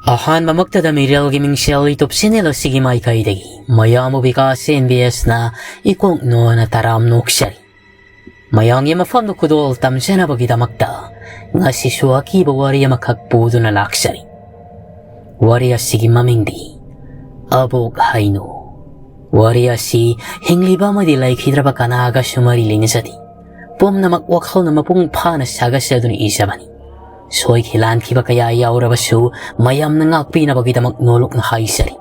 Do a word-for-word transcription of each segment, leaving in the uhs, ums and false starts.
ꯑꯍꯥꯟꯕꯃꯛꯇꯗ ꯃꯤꯔꯦꯜꯒꯤ ꯃꯤꯡꯁꯦꯜ YouTube channel ꯑꯁꯤꯒꯤ ꯃꯥꯏꯀꯩꯗꯒꯤ ꯃꯌꯥꯝꯕꯨ ꯕꯤꯀꯥꯁ ꯑꯦꯝ ꯕꯤ ꯑꯦꯁꯅ ꯏꯀꯣꯛ ꯅꯣꯟꯅ ꯇꯔꯥꯝ ꯅꯣꯛꯆꯔꯤ꯫ ꯃꯌꯥꯝꯒꯤ ꯃꯐꯝꯗ ꯈꯨꯗꯣꯜ ꯇꯝꯖꯅꯕꯒꯤꯗꯃꯛꯇ ꯉꯁꯤꯁꯨ ꯑꯀꯤꯕ ꯋꯥꯔꯤ ꯑꯃꯈꯛ ꯄꯨꯗꯨꯅ ꯂꯥꯛꯆꯔꯤ꯫ ꯋꯥꯔꯤ ꯑꯁꯤꯒꯤ ꯃꯃꯤꯡꯗꯤ ꯑꯕꯣꯛ ꯍꯩꯅꯨ꯫ ꯋꯥꯔꯤ ꯑꯁꯤ ꯍꯤꯡꯂꯤꯕ ꯑꯃꯗꯤ ꯂꯩꯈꯤꯗ꯭ꯔꯕ ꯀꯅꯥꯒꯁꯨ ꯃꯔꯤ ꯂꯩꯅꯖꯗꯦ꯫ ꯄꯨꯝꯅꯃꯛ ꯋꯥꯈꯜꯅ ꯃꯄꯨꯡ ꯐꯥꯅ ꯁꯥꯒꯠꯆꯗꯨꯅ ꯏꯖꯕꯅꯤ꯫ ꯁꯣꯏꯈꯤ ꯂꯥꯟꯈꯤꯕ ꯀꯌꯥ ꯌꯥꯎꯔꯕꯁꯨ ꯃꯌꯥꯝꯅ ꯉꯥꯛꯄꯤꯅꯕꯒꯤꯗꯃꯛ ꯅꯣꯂꯨꯛꯅ ꯍꯥꯏꯖꯔꯤ꯫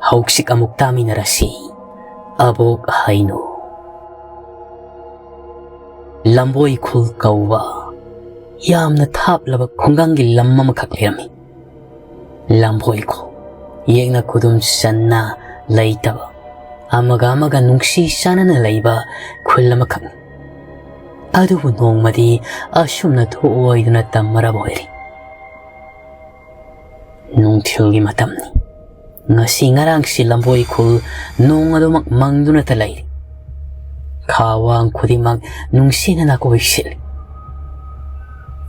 ꯍꯧꯖꯤꯛ ꯑꯃꯨꯛ ꯇꯥꯃꯤꯟꯅꯔꯁꯤ꯫ ꯑꯕꯣꯛ ꯍꯩꯅꯨ꯫ ꯂꯝꯕꯣꯏ ꯈꯨꯜ ꯀꯧꯕ ꯌꯥꯝꯅ ꯊꯥꯞꯂꯕ ꯈꯨꯡꯒꯪꯒꯤ ꯂꯝ ꯑꯃꯈꯛ ꯂꯩꯔꯝꯃꯤ꯫ ꯂꯝꯕꯣꯏ ꯈꯨꯜ, ꯌꯦꯛꯅ ꯈꯨꯗꯨꯝ ꯆꯟꯅ ꯂꯩꯇꯕ, ꯑꯃꯒ ꯑꯃꯒ ꯅꯨꯡꯁꯤ ꯆꯥꯟꯅꯅ ꯂꯩꯕ ꯈꯨꯜ ꯑꯃꯈꯛꯅꯤ꯫ ꯑꯗꯨꯕꯨ ꯅꯣꯡꯃꯗꯤ ꯑꯁꯨꯝꯅ ꯊꯣꯛꯑꯣꯏꯗꯅ ꯇꯝꯃꯔꯕ ꯑꯣꯏꯔꯦ꯫ ꯅꯨꯡꯊꯤꯜꯒꯤ ꯃꯇꯝꯅꯤ꯫ ꯉꯁꯤ ꯉꯔꯥꯡꯁꯤ ꯂꯝꯕꯣꯏ ꯈꯨꯜ ꯅꯣꯡ ꯑꯗꯨꯃꯛ ꯃꯪꯗꯨꯅꯇ ꯂꯩꯔꯤ꯫ ꯈꯥ ꯋꯥꯡ ꯈꯨꯗꯤꯡꯃꯛ ꯅꯨꯡꯁꯤꯅ ꯅꯥꯀꯣꯏ ꯁꯤꯜꯂꯤ꯫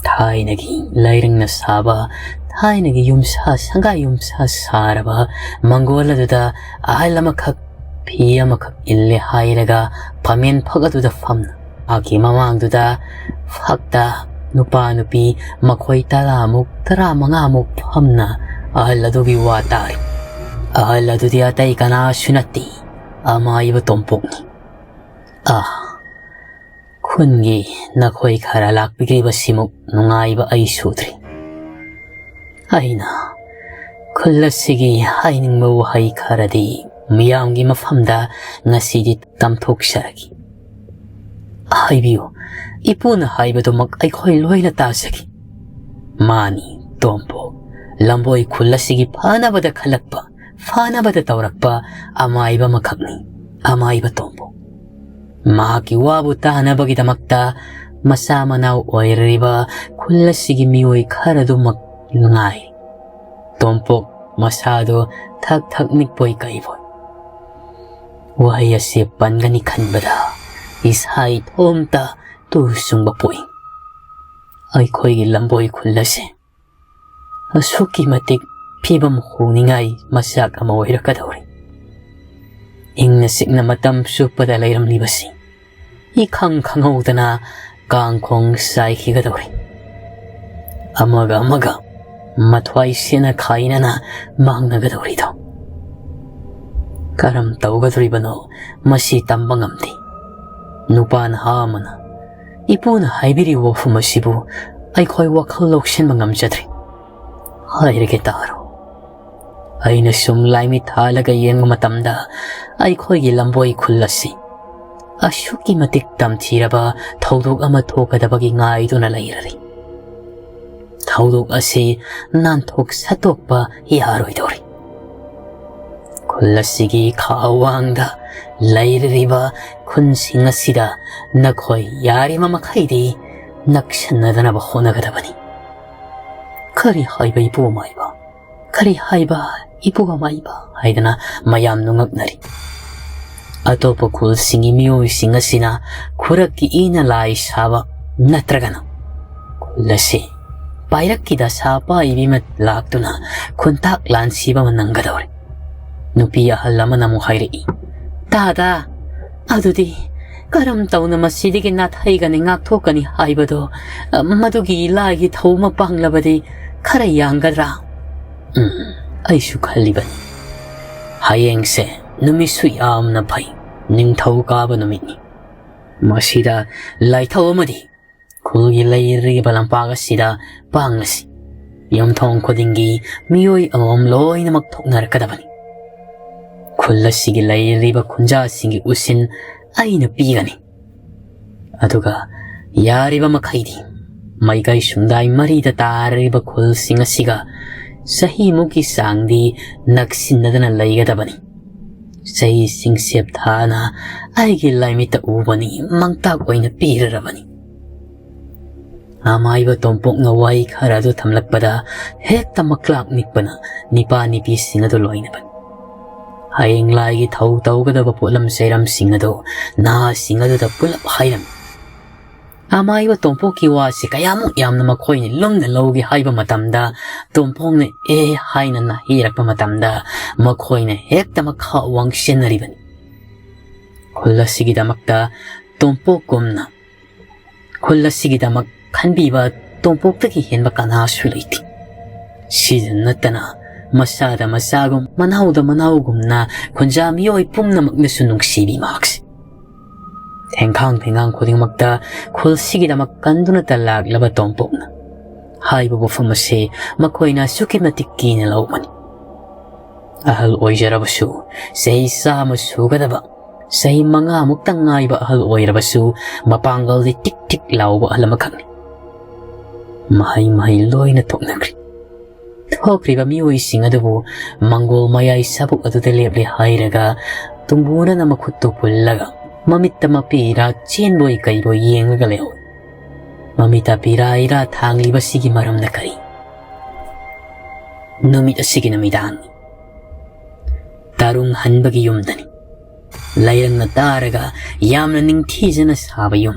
ꯊꯥꯏꯅꯒꯤ ꯂꯩꯔꯪꯅ ꯁꯥꯕ, ꯊꯥꯏꯅꯒꯤ ꯌꯨꯝꯁꯥ, ꯁꯪꯒꯥꯏ ꯌꯨꯝꯁꯥ ꯁꯥꯔꯕ ꯃꯪꯒꯣꯜ ꯑꯗꯨꯗ ꯑꯍꯜ ꯑꯃꯈꯛ ꯐꯤ ꯑꯃꯈꯛ ꯏꯜꯂꯦ ꯍꯥꯏꯔꯒ ꯐꯝꯃꯦꯟ ꯐꯛ ꯑꯗꯨꯗ ꯐꯝꯅ ꯃꯍꯥꯛꯀꯤ ꯃꯃꯥꯡꯗꯨꯗ ꯐꯛꯇ ꯅꯨꯄꯥ ꯅꯨꯄꯤ ꯃꯈꯣꯏ ꯇꯔꯥꯃꯨꯛ, ꯇꯔꯥꯃꯉꯥꯃꯨꯛ ꯐꯝꯅ ꯑꯍꯜ ꯑꯗꯨꯒꯤ ꯋꯥ ꯇꯥꯔꯤ꯫ ꯑꯍꯜ ꯑꯗꯨꯗꯤ ꯑꯇꯩ ꯀꯅꯥꯁꯨ ꯅꯠꯇꯦ, ꯑꯃꯥꯏꯕ ꯇꯣꯝꯄꯣꯛꯅꯤ꯫ ꯑꯥ, ꯈꯨꯟꯒꯤ ꯅꯈꯣꯏ ꯈꯔ ꯂꯥꯛꯄꯤꯈꯤꯕꯁꯤꯃꯨꯛ ꯅꯨꯡꯉꯥꯏꯕ ꯑꯩ ꯁꯨꯗ꯭ꯔꯤ꯫ ꯑꯩꯅ ꯈꯨꯜ ꯑꯁꯤꯒꯤ ꯍꯥꯏꯅꯤꯡꯕ ꯋꯥꯍꯩ ꯈꯔꯗꯤ ꯃꯤꯌꯥꯝꯒꯤ ꯃꯐꯝꯗ ꯉꯁꯤꯗꯤ ꯇꯝꯊꯣꯛꯆꯔꯒꯦ꯫ ꯍꯥꯏꯕꯤꯌꯨ, ꯏꯄꯨꯅ ꯍꯥꯏꯕꯗꯨꯃꯛ ꯑꯩꯈꯣꯏ ꯂꯣꯏꯅ ꯇꯥꯖꯒꯦ꯫ ꯃꯥꯅꯤ, ꯇꯣꯝꯄꯣꯛ, ꯂꯝꯕꯣꯏ ꯈꯨꯜ ꯑꯁꯤꯒꯤ ꯐꯅꯕꯗ ꯈꯜꯂꯛꯄ, ꯐꯅꯕꯗ ꯇꯧꯔꯛꯄ ꯑꯃꯥꯏꯕ ꯑꯃꯈꯛꯅꯤ, ꯑꯃꯥꯏꯕ ꯇꯣꯝꯄꯣꯛ꯫ ꯃꯍꯥꯛꯀꯤ ꯋꯥꯕꯨ ꯇꯥꯅꯕꯒꯤꯗꯃꯛꯇ ꯃꯆꯥ ꯃꯅꯥꯎ ꯑꯣꯏꯔꯤꯕ ꯈꯨꯜ ꯑꯁꯤꯒꯤ ꯃꯤꯑꯣꯏ ꯈꯔꯗꯨꯃꯛ ꯉꯥꯏ꯫ ꯇꯣꯝꯄꯣꯛ ꯃꯁꯥꯗꯣ ꯊꯛ ꯊꯛ ꯅꯤꯛꯄꯣꯏ ꯀꯩꯕꯣꯏ꯫ ꯋꯥꯍꯩ ꯑꯁꯤ ꯄꯟꯒꯅꯤ ꯈꯟꯕꯗ ꯏꯁꯥ ꯏꯇꯣꯝꯇ ꯇꯨ ꯆꯨꯡꯕ ꯄꯣꯛꯏ꯫ ꯑꯩꯈꯣꯏꯒꯤ ꯂꯝꯕꯣꯏ ꯈꯨꯜ ꯑꯁꯦ ꯑꯁꯨꯛꯀꯤ ꯃꯇꯤꯛ ꯐꯤꯕꯝ ꯍꯣꯡꯅꯤꯡꯉꯥꯏ ꯃꯆꯥꯛ ꯑꯃ ꯑꯣꯏꯔꯛꯀꯗꯧꯔꯤ꯫ ꯏꯪꯅ ꯆꯤꯛꯅ ꯃꯇꯝ ꯆꯨꯞꯄꯗ ꯂꯩꯔꯝꯂꯤꯕꯁꯤ ꯏꯈꯪ ꯈꯪꯍꯧꯗꯅ ꯀꯥꯡꯈꯣꯡ ꯆꯥꯏꯈꯤꯒꯗꯧꯔꯤ꯫ ꯑꯃꯒ ꯑꯃꯒ ꯃꯊ꯭ꯋꯥꯏ ꯁꯦꯠꯅ ꯈꯥꯏꯅꯅ ꯃꯥꯡꯅꯒꯗꯧꯔꯤꯗꯣ꯫ ꯀꯔꯝ ꯇꯧꯒꯗꯧꯔꯤꯕꯅꯣ, ꯃꯁꯤ ꯇꯝꯕ ꯉꯝꯗꯦ꯫ ꯅꯨꯄꯥ ꯅꯍꯥ ꯑꯃꯅ ꯏꯄꯨꯅ ꯍꯥꯏꯕꯤꯔꯤꯕ ꯋꯥꯐꯝ ꯑꯁꯤꯕꯨ ꯑꯩꯈꯣꯏ ꯋꯥꯈꯜ ꯂꯧꯁꯤꯟꯕ ꯉꯝꯖꯗ꯭ꯔꯦ꯫ ꯍꯥꯏꯔꯒꯦ ꯇꯥꯔꯣ꯫ ꯑꯩꯅ ꯁꯨꯝ ꯂꯥꯏꯃꯤꯠ ꯊꯥꯜꯂꯒ ꯌꯦꯡꯕ ꯃꯇꯝꯗ, ꯑꯩꯈꯣꯏꯒꯤ ꯂꯝꯕꯣꯏ ꯈꯨꯜ ꯑꯁꯤ ꯑꯁꯨꯛꯀꯤ ꯃꯇꯤꯛ ꯇꯝꯊꯤꯔꯕ ꯊꯧꯗꯣꯛ ꯑꯃ ꯊꯣꯛꯀꯗꯕꯒꯤ ꯉꯥꯏꯗꯨꯅ ꯂꯩꯔꯔꯤ꯫ ꯊꯧꯗꯣꯛ ꯑꯁꯤ ꯅꯥꯟꯊꯣꯛ ꯁꯠꯇꯣꯛꯄ ꯌꯥꯔꯣꯏꯗꯧꯔꯤ꯫ ꯈꯨꯜ ꯑꯁꯤꯒꯤ ꯈꯥ ꯋꯥꯡꯗ ꯂꯩꯔꯤꯕ ꯈꯨꯟꯁꯤꯡ ꯑꯁꯤꯗ ꯅꯈꯣꯏ ꯌꯥꯔꯤꯕ ꯃꯈꯩꯗꯤ ꯅꯛꯁꯟꯅꯗꯅꯕ ꯍꯣꯠꯅꯒꯗꯕꯅꯤ꯫ "ꯀꯔꯤ ꯍꯥꯏꯕ, ꯏꯄꯨ ꯑꯃꯥꯏꯕ? ꯀꯔꯤ ꯍꯥꯏꯕ, ꯏꯄꯨ ꯑꯃꯥꯏꯕ?" ꯍꯥꯏꯗꯅ ꯃꯌꯥꯝ ꯅꯣꯡꯉꯛꯅꯔꯤ꯫ ꯑꯇꯣꯞꯄ ꯈꯨꯜꯁꯤꯡꯒꯤ ꯃꯤꯑꯣꯏꯁꯤꯡ ꯑꯁꯤꯅ ꯈꯨꯔꯛꯀꯤ ꯏꯅ ꯂꯥꯏ ꯁꯥꯕ ꯅꯠꯇ꯭ꯔꯒꯅ ꯈꯨꯜ ꯑꯁꯤ ꯄꯥꯏꯔꯛꯀꯤ ꯗꯁꯥ ꯄꯥꯏꯕꯤ ꯑꯃ ꯂꯥꯛꯇꯨꯅ ꯈꯨꯟꯇꯥꯛ ꯂꯥꯟꯁꯤꯕ ꯑꯃ ꯅꯪꯒꯗꯧꯔꯦ꯫ ꯅꯨꯄꯤ ꯑꯍꯜ ꯑꯃꯅ ꯑꯃꯨꯛ ꯍꯥꯏꯔꯛꯏ, "ꯇꯥꯗ, ꯑꯗꯨꯗꯤ ꯀꯔꯝ ꯇꯧꯅ ꯃꯁꯤꯗꯒꯤ ꯅꯥꯊꯩꯒꯅꯤ, ꯉꯥꯛꯊꯣꯛꯀꯅꯤ ꯍꯥꯏꯕꯗꯣ, ꯃꯗꯨꯒꯤ ꯂꯥꯏꯒꯤ ꯊꯧ ꯑꯃ ꯄꯥꯡꯂꯕꯗꯤ ꯈꯔ ꯌꯥꯡꯒꯗ꯭ꯔꯥ?" ꯎꯝ, ꯑꯩꯁꯨ ꯈꯜꯂꯤꯕꯅꯤ꯫ ꯍꯌꯦꯡꯁꯦ ꯅꯨꯃꯤꯠꯁꯨ ꯌꯥꯝꯅ ꯐꯩ, ꯅꯤꯡꯊꯧ ꯀꯥꯕ ꯅꯨꯃꯤꯠꯅꯤ꯫ ꯃꯁꯤꯗ ꯂꯥꯏꯊꯧ ꯑꯃꯗꯤ ꯈꯨꯜꯒꯤ ꯂꯩꯔꯤꯕ ꯂꯝꯄꯥꯛ ꯑꯁꯤꯗ ꯄꯥꯡꯂꯁꯤ꯫ ꯌꯨꯝꯊꯣꯡ ꯈꯨꯗꯤꯡꯒꯤ ꯃꯤꯑꯣꯏ ꯑꯃꯃꯝ ꯂꯣꯏꯅꯃꯛ ꯊꯣꯛꯅꯔꯛꯀꯗꯕꯅꯤ꯫ ꯈꯨꯜ ꯑꯁꯤꯒꯤ ꯂꯩꯔꯤꯕ ꯈꯨꯟꯖꯥꯁꯤꯡꯒꯤ ꯎꯁꯤꯟ ꯑꯩꯅ ꯄꯤꯒꯅꯤ꯫ ꯑꯗꯨꯒ ꯌꯥꯔꯤꯕ ꯃꯈꯩꯗꯤ ꯃꯥꯏꯀꯩ ꯁꯨꯡꯗꯥꯏ ꯃꯔꯤꯗ ꯇꯥꯔꯤꯕ ꯈꯨꯜꯁꯤꯡ ꯑꯁꯤꯒ ꯆꯍꯤꯃꯨꯛꯀꯤ ꯆꯥꯡꯗꯤ ꯅꯛꯁꯤꯟꯅꯗꯅ ꯂꯩꯒꯗꯕꯅꯤ꯫ ꯆꯍꯤꯁꯤꯡ ꯁꯦꯞꯊꯥꯅ ꯑꯩꯒꯤ ꯂꯥꯏꯃꯤꯠꯇ ꯎꯕꯅꯤ, ꯃꯥꯡꯇꯥꯛ ꯑꯣꯏꯅ ꯄꯤꯔꯔꯕꯅꯤ꯫ ꯑꯃꯥꯏꯕ ꯇꯣꯝꯄꯣꯛꯅ ꯋꯥꯍꯩ ꯈꯔ ꯑꯗꯨ ꯊꯝꯂꯛꯄꯗ ꯍꯦꯛꯇ ꯃꯛꯂꯥꯛ ꯅꯤꯛꯄꯅ ꯅꯤꯄꯥ ꯅꯤꯄꯤꯁꯤꯡ ꯑꯗꯨ ꯂꯣꯏꯅꯕꯅꯤ꯫ ꯍꯌꯦꯡ ꯂꯥꯏꯒꯤ ꯊꯧ ꯇꯧꯒꯗꯕ ꯄꯣꯠꯂꯝ ꯆꯩꯔꯝꯁꯤꯡ ꯑꯗꯨ ꯅꯍꯥꯁꯤꯡ ꯑꯗꯨꯗ ꯄꯨꯂꯞ ꯍꯥꯏꯔꯝꯃꯤ꯫ ꯑꯃꯥꯏꯕ ꯇꯣꯝꯄꯣꯛꯀꯤ ꯋꯥꯁꯤ ꯀꯌꯥꯃꯨꯛ ꯌꯥꯝꯅ ꯃꯈꯣꯏꯅ ꯂꯨꯝꯅ ꯂꯧꯒꯦ ꯍꯥꯏꯕ ꯃꯇꯝꯗ, ꯇꯣꯝꯄꯣꯛꯅ "ꯑꯦ" ꯍꯥꯏꯅ ꯅꯥꯍꯩꯔꯛꯄ ꯃꯇꯝꯗ, ꯃꯈꯣꯏꯅ ꯍꯦꯛꯇ ꯃꯈꯥ ꯋꯥꯡꯁꯤꯟꯅꯔꯤꯕꯅꯤ꯫ ꯈꯨꯜ ꯑꯁꯤꯒꯤꯗꯃꯛꯇ ꯇꯣꯝꯄꯣꯛꯀꯨꯝꯅ, ꯈꯨꯜ ꯑꯁꯤꯒꯤꯗꯃꯛ ꯈꯟꯕꯤꯕ ꯇꯣꯝꯄꯣꯛꯇꯒꯤ ꯍꯦꯟꯕ ꯀꯅꯥꯁꯨ ꯂꯩꯇꯦ꯫ ꯁꯤꯗ ꯅꯠꯇꯅ ꯃꯁꯥꯗ ꯃꯆꯥꯒꯨꯝ, ꯃꯅꯥꯎꯗ ꯃꯅꯥꯎꯒꯨꯝꯅ ꯈꯨꯟꯖꯥ ꯃꯤꯑꯣꯏ ꯄꯨꯝꯅꯃꯛꯅꯁꯨ ꯅꯨꯡꯁꯤꯕꯤ ꯃꯍꯥꯛꯁꯦ꯫ ꯊꯦꯡꯈꯥꯡ ꯊꯦꯡꯒꯥꯡ ꯈꯨꯗꯤꯡꯃꯛꯇ ꯈꯨꯜꯁꯤꯒꯤꯗꯃꯛ ꯀꯟꯗꯨꯅꯇ ꯂꯥꯛꯂꯕ ꯇꯣꯝꯄꯣꯛꯅ ꯍꯥꯏꯕ ꯋꯥꯐꯝ ꯑꯁꯤ ꯃꯈꯣꯏꯅ ꯑꯁꯨꯛꯀꯤ ꯃꯇꯤꯛ ꯀꯤꯅ ꯂꯧꯕꯅꯤ꯫ ꯑꯍꯜ ꯑꯣꯏꯖꯔꯕꯁꯨ, ꯆꯍꯤ ꯆꯥꯝꯃ ꯁꯨꯒꯗꯕ, ꯆꯍꯤ ꯃꯉꯥꯃꯨꯛꯇ ꯉꯥꯏꯕ ꯑꯍꯜ ꯑꯣꯏꯔꯕꯁꯨ, ꯃꯄꯥꯡꯒꯜꯗꯤ ꯇꯤꯛ ꯇꯤꯛ ꯂꯥꯎꯕ ꯑꯍꯜ ꯑꯃꯈꯛꯅꯤ꯫ ꯃꯍꯩ ꯃꯍꯩ ꯂꯣꯏꯅ ꯇꯣꯛꯅꯈ꯭ꯔꯦ꯫ ꯊꯣꯛꯈ꯭ꯔꯤꯕ ꯃꯤꯑꯣꯏꯁꯤꯡ ꯑꯗꯨꯕꯨ ꯃꯪꯒꯣꯜ ꯃꯌꯥꯏ ꯁꯥꯕꯨꯛ ꯑꯗꯨꯗ ꯂꯦꯞꯂꯦ ꯍꯥꯏꯔꯒ, ꯇꯨꯡꯕꯨꯅꯅ ꯃꯈꯨꯠꯇꯨ ꯄꯨꯜꯂꯒ, ꯃꯃꯤꯠꯇ ꯃꯄꯤꯔꯥ ꯆꯦꯟꯕꯣꯏ ꯀꯩꯕꯣꯏ ꯌꯦꯡꯂꯒ ꯂꯩꯍꯧꯏ꯫ ꯃꯃꯤꯠꯇ ꯄꯤꯔꯥ ꯏꯔꯥ ꯊꯥꯡꯂꯤꯕꯁꯤꯒꯤ ꯃꯔꯝꯅ ꯀꯔꯤ? ꯅꯨꯃꯤꯠ ꯑꯁꯤꯒꯤ ꯅꯨꯃꯤꯗꯥꯡꯅꯤ꯫ ꯇꯔꯨꯡ ꯍꯟꯕꯒꯤ ꯌꯨꯝꯗꯅꯤ꯫ ꯂꯩꯔꯪꯅ ꯇꯥꯔꯒ ꯌꯥꯝꯅ ꯅꯤꯡꯊꯤꯖꯅ ꯁꯥꯕ ꯌꯨꯝ꯫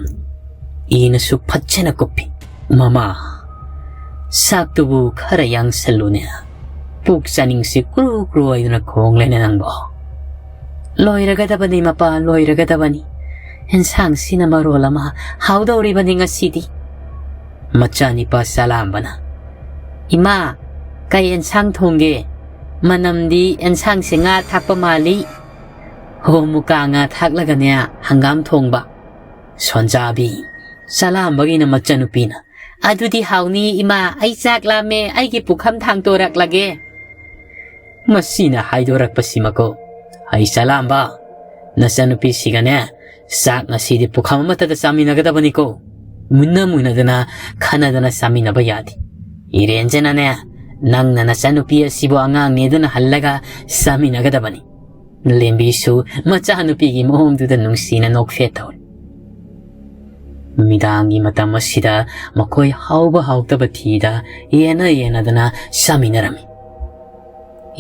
ꯏꯅꯁꯨ ꯐꯖꯅ ꯀꯨꯞꯄꯤ꯫ "ꯃꯃꯥ, ꯆꯥꯛꯇꯨꯕꯨ ꯈꯔ ꯌꯥꯡꯁꯜꯂꯨꯅꯦ꯫ ꯄꯨꯛ ꯆꯥꯅꯤꯡꯁꯤ ꯀ꯭ꯔꯨ ꯀ꯭ꯔꯨ ꯍꯥꯏꯗꯨꯅ ꯈꯣꯡꯂꯦꯅꯦ ꯅꯪꯕꯣ?" "ꯂꯣꯏꯔꯒꯗꯕꯅꯤ ꯃꯄꯥ, ꯂꯣꯏꯔꯒꯗꯕꯅꯤ꯫ ꯑꯦꯟꯁꯥꯡꯁꯤꯅ ꯃꯔꯣꯜ ꯑꯃ ꯍꯥꯎꯗꯧꯔꯤꯕꯅꯤ ꯉꯁꯤꯗꯤ꯫" ꯃꯆꯥꯅꯤꯄꯥ ꯆꯥꯂꯥꯝꯕꯅ, "ꯏꯃꯥ, ꯀꯩ ꯑꯦꯟꯁꯥꯡ ꯊꯣꯡꯒꯦ? ꯃꯅꯝꯗꯤ ꯑꯦꯟꯁꯥꯡꯁꯦ ꯉꯥ ꯊꯥꯛꯄ ꯃꯥꯜꯂꯤ꯫ ꯍꯣ, ꯃꯨꯀꯥ ꯉꯥ ꯊꯥꯛꯂꯒꯅꯦ ꯍꯪꯒꯥꯝ ꯊꯣꯡꯕ꯫" ꯁꯣꯟꯖꯥꯕꯤ ꯆꯥꯂꯥꯝꯕꯒꯤꯅ ꯃꯆꯟꯅꯨꯄꯤꯅ, "ꯑꯗꯨꯗꯤ ꯍꯥꯎꯅꯤ ꯏꯃꯥ, ꯑꯩ ꯆꯥꯛ ꯂꯥꯝꯃꯦ, ꯑꯩꯒꯤ ꯄꯨꯈꯝ ꯊꯥꯡꯇꯣꯔꯛꯂꯒꯦ꯫" ꯃꯁꯤꯅ ꯍꯥꯏꯗꯣꯔꯛꯄꯁꯤꯃꯀꯣ, "ꯑꯩ ꯆꯥꯂꯥꯝꯕ, ꯅꯆꯟꯅꯨꯄꯤꯁꯤꯒꯅꯦ ꯆꯥꯛ ꯉꯁꯤꯗꯤ ꯄꯨꯈꯝ ꯑꯃꯠꯇꯗ ꯆꯥꯃꯤꯟꯅꯒꯗꯕꯅꯤꯀꯣ꯫ ꯃꯨꯟꯅ ꯃꯨꯟꯅꯗꯅ ꯈꯟꯅꯗꯅ ꯆꯥꯃꯤꯟꯅꯕ ꯌꯥꯗꯦ꯫ ꯏꯔꯦꯟꯖꯅꯅꯦ ꯅꯪꯅ ꯅꯆꯟꯅꯨꯄꯤ ꯑꯁꯤꯕꯨ ꯑꯉꯥꯡꯅꯦꯗꯅ ꯍꯜꯂꯒ ꯆꯥꯃꯤꯟꯅꯒꯗꯕꯅꯤ꯫" ꯂꯦꯝꯕꯤꯁꯨ ꯃꯆꯥꯅꯨꯄꯤꯒꯤ ꯃꯑꯣꯡꯗꯨꯗ ꯅꯨꯡꯁꯤꯅ ꯅꯣꯛꯐꯦꯠ ꯇꯧꯔꯤ꯫ ꯅꯨꯃꯤꯗꯥꯡꯒꯤ ꯃꯇꯝ ꯑꯁꯤꯗ ꯃꯈꯣꯏ ꯍꯥꯎꯕ ꯍꯥꯎꯇꯕ ꯊꯤꯗ ꯌꯦꯟꯅ ꯌꯦꯟꯅꯗꯅ ꯆꯥꯃꯤꯟꯅꯔꯝꯃꯤ꯫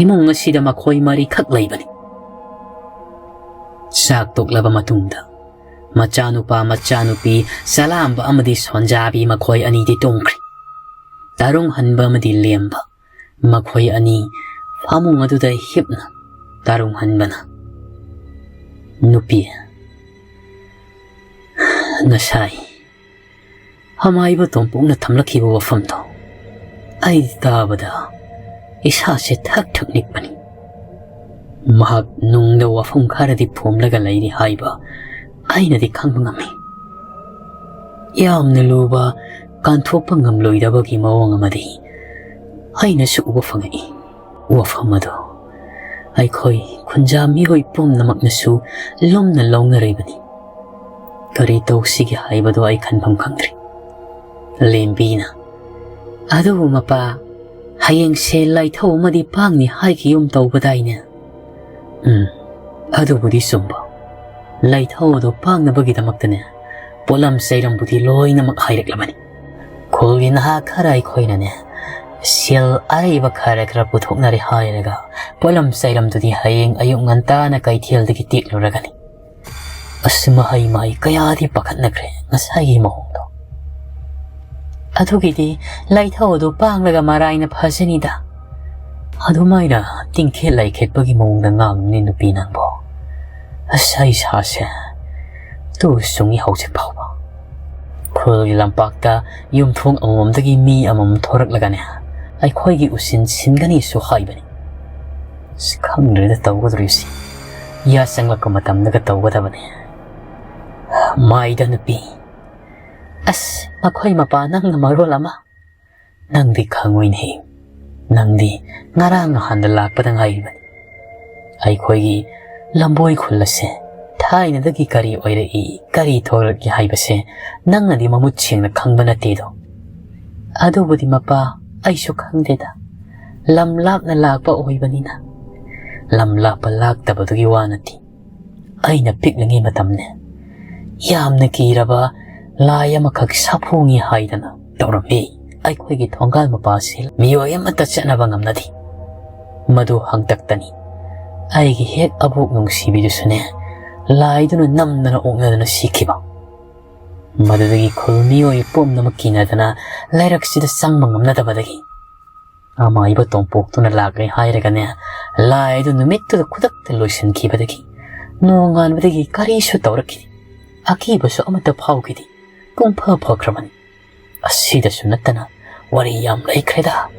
ꯏꯃꯨꯡ ꯑꯁꯤꯗ ꯃꯈꯣꯏ ꯃꯔꯤꯈꯛ ꯂꯩꯕꯅꯤ꯫ ꯆꯥꯛ ꯇꯣꯛꯂꯕ ꯃꯇꯨꯡꯗ ꯃꯆꯥꯅꯨꯄꯥ ꯃꯆꯥꯅꯨꯄꯤ ꯆꯂꯥꯝꯕ ꯑꯃꯗꯤ ꯁꯣꯟꯖꯥꯕꯤ ꯃꯈꯣꯏ ꯑꯅꯤꯗꯤ ꯇꯨꯝꯈ꯭ꯔꯦ꯫ ꯇꯔꯨꯡ ꯍꯟꯕ ꯑꯃꯗꯤ ꯂꯦꯝꯕ ꯃꯈꯣꯏ ꯑꯅꯤ ꯐꯃꯨꯡ ꯑꯗꯨꯗ ꯍꯤꯞꯅ ꯇꯔꯨꯡ ꯍꯟꯕꯅ, "ꯅꯨꯄꯤ, ꯉꯁꯥꯏ ꯑꯃꯥꯏꯕ ꯇꯣꯝꯄꯣꯛꯅ ꯊꯝꯂꯛꯈꯤꯕ ꯋꯥꯐꯝꯗꯣ ꯑꯩ ꯇꯥꯕꯗ ꯏꯁꯥꯁꯦ ꯊꯛ ꯊꯛ ꯅꯤꯛꯄꯅꯤ꯫ ꯃꯍꯥꯛ ꯅꯨꯡꯗ ꯋꯥꯐꯝ ꯈꯔꯗꯤ ꯐꯣꯝꯂꯒ ꯂꯩꯔꯤ ꯍꯥꯏꯕ ꯑꯩꯅꯗꯤ ꯈꯪꯕ ꯉꯝꯃꯤ꯫ ꯌꯥꯝꯅ ꯂꯨꯕ, ꯀꯥꯟꯊꯣꯛꯄ ꯉꯝꯂꯣꯏꯗꯕꯒꯤ ꯃꯑꯣꯡ ꯑꯃꯗꯤ ꯑꯩꯅꯁꯨ ꯎꯕ ꯐꯪꯉꯛꯏ꯫ ꯋꯥꯐꯝ ꯑꯗꯨ ꯑꯩꯈꯣꯏ ꯈꯨꯟꯖꯥ ꯃꯤꯑꯣꯏ ꯄꯨꯝꯅꯃꯛꯅꯁꯨ ꯂꯨꯝꯅ ꯂꯧꯅꯔꯤꯕꯅꯤ꯫ ꯀꯔꯤ ꯇꯧꯁꯤꯒꯦ ꯍꯥꯏꯕꯗꯨ ꯑꯩ ꯈꯟꯐꯝ ꯈꯪꯗ꯭ꯔꯦ꯫" ꯂꯦꯝꯕꯤꯅ, "ꯑꯗꯨꯕꯨ ꯃꯄꯥ, ꯍꯌꯦꯡꯁꯦ ꯂꯥꯏꯊꯧ ꯑꯃꯗꯤ ꯄꯥꯡꯅꯤ ꯍꯥꯏꯈꯤꯒꯨꯝ ꯇꯧꯕꯗꯥꯏꯅꯦ?" "ꯎꯝ, ꯑꯗꯨꯕꯨꯗꯤ ꯆꯨꯝꯕ꯫ ꯂꯥꯏꯊꯧ ꯑꯗꯨ ꯄꯥꯡꯅꯕꯒꯤꯗꯃꯛꯇꯅꯦ, ꯄꯣꯠꯂꯝ ꯆꯩꯔꯝꯕꯨꯗꯤ ꯂꯣꯏꯅꯃꯛ ꯍꯥꯏꯔꯛꯂꯕꯅꯤ꯫ ꯈꯨꯜꯒꯤ ꯅꯍꯥ ꯈꯔ ꯑꯩꯈꯣꯏꯅꯅꯦ, ꯁꯦꯜ ꯑꯔꯩꯕ ꯈꯔ ꯈꯔ ꯄꯨꯊꯣꯛꯅꯔꯦ ꯍꯥꯏꯔꯒ ꯄꯣꯠꯂꯝ ꯆꯩꯔꯝꯗꯨꯗꯤ ꯍꯌꯦꯡ ꯑꯌꯨꯛ ꯉꯟꯇꯥꯅ ꯀꯩꯊꯦꯜꯗꯒꯤ ꯇꯦꯛꯂꯨꯔꯒꯅꯤ꯫" ꯑꯁ, ꯃꯍꯩ ꯃꯍꯩ ꯀꯌꯥꯗꯤ ꯄꯥꯈꯠꯅꯈ꯭ꯔꯦ ꯉꯁꯥꯏꯒꯤ ꯃꯑꯣꯡꯗꯣ꯫ "ꯑꯗꯨꯒꯤꯗꯤ ꯂꯥꯏꯊꯧ ꯑꯗꯨ ꯄꯥꯡꯂꯒ ꯃꯔꯥꯏꯅ ꯐꯖꯅꯤꯗ꯫ ꯑꯗꯨꯃꯥꯏꯅ ꯇꯤꯡꯈꯦꯠ ꯂꯩꯈꯦꯠꯄꯒꯤ ꯃꯑꯣꯡꯗ ꯉꯥꯡꯅꯨꯅꯦ ꯅꯨꯄꯤ ꯅꯪꯕꯣ꯫ ꯑꯁ, ꯑꯩ ꯁꯥꯁꯦ ꯇꯨ ꯆꯨꯡꯉꯤ ꯍꯧꯖꯤꯛ ꯐꯥꯎꯕ꯫" ꯈꯨꯜꯒꯤ ꯂꯝꯄꯥꯛꯇ ꯌꯨꯝꯊꯣꯡ ꯑꯃꯃꯝꯗꯒꯤ ꯃꯤ ꯑꯃꯃꯝ ꯊꯣꯔꯛꯂꯒꯅꯦ, ꯑꯩꯈꯣꯏꯒꯤ ꯎꯁꯤꯟ ꯁꯤꯟꯒꯅꯤꯁꯨ ꯍꯥꯏꯕꯅꯤ꯫ ꯑꯁ, ꯈꯪꯗ꯭ꯔꯦꯗ ꯇꯧꯒꯗꯧꯔꯤꯁꯤ꯫ ꯌꯥ ꯆꯪꯂꯛꯄ ꯃꯇꯝꯗꯒ ꯇꯧꯒꯗꯕꯅꯦ꯫ ꯃꯥꯏꯗ ꯅꯨꯄꯤ꯫ ꯑꯁ, ꯃꯈꯣꯏ ꯃꯄꯥ ꯅꯪꯅ ꯃꯔꯣꯜ ꯑꯃ꯫ ꯅꯪꯗꯤ ꯈꯪꯉꯣꯏꯅꯦꯍꯦ꯫ ꯅꯪꯗꯤ ꯉꯔꯥꯡ ꯅꯍꯥꯟꯗ ꯂꯥꯛꯄꯗ ꯉꯥꯏꯔꯤꯕꯅꯤ꯫ ꯑꯩꯈꯣꯏꯒꯤ ꯂꯝꯕꯣꯏ ꯈꯨꯜ ꯑꯁꯦ ꯊꯥꯏꯅꯗꯒꯤ ꯀꯔꯤ ꯑꯣꯏꯔꯛꯏ, ꯀꯔꯤ ꯊꯣꯛꯂꯛꯏ ꯍꯥꯏꯕꯁꯦ ꯅꯪꯅꯗꯤ ꯃꯃꯨꯠ ꯁꯦꯡꯅ ꯈꯪꯕ ꯅꯠꯇꯦꯗꯣ꯫ ꯑꯗꯨꯕꯨꯗꯤ ꯃꯄꯥ, ꯑꯩꯁꯨ ꯈꯪꯗꯦꯗ꯫ ꯂꯝ ꯂꯥꯞꯅ ꯂꯥꯛꯄ ꯑꯣꯏꯕꯅꯤꯅ꯫ ꯂꯝ ꯂꯥꯞꯄ ꯂꯥꯛꯇꯕꯗꯨꯒꯤ ꯋꯥ ꯅꯠꯇꯦ꯫ ꯑꯩꯅ ꯄꯤꯛꯂꯤꯉꯩ ꯃꯇꯝꯅꯦ, ꯌꯥꯝꯅ ꯀꯤꯔꯕ ꯂꯥꯏ ꯑꯃꯈꯛ ꯁꯥꯐꯣꯡꯉꯤ ꯍꯥꯏꯗꯅ ꯇꯧꯔꯝꯃꯤ ꯑꯩꯈꯣꯏꯒꯤ ꯊꯣꯡꯒꯥꯜ ꯃꯄꯥꯁꯤ꯫ ꯃꯤꯑꯣꯏ ꯑꯃꯠꯇ ꯆꯠꯅꯕ ꯉꯝꯅꯗꯦ꯫ ꯃꯗꯨ ꯍꯪꯇꯛꯇꯅꯤ꯫ ꯑꯩꯒꯤ ꯍꯦꯛ ꯑꯕꯣꯛ ꯅꯨꯡꯁꯤꯕꯤꯗꯨꯁꯨꯅꯦ, ꯂꯥꯏꯗꯨꯅ ꯅꯝꯗꯅ ꯑꯣꯛꯅꯗꯅ ꯁꯤꯈꯤꯕ꯫ ꯃꯗꯨꯗꯒꯤ ꯈꯨꯜ ꯃꯤꯑꯣꯏ ꯄꯨꯝꯅꯃꯛ ꯀꯤꯅꯗꯅ ꯂꯩꯔꯛꯁꯤꯗ ꯆꯪꯕ ꯉꯝꯅꯗꯕꯗꯒꯤ ꯑꯃꯥꯏꯕ ꯇꯣꯝꯄꯣꯛꯇꯨꯅ ꯂꯥꯛꯂꯦ ꯍꯥꯏꯔꯒꯅꯦ, ꯂꯥꯏꯗꯨ ꯅꯨꯃꯤꯠꯇꯨꯗ ꯈꯨꯗꯛꯇ ꯂꯣꯏꯁꯤꯟꯈꯤꯕꯗꯒꯤ ꯅꯣꯡꯉꯥꯟꯕꯗꯒꯤ ꯀꯔꯤꯁꯨ ꯇꯧꯔꯛꯈꯤꯗꯦ꯫ ꯑꯀꯤꯕꯁꯨ ꯑꯃꯠꯇ ꯐꯥꯎꯈꯤꯗꯦ꯫ ꯄꯨꯡꯐ ꯐꯈ꯭ꯔꯕꯅꯤ꯫ ꯑꯁꯤꯗꯁꯨ ꯅꯠꯇꯅ ꯋꯥꯔꯤ ꯌꯥꯝ ꯂꯩꯈ꯭ꯔꯦꯗ꯫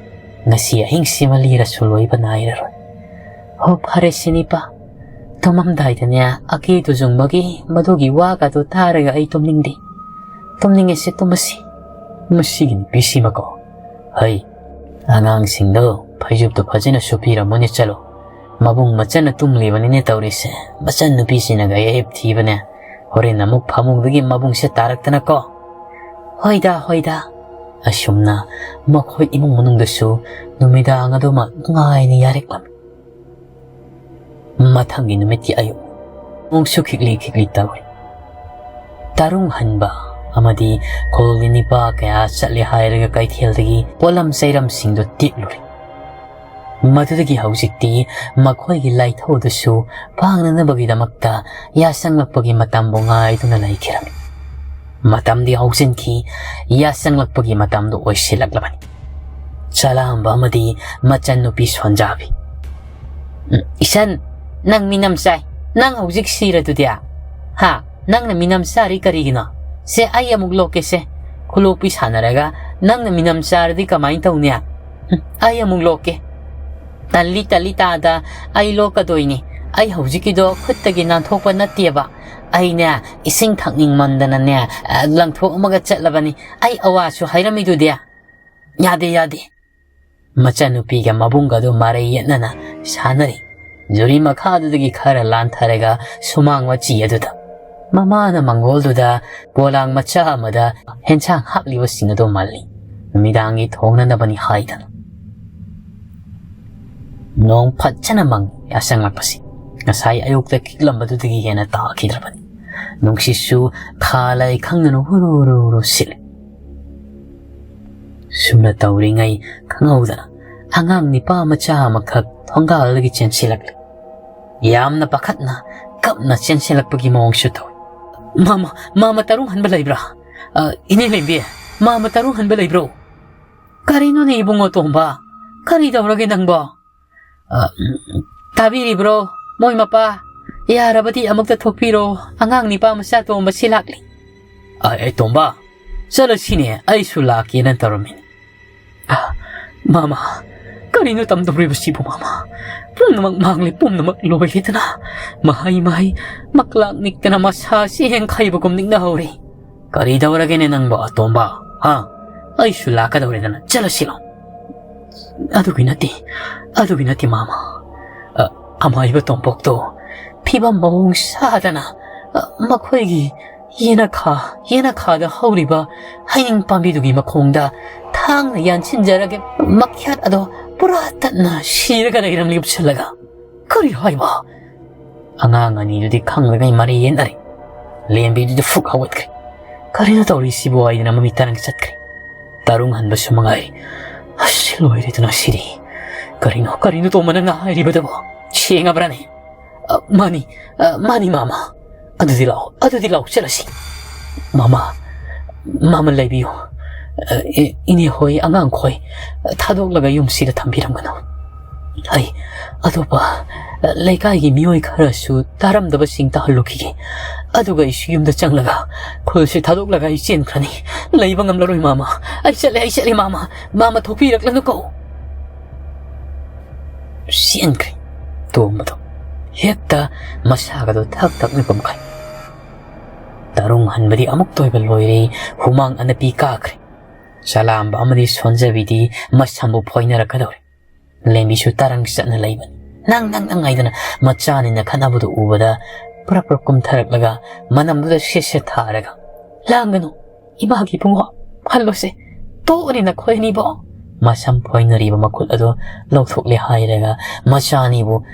ꯉꯁꯤ ꯑꯍꯤꯡꯁꯤꯃ ꯂꯤꯔꯁꯨ ꯂꯣꯏꯕ ꯅꯥꯏꯔꯔꯣꯏ꯫ ꯍꯣ, ꯐꯔꯦ ꯁꯤꯅꯤꯄꯥ, ꯇꯨꯝꯃꯝꯗꯥꯏꯗꯅꯦ ꯑꯀꯦ ꯇꯨꯖꯨꯡꯕꯒꯤ ꯃꯗꯨꯒꯤ ꯋꯥꯒꯗꯣ ꯇꯥꯔꯒ ꯑꯩ ꯇꯨꯝꯅꯤꯡꯗꯦ꯫ ꯇꯨꯝꯅꯤꯡꯉꯦꯁꯦ, ꯇꯨꯝꯃꯁꯤ꯫ ꯃꯁꯤꯒꯤ ꯅꯨꯄꯤꯁꯤꯃꯀꯣ꯫ ꯍꯩ, ꯑꯉꯥꯡꯁꯤꯡꯗꯣ ꯐꯩꯖꯨꯞꯇꯣ ꯐꯖꯅ ꯁꯨꯞꯄꯤꯔꯝꯃꯣꯅꯦ, ꯆꯠꯂꯣ꯫ ꯃꯕꯨꯡ ꯃꯆꯟꯅ ꯇꯨꯝꯂꯤꯕꯅꯤꯅꯦ ꯇꯧꯔꯤꯁꯦ꯫ ꯃꯆꯟ ꯅꯨꯄꯤꯁꯤꯅꯒ ꯍꯦꯛ ꯊꯤꯕꯅꯦ꯫ ꯍꯣꯔꯦꯟ ꯑꯃꯨꯛ ꯐꯃꯨꯡꯗꯒꯤ ꯃꯕꯨꯡꯁꯦ ꯇꯥꯔꯛꯇꯅꯀꯣ꯫ ꯍꯣꯏꯗ, ꯍꯣꯏꯗ꯫ ꯑꯁꯨꯝꯅ ꯃꯈꯣꯏ ꯏꯃꯨꯡ ꯃꯅꯨꯡꯗꯁꯨ ꯅꯨꯃꯤꯗꯥꯡ ꯑꯗꯨꯃ ꯅꯨꯡꯉꯥꯏꯅ ꯌꯥꯔꯛꯂꯝꯃꯤ꯫ ꯃꯊꯪꯒꯤ ꯅꯨꯃꯤꯠꯀꯤ ꯑꯌꯨꯛ, ꯅꯣꯡꯁꯨ ꯈꯤꯛꯂꯤ ꯈꯤꯛꯂꯤ ꯇꯧꯔꯤ꯫ ꯇꯔꯨꯡ ꯍꯟꯕ ꯑꯃꯗꯤ ꯈꯨꯜꯒꯤ ꯅꯤꯄꯥ ꯀꯌꯥ ꯆꯠꯂꯦ ꯍꯥꯏꯔꯒ ꯀꯩꯊꯦꯜꯗꯒꯤ ꯄꯣꯠꯂꯝ ꯆꯩꯔꯝꯁꯤꯡꯗꯨ ꯇꯦꯛꯂꯨꯔꯦ꯫ ꯃꯗꯨꯗꯒꯤ ꯍꯧꯖꯤꯛꯇꯤ ꯃꯈꯣꯏꯒꯤ ꯂꯥꯏꯊꯧꯗꯨꯁꯨ ꯐꯥꯡꯅꯅꯕꯒꯤꯗꯃꯛꯇ ꯌꯥꯁꯪꯂꯛꯄꯒꯤ ꯃꯇꯝꯕꯨ ꯉꯥꯏꯗꯨꯅ ꯂꯩꯈꯤꯔꯝꯃꯤ꯫ ꯃꯇꯝꯗꯤ ꯍꯧꯖꯤꯟꯈꯤ, ꯌꯥꯁꯪꯂꯛꯄꯒꯤ ꯃꯇꯝꯗꯨ ꯑꯣꯏꯁꯤꯜꯂꯛꯂꯕꯅꯤ꯫ ꯆꯂꯥꯝꯕ ꯑꯃꯗꯤ ꯃꯆꯟꯅꯨꯄꯤ ꯁꯣꯟꯖꯥꯕꯤ꯫ "ꯎꯝ, ꯏꯁꯟ, ꯅꯪ ꯃꯤꯅꯝ ꯆꯥꯏ, ꯅꯪ ꯍꯧꯖꯤꯛ ꯁꯤꯔꯗꯨꯗꯤ? ꯍꯥ? ꯅꯪꯅ ꯃꯤꯅꯝ ꯆꯥꯔꯤ ꯀꯔꯤꯒꯤꯅꯣ? ꯁꯦ, ꯑꯩ ꯑꯃꯨꯛ ꯂꯣꯛꯀꯦꯁꯦ꯫ ꯈꯨꯂꯣꯛꯄꯤ ꯁꯥꯟꯅꯔꯒ ꯅꯪꯅ ꯃꯤꯅꯝ ꯆꯥꯔꯗꯤ ꯀꯃꯥꯏꯅ ꯇꯧꯅꯤ? ꯎꯝ, ꯑꯩ ꯑꯃꯨꯛ ꯂꯣꯛꯀꯦ꯫ ꯇꯜꯂꯤ, ꯇꯜꯂꯤ ꯇꯥꯗ, ꯑꯩ ꯂꯣꯛꯀꯗꯣꯏꯅꯤ꯫ ꯑꯩ ꯍꯧꯖꯤꯛꯀꯤꯗꯣ ꯈꯨꯠꯇꯒꯤ ꯅꯥꯟꯊꯣꯛꯄ ꯅꯠꯇꯦꯕ꯫ ꯑꯩꯅꯦ, ꯏꯁꯤꯡ ꯊꯛꯅꯤꯡꯃꯟꯗꯅꯅꯦ, ꯑ, ꯂꯪꯊꯣꯛꯑꯝꯃꯒ ꯆꯠꯂꯕꯅꯤ꯫ ꯑꯩ ꯑꯋꯥꯁꯨ ꯍꯥꯏꯔꯝꯃꯤꯗꯨꯗꯤ꯫ ꯌꯥꯗꯦ, ꯌꯥꯗꯦ꯫" ꯃꯆꯟꯅꯨꯄꯤꯒ ꯃꯕꯨꯡꯒꯗꯨ ꯃꯔꯩ ꯌꯦꯠꯅꯅ ꯁꯥꯟꯅꯔꯤ꯫ ꯖꯨꯔꯤ ꯃꯈꯥꯗꯨꯗꯒꯤ ꯈꯔ ꯂꯥꯟꯊꯔꯒ ꯁꯨꯃꯥꯡ ꯃꯆꯤ ꯑꯗꯨꯗ ꯃꯃꯥꯅ ꯃꯪꯒꯣꯜꯗꯨꯗ ꯄꯣꯂꯥꯡ ꯃꯆꯥ ꯑꯃꯗ ꯍꯦꯟꯁꯥꯡ ꯍꯥꯞꯂꯤꯕꯁꯤꯡ ꯑꯗꯨ ꯃꯥꯜꯂꯤ꯫ ꯅꯨꯃꯤꯗꯥꯡꯒꯤ ꯊꯣꯡꯅꯅꯕꯅꯤ ꯍꯥꯏꯗꯅ꯫ ꯅꯣꯡ ꯐꯖꯅ ꯃꯪꯉꯤ꯫ ꯌꯥꯁꯪꯂꯛꯄꯁꯤ ꯉꯁꯥꯏ ꯑꯌꯨꯛꯇ ꯈꯤꯛꯂꯝꯕꯗꯨꯗꯒꯤ ꯍꯦꯟꯅ ꯇꯥꯈꯤꯗ꯭ꯔꯕꯅꯤ꯫ ꯅꯨꯡꯁꯤꯠꯁꯨ ꯊꯥ ꯂꯩ ꯈꯪꯗꯅ ꯍꯨꯔꯨ ꯍꯨꯔꯨ ꯍꯨꯔꯨ ꯁꯤꯠꯂꯤ꯫ ꯁꯨꯝꯅ ꯇꯧꯔꯤꯉꯩ ꯈꯪꯍꯧꯗꯅ ꯑꯉꯥꯡ ꯅꯤꯄꯥ ꯃꯆꯥ ꯑꯃꯈꯛ ꯊꯣꯡꯒꯥꯜꯗꯒꯤ ꯆꯦꯟꯁꯤꯜꯂꯛꯂꯤ꯫ ꯌꯥꯝꯅ ꯄꯥꯈꯠꯅ ꯀꯞꯅ ꯆꯦꯟꯁꯤꯜꯂꯛꯄꯒꯤ ꯃꯑꯣꯡꯁꯨ ꯇꯧꯏ꯫ "ꯃꯥꯃ, ꯃꯥꯃ ꯇꯔꯨꯡ ꯍꯟꯕ ꯂꯩꯕ꯭ꯔꯥ? ꯑ, ꯏꯅꯦ ꯂꯦꯝꯕꯤ, ꯃꯥꯃ ꯇꯔꯨꯡ ꯍꯟꯕ ꯂꯩꯕ꯭ꯔꯣ?" "ꯀꯔꯤꯅꯣꯅꯦ ꯏꯕꯨꯡꯉꯣ ꯇꯣꯝꯕ? ꯀꯔꯤ ꯇꯧꯔꯒꯦ ꯅꯪꯕꯣ?" "ꯑ, ꯇꯥꯕꯤꯔꯤꯕ꯭ꯔꯣ? ꯃꯣꯏ ꯃꯄꯥ, ꯌꯥꯔꯕꯗꯤ ꯑꯃꯨꯛꯇ ꯊꯣꯛꯄꯤꯔꯣ꯫ ꯑꯉꯥꯡ ꯅꯤꯄꯥ ꯃꯆꯥ ꯇꯣꯝꯕꯁꯤ ꯂꯥꯛꯂꯤ꯫" "ꯑ, ꯑꯦ, ꯇꯣꯝꯕ, ꯆꯠꯂꯁꯤꯅꯦ, ꯑꯩꯁꯨ ꯂꯥꯛꯀꯦꯅ ꯇꯧꯔꯝꯃꯤꯅꯦ꯫" "ꯑ, ꯃꯥꯃ, ꯀꯔꯤꯅꯣ ꯇꯝꯗꯧꯔꯤꯕꯁꯤꯕꯨ, ꯃꯥꯃ? ꯄꯨꯝꯅꯃꯛ ꯃꯥꯡꯂꯦ, ꯄꯨꯝꯅꯃꯛ ꯂꯣꯏꯔꯦꯗꯅ꯫ ꯃꯍꯩ ꯃꯍꯩ, ꯃꯛꯂꯥꯛ ꯅꯤꯛꯇꯅ ꯃꯁꯥ ꯆꯦꯡ ꯈꯩꯕꯒꯨꯝ ꯅꯤꯛꯅꯍꯧꯔꯦ꯫" "ꯀꯔꯤ ꯇꯧꯔꯒꯦꯅꯦ ꯅꯪꯕꯣ, ꯑꯇꯣꯝꯕ? ꯍꯥ? ꯑꯩꯁꯨ ꯂꯥꯛꯀꯗꯧꯔꯦꯗꯅ, ꯆꯠꯂꯁꯤ ꯂꯥꯎ꯫" "ꯑꯗꯨꯒꯤ ꯅꯠꯇꯦ, ꯑꯗꯨꯒꯤ ꯅꯠꯇꯦ, ꯃꯥꯃ꯫ ꯑ, ꯑꯃꯥꯏꯕ ꯇꯣꯝꯄꯣꯛꯇꯣ ꯐꯤꯕꯝ ꯃꯑꯣꯡ ꯆꯥꯗꯅ, ꯑ, ꯃꯈꯣꯏꯒꯤ ꯌꯦꯅꯈꯥ, ꯌꯦꯅꯈꯥꯗ ꯍꯧꯔꯤꯕ ꯍꯩꯅꯤꯡ ꯄꯥꯝꯕꯤꯗꯨꯒꯤ ꯃꯈꯣꯡꯗ ꯊꯥꯡꯅ ꯌꯥꯟꯁꯤꯟꯖꯔꯒ ꯃꯈ꯭ꯌꯥꯠ ꯑꯗꯣ ꯄꯨꯔꯥ ꯇꯠꯅ ꯁꯤꯔꯒ ꯂꯩꯔꯝꯂꯦ ꯎꯞꯁꯜꯂꯒ꯫" "ꯀꯔꯤ ꯍꯥꯏꯕ?" ꯑꯉꯥꯡ ꯑꯅꯤꯗꯨꯗꯤ ꯈꯪꯗꯉꯩ ꯃꯔꯩ ꯌꯦꯠꯅꯔꯦ꯫ ꯂꯦꯝꯕꯤꯗꯨꯗꯤ ꯐꯨꯛ ꯍꯧꯒꯠꯈ꯭ꯔꯦ꯫ "ꯀꯔꯤꯅꯣ ꯇꯧꯔꯤꯁꯤꯕꯨ?" ꯍꯥꯏꯗꯅ ꯃꯃꯤꯠ ꯇꯔꯪ ꯆꯠꯈ꯭ꯔꯦ꯫ ꯇꯔꯨꯡ ꯍꯟꯕꯁꯨ ꯃꯉꯥꯏꯔꯦ꯫ "ꯑꯁ, ꯂꯣꯏꯔꯦꯗꯅ ꯁꯤꯗꯤ꯫ ꯀꯔꯤꯅꯣ, ꯀꯔꯤꯅꯣ ꯇꯣꯝꯕ ꯅꯪꯅ ꯍꯥꯏꯔꯤꯕꯗꯨꯕꯣ? ꯁꯦꯡꯉꯕ꯭ꯔꯥꯅꯦ?" "ꯑ, ꯃꯥꯅꯤ, ꯑ, ꯃꯥꯅꯤ, ꯃꯥꯃ꯫ ꯑꯗꯨꯗꯤ ꯂꯥꯛꯑꯣ, ꯑꯗꯨꯗꯤ ꯂꯥꯛꯑꯣ, ꯆꯠꯂꯁꯤ꯫" "ꯃꯥꯃ, ꯃꯥꯃ ꯂꯩꯕꯤꯌꯨ꯫ ꯑ, ꯏ-, ꯏꯅꯦ ꯍꯣꯏ, ꯑꯉꯥꯡ ꯈꯣꯏ ꯊꯥꯗꯣꯛꯂꯒ ꯌꯨꯝꯁꯤꯗ ꯊꯝꯕꯤꯔꯝꯒꯅꯨ꯫ ꯑꯩ ꯑꯇꯣꯞꯄ, ꯑ, ꯂꯩꯀꯥꯏꯒꯤ ꯃꯤꯑꯣꯏ ꯈꯔꯁꯨ ꯇꯥꯔꯝꯗꯕꯁꯤꯡ ꯇꯥꯍꯜꯂꯨꯈꯤꯒꯦ꯫ ꯑꯗꯨꯒ ꯑꯩꯁꯨ ꯌꯨꯝꯗ ꯆꯪꯂꯒ ꯈꯨꯜꯁꯤ ꯊꯥꯗꯣꯛꯂꯒ ꯑꯩ ꯆꯦꯟꯈ꯭ꯔꯅꯤ꯫ ꯂꯩꯕ ꯉꯝꯂꯔꯣꯏ, ꯃꯥꯃ꯫ ꯑꯩ ꯆꯠꯂꯦ, ꯑꯩ ꯆꯠꯂꯦ, ꯃꯥꯃ꯫ ꯃꯥꯃ ꯊꯣꯛꯄꯤꯔꯛꯂꯅꯨꯀꯣ꯫" ꯆꯦꯟꯈ꯭ꯔꯦ ꯇꯣꯝꯕꯗꯣ꯫ ꯍꯦꯛꯇ ꯃꯁꯥꯒꯗꯣ ꯊꯛ ꯊꯛꯅ ꯄꯨꯝꯈꯩ꯫ ꯇꯔꯨꯡ ꯍꯟꯕꯗꯤ ꯑꯃꯨꯛꯇ ꯑꯣꯏꯕ ꯂꯣꯏꯔꯦ, ꯍꯨꯃꯥꯡ ꯑꯅꯞꯄꯤ ꯀꯥꯈ꯭ꯔꯦ꯫ ꯆꯂꯥꯝꯕ ꯑꯃꯗꯤ ꯁꯣꯟꯖꯕꯤꯗꯤ ꯃꯁꯝꯕꯨ ꯐꯣꯏꯅꯔꯛꯀꯗꯧꯔꯦ꯫ ꯂꯦꯝꯕꯤꯁꯨ ꯇꯔꯪ ꯆꯠꯅ ꯂꯩꯕꯅꯤ꯫ "ꯅꯪ, ꯅꯪ, ꯅꯪ" ꯍꯥꯏꯗꯅ ꯃꯆꯥꯅꯤꯅ ꯈꯠꯅꯕꯗꯨ ꯎꯕꯗ ꯄꯨꯔꯞ ꯄꯨꯔꯞ ꯀꯨꯝꯊꯔꯛꯂꯒ ꯃꯅꯝꯗꯨꯗ ꯁꯦꯠ ꯁꯦꯠ ꯊꯥꯔꯒ, "ꯂꯥꯡꯒꯅꯨ, ꯏꯃꯥꯒꯤ ꯏꯕꯨꯡꯉꯣ, ꯍꯜꯂꯣꯁꯦ, ꯇꯣꯛꯑꯅꯤ ꯅꯈꯣꯏ ꯑꯅꯤꯕꯣ꯫" ꯃꯁꯝ ꯐꯣꯏꯅꯔꯤꯕ ꯃꯈꯨꯠ ꯑꯗꯨ ꯂꯧꯊꯣꯛꯂꯦ ꯍꯥꯏꯔꯒ ꯃꯆꯥ ꯑꯅꯤꯕꯨ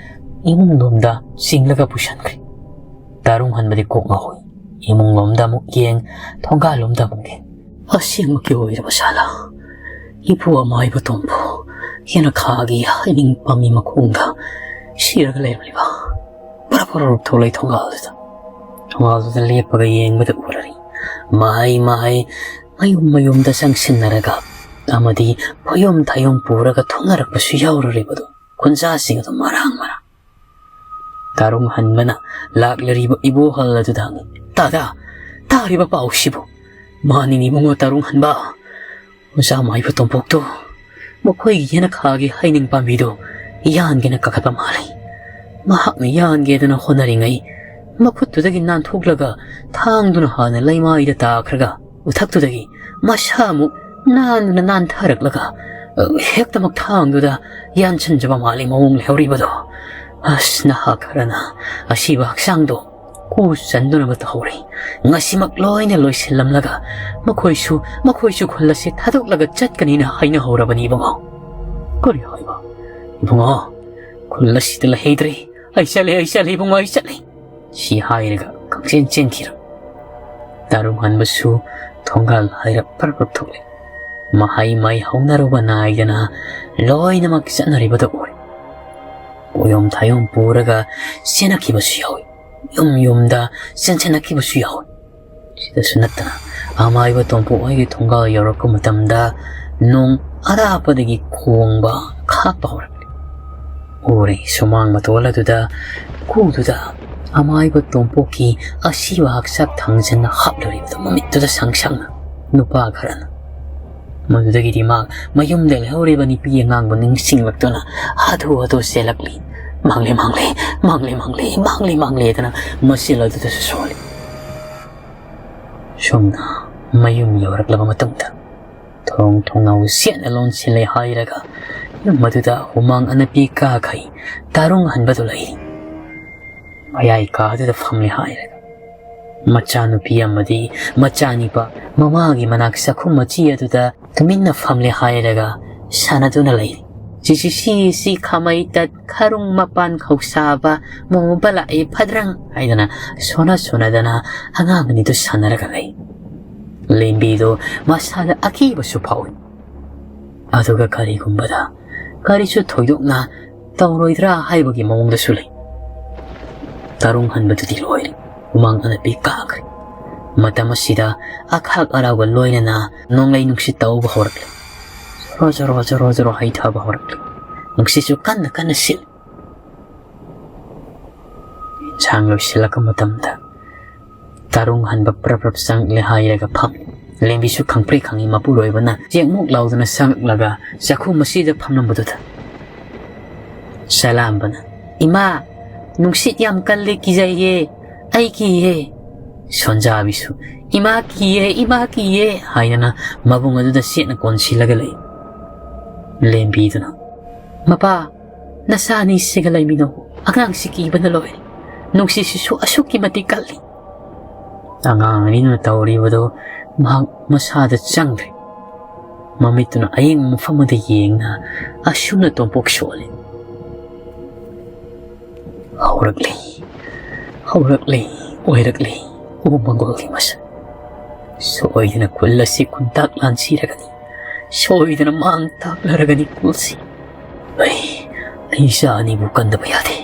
ꯏꯃꯨꯡ ꯂꯣꯝꯗ ꯆꯤꯡꯂꯒ ꯄꯨꯁꯟꯈ꯭ꯔꯦ꯫ ꯇꯔꯨꯡ ꯍꯟꯕꯗꯤ ꯀꯣꯛ ꯉꯥꯎꯏ꯫ ꯏꯃꯨꯡ ꯂꯣꯝꯗ ꯑꯃꯨꯛ ꯌꯦꯡ, ꯊꯣꯡꯒꯥꯜ ꯂꯣꯝꯗ ꯑꯃꯨꯛ ꯌꯦꯡ꯫ "ꯑꯁꯦꯡꯃꯛꯀꯤ ꯑꯣꯏꯔꯕ ꯁꯥꯂꯥ? ꯏꯄꯨ ꯑꯃꯥꯏꯕ ꯇꯣꯝꯕꯨ ꯌꯦꯅꯈꯥꯒꯤ ꯍꯩꯅꯤꯡ ꯄꯥꯝꯕꯤ ꯃꯈꯣꯡꯗ ꯁꯤꯔꯒ ꯂꯩꯔꯝꯂꯤꯕ?" ꯕ꯭ꯔꯞ ꯄꯨꯔꯨꯞ ꯊꯣꯛꯂꯛꯏ ꯊꯣꯡꯒꯥꯜꯗꯨꯗ꯫ ꯊꯣꯡꯒꯥꯜꯗꯨꯗ ꯂꯦꯞꯄꯒ ꯌꯦꯡꯕꯗ ꯎꯔꯔꯤ꯫ ꯃꯍꯩ ꯃꯍꯩ ꯃꯌꯨꯝ ꯃꯌꯨꯝꯗ ꯆꯪꯁꯤꯟꯅꯔꯒ ꯑꯃꯗꯤ ꯐꯌꯨꯝ ꯊꯌꯨꯝ ꯄꯨꯔꯒ ꯊꯣꯛꯅꯔꯛꯄꯁꯨ ꯌꯥꯎꯔꯔꯤꯕꯗꯣ꯫ ꯈꯨꯟꯖꯥꯁꯤꯡ ꯑꯗꯨ ꯃꯔꯥꯡ ꯃꯔꯥꯡ꯫ ꯇꯥꯔꯨꯡ ꯍꯟꯕꯅ ꯂꯥꯛꯂꯔꯤꯕ ꯏꯕꯣꯍꯜ ꯑꯗꯨꯗ ꯍꯪꯉꯤ, "ꯇꯥꯗꯥ, ꯇꯥꯔꯤꯕ ꯄꯥꯎꯁꯤꯕꯨ?" "ꯃꯥꯅꯤꯅꯦ ꯏꯕꯨꯡꯉꯣ ꯇꯥꯔꯨꯡ ꯍꯟꯕ, ꯑꯣꯖꯥ ꯃꯥꯏꯕ ꯇꯣꯝꯄꯣꯛꯇꯣ ꯃꯈꯣꯏꯒꯤ ꯌꯦꯅꯈꯥꯒꯤ ꯍꯩꯅꯤꯡ ꯄꯥꯝꯕꯤꯗꯣ ꯌꯥꯟꯒꯦꯅ ꯀꯥꯈꯠꯄ ꯃꯥꯜꯂꯤ꯫ ꯃꯍꯥꯛꯅ ꯌꯥꯟꯒꯦꯗꯅ ꯍꯣꯠꯅꯔꯤꯉꯩ ꯃꯈꯨꯠꯇꯨꯗꯒꯤ ꯅꯥꯟꯊꯣꯛꯂꯒ ꯊꯥꯡꯗꯨꯅ ꯍꯥꯟꯅ ꯂꯩꯃꯥꯏꯗ ꯇꯥꯈ꯭ꯔꯒ ꯎꯊꯛꯇꯨꯗꯒꯤ ꯃꯁꯥꯃꯨꯛ ꯅꯥꯟꯗꯨꯅ ꯅꯥꯟꯊꯔꯛꯂꯒ, ꯑ, ꯍꯦꯛꯇꯃꯛ ꯊꯥꯡꯗꯨꯗ ꯌꯥꯟꯁꯤꯟꯖꯕ ꯃꯥꯜꯂꯤ ꯃꯑꯣꯡ ꯂꯩꯍꯧꯔꯤꯕꯗꯣ꯫ ꯑꯁ, ꯅꯍꯥ ꯈꯔꯅ ꯑꯁꯤꯕ ꯍꯛꯆꯥꯡꯗꯣ ꯀꯨ ꯆꯟꯗꯨꯅꯕ ꯇꯧꯍꯧꯔꯦ꯫ ꯉꯁꯤꯃꯛ ꯂꯣꯏꯅ ꯂꯣꯏꯁꯤꯜꯂꯝꯂꯒ ꯃꯈꯣꯏꯁꯨ, ꯃꯈꯣꯏꯁꯨ ꯈꯨꯜ ꯑꯁꯤ ꯊꯥꯗꯣꯛꯂꯒ ꯆꯠꯀꯅꯤꯅ ꯍꯥꯏꯅꯍꯧꯔꯕꯅꯤ ꯏꯕꯨꯡꯉꯣ꯫" "ꯀꯔꯤ ꯍꯥꯏꯕ? ꯏꯕꯨꯡꯉꯣ, ꯈꯨꯜ ꯑꯁꯤꯗ ꯂꯩꯍꯩꯗ꯭ꯔꯦ꯫ ꯑꯩ ꯆꯠꯂꯦ, ꯑꯩ ꯆꯠꯂꯦ, ꯏꯕꯨꯡꯉꯣ, ꯑꯩ ꯆꯠꯂꯦ!" ꯁꯤ ꯍꯥꯏꯔꯒ ꯈꯪꯆꯦꯟ ꯆꯦꯟꯈꯤꯔꯝ꯫ ꯇꯥꯔꯨꯡ ꯍꯟꯕꯁꯨ ꯊꯣꯡꯒꯥꯜ ꯍꯥꯏꯔ ꯄꯔꯞ ꯄꯔꯞ ꯊꯣꯛꯂꯦ꯫ ꯃꯍꯩ ꯃꯍꯩ ꯍꯧꯅꯔꯨꯕ ꯅꯥꯏꯗꯅ ꯂꯣꯏꯅꯃꯛ ꯆꯠꯅꯔꯤꯕꯗꯨ ꯎꯔꯦ꯫ ꯄꯣꯌꯣꯝ ꯊꯥꯌꯣꯝ ꯄꯨꯔꯒ ꯆꯦꯟꯅꯈꯤꯕꯁꯨ ꯌꯥꯎꯏ꯫ ꯌꯨꯝ ꯌꯨꯝꯗ ꯆꯦꯟꯁꯤꯟꯅꯈꯤꯕꯁꯨ ꯌꯥꯎꯏ꯫ ꯁꯤꯗꯁꯨ ꯅꯠꯇꯅ ꯑꯃꯥꯏꯕ ꯇꯣꯝꯄꯣꯛ ꯍꯣꯏꯒꯤ ꯊꯣꯡꯒꯥꯜ ꯌꯧꯔꯛꯄ ꯃꯇꯝꯗ ꯅꯣꯡ ꯑꯔꯥꯞꯄꯗꯒꯤ ꯈꯣꯡꯕ ꯈꯥꯛꯄ ꯍꯧꯔꯛꯂꯤ꯫ ꯎꯔꯦ ꯁꯨꯃꯥꯡ ꯃꯇꯣꯜ ꯑꯗꯨꯗ ꯀꯨꯗꯨꯗ ꯑꯃꯥꯏꯕ ꯇꯣꯝꯄꯣꯛꯀꯤ ꯑꯁꯤꯕ ꯍꯛꯆꯥꯛ ꯊꯥꯡꯖꯟꯅ ꯍꯥꯞꯂꯨꯔꯤꯕꯗꯨ ꯃꯃꯤꯠꯇꯨꯗ ꯁꯪ ꯁꯪꯅ꯫ ꯅꯨꯄꯥ ꯈꯔꯅ꯫ ꯃꯗꯨꯗꯒꯤꯗꯤ ꯃꯍꯥꯛ ꯃꯌꯨꯝꯗ ꯂꯩꯍꯧꯔꯤꯕ ꯅꯨꯄꯤ ꯑꯉꯥꯡꯕꯨ ꯅꯤꯡꯁꯤꯡꯂꯛꯇꯨꯅ ꯍꯥꯊꯨ ꯍꯥꯊꯨ ꯆꯦꯜꯂꯛꯂꯤ꯫ "ꯃꯥꯡꯂꯦ, ꯃꯥꯡꯂꯦ, ꯃꯥꯡꯂꯦ, ꯃꯥꯡꯂꯦ, ꯃꯥꯡꯂꯦ, ꯃꯥꯡꯂꯦ" ꯍꯥꯏꯗꯅ ꯃꯆꯤꯜ ꯑꯗꯨꯗꯁꯨ ꯁꯣꯜꯂꯤ꯫ ꯁꯣꯝꯅ ꯃꯌꯨꯝ ꯌꯧꯔꯛꯂꯕ ꯃꯇꯨꯡꯗ ꯊꯣꯡ ꯊꯣꯡꯅꯥꯎ ꯁꯦꯠꯅ ꯂꯣꯟꯁꯤꯜꯂꯦ ꯍꯥꯏꯔꯒ ꯌꯨꯝ ꯑꯗꯨꯗ ꯍꯨꯃꯥꯡ ꯑꯅꯞꯄꯤ ꯀꯥꯈꯩ ꯇꯥꯔꯨꯡ ꯍꯟꯕꯗꯨ ꯂꯩꯔꯤ꯫ ꯃꯌꯥꯏ ꯀꯥꯗꯨꯗ ꯐꯝꯂꯦ ꯍꯥꯏꯔꯒ ꯃꯆꯥꯅꯨꯄꯤ ꯑꯃꯗꯤ ꯃꯆꯥꯅꯤꯄꯥ ꯃꯃꯥꯒꯤ ꯃꯅꯥꯛ ꯆꯥꯛꯈꯨꯝ ꯃꯆꯤ ꯑꯗꯨꯗ ꯇꯨꯃꯤꯟꯅ ꯐꯝꯂꯦ ꯍꯥꯏꯔꯒ ꯁꯥꯟꯅꯗꯨꯅ ꯂꯩꯔꯤ꯫ "ꯆꯤꯆꯤ ꯁꯤ ꯁꯤ ꯈꯥꯃꯩ ꯇꯠ ꯈꯔꯨꯡ ꯃꯄꯥꯟ ꯈꯧꯁꯥꯕ ꯃꯣꯕ ꯂꯥꯛꯏ ꯐꯗ꯭ꯔꯪ" ꯍꯥꯏꯗꯅ ꯁꯣꯟꯅ ꯁꯣꯟꯅꯗꯅ ꯑꯉꯥꯡ ꯑꯅꯤꯗꯨ ꯁꯥꯟꯅꯔꯒ ꯂꯩ꯫ ꯂꯦꯝꯕꯤꯗꯨ ꯃꯁꯥꯗ ꯑꯀꯤꯕꯁꯨ ꯐꯥꯎꯏ꯫ ꯑꯗꯨꯒ ꯀꯔꯤꯒꯨꯝꯕꯗ ꯀꯔꯤꯁꯨ ꯊꯣꯏꯗꯣꯛꯅ ꯇꯧꯔꯣꯏꯗ꯭ꯔꯥ ꯍꯥꯏꯕꯒꯤ ꯃꯑꯣꯡꯗꯁꯨ ꯂꯩ꯫ ꯇꯔꯨꯡ ꯍꯟꯕꯗꯨꯗꯤ ꯂꯣꯏꯔꯦ꯫ ꯍꯨꯃꯥꯡ ꯑꯅꯞꯄꯤ ꯀꯥꯈ꯭ꯔꯦ꯫ ꯃꯇꯝ ꯑꯁꯤꯗ ꯑꯈꯥꯛ ꯑꯔꯥꯎꯒ ꯂꯣꯏꯅꯅ ꯅꯣꯡꯂꯩ ꯅꯨꯡꯁꯤꯠ ꯇꯧꯕ ꯍꯧꯔꯛꯂꯦ꯫ ꯖꯣꯔꯣ ꯖꯣꯔꯣ ꯖꯣꯔꯣ ꯖꯣꯔꯣ ꯍꯩꯊꯕ ꯍꯧꯔꯛꯂꯦ꯫ ꯅꯨꯡꯁꯤꯠꯁꯨ ꯀꯟꯅ ꯀꯟꯅ ꯁꯤꯠꯂꯤ꯫ ꯏꯟꯁꯥꯡ ꯂꯣꯏꯁꯤꯜꯂꯛꯄ ꯃꯇꯝꯗ ꯇꯔꯨꯡ ꯍꯟꯕ ꯄ꯭ꯔꯞ ꯄ꯭ꯔꯞ ꯆꯪꯂꯦ ꯍꯥꯏꯔꯒ ꯐꯝ꯫ ꯂꯦꯝꯕꯤꯁꯨ ꯈꯪꯄ꯭ꯔꯦꯛ ꯈꯪꯉꯤ ꯃꯄꯨꯔꯣꯏꯕꯅ ꯆꯦꯡꯃꯨꯛ ꯂꯥꯎꯗꯨꯅ ꯆꯪꯂꯛꯂꯒ ꯆꯥꯛꯈꯨꯝ ꯑꯁꯤꯗ ꯐꯝꯂꯝꯕꯗꯨꯗ꯫ ꯆꯂꯥꯝꯕꯅ, "ꯏꯃꯥ, ꯅꯨꯡꯁꯤꯠ ꯌꯥꯝ ꯀꯜꯂꯦ, ꯀꯤꯖꯩꯌꯦ, ꯑꯩ ꯀꯤꯌꯦ"꯫ ꯁꯣꯟꯖꯥꯕꯤꯁꯨ, "ꯏꯃꯥ ꯀꯤꯌꯦ, ꯏꯃꯥ ꯀꯤꯌꯦ" ꯍꯥꯏꯗꯅ ꯃꯕꯨꯡ ꯑꯗꯨꯗ ꯆꯦꯠꯅ ꯀꯣꯟꯁꯤꯜꯂꯒ ꯂꯩ꯫ ꯂꯦꯝꯕꯤꯗꯨꯅ, "ꯃꯄꯥ, ꯅꯆꯥ ꯑꯅꯤꯁꯤꯒ ꯂꯩꯃꯤꯟꯅꯧ꯫ ꯑꯉꯥꯡꯁꯤ ꯀꯤꯕꯅ ꯂꯣꯏꯔꯦ꯫ ꯅꯨꯡꯁꯤꯠꯁꯤꯁꯨ ꯑꯁꯨꯛꯀꯤ ꯃꯇꯤꯛ ꯀꯜꯂꯤ"꯫ ꯑꯉꯥꯡ ꯑꯅꯤꯅ ꯇꯧꯔꯤꯕꯗꯨ ꯃꯍꯥꯛ ꯃꯁꯥꯗ ꯆꯪꯗ꯭ꯔꯦ꯫ ꯃꯃꯤꯠꯇꯨꯅ ꯑꯌꯦꯡꯕ ꯃꯐꯝ ꯑꯃꯗ ꯌꯦꯡꯅ ꯑꯁꯨꯝꯅ ꯇꯣꯝꯄꯣꯛ ꯁꯣꯜꯂꯤ꯫ ꯍꯧꯔꯛꯂꯤ, ꯍꯧꯔꯛꯂꯤ, ꯑꯣꯏꯔꯛꯂꯤ, ꯎ ꯃꯪꯒꯣꯜꯒꯤ ꯃꯁꯛ꯫ ꯁꯣꯏꯗꯅ ꯈꯨꯜ ꯑꯁꯤ ꯈꯨꯟꯇꯥꯛ ꯂꯥꯟꯁꯤꯔꯒꯅꯤ, ꯁꯣꯏꯗꯅ ꯃꯥꯡ ꯇꯥꯛꯂꯔꯒꯅꯤ ꯈꯨꯜꯁꯤ꯫ ꯑꯩ, ꯑꯩ ꯏꯆꯥ ꯑꯅꯤꯕꯨ ꯀꯟꯗꯕ ꯌꯥꯗꯦ,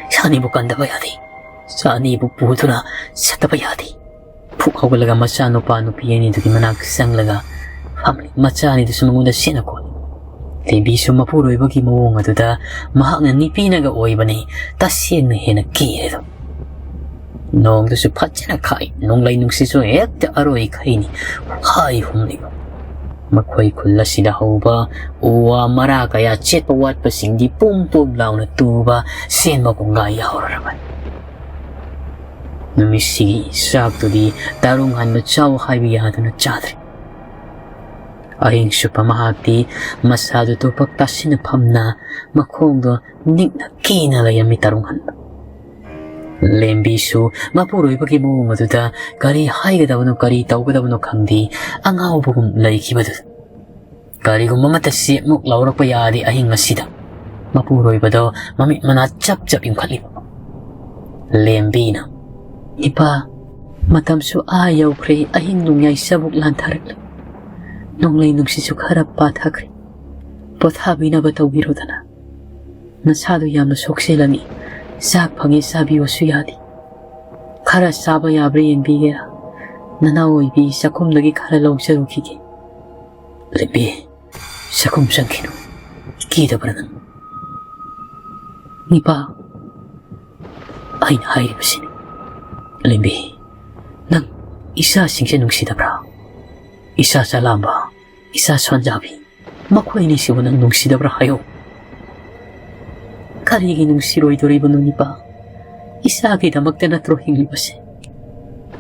ꯏꯆꯥ ꯑꯅꯤꯕꯨ ꯀꯟꯗꯕ ꯌꯥꯗꯦ, ꯏꯆꯥ ꯑꯅꯤꯕꯨ ꯄꯨꯗꯨꯅ ꯆꯠꯇꯕ ꯌꯥꯗꯦ꯫ ꯐꯨꯛ ꯍꯧꯒꯠꯂꯒ ꯃꯆꯥꯅꯨꯄꯥ ꯅꯨꯄꯤ ꯑꯅꯤꯗꯨꯒꯤ ꯃꯅꯥꯛ ꯆꯪꯂꯒ ꯐꯝꯂꯤ꯫ ꯃꯆꯥ ꯑꯅꯤꯗꯨꯁꯨ ꯃꯉꯣꯟꯗ ꯁꯦꯠꯅ ꯀꯣꯜꯂꯤ꯫ ꯂꯦꯝꯕꯤꯁꯨ ꯃꯄꯨꯔꯣꯏꯕꯒꯤ ꯃꯑꯣꯡ ꯑꯗꯨꯗ ꯃꯍꯥꯛꯅ ꯅꯨꯄꯤꯅꯒ ꯑꯣꯏꯕꯅꯤ ꯇꯁꯦꯡꯅ ꯍꯦꯟꯅ ꯀꯤꯔꯦꯗꯣ꯫ ꯅꯣꯡꯗꯨꯁꯨ ꯐꯖꯅ ꯈꯥꯛꯏ, ꯅꯣꯡꯂꯩ ꯅꯨꯡꯁꯤꯠꯁꯨ ꯍꯦꯛꯇ ꯑꯔꯣꯏ ꯈꯩꯅꯤ ꯍꯥꯏ ꯍꯨꯝꯂꯤꯕ꯫ ꯃꯈꯣꯏ ꯈꯨꯜ ꯑꯁꯤꯗ ꯍꯧꯕ ꯎ ꯋꯥ ꯃꯔꯥ ꯀꯌꯥ ꯆꯦꯠꯄ ꯋꯥꯠꯄꯁꯤꯡꯗꯤ ꯄꯨꯝ ꯄꯨꯝ ꯂꯥꯎꯅ ꯇꯨꯕ ꯆꯦꯟꯕ ꯀꯣꯡꯒꯥꯏ ꯌꯥꯎꯔꯔꯕꯅꯤ꯫ ꯅꯨꯃꯤꯠꯁꯤꯒꯤ ꯆꯥꯛꯇꯨꯗꯤ ꯇꯔꯨꯡ ꯍꯟꯕ ꯆꯥꯎ ꯍꯥꯏꯕ ꯌꯥꯗꯨꯅ ꯆꯥꯗ꯭ꯔꯦ꯫ ꯑꯍꯤꯡ ꯆꯨꯞꯄ ꯃꯍꯥꯛꯇꯤ ꯃꯁꯥꯗꯨ ꯇꯨꯄꯛ ꯇꯥꯁꯤꯟꯅ ꯐꯝꯅ ꯃꯈꯣꯡꯗꯣ ꯅꯤꯛꯅ ꯀꯤꯅ ꯂꯩꯔꯝꯃꯤ ꯇꯔꯨꯡ ꯍꯟꯕ꯫ ꯂꯦꯝꯕꯤꯁꯨ ꯃꯄꯨꯔꯣꯏꯕꯒꯤ ꯃꯑꯣꯡ ꯑꯗꯨꯗ ꯀꯔꯤ ꯍꯥꯏꯒꯗꯕꯅꯣ, ꯀꯔꯤ ꯇꯧꯒꯗꯕꯅꯣ ꯈꯪꯗꯦ, ꯑꯉꯥꯎꯕꯒꯨꯝ ꯂꯩꯈꯤꯕꯗꯨꯗ꯫ ꯀꯔꯤꯒꯨꯝꯕ ꯑꯃꯠꯇ ꯆꯦꯛꯃꯨꯛ ꯂꯥꯎꯔꯛꯄ ꯌꯥꯔꯗꯤ ꯑꯍꯤꯡ ꯑꯁꯤꯗ꯫ ꯃꯄꯨꯔꯣꯏꯕꯗꯣ ꯃꯃꯤꯠ ꯃꯅꯥ ꯆꯞ ꯆꯞ ꯌꯨꯡꯈꯠꯂꯤꯕ꯫ ꯂꯦꯝꯕꯤꯅ, "ꯏꯄꯥ, ꯃꯇꯝꯁꯨ ꯑꯥ ꯌꯧꯈ꯭ꯔꯦ, ꯑꯍꯤꯡ ꯅꯣꯡꯌꯥꯏ ꯆꯕꯨꯛ ꯂꯥꯟꯊꯔꯛꯂꯦ꯫ ꯅꯣꯡꯂꯩ ꯅꯨꯡꯁꯤꯠꯁꯨ ꯈꯔ ꯄꯥꯊꯈ꯭ꯔꯦ꯫ ꯄꯣꯊꯥꯕꯤꯅꯕ ꯇꯧꯕꯤꯔꯣꯗꯅ꯫ ꯅꯁꯥꯗꯣ ꯌꯥꯝꯅ ꯁꯣꯛꯆꯤꯜꯂꯅꯤ꯫ ꯆꯥꯛ ꯐꯪꯉꯦ ꯆꯥꯕꯤꯌꯣꯁꯨ ꯌꯥꯗꯦ꯫ ꯈꯔ ꯆꯥꯕ ꯌꯥꯕ꯭ꯔꯥ ꯌꯦꯡꯕꯤꯒꯦꯔꯥ? ꯅꯅꯥꯎ ꯑꯣꯏꯕꯤ ꯆꯥꯛꯈꯨꯝꯗꯒꯤ ꯈꯔ ꯂꯧꯖꯔꯨꯈꯤꯒꯦ꯫ ꯂꯦꯝꯕꯤ, ꯆꯥꯛꯈꯨꯝ ꯆꯪꯈꯤꯅꯨ꯫ ꯀꯤꯗꯕ꯭ꯔꯥ ꯅꯪ? ꯅꯤꯄꯥ, ꯑꯩꯅ ꯍꯥꯏꯔꯤꯕꯁꯤꯅꯤ꯫ ꯂꯦꯝꯕꯤ, ꯅꯪ ꯏꯆꯥꯁꯤꯡꯁꯦ ꯅꯨꯡꯁꯤꯗꯕ꯭ꯔꯥ? ꯏꯆꯥ ꯆꯂꯥꯝꯕ, ꯏꯆꯥ ꯁꯣꯟꯖꯥꯕꯤ, ꯃꯈꯣꯏ ꯑꯅꯤꯁꯤꯕꯨ ꯅꯪ ꯅꯨꯡꯁꯤꯗꯕ꯭ꯔꯥ ꯍꯥꯏꯌꯨ꯫ ꯀꯔꯤꯒꯤ ꯅꯨꯡꯁꯤꯔꯣꯏꯗꯣꯔꯤꯕꯅꯣ ꯅꯤꯄꯥ? ꯏꯆꯥꯒꯤꯗꯃꯛꯇ ꯅꯠꯇ꯭ꯔꯣ ꯍꯤꯡꯂꯤꯕꯁꯦ?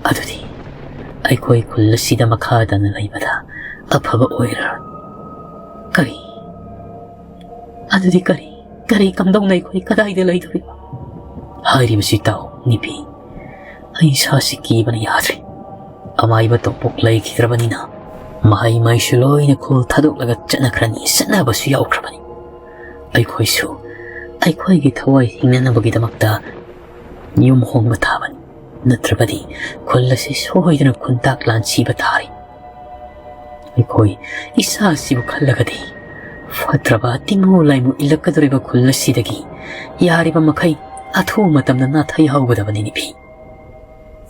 ꯑꯗꯨꯗꯤ ꯑꯩꯈꯣꯏ ꯈꯨꯜ ꯑꯁꯤꯗ ꯃꯈꯥ ꯇꯥꯅ ꯂꯩꯕꯗ ꯑꯐꯕ ꯑꯣꯏꯔꯔꯣꯏ꯫ ꯀꯔꯤ? ꯑꯗꯨꯗꯤ ꯀꯔꯤ? ꯀꯔꯤ ꯀꯝꯗꯧꯅ ꯑꯩꯈꯣꯏ ꯀꯗꯥꯏꯗ ꯂꯩꯗꯣꯔꯤꯕ? ꯍꯥꯏꯔꯤꯕꯁꯤ ꯇꯥꯎ, ꯅꯤꯄꯤ꯫ ꯑꯩ ꯏꯁꯥꯁꯤ ꯀꯤꯕꯅ ꯌꯥꯗ꯭ꯔꯦ꯫ ꯑꯃꯥꯏꯕ ꯇꯣꯝꯄꯣꯛ ꯂꯩꯈꯤꯗ꯭ꯔꯕꯅꯤꯅ ꯃꯍꯩ ꯃꯍꯩꯁꯨ ꯂꯣꯏꯅ ꯈꯨꯜ ꯊꯥꯗꯣꯛꯂꯒ ꯆꯠꯅꯈ꯭ꯔꯅꯤ, ꯆꯠꯅꯕꯁꯨ ꯌꯥꯎꯈ꯭ꯔꯕꯅꯤ꯫ ꯑꯩꯈꯣꯏꯁꯨ ꯑꯩꯈꯣꯏꯒꯤ ꯊꯋꯥꯏ ꯍꯤꯡꯅꯅꯕꯒꯤꯗꯃꯛꯇ ꯌꯨꯝ ꯍꯣꯡꯕ ꯊꯥꯕꯅꯤ, ꯅꯠꯇ꯭ꯔꯕꯗꯤ ꯈꯨꯜ ꯑꯁꯤ ꯁꯣꯏꯗꯅ ꯈꯨꯟꯇꯥꯛ ꯂꯥꯟꯁꯤꯕ ꯊꯥꯔꯤ꯫ ꯑꯩꯈꯣꯏ ꯏꯁꯥ ꯑꯁꯤꯕꯨ ꯈꯜꯂꯒꯗꯤ ꯐꯠꯇ꯭ꯔꯕ ꯇꯤꯡꯃꯨ ꯂꯥꯏꯃꯨ ꯏꯜꯂꯛꯀꯗꯧꯔꯤꯕ ꯈꯨꯜ ꯑꯁꯤꯗꯒꯤ ꯌꯥꯔꯤꯕ ꯃꯈꯩ ꯑꯊꯨꯕ ꯃꯇꯝꯗ ꯅꯥꯊꯩ ꯍꯧꯒꯗꯕꯅꯤ ꯅꯤꯄꯤ꯫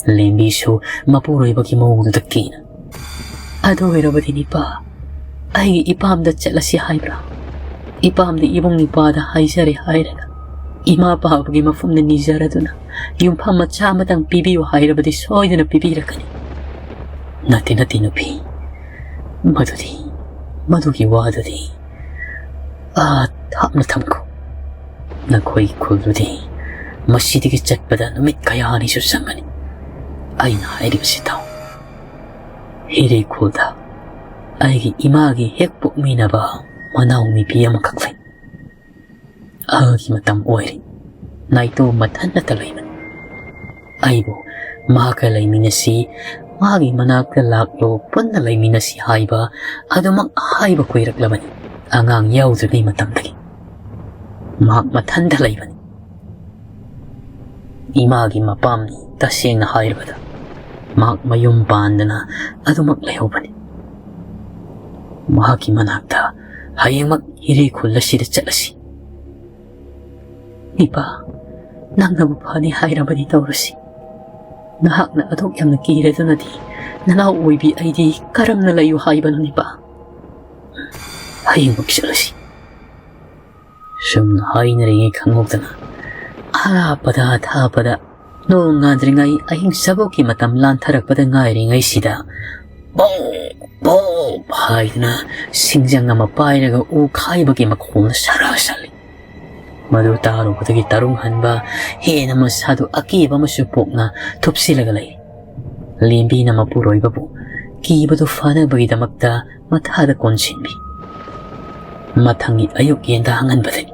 ꯂꯦꯝꯕꯤꯁꯨ ꯃꯄꯨꯔꯣꯏꯕꯒꯤ ꯃꯑꯣꯡꯗꯨꯗ ꯀꯤꯅ, "ꯑꯗꯨ ꯑꯣꯏꯔꯕꯗꯤ ꯅꯤꯄꯥ, ꯑꯩꯒꯤ ꯏꯄꯥꯝꯗ ꯆꯠꯂꯁꯤ ꯍꯥꯏꯕ꯭ꯔꯥ? ꯏꯄꯥꯝꯗ ꯏꯕꯨꯡ ꯏꯄ꯭ꯋꯥꯗ ꯍꯥꯏꯖꯔꯦ ꯍꯥꯏꯔꯒ ꯏꯃꯥ ꯄꯥꯕꯒꯤ ꯃꯐꯝꯗ ꯅꯤꯖꯔꯗꯨꯅ ꯌꯨꯝꯐꯝ ꯃꯆꯥ ꯑꯃꯇꯪ ꯄꯤꯕꯤꯌꯨ ꯍꯥꯏꯔꯕꯗꯤ ꯁꯣꯏꯗꯅ ꯄꯤꯕꯤꯔꯛꯀꯅꯤ"꯫ "ꯅꯠꯇꯦ, ꯅꯠꯇꯦ ꯅꯨꯄꯤ, ꯃꯗꯨꯗꯤ, ꯃꯗꯨꯒꯤ ꯋꯥꯗꯨꯗꯤ ꯑꯥ ꯊꯥꯞꯅ ꯊꯝꯈꯣ꯫ ꯅꯈꯣꯏꯒꯤ ꯈꯨꯜꯗꯨꯗꯤ ꯃꯁꯤꯗꯒꯤ ꯆꯠꯄꯗ ꯅꯨꯃꯤꯠ ꯀꯌꯥꯅꯤꯁꯨ ꯆꯪꯒꯅꯤ꯫ ꯑꯩꯅ ꯍꯥꯏꯔꯤꯕꯁꯤ ꯇꯥꯎ꯫ ꯍꯤꯔꯦ ꯈꯨꯜꯗ ꯑꯩꯒꯤ ꯏꯃꯥꯒꯤ ꯍꯦꯛ ꯄꯣꯛꯃꯤꯟꯅꯕ ꯃꯅꯥꯎ ꯅꯨꯄꯤ ꯑꯃꯈꯛ ꯂꯩ꯫ ꯑꯍꯜꯒꯤ ꯃꯇꯝ ꯑꯣꯏꯔꯦ꯫ ꯅꯥꯏꯇꯣꯝ ꯃꯊꯟꯇ ꯂꯩꯕꯅꯤ꯫ ꯑꯩꯕꯨ ꯃꯍꯥꯛꯀ ꯂꯩꯃꯤꯟꯅꯁꯤ, ꯃꯥꯒꯤ ꯃꯅꯥꯛꯇ ꯂꯥꯛꯂꯣ, ꯄꯨꯟꯅ ꯂꯩꯃꯤꯟꯅꯁꯤ ꯍꯥꯏꯕ ꯑꯗꯨꯃꯛ ꯍꯥꯏꯕ ꯀꯨꯏꯔꯛꯂꯕꯅꯤ꯫ ꯑꯉꯥꯡ ꯌꯥꯎꯗ꯭ꯔꯤꯉꯩ ꯃꯇꯝꯗꯒꯤ ꯃꯍꯥꯛ ꯃꯊꯟꯇ ꯂꯩꯕꯅꯤ꯫ ꯏꯃꯥꯒꯤ ꯃꯄꯥꯝꯅꯤ, ꯇꯁꯦꯡꯅ ꯍꯥꯏꯔꯕꯗ ꯃꯍꯥꯛ ꯃꯌꯨꯝ ꯄꯥꯟꯗꯅ ꯑꯗꯨꯃꯛ ꯂꯩꯍꯧꯕꯅꯤ꯫ ꯃꯍꯥꯛꯀꯤ ꯃꯅꯥꯛꯇ ꯍꯌꯦꯡꯃꯛ ꯏꯔꯦ ꯈꯨꯜ ꯑꯁꯤꯗ ꯆꯠꯂꯁꯤ꯫ ꯏꯄꯥ, ꯅꯪꯅꯕꯨ ꯐꯅꯤ ꯍꯥꯏꯔꯕꯗꯤ ꯇꯧꯔꯁꯤ꯫ ꯅꯍꯥꯛꯅ ꯑꯗꯨꯛ ꯌꯥꯝꯅ ꯀꯤꯔꯗꯨꯅꯗꯤ ꯅꯅꯥꯎ ꯑꯣꯏꯕꯤ ꯑꯩꯗꯤ ꯀꯔꯝꯅ ꯂꯩꯌꯨ ꯍꯥꯏꯕꯅꯣꯅꯦ ꯄꯥ? ꯍꯌꯦꯡꯃꯛ ꯆꯠꯂꯁꯤ꯫ ꯁꯨꯝ ꯍꯥꯏꯅꯔꯤꯉꯩ ꯈꯪꯍꯧꯗꯅ ꯑꯔꯥꯞꯄꯗ ꯑꯊꯥꯞꯄꯗ ꯅꯣꯡ ꯉꯥꯟꯗ꯭ꯔꯤꯉꯩ ꯑꯍꯤꯡ ꯆꯕꯣꯛꯀꯤ ꯃꯇꯝ ꯂꯥꯟꯊꯔꯛꯄꯗ ꯉꯥꯏꯔꯤꯉꯩꯁꯤꯗ ꯕꯣꯞ ꯕꯣꯞ ꯍꯥꯏꯗꯨꯅ ꯁꯤꯡꯖꯪ ꯑꯃ ꯄꯥꯏꯔꯒ ꯎ ꯈꯥꯏꯕꯒꯤ ꯃꯈꯣꯜꯅ ꯁꯔꯥ ꯁꯜꯂꯤ꯫ ꯃꯗꯨ ꯇꯥꯔꯨꯕꯗꯒꯤ ꯇꯔꯨꯡ ꯍꯟꯕ ꯍꯦꯟꯅ ꯃꯁꯥꯗꯨ ꯑꯀꯤꯕ ꯑꯃꯁꯨ ꯄꯣꯛꯅ ꯊꯨꯞꯁꯤꯜꯂꯒ ꯂꯩ꯫ ꯂꯦꯝꯕꯤꯅ ꯃꯄꯨꯔꯣꯏꯕꯕꯨ ꯀꯤꯕꯗꯨ ꯐꯅꯕꯒꯤꯗꯃꯛꯇ ꯃꯊꯥꯗ ꯀꯣꯟꯁꯤꯟꯕꯤ꯫ ꯃꯊꯪꯒꯤ ꯑꯌꯨꯛ ꯌꯦꯟꯗꯥ ꯍꯪꯍꯟꯕꯗꯅꯤ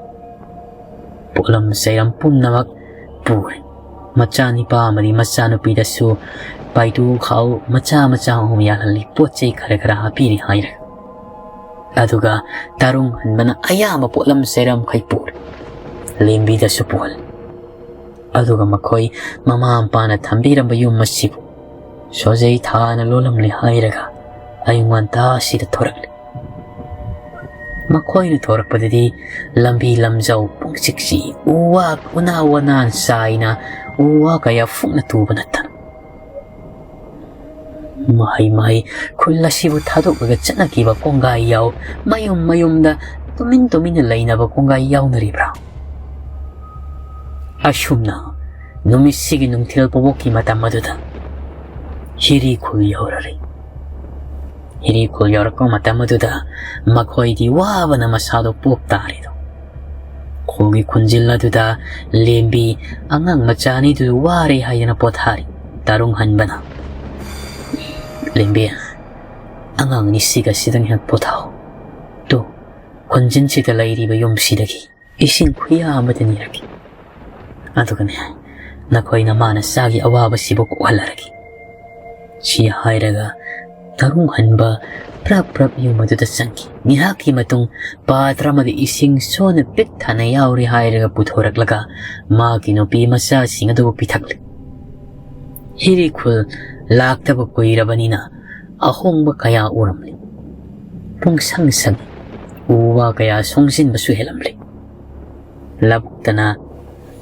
ꯄꯣꯠꯂꯝ ꯆꯩꯔꯝ ꯄꯨꯝꯅꯃꯛ ꯄꯨꯔꯦ꯫ ꯃꯆꯥꯅꯤꯄꯥ ꯑꯃꯗꯤ ꯃꯆꯥꯅꯨꯄꯤꯗꯁꯨ ꯄꯥꯏꯗꯨ ꯈꯥꯎ ꯃꯆꯥ ꯃꯆꯥ ꯑꯍꯨꯝ ꯌꯥꯜꯍꯜꯂꯤ, ꯄꯣꯠ ꯆꯩ ꯈꯔ ꯈꯔ ꯍꯥꯞꯄꯤꯔꯤ ꯍꯥꯏꯔꯒ꯫ ꯑꯗꯨꯒ ꯇꯔꯨꯡ ꯍꯟꯕꯅ ꯑꯌꯥꯝꯕ ꯄꯣꯠꯂꯝ ꯆꯩꯔꯝꯈꯩ ꯄꯨꯔꯦ꯫ ꯂꯦꯝꯕꯤꯗꯁꯨ ꯄꯨꯍꯜꯂꯤ꯫ ꯑꯗꯨꯒ ꯃꯈꯣꯏ ꯃꯃꯥ ꯃꯄꯥꯅ ꯊꯝꯕꯤꯔꯝꯕ ꯌꯨꯝ ꯑꯁꯤꯕꯨ ꯁꯣꯖꯩ ꯊꯥꯅ ꯂꯣꯜꯂꯝꯂꯦ ꯍꯥꯏꯔꯒ ꯑꯌꯨꯛ ꯉꯟꯇꯥ ꯑꯁꯤꯗ ꯊꯣꯔꯛꯂꯦ꯫ ꯃꯈꯣꯏꯅ ꯊꯣꯔꯛꯄꯗꯗꯤ ꯂꯝꯕꯤ ꯂꯝꯖꯥꯎ ꯄꯨꯡꯆꯤꯛ ꯆꯤꯛꯏ꯫ ꯎ ꯋꯥ ꯎꯅꯥ ꯋꯥꯅꯥꯟ ꯆꯥꯏꯅ ꯎ ꯋꯥ ꯀꯌꯥ ꯐꯨꯛꯅ ꯇꯨꯕ ꯅꯠꯇꯅ꯫ ꯃꯍꯩ ꯃꯍꯩ ꯈꯨꯜ ꯑꯁꯤꯕꯨ ꯊꯥꯗꯣꯛꯂꯒ ꯆꯠꯅꯈꯤꯕ ꯀꯣꯡꯒꯥꯏ ꯌꯥꯎ, ꯃꯌꯨꯝ ꯃꯌꯨꯝꯗ ꯇꯨꯃꯤꯟ ꯇꯨꯃꯤꯟꯅ ꯂꯩꯅꯕ ꯀꯣꯡꯒꯥꯏ ꯌꯥꯎꯅꯔꯤꯕ꯭ꯔꯥ? ꯑꯁꯨꯝꯅ ꯅꯨꯃꯤꯠꯁꯤꯒꯤ ꯅꯨꯡꯊꯤꯜ ꯄꯣꯕꯣꯛꯀꯤ ꯃꯇꯝ ꯑꯗꯨꯗ ꯍꯤꯔꯤ ꯈꯨꯜ ꯌꯧꯔꯔꯤ꯫ ꯍꯤꯔꯤ ꯈꯨꯜ ꯌꯧꯔꯛꯄ ꯃꯇꯝ ꯑꯗꯨꯗ ꯃꯈꯣꯏꯗꯤ ꯋꯥꯕꯅ ꯃꯁꯥꯗꯣ ꯄꯣꯞ ꯇꯥꯔꯤꯗꯣ꯫ ꯈꯨꯜꯒꯤ ꯈꯨꯟꯖꯤꯜ ꯑꯗꯨꯗ ꯂꯦꯝꯕꯤ ꯑꯉꯥꯡ ꯃꯆꯥ ꯑꯅꯤꯗꯨ ꯋꯥꯔꯦ ꯍꯥꯏꯗꯅ ꯄꯣꯊꯥꯔꯤ꯫ ꯇꯔꯨꯡ ꯍꯟꯕꯅ, "ꯂꯦꯝꯕꯤ, ꯑꯉꯥꯡ ꯑꯅꯤꯁꯤꯒ ꯁꯤꯗ ꯉꯥꯏꯍꯥꯛ ꯄꯣꯊꯥꯎ꯫ ꯇꯨ, ꯈꯨꯟꯖꯤꯟꯁꯤꯗ ꯂꯩꯔꯤꯕ ꯌꯨꯝꯁꯤꯗꯒꯤ ꯏꯁꯤꯡ ꯈꯨꯌꯥ ꯑꯃꯗ ꯅꯤꯔꯛꯈꯤ꯫ ꯑꯗꯨꯒꯅꯦ, ꯅꯈꯣꯏ ꯅꯃꯥ ꯅꯆꯥꯒꯤ ꯑꯋꯥꯕꯁꯤꯕꯨ ꯀꯣꯛꯍꯜꯂꯔꯒꯦ꯫" ꯁꯤ ꯍꯥꯏꯔꯒ ꯇꯔꯨꯡ ꯍꯟꯕ ꯄ꯭ꯔꯞ ꯄ꯭ꯔꯞ ꯌꯨꯝ ꯑꯗꯨꯗ ꯆꯪꯈꯤ꯫ ꯉꯥꯏꯍꯥꯛꯀꯤ ꯃꯇꯨꯡ ꯄꯥꯇ꯭ꯔ ꯑꯃꯗ ꯏꯁꯤꯡ ꯁꯣꯟꯅ ꯄꯤꯛ ꯊꯟꯅ ꯌꯥꯎꯔꯤ ꯍꯥꯏꯔꯒ ꯄꯨꯊꯣꯔꯛꯂꯒ ꯃꯥꯒꯤ ꯅꯨꯄꯤ ꯃꯆꯥꯁꯤꯡ ꯑꯗꯨꯕꯨ ꯄꯤꯊꯛꯂꯤ꯫ ꯍꯤꯔꯤ ꯈꯨꯜ ꯂꯥꯛꯇꯕ ꯀꯨꯏꯔꯕꯅꯤꯅ ꯑꯍꯣꯡꯕ ꯀꯌꯥ ꯎꯔꯝꯂꯤ꯫ ꯄꯨꯡꯁꯪ ꯁꯪꯏ꯫ ꯎ ꯋꯥ ꯀꯌꯥ ꯁꯣꯡꯖꯤꯟꯕꯁꯨ ꯍꯦꯜꯂꯝꯂꯤ꯫ ꯂꯧꯕꯨꯛꯇꯅ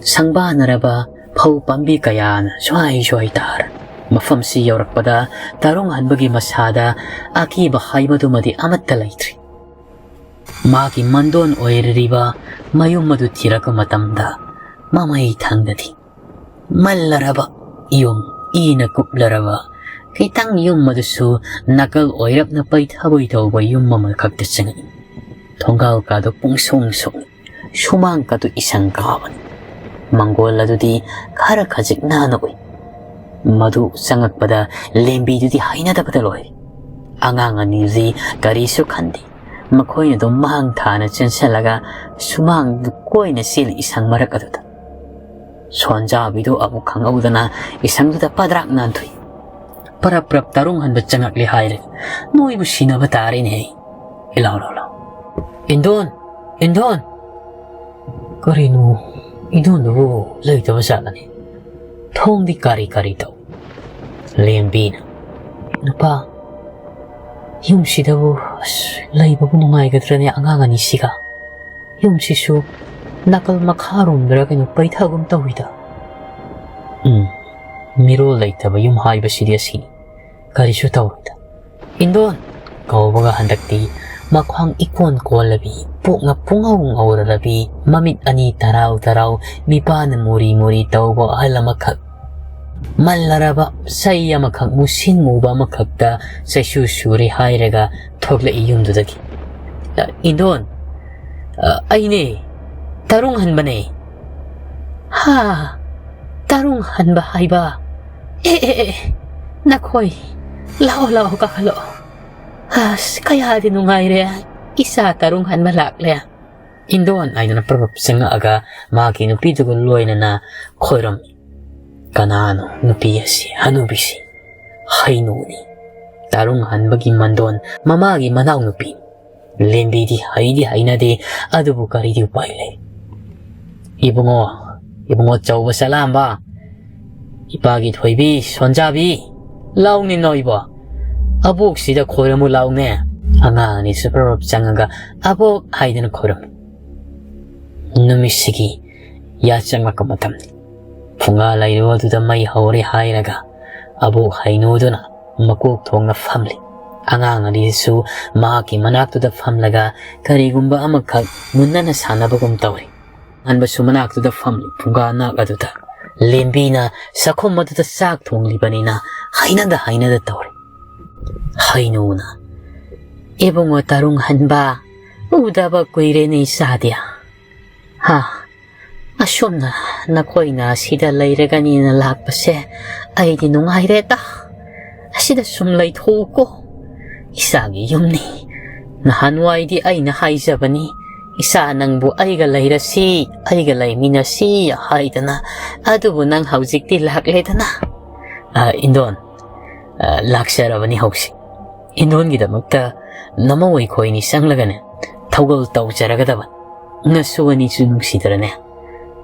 ꯁꯪꯕꯥꯅꯔꯕ ꯐꯧ ꯄꯥꯝꯕꯤ ꯀꯌꯥꯅ ꯁ꯭ꯋꯥꯏ ꯁ꯭ꯋꯥꯏ ꯇꯥꯔ ꯃꯐꯝꯁꯤ ꯌꯧꯔꯛꯄꯗ ꯇꯔꯨꯡ ꯍꯟꯕꯒꯤ ꯃꯁꯥꯗ ꯑꯀꯤꯕ ꯍꯥꯏꯕꯗꯨꯃꯗꯤ ꯑꯃꯠꯇ ꯂꯩꯇ꯭ꯔꯤ꯫ ꯃꯥꯒꯤ ꯃꯟꯗꯣꯟ ꯑꯣꯏꯔꯤꯕ ꯃꯌꯨꯝ ꯑꯗꯨ ꯊꯤꯔꯛꯄ ꯃꯇꯝꯗ ꯃꯃꯩ ꯊꯪꯗꯗꯤ ꯃꯜꯂꯔꯕ ꯌꯨꯝ, ꯏꯅ ꯀꯨꯞꯂꯔꯕ ꯈꯤꯇꯪ ꯌꯨꯝ ꯑꯗꯨꯁꯨ ꯅꯥꯀꯜ ꯑꯣꯏꯔꯞꯅ ꯄꯩꯊꯕꯣꯏ ꯇꯧꯕ ꯌꯨꯝ ꯑꯃꯈꯛꯇ ꯆꯪꯉꯛꯏ꯫ ꯊꯣꯡꯒꯥꯜ ꯀꯥꯗꯨ ꯄꯨꯡꯁꯣꯡ ꯁꯣꯡꯏ, ꯁꯨꯃꯥꯡ ꯀꯥꯗꯨ ꯏꯁꯪ ꯀꯥꯕꯅꯤ꯫ ꯃꯪꯒꯣꯜ ꯑꯗꯨꯗꯤ ꯈꯔ ꯈꯖꯤꯛ ꯅꯥꯟꯅ ꯎꯏ꯫ ꯃꯗꯨ ꯆꯪꯉꯛꯄꯗ ꯂꯦꯝꯕꯤꯗꯨꯗꯤ ꯍꯩꯅꯗꯕꯗ ꯂꯣꯏꯔꯦ꯫ ꯑꯉꯥꯡ ꯑꯅꯤꯗꯨꯗꯤ ꯀꯔꯤꯁꯨ ꯈꯟꯗꯦ꯫ ꯃꯈꯣꯏꯅ ꯑꯗꯨꯝ ꯃꯥꯡ ꯊꯥꯅ ꯆꯦꯟꯁꯤꯜꯂꯒ ꯁꯨꯃꯥꯡꯗꯨ ꯀꯣꯏꯅ ꯆꯦꯜꯂꯤ ꯏꯁꯪ ꯃꯔꯛ ꯑꯗꯨꯗ꯫ ꯁꯣꯟꯖꯥꯕꯤꯗꯨ ꯑꯃꯨꯛ ꯈꯪꯍꯧꯗꯅ ꯏꯁꯪꯗꯨꯗ ꯄꯗ꯭ꯔꯥꯛ ꯅꯥꯟꯊꯨꯏ꯫ ꯄꯔꯞ ꯄꯔꯞ ꯇꯔꯨꯡ ꯍꯟꯕ ꯆꯪꯉꯛꯂꯦ ꯍꯥꯏꯔꯦ꯫ ꯅꯣꯏꯕꯨ ꯁꯤꯟꯅꯕ ꯇꯥꯔꯦꯅꯦ꯫ ꯏꯂꯥꯎ ꯂꯥꯎ ꯂꯥꯎ꯫ "ꯏꯟꯗꯣꯟ! ꯏꯟꯗꯣꯟ!" ꯀꯔꯤꯅꯣ? ꯏꯟꯗꯣꯟꯗꯨꯕꯨ ꯂꯩꯇꯕ ꯖꯥꯠꯂꯅꯦ? ꯊꯣꯡꯗꯤ ꯀꯥꯔꯤ ꯀꯥꯔꯤ ꯇꯧ꯫ ꯂꯦꯝꯕꯤꯅ, "ꯅꯨꯄꯥ, ꯌꯨꯝꯁꯤꯗꯕꯨ ꯑꯁ ꯂꯩꯕꯕꯨ ꯅꯨꯡꯉꯥꯏꯒꯗ꯭ꯔꯅꯦ ꯑꯉꯥꯡ ꯑꯅꯤꯁꯤꯒ? ꯌꯨꯝꯁꯤꯁꯨ ꯅꯥꯀꯜ ꯃꯈꯥꯔꯣꯝꯗꯔ ꯀꯩꯅꯣ ꯄꯩꯊꯒꯨꯝ ꯇꯧꯏꯗ꯫" ꯎꯝ, ꯃꯤꯔꯣꯜ ꯂꯩꯇꯕ ꯌꯨꯝ ꯍꯥꯏꯕꯁꯤꯗꯤ ꯑꯁꯤꯅꯤ꯫ ꯀꯔꯤꯁꯨ ꯇꯧꯔꯣꯏꯗ꯫ "ꯏꯟꯗꯣꯟ!" ꯀꯧꯕꯒ ꯍꯟꯗꯛꯇꯤ ꯃꯈ꯭ꯋꯥꯡ ꯏꯀꯣꯟ ꯀꯣꯜꯂꯕꯤ, ꯄꯣꯛꯅ ꯄꯨꯡꯉꯧ ꯉꯧꯔꯔꯕꯤ, ꯃꯃꯤꯠ ꯑꯅꯤ ꯇꯔꯥꯎ ꯇꯔꯥꯎ, ꯃꯤꯄꯥꯅ ꯃꯨꯔꯤ ꯃꯨꯔꯤ ꯇꯧꯕ ꯑꯍꯜ ꯑꯃꯈꯛ, ꯃꯜꯂꯔꯕ ꯆꯩ ꯑꯃꯈꯛ, ꯃꯨꯁꯤꯟ ꯃꯨꯕ ꯑꯃꯈꯛꯇ ꯆꯩꯁꯨ ꯁꯨꯔꯦ ꯍꯥꯏꯔꯒ ꯊꯣꯛꯂꯛꯏ ꯌꯨꯝꯗꯨꯗꯒꯤ꯫ "ꯑ, ꯏꯟꯗꯣꯟ, ꯑ, ꯑꯩꯅꯦ, ꯇꯔꯨꯡ ꯍꯟꯕꯅꯦ꯫" "ꯍꯥ? ꯇꯔꯨꯡ ꯍꯟꯕ ꯍꯥꯏꯕ? ꯑꯦ, ꯑꯦ, ꯑꯦ, ꯅꯈꯣꯏ, ꯂꯥꯛꯑꯣ, ꯂꯥꯛꯑꯣ, ꯀꯥꯈꯠꯂꯛꯑꯣ꯫ ꯑꯁ, ꯀꯌꯥꯗꯤ ꯅꯨꯡꯉꯥꯏꯔꯦ, ꯏꯆꯥ ꯇꯔꯨꯡ ꯍꯟꯕ ꯂꯥꯛꯂꯦ꯫" ꯏꯟꯗꯣꯟ ꯍꯥꯏꯗꯨꯅ ꯄ꯭ꯔꯞ ꯄ꯭ꯔꯞ ꯆꯪꯉꯛꯑꯒ ꯃꯥꯒꯤ ꯅꯨꯄꯤꯗꯨꯒ ꯂꯣꯏꯅꯅ ꯈꯣꯏꯔꯝꯃꯤ꯫ ꯀꯅꯥꯅꯣ ꯅꯨꯄꯤ ꯑꯁꯤ? ꯍꯅꯨꯕꯤꯁꯤ ꯍꯩꯅꯨꯅꯤ꯫ ꯇꯔꯨꯡ ꯍꯟꯕꯒꯤ ꯃꯟꯗꯣꯟ ꯃꯃꯥꯒꯤ ꯃꯅꯥꯎꯅꯨꯄꯤ꯫ ꯂꯦꯝꯕꯤꯗꯤ ꯍꯩꯗꯤ ꯍꯩꯅꯗꯦ, ꯑꯗꯨꯕꯨ ꯀꯔꯤꯗꯤ ꯎꯄꯥꯏ ꯂꯩ? "ꯏꯕꯨꯡꯉꯣ, ꯏꯕꯨꯡꯉꯣ ꯆꯧꯕ ꯆꯂꯥꯝꯕ, ꯏꯄꯥꯒꯤ ꯊꯣꯏꯕꯤ, ꯁꯣꯟꯖꯥꯕꯤ, ꯂꯥꯎꯅꯦ ꯅꯣꯏꯕꯣ꯫ ꯑꯕꯣꯛꯁꯤꯗ ꯈꯣꯏꯔꯝꯃꯨ ꯂꯥꯎꯅꯦ꯫" ꯑꯉꯥꯡ ꯑꯅꯤꯁꯨ ꯄ꯭ꯔꯞ ꯄ꯭ꯔꯞ ꯆꯪꯉꯒ "ꯑꯕꯣꯛ" ꯍꯥꯏꯗꯨꯅ ꯈꯣꯏꯔꯝꯃꯤ꯫ ꯅꯨꯃꯤꯠꯁꯤꯒꯤ ꯌꯥꯆꯪꯉꯛꯄ ꯃꯇꯝꯅꯤ꯫ ꯐꯨꯡꯒꯥ ꯂꯩꯔꯨ ꯑꯗꯨꯗ ꯃꯩ ꯍꯧꯔꯦ ꯍꯥꯏꯔꯒ ꯑꯕꯣꯛ ꯍꯩꯅꯨꯗꯨꯅ ꯃꯀꯣꯛ ꯊꯣꯡꯅ ꯐꯝꯂꯤ꯫ ꯑꯉꯥꯡ ꯑꯅꯤꯁꯨ ꯃꯍꯥꯛꯀꯤ ꯃꯅꯥꯛꯇꯨꯗ ꯐꯝꯂꯒ ꯀꯔꯤꯒꯨꯝꯕ ꯑꯃꯈꯛ ꯃꯨꯟꯅꯅ ꯁꯥꯟꯅꯕꯒꯨꯝ ꯇꯧꯔꯤ꯫ ꯑꯍꯥꯟꯕꯁꯨ ꯃꯅꯥꯛꯇꯨꯗ ꯐꯝꯂꯤ꯫ ꯐꯨꯡꯒꯥ ꯅꯥꯛ ꯑꯗꯨꯗ ꯂꯦꯝꯕꯤꯅ ꯆꯥꯛꯈꯨꯝ ꯑꯗꯨꯗ ꯆꯥꯛ ꯊꯣꯡꯂꯤꯕꯅꯤꯅ ꯍꯩꯅꯗ ꯍꯩꯅꯗ ꯇꯧꯔꯤ꯫ ꯍꯩꯅꯨꯅ, "ꯏꯕꯨꯡꯉꯣ ꯇꯔꯨꯡ ꯍꯟꯕ, ꯎꯗꯕ ꯀꯨꯏꯔꯦꯅꯦ ꯏꯆꯥꯗꯤ꯫ ꯍꯥ, ꯑꯁꯣꯝꯅ ꯅꯈꯣꯏꯅ ꯁꯤꯗ ꯂꯩꯔꯒꯅꯤꯅ ꯂꯥꯛꯄꯁꯦ ꯑꯩꯗꯤ ꯅꯨꯡꯉꯥꯏꯔꯦꯗ꯫ ꯑꯁꯤꯗ ꯁꯨꯝ ꯂꯩꯊꯣꯛꯎꯀꯣ꯫ ꯏꯆꯥꯒꯤ ꯌꯨꯝꯅꯤ꯫ ꯅꯍꯥꯟꯋꯥꯏꯗꯤ ꯑꯩꯅ ꯍꯥꯏꯖꯕꯅꯤ, ꯏꯆꯥ ꯅꯪꯕꯨ ꯑꯩꯒ ꯂꯩꯔꯁꯤ, ꯑꯩꯒ ꯂꯩꯃꯤꯟꯅꯁꯤ ꯍꯥꯏꯗꯅ꯫ ꯑꯗꯨꯕꯨ ꯅꯪ ꯍꯧꯖꯤꯛꯇꯤ ꯂꯥꯛꯂꯦꯗꯅ꯫ ꯑ, ꯏꯟꯗꯣꯟ, ꯑ, ꯂꯥꯛꯆꯔꯕꯅꯤ ꯍꯧꯖꯤꯛ꯫ ꯏꯟꯗꯣꯟꯒꯤꯗꯃꯛꯇ ꯅꯃꯧ ꯑꯩꯈꯣꯏꯅꯤ ꯆꯪꯂꯒꯅꯦ ꯊꯧꯒꯜ ꯇꯧꯖꯔꯒꯗꯕ꯫ ꯅꯁꯨ ꯑꯅꯤꯁꯨ ꯅꯨꯡꯁꯤꯗ꯭ꯔꯅꯦ?"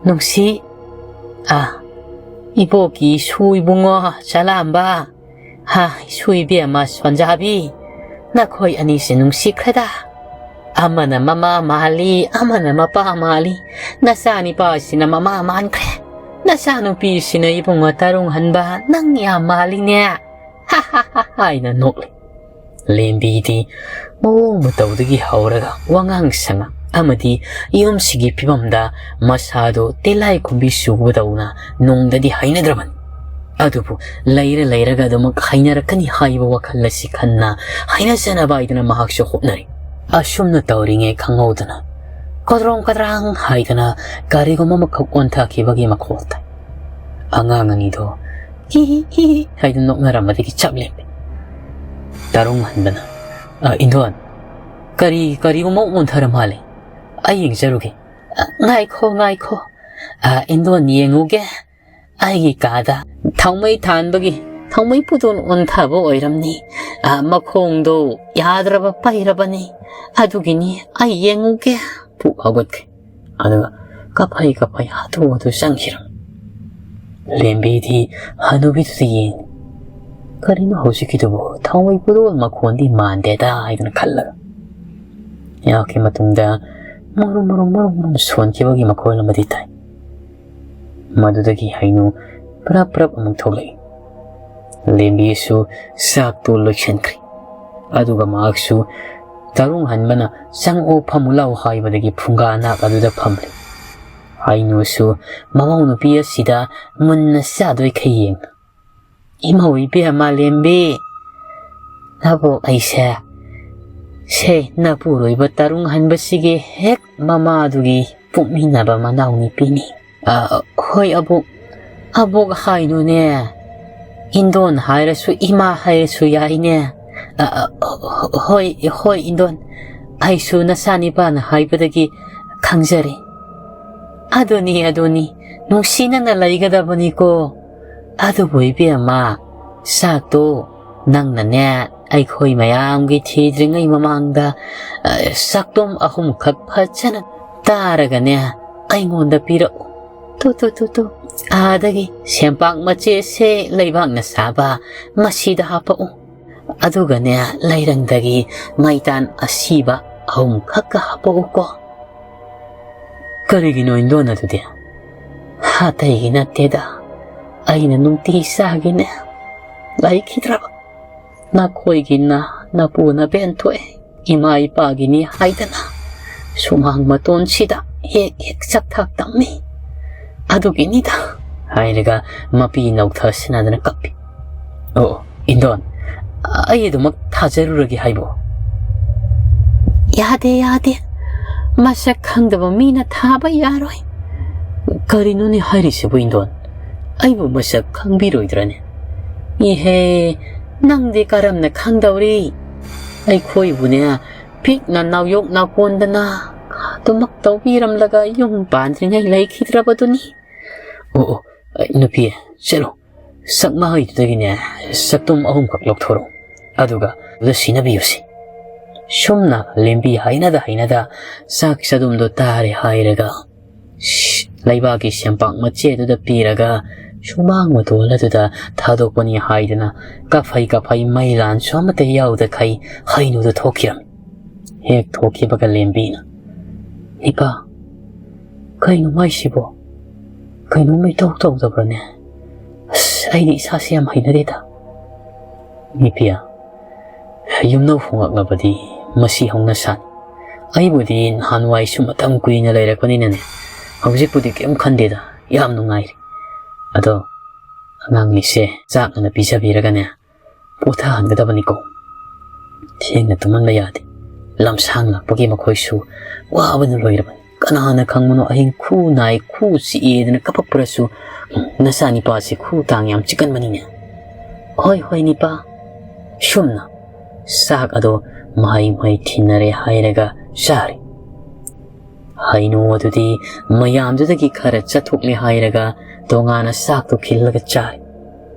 "ꯅꯨꯡꯁꯤ꯫ ꯑ, ꯏꯕꯣꯛꯀꯤ ꯏꯁꯨ ꯏꯕꯨꯡꯉꯣ ꯆꯂꯥꯝꯕ, ꯍꯥ, ꯏꯁꯨ ꯏꯕꯦꯝꯃ ꯁꯣꯟꯖꯥꯕꯤ, ꯅꯈꯣꯏ ꯑꯅꯤꯁꯦ ꯅꯨꯡꯁꯤꯈ꯭ꯔꯦꯗ꯫ ꯑꯃꯅ ꯃꯃꯥ ꯃꯥꯜꯂꯤ, ꯑꯃꯅ ꯃꯄꯥ ꯃꯥꯜꯂꯤ꯫ ꯅꯆꯥꯅꯤꯄꯥꯁꯤꯅ ꯃꯃꯥ ꯃꯥꯟꯈ꯭ꯔꯦ꯫ ꯅꯆꯥꯅꯨꯄꯤꯁꯤꯅ ꯏꯕꯨꯡꯉꯣ ꯇꯔꯨꯡ ꯍꯟꯕ ꯅꯪ ꯌꯥꯝ ꯃꯥꯜꯂꯤꯅꯦ꯫ ꯍꯥ ꯍꯥ ꯍꯥ ꯍꯥ" ꯍꯥꯏꯅ ꯅꯣꯛꯂꯤ꯫ ꯂꯦꯝꯕꯤꯗꯤ ꯃꯑꯣꯡ ꯃꯇꯧꯗꯒꯤ ꯍꯧꯔꯒ ꯋꯥꯉꯥꯡ ꯁꯉꯥꯡ ꯑꯃꯗꯤ ꯌꯨꯝꯁꯤꯒꯤ ꯐꯤꯕꯝꯗ ꯃꯁꯥꯗꯨ ꯇꯤꯜꯂꯥꯏꯈꯨꯝꯕꯤ ꯆꯨꯕꯗꯧꯅ ꯅꯨꯡꯗꯗꯤ ꯍꯩꯅꯗ꯭ꯔꯕꯅꯤ꯫ ꯑꯗꯨꯕꯨ ꯂꯩꯔ ꯂꯩꯔꯒ ꯑꯗꯨꯃꯛ ꯍꯩꯅꯔꯛꯀꯅꯤ ꯍꯥꯏꯕ ꯋꯥꯈꯜ ꯑꯁꯤ ꯈꯟꯅ ꯍꯩꯅꯖꯅꯕ ꯍꯥꯏꯗꯨꯅ ꯃꯍꯥꯛꯁꯨ ꯍꯣꯠꯅꯔꯤ꯫ ꯑꯁꯨꯝꯅ ꯇꯧꯔꯤꯉꯩ ꯈꯪꯍꯧꯗꯅ ꯀꯗ꯭ꯔꯣꯡ ꯀꯗ꯭ꯔꯥꯡ ꯍꯥꯏꯗꯅ ꯀꯔꯤꯒꯨꯝꯕ ꯑꯃꯈꯛ ꯑꯣꯟꯊꯈꯤꯕꯒꯤ ꯃꯈꯣꯜ ꯇꯥꯏ꯫ ꯑꯉꯥꯡ ꯑꯅꯤꯗꯣ ꯍꯤ ꯍꯤ ꯍꯤ ꯍꯤ ꯍꯥꯏꯗꯨꯅ ꯅꯣꯛꯅꯔꯝꯕꯗꯒꯤ ꯆꯞ ꯂꯦꯞꯄꯤ꯫ ꯇꯔꯨꯡ ꯍꯟꯕꯅ, "ꯑ, ꯏꯟꯗꯣꯟ, ꯀꯔꯤ, ꯀꯔꯤꯒꯨꯝꯕ ꯑꯣꯟꯊꯔ ꯃꯥꯜꯂꯦ꯫ ꯑꯩ ꯌꯦꯡꯖꯔꯨꯒꯦ꯫" "ꯑ, ꯉꯥꯏꯈꯣ, ꯉꯥꯏꯈꯣ꯫ ꯑ, ꯏꯟꯗꯣꯟ ꯌꯦꯡꯉꯨꯒꯦ꯫ ꯑꯩꯒꯤ ꯀꯥꯗ ꯊꯥꯎꯃꯩ ꯊꯥꯟꯕꯒꯤ ꯊꯥꯎꯃꯩ ꯄꯨꯗꯣꯟ ꯑꯣꯟꯊꯕ ꯑꯣꯏꯔꯝꯅꯤ꯫ ꯑ, ꯃꯈꯣꯡꯗꯣ ꯌꯥꯗ꯭ꯔꯕ ꯄꯩꯔꯕꯅꯤ꯫ ꯑꯗꯨꯒꯤꯅꯤ, ꯑꯩ ꯌꯦꯡꯉꯨꯒꯦ꯫" ꯄꯨꯛ ꯍꯧꯒꯠꯈ꯭ꯔꯦ꯫ ꯑꯗꯨꯒ ꯀꯞꯐꯩ ꯀꯞꯐꯩ ꯍꯥꯊꯨ ꯍꯥꯊꯨ ꯆꯪꯈꯤꯔꯝꯃꯤ꯫ ꯂꯦꯝꯕꯤꯗꯤ ꯍꯅꯨꯕꯤꯗꯨꯗ ꯌꯦꯡꯉꯤ꯫ "ꯀꯔꯤꯅꯣ ꯍꯧꯖꯤꯛꯀꯤꯗꯨꯕꯨ? ꯊꯥꯎꯃꯩ ꯄꯨꯗꯣꯟ ꯃꯈꯣꯟꯗꯤ ꯃꯥꯟꯗꯦꯗ" ꯍꯥꯏꯗꯨꯅ ꯈꯜꯂꯒ꯫ ꯉꯥꯏꯍꯥꯛꯀꯤ ꯃꯇꯨꯡꯗ ꯃꯔꯨꯝ ꯃꯔꯨꯝ ꯃꯔꯨꯝ ꯃꯔꯨꯝ ꯁꯣꯟꯈꯤꯕꯒꯤ ꯃꯈꯣꯜ ꯑꯃꯗꯤ ꯇꯥꯏ꯫ ꯃꯗꯨꯗꯒꯤ ꯍꯩꯅꯨ ꯄ꯭ꯔꯞ ꯄ꯭ꯔꯞ ꯑꯃꯨꯛ ꯊꯣꯛꯂꯛꯏ꯫ ꯂꯦꯝꯕꯤꯁꯨ ꯆꯥꯛꯇꯨ ꯂꯣꯏꯁꯤꯟꯈ꯭ꯔꯦ꯫ ꯑꯗꯨꯒ ꯃꯍꯥꯛꯁꯨ ꯇꯔꯨꯡ ꯍꯟꯕꯅ "ꯆꯪꯉꯛꯑꯣ, ꯐꯝꯃꯨ ꯂꯥꯛꯑꯣ" ꯍꯥꯏꯕꯗꯒꯤ ꯐꯨꯡꯒꯥ ꯅꯥꯛ ꯑꯗꯨꯗ ꯐꯝꯂꯦ꯫ ꯍꯩꯅꯨꯁꯨ ꯃꯃꯧ ꯅꯨꯄꯤ ꯑꯁꯤꯗ ꯃꯨꯟꯅ ꯆꯥꯗꯣꯏꯈꯩ ꯌꯦꯡꯅ, "ꯏꯃꯧ ꯏꯕꯦꯝꯃ ꯂꯦꯝꯕꯤ, ꯅꯕꯣꯛ ꯑꯩꯁꯦ ꯁꯦ ꯅꯄꯨꯔꯣꯏꯕ ꯇꯔꯨꯡ ꯍꯟꯕꯁꯤꯒꯤ ꯍꯦꯛ ꯃꯃꯥꯗꯨꯒꯤ ꯄꯣꯛꯃꯤꯟꯅꯕ ꯃꯅꯥꯎ ꯅꯨꯄꯤꯅꯤ"꯫ "ꯑ, ꯍꯣꯏ ꯑꯕꯣꯛ, ꯑꯕꯣꯛ ꯍꯥꯏꯅꯨꯅꯦ, ꯏꯟꯗꯣꯟ ꯍꯥꯏꯔꯁꯨ ꯏꯃꯥ ꯍꯥꯏꯔꯁꯨ ꯌꯥꯏꯅꯦ꯫ ꯑ, ꯑ, ꯍꯣꯏ, ꯍꯣꯏ ꯏꯟꯗꯣꯟ, ꯑꯩꯁꯨ ꯅꯆꯥꯅꯤꯄꯥꯅ ꯍꯥꯏꯕꯗꯒꯤ ꯈꯪꯖꯔꯦ"꯫ "ꯑꯗꯨꯅꯤ, ꯑꯗꯨꯅꯤ, ꯅꯨꯡꯁꯤꯅꯅ ꯂꯩꯒꯗꯕꯅꯤꯀꯣ꯫ ꯑꯗꯨꯕꯨ ꯏꯕꯦꯝꯃ, ꯆꯥꯛꯇꯣ ꯅꯪꯅꯅꯦ ꯑꯩꯈꯣꯏ ꯃꯌꯥꯝꯒꯤ ꯊꯤꯗ꯭ꯔꯤꯉꯩ ꯃꯃꯥꯡꯗ, ꯑ, ꯆꯥꯛꯇꯨꯝ ꯑꯍꯨꯝꯈꯛ ꯐꯖꯅ ꯇꯥꯔꯒꯅꯦ ꯑꯩꯉꯣꯟꯗ ꯄꯤꯔꯛꯎ꯫ ꯇꯨ, ꯇꯨ, ꯇꯨ, ꯇꯨ, ꯑꯥꯗꯒꯤ ꯁꯦꯝꯄꯥꯛ ꯃꯆꯦꯠꯁꯦ ꯂꯩꯕꯥꯛꯅ ꯁꯥꯕ ꯃꯁꯤꯗ ꯍꯥꯞꯄꯛꯎ꯫ ꯑꯗꯨꯒꯅꯦ ꯂꯩꯔꯪꯗꯒꯤ ꯃꯩꯇꯥꯟ ꯑꯁꯤꯕ ꯑꯍꯨꯝꯈꯛꯀ ꯍꯥꯞꯄꯛꯎꯀꯣ"꯫ "ꯀꯔꯤꯒꯤꯅꯣ ꯏꯟꯗꯣꯟ ꯑꯗꯨꯗꯤ?" "ꯑꯇꯩꯒꯤ ꯅꯠꯇꯦꯗ, ꯑꯩꯅ ꯅꯨꯡꯇꯤ ꯆꯥꯒꯤꯅꯦ ꯂꯩꯈꯤꯗ꯭ꯔꯕ ꯅꯈꯣꯏꯒꯤꯅ ꯅꯄꯨ ꯅꯄꯦꯟ ꯊꯣꯛꯑꯦ, ꯏꯃꯥ ꯏꯄꯥꯒꯤꯅꯤ ꯍꯥꯏꯗꯅ ꯁꯨꯃꯥꯡ ꯃꯇꯣꯟꯁꯤꯗ ꯍꯦꯛ ꯍꯦꯛ ꯆꯥꯛꯊꯥꯛ ꯇꯝꯃꯤ꯫ ꯑꯗꯨꯒꯤꯅꯤꯗ" ꯍꯥꯏꯔꯒ ꯃꯄꯤ ꯅꯧꯊꯁꯤꯟꯅꯗꯅ ꯀꯞꯄꯤ꯫ "ꯑꯣ, ꯏꯟꯗꯣꯟ, ꯑꯩ ꯑꯗꯨꯃꯛ ꯊꯥꯖꯔꯨꯔꯒꯦ ꯍꯥꯏꯕꯣ?" "ꯌꯥꯗꯦ, ꯌꯥꯗꯦ, ꯃꯁꯛ ꯈꯪꯗꯕ ꯃꯤꯅ ꯊꯥꯕ ꯌꯥꯔꯣꯏ"꯫ "ꯀꯔꯤꯅꯣꯅꯦ ꯍꯥꯏꯔꯤꯁꯤꯕꯨ ꯏꯟꯗꯣꯟ? ꯑꯩꯕꯨ ꯃꯁꯛ ꯈꯪꯕꯤꯔꯣꯏꯗ꯭ꯔꯅꯦ?" "ꯏꯍꯦ, ꯅꯪꯗꯤ ꯀꯔꯝꯅ ꯈꯪꯗꯧꯔꯤ? ꯑꯩꯈꯣꯏꯕꯨꯅꯦ ꯄꯤꯛꯅ ꯅꯥꯎꯌꯣꯛ ꯅꯥꯀꯣꯟꯗꯅ ꯑꯗꯨꯃꯛ ꯇꯧꯕꯤꯔꯝꯂꯒ ꯌꯨꯝ ꯄꯥꯟꯗ꯭ꯔꯤꯉꯩ ꯂꯩꯈꯤꯗ꯭ꯔꯕꯗꯨꯅꯤ"꯫ "ꯑꯣ, ꯑꯣ, ꯅꯨꯄꯤ, ꯆꯠꯂꯣ, ꯁꯛ ꯃꯍꯩꯗꯨꯗꯒꯤꯅꯦ ꯁꯛꯇꯨꯝ ꯑꯍꯨꯝꯈꯛ ꯂꯧꯊꯣꯔꯛꯎ, ꯑꯗꯨꯒ ꯑꯗꯨꯗ ꯁꯤꯟꯅꯕꯤꯌꯨꯁꯤ"꯫ ꯁꯨꯝꯅ ꯂꯦꯝꯕꯤ ꯍꯩꯅꯗ ꯍꯩꯅꯗ ꯆꯥꯛ ꯆꯗꯨꯝꯗꯣ ꯇꯥꯔꯦ ꯍꯥꯏꯔꯒ, ꯁꯤ, ꯂꯩꯕꯥꯛꯀꯤ ꯁꯦꯝꯄꯥꯛ ꯃꯆꯦꯗꯨꯗ ꯄꯤꯔꯒ ꯁꯨꯃꯥꯡ ꯃꯇꯣꯜ ꯑꯗꯨꯗ ꯊꯥꯗꯣꯛꯄꯅꯤ ꯍꯥꯏꯗꯅ ꯀꯥꯐꯩ ꯀꯥꯐꯩ ꯃꯩ ꯂꯥꯟꯁꯨ ꯑꯃꯠꯇ ꯌꯥꯎꯗꯈꯩ ꯍꯩꯅꯨꯗ ꯊꯣꯛꯈꯤꯔꯝꯃꯤ꯫ ꯍꯦꯛ ꯊꯣꯛꯈꯤꯕꯒ ꯂꯦꯝꯕꯤꯅ, "ꯏꯄꯥ, ꯀꯩꯅꯣ ꯃꯥꯏꯁꯤꯕꯣ? ꯀꯩꯅꯣꯝꯃ ꯏꯇꯧ ꯇꯧꯗꯕ꯭ꯔꯅꯦ? ꯑꯁ, ꯑꯩꯗꯤ ꯏꯁꯥꯁꯦ ꯌꯥꯝ ꯍꯩꯅꯗꯦꯗ꯫ ꯅꯤꯄꯤꯌꯥ, ꯌꯨꯝꯅꯧ ꯍꯣꯡꯂꯛꯂꯕꯗꯤ ꯃꯁꯤ ꯍꯧꯅ ꯁꯥꯅꯤ꯫ ꯑꯩꯕꯨꯗꯤ ꯅꯍꯥꯟꯋꯥꯏꯁꯨ ꯃꯇꯝ ꯀꯨꯏꯅ ꯂꯩꯔꯛꯄꯅꯤꯅꯅꯦ, ꯍꯧꯖꯤꯛꯄꯨꯗꯤ ꯀꯩꯝ ꯈꯟꯗꯦꯗ, ꯌꯥꯝ ꯅꯨꯡꯉꯥꯏꯔꯤ꯫ ꯑꯗꯣ ꯑꯉꯥꯡꯅꯤꯁꯦ ꯆꯥꯛ ꯉꯟꯅ ꯄꯤꯖꯕꯤꯔꯒꯅꯦ, ꯄꯣꯊꯥꯍꯟꯒꯗꯕꯅꯤꯀꯣ꯫ ꯊꯦꯡꯅ ꯇꯨꯝꯍꯟꯕ ꯌꯥꯗꯦ꯫ ꯂꯝꯁꯥꯡ ꯂꯥꯛꯄꯒꯤ ꯃꯈꯣꯏꯁꯨ ꯋꯥꯕꯅ ꯂꯣꯏꯔꯕꯅꯤ꯫ ꯀꯅꯥꯅ ꯈꯪꯕꯅꯣ, ꯑꯍꯤꯡ ꯈꯨ ꯅꯥꯏ, ꯈꯨ ꯆꯤꯛꯑꯦꯗꯅ ꯀꯞꯄꯛꯄ꯭ꯔꯁꯨ, ꯅꯆꯥꯅꯤꯄꯥꯁꯤ ꯈꯨ ꯇꯥꯡ ꯌꯥꯝ ꯆꯤꯛꯀꯟꯕꯅꯤꯅꯦ꯫ "ꯍꯣꯏ, ꯍꯣꯏ, ꯅꯤꯄꯥ꯫" ꯁꯨꯝꯅ ꯆꯥꯛ ꯑꯗꯣ ꯃꯍꯩ ꯃꯍꯩ ꯊꯤꯟꯅꯔꯦ ꯍꯥꯏꯔꯒ ꯆꯥꯔꯦ꯫ ꯍꯩꯅꯨ ꯑꯗꯨꯗꯤ ꯃꯌꯥꯝꯗꯨꯗꯒꯤ ꯈꯔ ꯆꯠꯊꯣꯛꯂꯦ ꯍꯥꯏꯔꯒ ꯇꯣꯉꯥꯟꯅ ꯆꯥꯛꯇꯣ ꯈꯤꯜꯂꯒ ꯆꯥꯏ꯫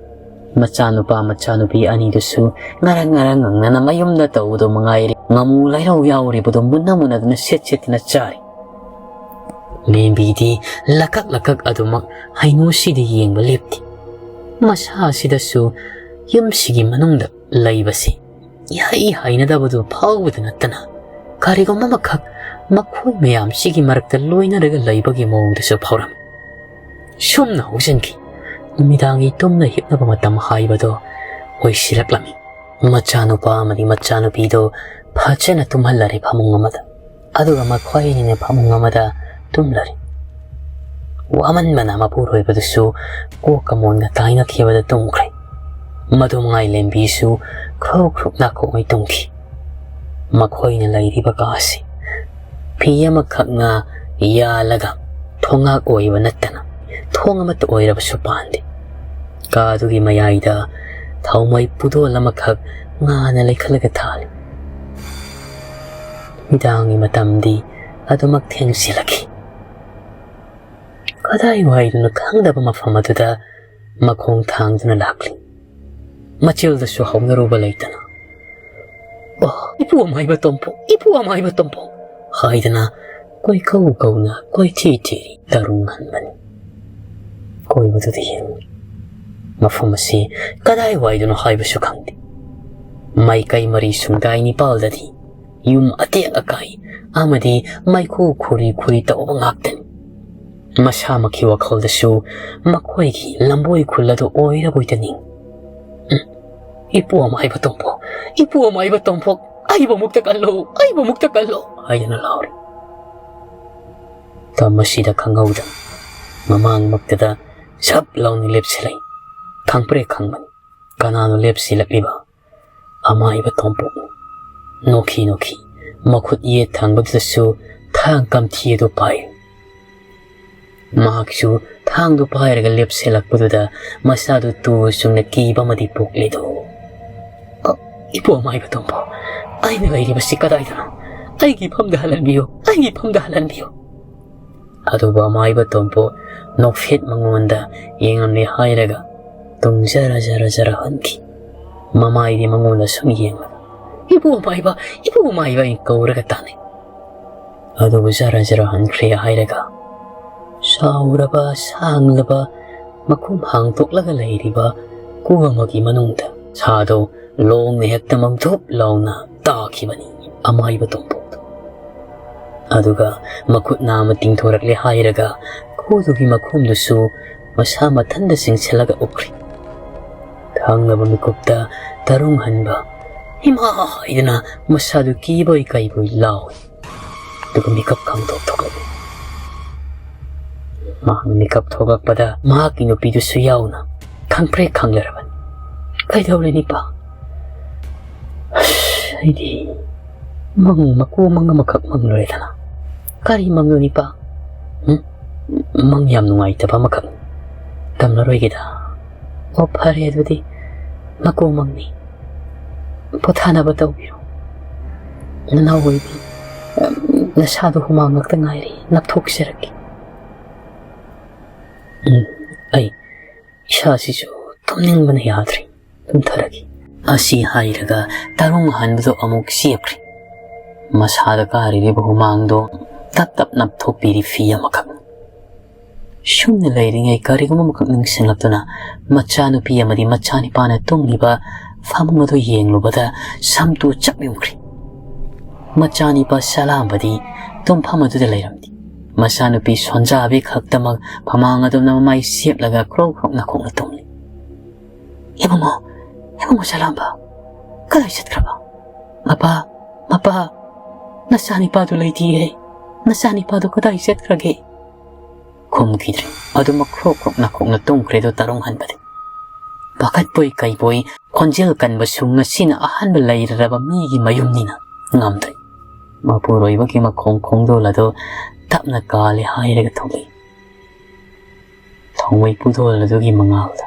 ꯃꯆꯥꯅꯨꯄꯥ ꯃꯆꯥꯅꯨꯄꯤ ꯑꯅꯤꯗꯨꯁꯨ ꯉꯔꯪ ꯉꯔꯪ ꯉꯪꯅꯅ ꯃꯌꯨꯝꯗ ꯇꯧꯕꯗꯣ ꯃꯉꯥꯏꯔꯦ, ꯉꯥꯃꯨ ꯂꯩꯔꯧ ꯌꯥꯎꯔꯤꯕꯗꯣ ꯃꯨꯟꯅ ꯃꯨꯟꯅꯗꯅ ꯁꯦꯠ ꯁꯦꯠꯇꯅ ꯆꯥꯔꯤ꯫ ꯂꯦꯝꯕꯤꯗꯤ ꯂꯀꯛ ꯂꯀꯛ ꯑꯗꯨꯃꯛ ꯍꯩꯅꯨꯁꯤꯗ ꯌꯦꯡꯕ ꯂꯦꯞꯇꯦ꯫ ꯃꯁꯥꯁꯤꯗꯁꯨ ꯌꯨꯝꯁꯤꯒꯤ ꯃꯅꯨꯡꯗ ꯂꯩꯕꯁꯤ ꯏꯍꯩ ꯍꯩꯅꯗꯕꯗꯨ ꯐꯥꯎꯕꯗ ꯅꯠꯇꯅ, ꯀꯔꯤꯒꯨꯝꯕ ꯑꯃꯈꯛ ꯃꯈꯣꯏ ꯃꯌꯥꯝꯁꯤꯒꯤ ꯃꯔꯛꯇ ꯂꯣꯏꯅꯔꯒ ꯂꯩꯕꯒꯤ ꯃꯑꯣꯡꯗꯁꯨ ꯐꯥꯎꯔꯝꯃꯤ꯫ ꯁꯨꯝꯅ ꯍꯧꯖꯤꯟꯈꯤ꯫ ꯅꯨꯃꯤꯗꯥꯡꯒꯤ ꯇꯨꯝꯅ ꯍꯤꯞꯅꯕ ꯃꯇꯝ ꯍꯥꯏꯕꯗꯣ ꯑꯣꯏꯁꯤꯜꯂꯛꯂꯝꯃꯤ꯫ ꯃꯆꯥꯅꯨꯄꯥ ꯑꯃꯗꯤ ꯃꯆꯥꯅꯨꯄꯤꯗꯣ ꯐꯖꯅ ꯇꯨꯝꯍꯜꯂꯔꯦ ꯐꯃꯨꯡ ꯑꯃꯗ꯫ ꯑꯗꯨꯒ ꯃꯈꯣꯏ ꯑꯅꯤꯅ ꯐꯃꯨꯡ ꯑꯃꯗ ꯇꯨꯝꯂꯔꯦ꯫ ꯋꯥꯃꯟꯕꯅ ꯃꯄꯨꯔꯣꯏꯕꯗꯨꯁꯨ ꯀꯣꯛꯀ ꯃꯣꯟꯒ ꯇꯥꯏꯅꯈꯤꯕꯗ ꯇꯨꯝꯈ꯭ꯔꯦ꯫ ꯃꯗꯨ ꯃꯉꯥꯏ ꯂꯦꯝꯕꯤꯁꯨ ꯈ꯭ꯔꯧ ꯈ꯭ꯔꯨꯛ ꯅꯥꯈꯣꯛꯉꯩ ꯇꯨꯝꯈꯤ꯫ ꯃꯈꯣꯏꯅ ꯂꯩꯔꯤꯕ ꯀꯥꯁꯤ ꯐꯤ ꯑꯃꯈꯛꯅ ꯌꯥꯜꯂꯒ ꯊꯣꯡꯉꯥꯛ ꯑꯣꯏꯕ ꯅꯠꯇꯅ ꯊꯣꯡ ꯑꯃꯠꯇ ꯑꯣꯏꯔꯕꯁꯨ ꯄꯥꯟꯗꯦ꯫ ꯀꯥꯗꯨꯒꯤ ꯃꯌꯥꯏꯗ ꯊꯥꯎꯃꯩ ꯄꯨꯗꯣꯜ ꯑꯃꯈꯛ ꯉꯥꯅ ꯂꯩꯈꯠꯂꯒ ꯊꯥꯜꯂꯤ꯫ ꯅꯨꯃꯤꯗꯥꯡꯒꯤ ꯃꯇꯝꯗꯤ ꯑꯗꯨꯃꯛ ꯊꯦꯡꯖꯤꯜꯂꯛꯈꯤ꯫ ꯀꯗꯥꯏꯋꯥꯏꯗꯅꯣ ꯈꯪꯗꯕ ꯃꯐꯝ ꯑꯗꯨꯗ ꯃꯈꯣꯡ ꯊꯥꯡꯗꯨꯅ ꯂꯥꯛꯂꯤ꯫ ꯃꯆꯤꯜꯗꯁꯨ ꯍꯧꯅꯔꯨꯕ ꯂꯩꯇꯅ, "ꯑꯣ, ꯏꯄꯨ ꯑꯃꯥꯏꯕ ꯇꯣꯝꯄꯣꯛ, ꯏꯄꯨ ꯑꯃꯥꯏꯕ ꯇꯣꯝꯄꯣꯛ" ꯍꯥꯏꯗꯅ ꯀꯣꯏꯀꯧ ꯀꯧꯅ ꯀꯣꯏꯊꯤ ꯊꯤꯔꯤ ꯇꯔꯨꯡ ꯍꯟꯕꯅꯤ꯫ ꯀꯣꯏꯕꯗꯨꯗ ꯌꯦꯡꯂꯤ꯫ ꯃꯐꯝ ꯑꯁꯤ ꯀꯗꯥꯏꯋꯥꯏꯗꯅꯣ ꯍꯥꯏꯕꯁꯨ ꯈꯪꯗꯦ꯫ ꯃꯥꯏꯀꯩ ꯃꯔꯤ ꯁꯨꯡꯗꯥꯏ ꯅꯤꯄꯥꯜꯗꯗꯤ ꯌꯨꯝ ꯑꯇꯦꯛ ꯑꯀꯥꯏ ꯑꯃꯗꯤ ꯃꯩꯈꯨ ꯈꯨꯔꯤ ꯈꯨꯔꯤ ꯇꯧꯕ ꯉꯥꯛꯇꯅꯤ꯫ ꯃꯁꯥꯃꯛꯀꯤ ꯋꯥꯈꯜꯗꯁꯨ ꯃꯈꯣꯏꯒꯤ ꯂꯝꯕꯣꯏ ꯈꯨꯜ ꯑꯗꯨ ꯑꯣꯏꯔꯕꯣꯏꯗ ꯅꯤꯡ꯫ "ꯎꯝ, ꯏꯄꯨ ꯑꯃꯥꯏꯕ ꯇꯣꯝꯄꯣꯛ, ꯏꯄꯨ ꯑꯃꯥꯏꯕ ꯇꯣꯝꯄꯣꯛ, ꯑꯩꯕꯨ ꯑꯃꯨꯛꯇ ꯀꯜꯂꯣ, ꯑꯩꯕꯨ ꯑꯃꯨꯛꯇ ꯀꯜꯂꯣ" ꯍꯥꯏꯗꯨꯅ ꯂꯥꯎꯔꯤ꯫ ꯇꯝ ꯑꯁꯤꯗ ꯈꯪꯍꯧꯗꯅ ꯃꯃꯥꯡꯃꯛꯇꯗ ꯁꯞ ꯂꯥꯎꯅ ꯂꯦꯞꯁꯤꯜꯂꯛꯏ꯫ ꯈꯪꯄ꯭ꯔꯦꯛ ꯈꯪꯕꯅꯤ ꯀꯅꯥꯅꯣ ꯂꯦꯞꯁꯤꯜꯂꯛꯂꯤꯕ꯫ ꯑꯃꯥꯏꯕ ꯇꯣꯝꯄꯣꯛ ꯅꯣꯛꯈꯤ ꯅꯣꯛꯈꯤ ꯃꯈꯨꯠ ꯌꯦꯠ ꯊꯪꯕꯗꯨꯗꯁꯨ ꯊꯥꯡ ꯀꯝꯊꯤ ꯑꯗꯨ ꯄꯥꯏ꯫ ꯃꯍꯥꯛꯁꯨ ꯊꯥꯡꯗꯨ ꯄꯥꯏꯔꯒ ꯂꯦꯞꯁꯤꯜꯂꯛꯄꯗꯨꯗ ꯃꯁꯥꯗꯨ ꯇꯨ ꯆꯨꯡꯅ ꯀꯤꯕ ꯑꯃꯗꯤ ꯄꯣꯛꯂꯦꯗꯣ꯫ "ꯑ, ꯏꯄꯨ ꯑꯃꯥꯏꯕ ꯇꯣꯝꯄꯣꯛ, ꯑꯩꯅ ꯂꯩꯔꯤꯕꯁꯤ ꯀꯗꯥꯏꯗꯅꯣ? ꯑꯩꯒꯤ ꯏꯐꯝꯗ ꯍꯜꯍꯟꯕꯤꯌꯨ, ꯑꯩꯒꯤ ꯏꯐꯝꯗ ꯍꯜꯍꯟꯕꯤꯌꯨ"꯫ ꯑꯗꯨꯕꯨ ꯑꯃꯥꯏꯕ ꯇꯣꯝꯄꯣꯛ ꯅꯣꯛꯐꯦꯠ ꯃꯉꯣꯟꯗ ꯌꯦꯡꯉꯝꯂꯦ ꯍꯥꯏꯔꯒ ꯇꯨꯡ ꯖꯔ ꯖꯔ ꯖꯔ ꯍꯟꯈꯤ꯫ ꯃꯃꯥꯏꯗꯤ ꯃꯉꯣꯟꯗ ꯁꯨꯝ ꯌꯦꯡꯂꯒ, "ꯏꯄꯨ ꯑꯃꯥꯏꯕ, ꯏꯄꯨ ꯑꯃꯥꯏꯕ" ꯑꯩꯅ ꯀꯧꯔꯒ ꯇꯥꯅꯩ꯫ ꯑꯗꯨꯕꯨ ꯖꯔ ꯖꯔ ꯍꯟꯈ꯭ꯔꯦ ꯍꯥꯏꯔꯒ ꯆꯥꯎꯔꯕ ꯁꯥꯡꯂꯕ ꯃꯈꯨꯝ ꯍꯥꯡꯗꯣꯛꯂꯒ ꯂꯩꯔꯤꯕ ꯀꯨ ꯑꯃꯒꯤ ꯃꯅꯨꯡꯗ ꯁꯥꯗꯣ ꯂꯣꯡꯅ ꯍꯦꯛꯇ ꯃꯪꯊꯣꯞ ꯂꯥꯎꯅ ꯇꯥꯈꯤꯕꯅꯤ ꯑꯃꯥꯏꯕ ꯇꯣꯝꯄꯣꯛꯇꯣ꯫ ꯑꯗꯨꯒ ꯃꯈꯨꯠ ꯅꯥꯝꯃ ꯇꯤꯡꯊꯣꯔꯛꯂꯦ ꯍꯥꯏꯔꯒ ꯀꯨꯗꯨꯒꯤ ꯃꯈꯨꯝꯗꯨꯁꯨ ꯃꯁꯥ ꯃꯊꯟꯇ ꯆꯤꯡꯁꯤꯜꯂꯒ ꯎꯞꯈ꯭ꯔꯦ꯫ ꯊꯪꯅꯕ ꯃꯤꯀꯨꯞꯇ ꯇꯔꯨꯡ ꯍꯟꯕ "ꯏꯃꯥ" ꯍꯥꯏꯗꯅ ꯃꯁꯥꯗꯨ ꯀꯤꯕꯣꯏ ꯀꯩꯕꯣꯏ ꯂꯥꯎꯏ꯫ ꯑꯗꯨꯒ ꯃꯤꯀꯞ ꯈꯪꯊꯣꯛ ꯊꯣꯛꯂꯛꯏ꯫ ꯃꯍꯥꯛ ꯃꯤꯀꯞ ꯊꯣꯛꯂꯛꯄꯗ ꯃꯍꯥꯛꯀꯤ ꯅꯨꯄꯤꯗꯨꯁꯨ ꯌꯥꯎꯅ ꯈꯪꯄ꯭ꯔꯦꯛ ꯈꯪꯂꯔꯕꯅꯤ꯫ "ꯀꯩꯗꯧꯔꯦ ꯅꯤꯄꯥ?" "ꯑꯁ, ꯑꯩꯗꯤ ꯃꯪ ꯃꯀꯨ ꯃꯪ ꯑꯃꯈꯛ ꯃꯪꯂꯨꯔꯦꯗꯅ꯫" "ꯀꯔꯤ ꯃꯪꯅꯣ ꯅꯤꯄꯥ?" "ꯎꯝ? ꯃꯪ ꯌꯥꯝ ꯅꯨꯡꯉꯥꯏꯇꯕ ꯑꯃꯈꯛ ꯇꯝꯂꯔꯣꯏꯒꯦꯗ꯫" "ꯑꯣ, ꯐꯔꯦ ꯑꯗꯨꯗꯤ, ꯃꯀꯨ ꯃꯪꯅꯤ꯫ ꯄꯣꯊꯥꯅꯕ ꯇꯧꯕꯤꯔꯣ꯫ ꯅꯅꯥꯎ ꯑꯣꯏꯕꯤ, ꯅꯁꯥꯗꯣ ꯍꯨꯃꯥꯡ ꯉꯥꯛꯇ ꯉꯥꯏꯔꯤ, ꯅꯞꯊꯣꯛꯆꯔꯛꯀꯦ꯫" "ꯎꯝ, ꯑꯩ ꯏꯁꯥꯁꯤꯁꯨ ꯇꯨꯝꯅꯤꯡꯕꯅ ꯌꯥꯗ꯭ꯔꯦ, ꯇꯨꯝꯊꯔꯒꯦ꯫" ꯑꯁꯤ ꯍꯥꯏꯔꯒ ꯇꯔꯨꯡ ꯍꯟꯕꯗꯣ ꯑꯃꯨꯛ ꯆꯦꯞꯈ꯭ꯔꯦ꯫ ꯃꯁꯥꯗ ꯀꯥꯔꯤꯕ ꯍꯨꯃꯥꯡꯗꯣ ꯇꯞ ꯇꯞ ꯅꯞꯊꯣꯛꯄꯤꯔꯤ ꯐꯤ ꯑꯃꯈꯛ꯫ ꯁꯨꯝꯅ ꯂꯩꯔꯤꯉꯩ ꯀꯔꯤꯒꯨꯝꯕ ꯑꯃꯈꯛ ꯅꯤꯡꯁꯤꯡꯂꯛꯇꯨꯅ ꯃꯆꯥꯅꯨꯄꯤ ꯑꯃꯗꯤ ꯃꯆꯥꯅꯤꯄꯥꯅ ꯇꯨꯝꯂꯤꯕ ꯐꯃꯨꯡ ꯑꯗꯨ ꯌꯦꯡꯂꯨꯕꯗ ꯁꯝꯇꯨ ꯆꯞ ꯌꯨꯡꯈ꯭ꯔꯦ꯫ ꯃꯆꯥꯅꯤꯄꯥ ꯁꯂꯥꯝꯕꯗꯤ ꯇꯨꯝꯐꯝ ꯑꯗꯨꯗ ꯂꯩꯔꯝꯗꯦ꯫ ꯃꯆꯥꯅꯨꯄꯤ ꯁꯣꯟꯖꯥꯕꯤ ꯈꯛꯇꯃꯛ ꯐꯃꯥꯡ ꯑꯗꯨꯝꯅ ꯃꯃꯥꯏ ꯁꯦꯞꯂꯒ ꯀ꯭ꯔꯣꯛ ꯀ꯭ꯔꯣꯛꯅ ꯈꯣꯡꯅ ꯇꯨꯝꯂꯤ꯫ "ꯏꯕꯨꯡꯉꯣ, ꯏꯕꯨꯡꯉꯣ ꯁꯂꯥꯝꯕ, ꯀꯗꯥꯏ ꯆꯠꯈ꯭ꯔꯕ? ꯃꯄꯥ, ꯃꯄꯥ, ꯅꯆꯥꯅꯤꯄꯥꯗꯨ ꯂꯩꯇꯤꯌꯦ꯫ ꯅꯆꯥꯅꯤꯄꯥꯗꯨ ꯀꯗꯥꯏ ꯆꯠꯈ꯭ꯔꯒꯦ?" ꯈꯨꯝꯈꯤꯗ꯭ꯔꯦ꯫ ꯑꯗꯨꯃꯛ ꯈ꯭ꯔꯣꯛ ꯈ꯭ꯔꯣꯛ ꯅꯥꯈꯣꯛꯅ ꯇꯨꯝꯈ꯭ꯔꯦꯗꯣ ꯇꯔꯨꯡ ꯍꯟꯕꯗꯤ꯫ ꯄꯥꯈꯠꯄꯣꯏ ꯀꯩꯕꯣꯏ ꯈꯣꯟꯖꯦꯜ ꯀꯟꯕꯁꯨ ꯉꯁꯤꯅ ꯑꯍꯥꯟꯕ ꯂꯩꯔꯔꯕ ꯃꯤꯒꯤ ꯃꯌꯨꯝꯅꯤꯅ ꯉꯝꯗ꯭ꯔꯦ꯫ ꯃꯄꯨꯔꯣꯏꯕꯒꯤ ꯃꯈꯣꯡ ꯈꯣꯡꯗꯣꯜ ꯑꯗꯨ ꯇꯞꯅ ꯀꯥꯜꯂꯦ ꯍꯥꯏꯔꯒ ꯊꯣꯛꯂꯛꯏ꯫ ꯊꯣꯡꯃꯩ ꯄꯨꯗꯣꯜ ꯑꯗꯨꯒꯤ ꯃꯉꯥꯜꯗ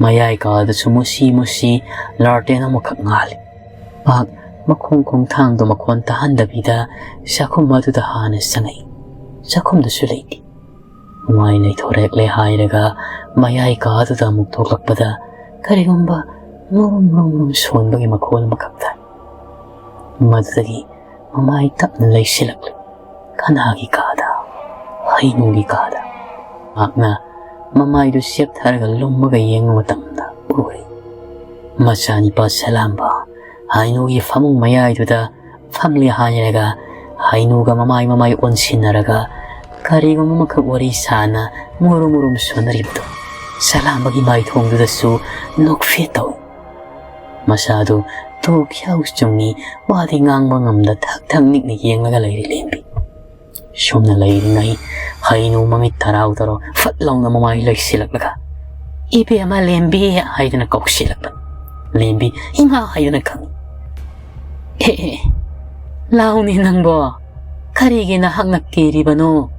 ꯃꯌꯥꯏ ꯀꯥꯗꯁꯨ ꯃꯨꯁꯤ ꯃꯨꯁꯤ ꯂꯥꯔꯇꯦꯟ ꯑꯃꯈꯛ ꯉꯥꯜꯂꯤ꯫ ꯃꯍꯥꯛ ꯃꯈꯣꯡ ꯈꯣꯡꯊꯥꯡꯗꯣ ꯃꯈꯣꯟ ꯇꯥꯍꯟꯗꯕꯤꯗ ꯆꯥꯛꯈꯨꯝ ꯑꯗꯨꯗ ꯍꯥꯟꯅ ꯆꯪꯉꯛꯏ꯫ ꯆꯥꯛꯈꯨꯝꯗꯁꯨ ꯂꯩꯇꯦ꯫ ꯃꯃꯥꯏ ꯂꯩꯊꯣꯔꯛꯂꯦ ꯍꯥꯏꯔꯒ ꯃꯌꯥꯏ ꯀꯥꯗꯨꯗ ꯑꯃꯨꯛ ꯊꯣꯛꯂꯛꯄꯗ ꯀꯔꯤꯒꯨꯝꯕ ꯃꯨꯔꯨꯝ ꯃꯨꯔꯨꯝ ꯃꯨꯔꯨꯝ ꯁꯣꯟꯕꯒꯤ ꯃꯈꯣꯜ ꯑꯃꯈꯛ ꯇꯥꯏ꯫ ꯃꯗꯨꯗꯒꯤ ꯃꯃꯥꯏ ꯇꯞꯅ ꯂꯩꯁꯤꯜꯂꯛꯂꯦ꯫ ꯀꯅꯥꯒꯤ ꯀꯥꯗ? ꯍꯩꯅꯨꯒꯤ ꯀꯥꯗ꯫ ꯃꯍꯥꯛꯅ ꯃꯃꯥꯏꯗꯨ ꯆꯦꯞꯊꯔꯒ ꯂꯨꯝꯃꯒ ꯌꯦꯡꯕ ꯃꯇꯝꯗ ꯎꯔꯦ꯫ ꯃꯆꯥꯅꯤꯄꯥ ꯁꯂꯥꯝꯕ ꯍꯩꯅꯨꯒꯤ ꯐꯃꯨꯡ ꯃꯌꯥꯏꯗꯨꯗ ꯐꯝꯂꯦ ꯍꯥꯏꯔꯒ ꯍꯩꯅꯨꯒ ꯃꯃꯥꯏ ꯃꯃꯥꯏ ꯑꯣꯟꯁꯤꯟꯅꯔꯒ ꯀꯔꯤꯒꯨꯝꯕ ꯑꯃꯈꯛ ꯋꯥꯔꯤ ꯁꯥꯅ ꯃꯨꯔꯨꯝ ꯃꯨꯔꯨꯝ ꯁꯣꯟꯅꯔꯤꯕꯗꯨ ꯁꯂꯥꯝꯕꯒꯤ ꯃꯥꯏꯊꯣꯡꯗꯨꯗꯁꯨ ꯅꯣꯛꯐꯦꯠ ꯇꯧꯏ꯫ ꯃꯁꯥꯗꯨ ꯇꯨ ꯈ꯭ꯌꯥꯎ ꯆꯨꯡꯉꯤ, ꯋꯥꯗꯤ ꯉꯥꯡꯕ ꯉꯝꯗ ꯊꯛ ꯊꯛ ꯅꯤꯛꯅ ꯌꯦꯡꯂꯒ ꯂꯩꯔꯤ ꯂꯦꯝꯕꯤ꯫ ꯁꯨꯝꯅ ꯂꯩꯔꯤꯉꯩ ꯍꯩꯅꯨ ꯃꯃꯤꯠ ꯇꯔꯥꯎ ꯇꯔꯥꯎ ꯐꯠ ꯂꯥꯎꯅ ꯃꯃꯥꯏ ꯂꯩꯁꯤꯜꯂꯛꯂꯒ "ꯏꯕꯦꯝꯃ ꯂꯦꯝꯕꯤ" ꯍꯥꯏꯗꯨꯅ ꯀꯧꯁꯤꯜꯂꯛꯄ꯫ ꯂꯦꯝꯕꯤ "ꯏꯃꯥ" ꯍꯥꯏꯗꯨꯅ ꯈꯪꯏ꯫ "ꯑꯦ, ꯑꯦ, ꯂꯥꯎꯅꯦ ꯅꯪꯕꯣ, ꯀꯔꯤꯒꯤ ꯅꯍꯥꯛꯅ ꯀꯤꯔꯤꯕꯅꯣ?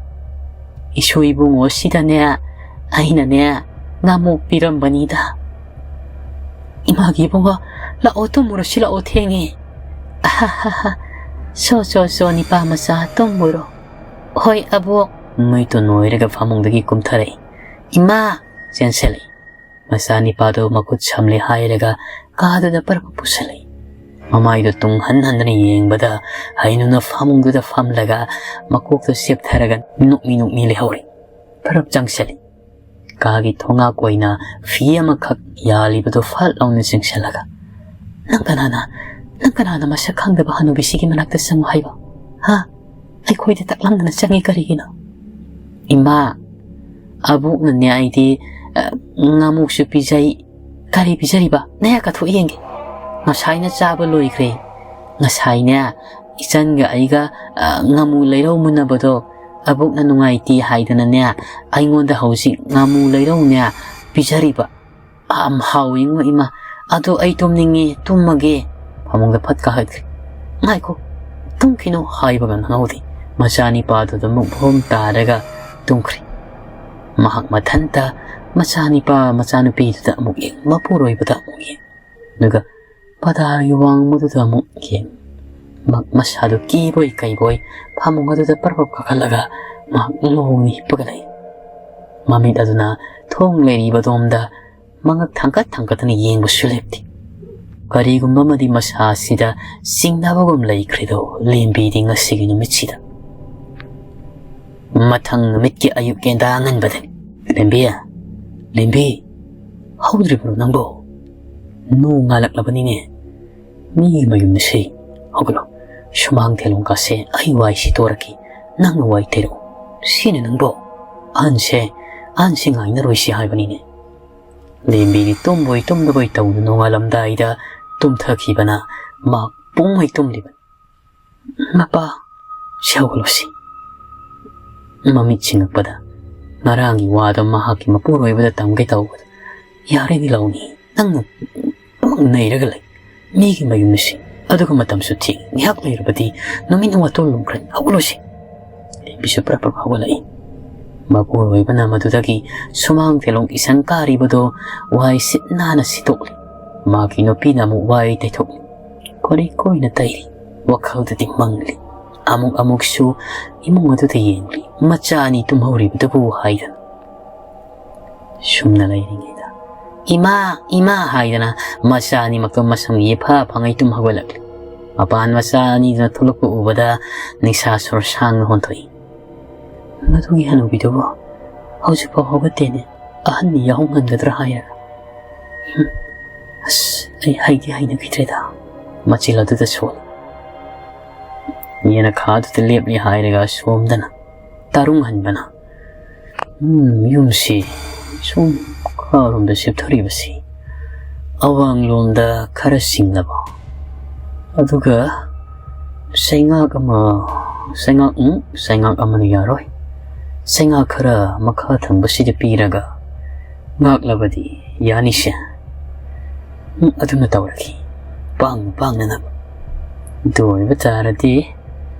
ꯏꯁꯨ ꯏꯕꯨꯡꯉꯣ ꯁꯤꯗꯅꯦ ꯑꯩꯅꯅꯦ ꯉꯥꯃꯣꯛ ꯄꯤꯔꯝꯕꯅꯤꯗ꯫ ꯏꯃꯥꯒꯤ ꯏꯕꯨꯡꯉꯣ, ꯂꯥꯛꯑꯣ ꯇꯨꯝꯃꯨꯔꯣ, ꯁꯤ ꯂꯥꯛꯑꯣ ꯊꯦꯡꯉꯦ꯫ ꯑꯍꯥꯍꯥꯍꯥ, ꯁꯣ ꯁꯣ ꯁꯣ ꯅꯤꯄꯥ ꯃꯆꯥ ꯇꯨꯝꯃꯨꯔꯣ꯫ ꯍꯣꯏ ꯑꯕꯣꯛ"꯫ ꯃꯩꯇꯣꯟ ꯅꯣꯏꯔꯒ ꯐꯃꯨꯡꯗꯒꯤ ꯀꯨꯝꯊꯔꯛꯏ꯫ "ꯏꯃꯥ!" ꯆꯦꯟꯁꯤꯜꯂꯛꯏ꯫ ꯃꯆꯥꯅꯤꯄꯥꯗꯨ ꯃꯈꯨꯠ ꯁꯝꯂꯦ ꯍꯥꯏꯔꯒ ꯀꯥꯗꯨꯗ ꯄꯔꯞ ꯄꯨꯁꯜꯂꯛꯏ꯫ ꯃꯃꯥꯏꯗꯨ ꯇꯨꯡ ꯍꯟ ꯍꯟꯗꯅ ꯌꯦꯡꯕꯗ ꯍꯩꯅꯨꯅ ꯐꯃꯨꯡꯗꯨꯗ ꯐꯝꯂꯒ ꯃꯀꯣꯛꯇꯨ ꯆꯦꯞꯊꯔꯒ ꯅꯣꯛꯃꯤ ꯅꯣꯛꯃꯤ ꯂꯩꯍꯧꯔꯦ꯫ ꯄꯔꯞ ꯆꯪꯁꯤꯜꯂꯤ꯫ ꯀꯥꯒꯤ ꯊꯣꯡꯉꯥꯛ ꯑꯣꯏꯅ ꯐꯤ ꯑꯃꯈꯛ ꯌꯥꯜꯂꯤꯕꯗꯨ ꯐꯠ ꯂꯥꯎꯅ ꯆꯤꯡꯁꯤꯜꯂꯒ, "ꯅꯪ ꯀꯅꯥꯅ, ꯅꯪ ꯀꯅꯥꯅ ꯃꯁꯛ ꯈꯪꯗꯕ ꯍꯅꯨꯕꯤꯁꯤꯒꯤ ꯃꯅꯥꯛꯇ ꯆꯪꯉꯨ ꯍꯥꯏꯕ? ꯍꯥ? ꯑꯩꯈꯣꯏꯗ ꯇꯛꯂꯝꯗꯅ ꯆꯪꯉꯤ ꯀꯔꯤꯒꯤꯅꯣ? "ꯏꯃꯥ, ꯑꯕꯣꯛꯅꯅꯦ ꯑꯩꯗꯤ, ꯑ, ꯉꯥꯃꯨꯁꯨ ꯄꯤꯖꯩ, ꯀꯔꯤ ꯄꯤꯖꯔꯤꯕ? ꯅꯌꯥ ꯀꯥꯊꯣꯛ ꯌꯦꯡꯒꯦ꯫ ꯉꯁꯥꯏꯅ ꯆꯥꯕ ꯂꯣꯏꯈ꯭ꯔꯦ꯫ ꯉꯁꯥꯏꯅꯦ, ꯏꯆꯟꯒ ꯑꯩꯒ, ꯑ, ꯉꯥꯃꯨ ꯂꯩꯔꯧꯃꯤꯟꯅꯕꯗꯣ ꯑꯕꯣꯛꯅ ꯅꯨꯡꯉꯥꯏꯇꯦ ꯍꯥꯏꯗꯅꯅꯦ, ꯑꯩꯉꯣꯟꯗ ꯍꯧꯖꯤꯛ ꯉꯥꯃꯨ ꯂꯩꯔꯧꯅꯦ ꯄꯤꯖꯔꯤꯕ꯫ ꯌꯥꯝ ꯍꯥꯎꯋꯤꯉꯣ ꯏꯃꯥ꯫ ꯑꯗꯣ ꯑꯩ ꯇꯨꯝꯅꯤꯡꯉꯦ, ꯇꯨꯝꯃꯒꯦ꯫" ꯐꯃꯨꯡꯗ ꯐꯠ ꯀꯥꯈꯠꯈ꯭ꯔꯦ꯫ "ꯉꯥꯏꯈꯣ, ꯇꯨꯝꯈꯤꯅꯨ" ꯍꯥꯏꯕꯒ ꯅꯪꯍꯧꯗꯦ꯫ ꯃꯆꯥꯅꯤꯄꯥꯗꯨꯗ ꯑꯃꯨꯛ ꯚꯣꯝ ꯇꯥꯔꯒ ꯇꯨꯝꯈ꯭ꯔꯦ꯫ ꯃꯍꯥꯛ ꯃꯊꯟꯇ ꯃꯆꯥꯅꯤꯄꯥ ꯃꯆꯥꯅꯨꯄꯤꯗꯨꯗ ꯑꯃꯨꯛ ꯌꯦꯡ, ꯃꯄꯨꯔꯣꯏꯕꯗ ꯑꯃꯨꯛ ꯌꯦꯡ꯫ ꯑꯗꯨꯒ ꯄꯗꯥꯔꯒꯤ ꯋꯥꯡꯃꯗꯨꯗ ꯑꯃꯨꯛ ꯌꯦꯡ꯫ ꯃ-, ꯃꯁꯥꯗꯨ ꯀꯤꯕꯣꯏ ꯀꯩꯕꯣꯏ ꯐꯃꯨꯡ ꯑꯗꯨꯗ ꯄꯔꯞ ꯄꯔꯞ ꯀꯥꯈꯠꯂꯒ ꯃꯍꯥꯛ ꯂꯣꯡꯅ ꯍꯤꯞꯄꯒ ꯂꯩ꯫ ꯃꯃꯤꯠ ꯑꯗꯨꯅ ꯊꯣꯡ ꯂꯩꯔꯤꯕ ꯑꯗꯣꯝꯗ ꯃꯉꯛ ꯊꯥꯡꯒꯠ ꯊꯥꯡꯒꯠꯇꯅ ꯌꯦꯡꯕꯁꯨ ꯂꯦꯞꯇꯦ꯫ ꯀꯔꯤꯒꯨꯝꯕ ꯑꯃꯗꯤ ꯃꯁꯥ ꯑꯁꯤꯗ ꯆꯤꯡꯅꯕꯒꯨꯝ ꯂꯩꯈ꯭ꯔꯦꯗꯣ ꯂꯦꯝꯕꯤꯗꯤ ꯉꯁꯤꯒꯤ ꯅꯨꯃꯤꯠꯁꯤꯗ꯫ ꯃꯊꯪ ꯅꯨꯃꯤꯠꯀꯤ ꯑꯌꯨꯛ ꯀꯦꯟꯗꯥ ꯑꯉꯟꯕꯗꯅꯤ꯫ "ꯂꯦꯝꯕꯤ, ꯂꯦꯝꯕꯤ, ꯍꯧꯗ꯭ꯔꯤꯕ꯭ꯔꯣ ꯅꯪꯕꯣ? ꯅꯣꯡ ꯉꯥꯜꯂꯛꯂꯕꯅꯤꯅꯦ꯫ ꯃꯤꯒꯤ ꯃꯌꯨꯝꯗ ꯁꯤ꯫ ꯍꯧꯒꯠꯂꯣ꯫ ꯁꯨꯃꯥꯡ ꯊꯦꯂꯣꯡ ꯀꯥꯁꯦ ꯑꯩ ꯋꯥꯏ ꯁꯤꯠꯇꯣꯔꯛꯈꯤ꯫ ꯅꯪꯅ ꯋꯥꯏ ꯇꯩꯔꯛꯎ꯫ ꯁꯤꯅ ꯅꯪꯕꯣ? ꯑꯍꯟꯁꯦ, ꯑꯍꯟꯁꯦ ꯉꯥꯏꯅꯔꯣꯏꯁꯤ ꯍꯥꯏꯕꯅꯤꯅꯦ꯫" ꯂꯦꯝꯕꯤꯗꯤ ꯇꯨꯝꯕꯣꯏ ꯇꯨꯝꯗꯕꯣꯏ ꯇꯧꯗꯨꯅ ꯅꯣꯡꯉꯥꯜꯂꯝꯗꯥꯏꯗ ꯇꯨꯝꯊꯈꯤꯕꯅ ꯃꯍꯥꯛ ꯄꯨꯡꯃꯩ ꯇꯨꯝꯂꯤꯕꯅꯤ꯫ "ꯃꯄꯥ, ꯁꯤ ꯍꯧꯒꯠꯂꯣ ꯁꯤ꯫" ꯃꯃꯤꯠ ꯁꯤꯡꯉꯛꯄꯗ ꯉꯔꯥꯡꯒꯤ ꯋꯥꯗꯣ ꯃꯍꯥꯛꯀꯤ ꯃꯄꯨꯔꯣꯏꯕꯗ ꯇꯝꯒꯦ ꯇꯧꯕꯗ, "ꯌꯥꯔꯦꯅꯦ ꯂꯧꯅꯤ, ꯅꯪꯅ ꯄꯨꯡꯅꯩ ꯅꯩꯔꯒ ꯂꯩ꯫ ꯃꯤꯒꯤ ꯃꯌꯨꯝꯗ ꯁꯤ, ꯑꯗꯨꯒ ꯃꯇꯝꯁꯨ ꯊꯦꯡ, ꯉꯥꯏꯍꯥꯛ ꯂꯩꯔꯕꯗꯤ ꯅꯨꯃꯤꯠꯅ ꯋꯥꯇꯣꯜ ꯂꯨꯝꯈ꯭ꯔꯅꯤ, ꯍꯧꯒꯠꯂꯣ ꯁꯤ꯫" ꯂꯦꯝꯕꯤꯁꯨ ꯄ꯭ꯔꯞ ꯄ꯭ꯔꯞ ꯍꯧꯒꯠꯂꯛꯏ꯫ ꯃꯄꯨꯔꯣꯏꯕꯅ ꯃꯗꯨꯗꯒꯤ ꯁꯨꯃꯥꯡ ꯊꯦꯂꯣꯡ ꯏꯁꯪ ꯀꯥꯔꯤꯕꯗꯣ ꯋꯥꯏ ꯁꯤꯠ ꯅꯥꯟꯅ ꯁꯤꯠꯇꯣꯛꯂꯤ꯫ ꯃꯥꯒꯤ ꯅꯨꯄꯤꯅ ꯑꯃꯨꯛ ꯋꯥꯏ ꯇꯩꯊꯣꯛꯂꯤ꯫ ꯀꯣꯔꯤ ꯀꯣꯏꯅ ꯇꯩꯔꯤ꯫ ꯋꯥꯈꯜꯗꯗꯤ ꯃꯪꯂꯤ꯫ ꯑꯃꯨꯛ ꯑꯃꯨꯛꯁꯨ ꯏꯃꯨꯡ ꯑꯗꯨꯗ ꯌꯦꯡꯂꯤ꯫ ꯃꯆꯥ ꯑꯅꯤ ꯇꯨꯝꯍꯧꯔꯤꯕꯗꯨꯕꯨ ꯍꯥꯏꯗꯅ꯫ ꯁꯨꯝꯅ ꯂꯩꯔꯤꯉꯩꯗ, "ꯏꯃꯥ, ꯏꯃꯥ" ꯍꯥꯏꯗꯅ ꯃꯆꯥ ꯑꯅꯤꯃꯛꯇꯣ ꯃꯁꯝꯒꯤ ꯐꯥ ꯐꯥꯉꯩ ꯇꯨꯝ ꯍꯧꯒꯠꯂꯛꯂꯤ꯫ ꯃꯄꯥꯟ ꯃꯆꯥ ꯑꯅꯤꯗꯨꯅ ꯊꯣꯛꯂꯛꯄ ꯎꯕꯗ ꯅꯤꯡꯁꯥ ꯁꯣꯔ ꯁꯥꯡꯅ ꯍꯣꯟꯊꯣꯛꯏ꯫ "ꯃꯗꯨꯒꯤ ꯍꯅꯨꯕꯤꯗꯨꯕꯨ ꯍꯧꯖꯤꯛꯐꯥꯎ ꯍꯧꯒꯠꯇꯦꯅꯦ, ꯑꯍꯟꯅꯤ ꯌꯥꯍꯧ ꯉꯟꯒꯗ꯭ꯔꯥ ꯍꯥꯏꯔꯒ꯫ ꯍꯨꯝ, ꯑꯁ, ꯑꯩ ꯍꯩꯗꯤ ꯍꯩꯅꯈꯤꯗ꯭ꯔꯦꯗ꯫" ꯃꯆꯤꯜ ꯑꯗꯨꯗ ꯁꯣꯜꯂꯤ꯫ ꯌꯦꯅꯈꯥꯗꯨꯗ ꯂꯦꯞꯂꯤ ꯍꯥꯏꯔꯒ ꯑꯁꯣꯝꯗꯅ ꯇꯔꯨꯡ ꯍꯟꯕꯅ, "ꯎꯝ, ꯌꯨꯝꯁꯤ ꯁꯨꯝ ꯈꯥꯔꯣꯝꯗ ꯆꯤꯞꯊꯔꯤꯕꯁꯤ ꯑꯋꯥꯡꯂꯣꯝꯗ ꯈꯔ ꯆꯤꯡꯂꯕ, ꯑꯗꯨꯒ ꯆꯩꯉꯥꯛ ꯑꯃ, ꯆꯩꯉꯥꯛ, ꯎꯝ, ꯆꯩꯉꯥꯛ ꯑꯃꯅ ꯌꯥꯔꯣꯏ, ꯆꯩꯉꯥꯛ ꯈꯔ ꯃꯈꯥ ꯊꯪꯕꯁꯤꯗ ꯄꯤꯔꯒ ꯉꯥꯛꯂꯕꯗꯤ ꯌꯥꯅꯤꯁꯦ꯫ ꯎꯝ, ꯑꯗꯨꯅ ꯇꯧꯔꯒꯦ, ꯄꯥꯡꯅ ꯄꯥꯡꯅꯅꯕ꯫ ꯑꯗꯨ ꯑꯣꯏꯕ ꯇꯥꯔꯗꯤ,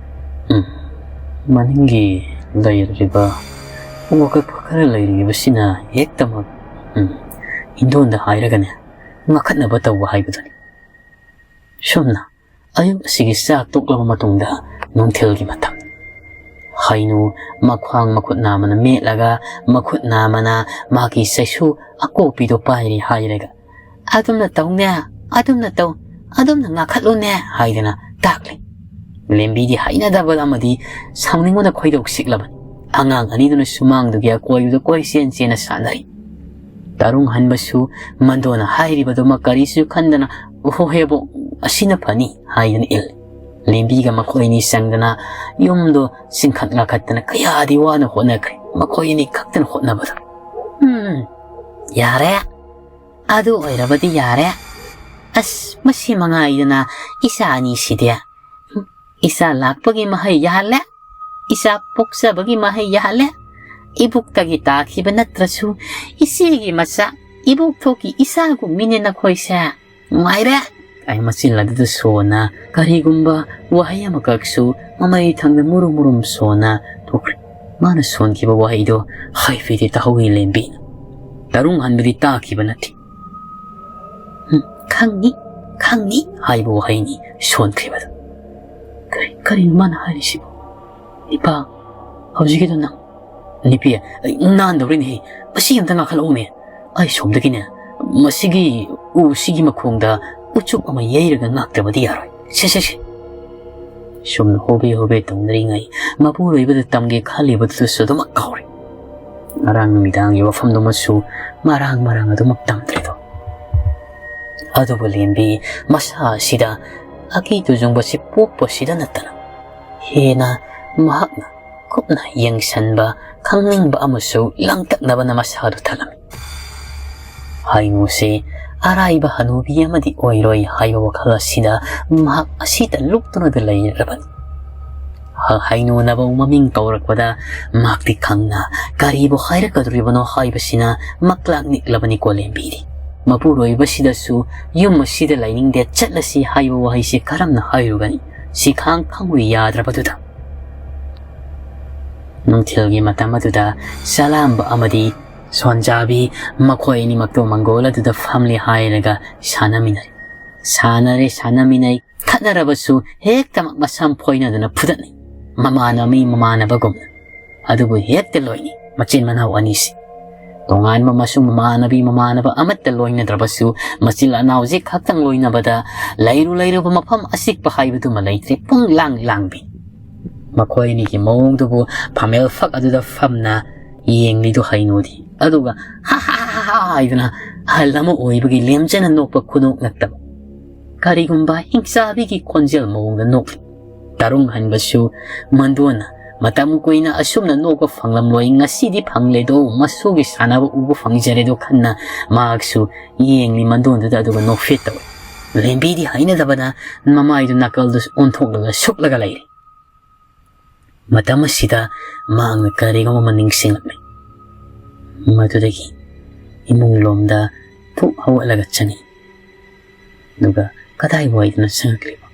ꯎꯝ, ꯃꯅꯤꯡꯒꯤ ꯂꯩꯔꯤꯕ ꯎ ꯑꯀꯛꯄ ꯈꯔ ꯂꯩꯔꯤꯕꯁꯤꯅ ꯍꯦꯛꯇꯃꯛ, ꯎꯝ, ꯏꯟꯗꯣꯟꯗ ꯍꯥꯏꯔꯒꯅꯦ, ꯉꯥꯈꯠꯅꯕ ꯇꯧꯕ ꯍꯥꯏꯕꯗꯨꯅꯤ꯫ ꯁꯣꯝꯅ ꯑꯌꯨꯛ ꯑꯁꯤꯒꯤ ꯆꯥꯛ ꯇꯣꯛꯂꯕ ꯃꯇꯨꯡꯗ ꯅꯨꯡꯊꯤꯜꯒꯤ ꯃꯇꯝ, ꯍꯩꯅꯨ ꯃꯈ꯭ꯋꯥꯡ ꯃꯈꯨꯠ ꯅꯥꯝꯃꯅ ꯃꯦꯠꯂꯒ ꯃꯈꯨꯠ ꯅꯥꯝꯃꯅ ꯃꯥꯒꯤ ꯆꯩꯁꯨ ꯑꯀꯣꯛꯄꯤꯗꯣ ꯄꯥꯏꯔꯤ ꯍꯥꯏꯔꯒ, "ꯑꯗꯨꯝꯅ ꯇꯧꯅꯦ, ꯑꯗꯨꯝꯅ ꯇꯧ, ꯑꯗꯨꯝꯅ ꯉꯥꯈꯠꯂꯨꯅꯦ" ꯍꯥꯏꯗꯅ ꯇꯥꯛꯂꯤ꯫ ꯂꯦꯝꯕꯤꯗꯤ ꯍꯩꯅꯗꯕ ꯑꯃꯗꯤ ꯁꯥꯎꯅꯤꯡꯕꯅ ꯈꯣꯏꯗꯧ ꯆꯤꯛꯂꯕꯅꯤ꯫ ꯑꯉꯥꯡ ꯑꯅꯤꯗꯨꯅ ꯁꯨꯃꯥꯡꯗꯨꯒꯤ ꯑꯀꯣꯏꯕꯗ ꯀꯣꯏꯆꯦꯟ ꯆꯦꯟꯅ ꯁꯥꯟꯅꯔꯤ꯫ ꯇꯔꯨꯡ ꯍꯟꯕꯁꯨ ꯃꯟꯗꯣꯅ ꯍꯥꯏꯔꯤꯕꯗꯨꯃꯛ ꯀꯔꯤꯁꯨ ꯈꯟꯗꯅ, "ꯑꯣꯍꯣ ꯍꯦꯕꯣ, ꯑꯁꯤꯅ ꯐꯅꯤ" ꯍꯥꯏꯗꯨꯅ ꯏꯜꯂꯤ꯫ ꯂꯦꯝꯕꯤꯒ ꯃꯈꯣꯏ ꯑꯅꯤ ꯆꯪꯗꯅ ꯌꯨꯝꯗꯣ ꯆꯤꯡꯈꯠ ꯉꯥꯈꯠꯇꯅ ꯀꯌꯥꯗꯤ ꯋꯥꯅ ꯍꯣꯠꯅꯈ꯭ꯔꯦ, ꯃꯈꯣꯏ ꯑꯅꯤ ꯈꯛꯇꯅ ꯍꯣꯠꯅꯕꯗ꯫ "ꯎꯝ, ꯌꯥꯔꯦ, ꯑꯗꯨ ꯑꯣꯏꯔꯕꯗꯤ ꯌꯥꯔꯦ꯫ ꯑꯁ, ꯃꯁꯤ ꯃꯉꯥꯏꯗꯅ ꯏꯆꯥ ꯑꯅꯤꯁꯤꯗꯤ꯫ ꯎꯝ, ꯏꯆꯥ ꯂꯥꯛꯄꯒꯤ ꯃꯍꯩ ꯌꯥꯜꯂꯦ, ꯏꯆꯥ ꯄꯣꯛꯆꯕꯒꯤ ꯃꯍꯩ ꯌꯥꯜꯂꯦ꯫ ꯏꯕꯨꯛꯇꯒꯤ ꯇꯥꯈꯤꯕ ꯅꯠꯇ꯭ꯔꯁꯨ ꯏꯆꯦꯒꯤ ꯃꯆꯥ, ꯏꯕꯣꯛꯊꯣꯛꯀꯤ ꯏꯆꯥꯒꯨꯝꯃꯤꯅꯦ ꯅꯈꯣꯏꯁꯦ꯫ ꯅꯨꯡꯉꯥꯏꯔꯦ" ꯍꯥꯏ ꯃꯆꯤꯟ ꯑꯗꯨꯗ ꯁꯣꯟꯅ ꯀꯔꯤꯒꯨꯝꯕ ꯋꯥꯍꯩ ꯑꯃꯈꯛꯁꯨ ꯃꯃꯩ ꯊꯪꯗ ꯃꯨꯔꯨꯝ ꯃꯨꯔꯨꯝ ꯁꯣꯟꯅ ꯊꯣꯛꯈ꯭ꯔꯦ꯫ ꯃꯥꯅ ꯁꯣꯟꯈꯤꯕ ꯋꯥꯍꯩꯗꯣ ꯍꯥꯏꯐꯦꯠꯇꯤ ꯇꯥꯍꯧꯏ ꯂꯦꯝꯕꯤꯅ꯫ ꯇꯔꯨꯡ ꯍꯟꯕꯗꯤ ꯇꯥꯈꯤꯕ ꯅꯠꯇꯦ꯫ "ꯎꯝ, ꯈꯪꯅꯤ, ꯈꯪꯅꯤ" ꯍꯥꯏꯕ ꯋꯥꯍꯩꯅꯤ ꯁꯣꯟꯈ꯭ꯔꯤꯕꯗꯣ꯫ "ꯀꯔꯤ, ꯀꯔꯤꯅꯣ ꯃꯥꯅ ꯍꯥꯏꯔꯤꯁꯤꯕꯣ? ꯅꯤꯄꯥ, ꯍꯧꯖꯤꯛꯀꯤꯗꯣ ꯅꯪ?" "ꯅꯤꯄꯤ, ꯑꯩ ꯅꯥꯟꯗꯧꯔꯤꯅꯦꯍꯦ, ꯃꯁꯤ ꯑꯝꯇ ꯉꯥꯛꯈꯠꯂꯛꯎꯅꯦ꯫ ꯑꯩ ꯁꯣꯝꯗꯒꯤꯅꯦ, ꯃꯁꯤꯒꯤ ꯎꯁꯤꯒꯤ ꯃꯈꯣꯡꯗ ꯎꯆꯨꯞ ꯑꯃ ꯌꯩꯔꯒ ꯉꯥꯛꯇꯕꯗꯤ ꯌꯥꯔꯣꯏ꯫ ꯁꯦ, ꯁꯦ, ꯁꯦ!" ꯁꯨꯝ ꯍꯣꯕꯦ ꯍꯣꯕꯦ ꯇꯧꯅꯔꯤꯉꯩ, ꯃꯄꯨꯔꯣꯏꯕꯗ ꯇꯝꯒꯦ ꯈꯜꯂꯤꯕꯗꯨꯗꯁꯨ ꯑꯗꯨꯃꯛ ꯀꯥꯎꯔꯦ꯫ ꯉꯔꯥꯡ ꯅꯨꯃꯤꯗꯥꯡꯒꯤ ꯋꯥꯐꯝꯗꯨꯃꯁꯨ ꯃꯔꯥꯡ ꯃꯔꯥꯡ ꯑꯗꯨꯃꯛ ꯇꯝꯗ꯭ꯔꯦꯗꯣ꯫ ꯑꯗꯨꯕꯨ ꯂꯦꯝꯕꯤ ꯃꯁꯥ ꯑꯁꯤꯗ ꯑꯀꯤ ꯇꯨꯖꯨꯡꯕꯁꯤ ꯄꯣꯛꯄꯁꯤꯗ ꯅꯠꯇꯅ, ꯍꯦꯟꯅ ꯃꯍꯥꯛꯅ ꯀꯨꯞꯅ ꯌꯦꯡꯁꯤꯟꯕ, ꯈꯪꯅꯤꯡꯕ ꯑꯃꯁꯨ ꯂꯥꯡꯇꯛꯅꯕꯅ ꯃꯁꯥꯗꯨ ꯊꯜꯂꯝꯃꯤ꯫ ꯍꯥꯏꯅꯨꯁꯤ ꯑꯔꯥꯏꯕ ꯍꯅꯨꯕꯤ ꯑꯃꯗꯤ ꯑꯣꯏꯔꯣꯏ ꯍꯥꯏꯕ ꯋꯥꯈꯜ ꯑꯁꯤꯗ ꯃꯍꯥꯛ ꯑꯁꯤꯗ ꯂꯨꯞꯇꯨꯅꯗ ꯂꯩꯔꯕꯅꯤ꯫ ꯍ-, ꯍꯩꯅꯨꯅꯕꯨ ꯃꯃꯤꯡ ꯀꯧꯔꯛꯄꯗ ꯃꯍꯥꯛꯇꯤ ꯈꯪꯅ ꯀꯔꯤꯕꯨ ꯍꯥꯏꯔꯛꯀꯗꯧꯔꯤꯕꯅꯣ ꯍꯥꯏꯕꯁꯤꯅ ꯃꯛꯂꯥꯛ ꯅꯤꯛꯂꯕꯅꯤꯀꯣ ꯂꯦꯝꯕꯤꯗꯤ꯫ ꯃꯄꯨꯔꯣꯏꯕꯁꯤꯗꯁꯨ "ꯌꯨꯝ ꯑꯁꯤꯗ ꯂꯩꯅꯤꯡꯗꯦ, ꯆꯠꯂꯁꯤ" ꯍꯥꯏꯕ ꯋꯥꯍꯩꯁꯤ ꯀꯔꯝꯅ ꯍꯥꯏꯔꯨꯒꯅꯤ? ꯁꯤ ꯈꯥꯡ ꯈꯪꯉꯨ ꯌꯥꯗ꯭ꯔꯕꯗꯨꯗ꯫ ꯅꯨꯡꯊꯤꯜꯒꯤ ꯃꯇꯝ ꯑꯗꯨꯗ ꯆꯂꯥꯝꯕ ꯑꯃꯗꯤ ꯁꯣꯟꯖꯥꯕꯤ ꯃꯈꯣꯏ ꯑꯅꯤꯃꯛꯇꯣ ꯃꯪꯒꯣꯜ ꯑꯗꯨꯗ ꯐꯝꯂꯤ ꯍꯥꯏꯔꯒ ꯁꯥꯟꯅꯃꯤꯟꯅꯩ꯫ ꯁꯥꯟꯅꯔꯦ, ꯁꯥꯟꯅꯃꯤꯟꯅꯩ, ꯈꯠꯅꯔꯕꯁꯨ ꯍꯦꯛꯇꯃꯛ ꯃꯁꯝ ꯐꯣꯏꯅꯗꯨꯅ ꯐꯨꯗꯠꯅꯩ, ꯃꯃꯥꯟꯅꯕꯤ ꯃꯃꯥꯟꯅꯕꯒꯨꯝꯅ꯫ ꯑꯗꯨꯕꯨ ꯍꯦꯛꯇ ꯂꯣꯏꯅꯩ ꯃꯆꯤꯟ ꯃꯅꯥꯎ ꯑꯅꯤꯁꯤ꯫ ꯇꯣꯉꯥꯟꯕ ꯃꯁꯨꯡ ꯃꯃꯥꯟꯅꯕꯤ ꯃꯃꯥꯟꯅꯕ ꯑꯃꯠꯇ ꯂꯣꯏꯅꯗ꯭ꯔꯕꯁꯨ, ꯃꯆꯤꯟ ꯃꯅꯥꯎꯁꯤ ꯈꯛꯇꯪ ꯂꯣꯏꯅꯕꯗ ꯂꯩꯔꯨ ꯂꯩꯔꯨꯕ ꯃꯐꯝ ꯑꯆꯤꯛꯄ ꯍꯥꯏꯕꯗꯨꯃ ꯂꯩꯇ꯭ꯔꯦ, ꯄꯨꯡ ꯂꯥꯡ ꯂꯥꯡꯕꯤ꯫ ꯃꯈꯣꯏ ꯑꯅꯤꯒꯤ ꯃꯑꯣꯡꯗꯨꯕꯨ ꯐꯝꯃꯦꯜ ꯐꯛ ꯑꯗꯨꯗ ꯐꯝꯅ ꯌꯦꯡꯂꯤꯗꯨ ꯍꯩꯅꯨꯗꯤ꯫ ꯑꯗꯨꯒ "ꯍꯥ ꯍꯥ ꯍꯥ ꯍꯥ" ꯍꯥꯏꯗꯨꯅ ꯑꯍꯜ ꯑꯃ ꯑꯣꯏꯕꯒꯤ ꯂꯦꯝꯖꯅ ꯅꯣꯛꯄ ꯈꯨꯅꯣꯛ ꯅꯠꯇꯕ, ꯀꯔꯤꯒꯨꯝꯕ ꯍꯤꯡꯆꯥꯕꯤꯒꯤ ꯈꯣꯟꯖꯦꯜ ꯃꯑꯣꯡꯗ ꯅꯣꯛꯂꯤ꯫ ꯇꯔꯨꯡ ꯍꯟꯕꯁꯨ ꯃꯟꯗꯣꯟꯅ ꯃꯇꯝ ꯀꯨꯏꯅ ꯑꯁꯨꯝꯅ ꯅꯣꯛꯄ ꯐꯪꯂꯝꯂꯣꯏ, ꯉꯁꯤꯗꯤ ꯐꯪꯂꯦꯗꯣ, ꯃꯁꯨꯒꯤ ꯁꯥꯟꯅꯕ ꯎꯕ ꯐꯪꯖꯔꯦꯗꯣ ꯈꯟꯅ ꯃꯍꯥꯛꯁꯨ ꯌꯦꯡꯂꯤ ꯃꯟꯗꯣꯟꯗꯨꯗ, ꯑꯗꯨꯒ ꯅꯣꯛꯐꯦꯠ ꯇꯧꯏ꯫ ꯂꯦꯝꯕꯤꯗꯤ ꯍꯩꯅꯗꯕꯅ ꯃꯃꯥꯏꯗꯨ ꯅꯥꯀꯜꯗ ꯑꯣꯟꯊꯣꯛꯂꯒ ꯁꯨꯛꯂꯒ ꯂꯩꯔꯤ꯫ ꯃꯇꯝ ꯑꯁꯤꯗ ꯃꯍꯥꯛꯅ ꯀꯔꯤꯒꯨꯝꯕ ꯑꯃ ꯅꯤꯡꯁꯤꯡꯂꯛꯂꯦ꯫ ꯃꯗꯨꯗꯒꯤ ꯏꯃꯨꯡ ꯂꯣꯝꯗ ꯐꯨꯛ ꯍꯧꯒꯠꯂꯒ ꯆꯪꯏ꯫ ꯑꯗꯨꯒ ꯀꯗꯥꯏ ꯋꯥꯏꯗꯅ ꯆꯪꯉꯛꯂꯤꯕ?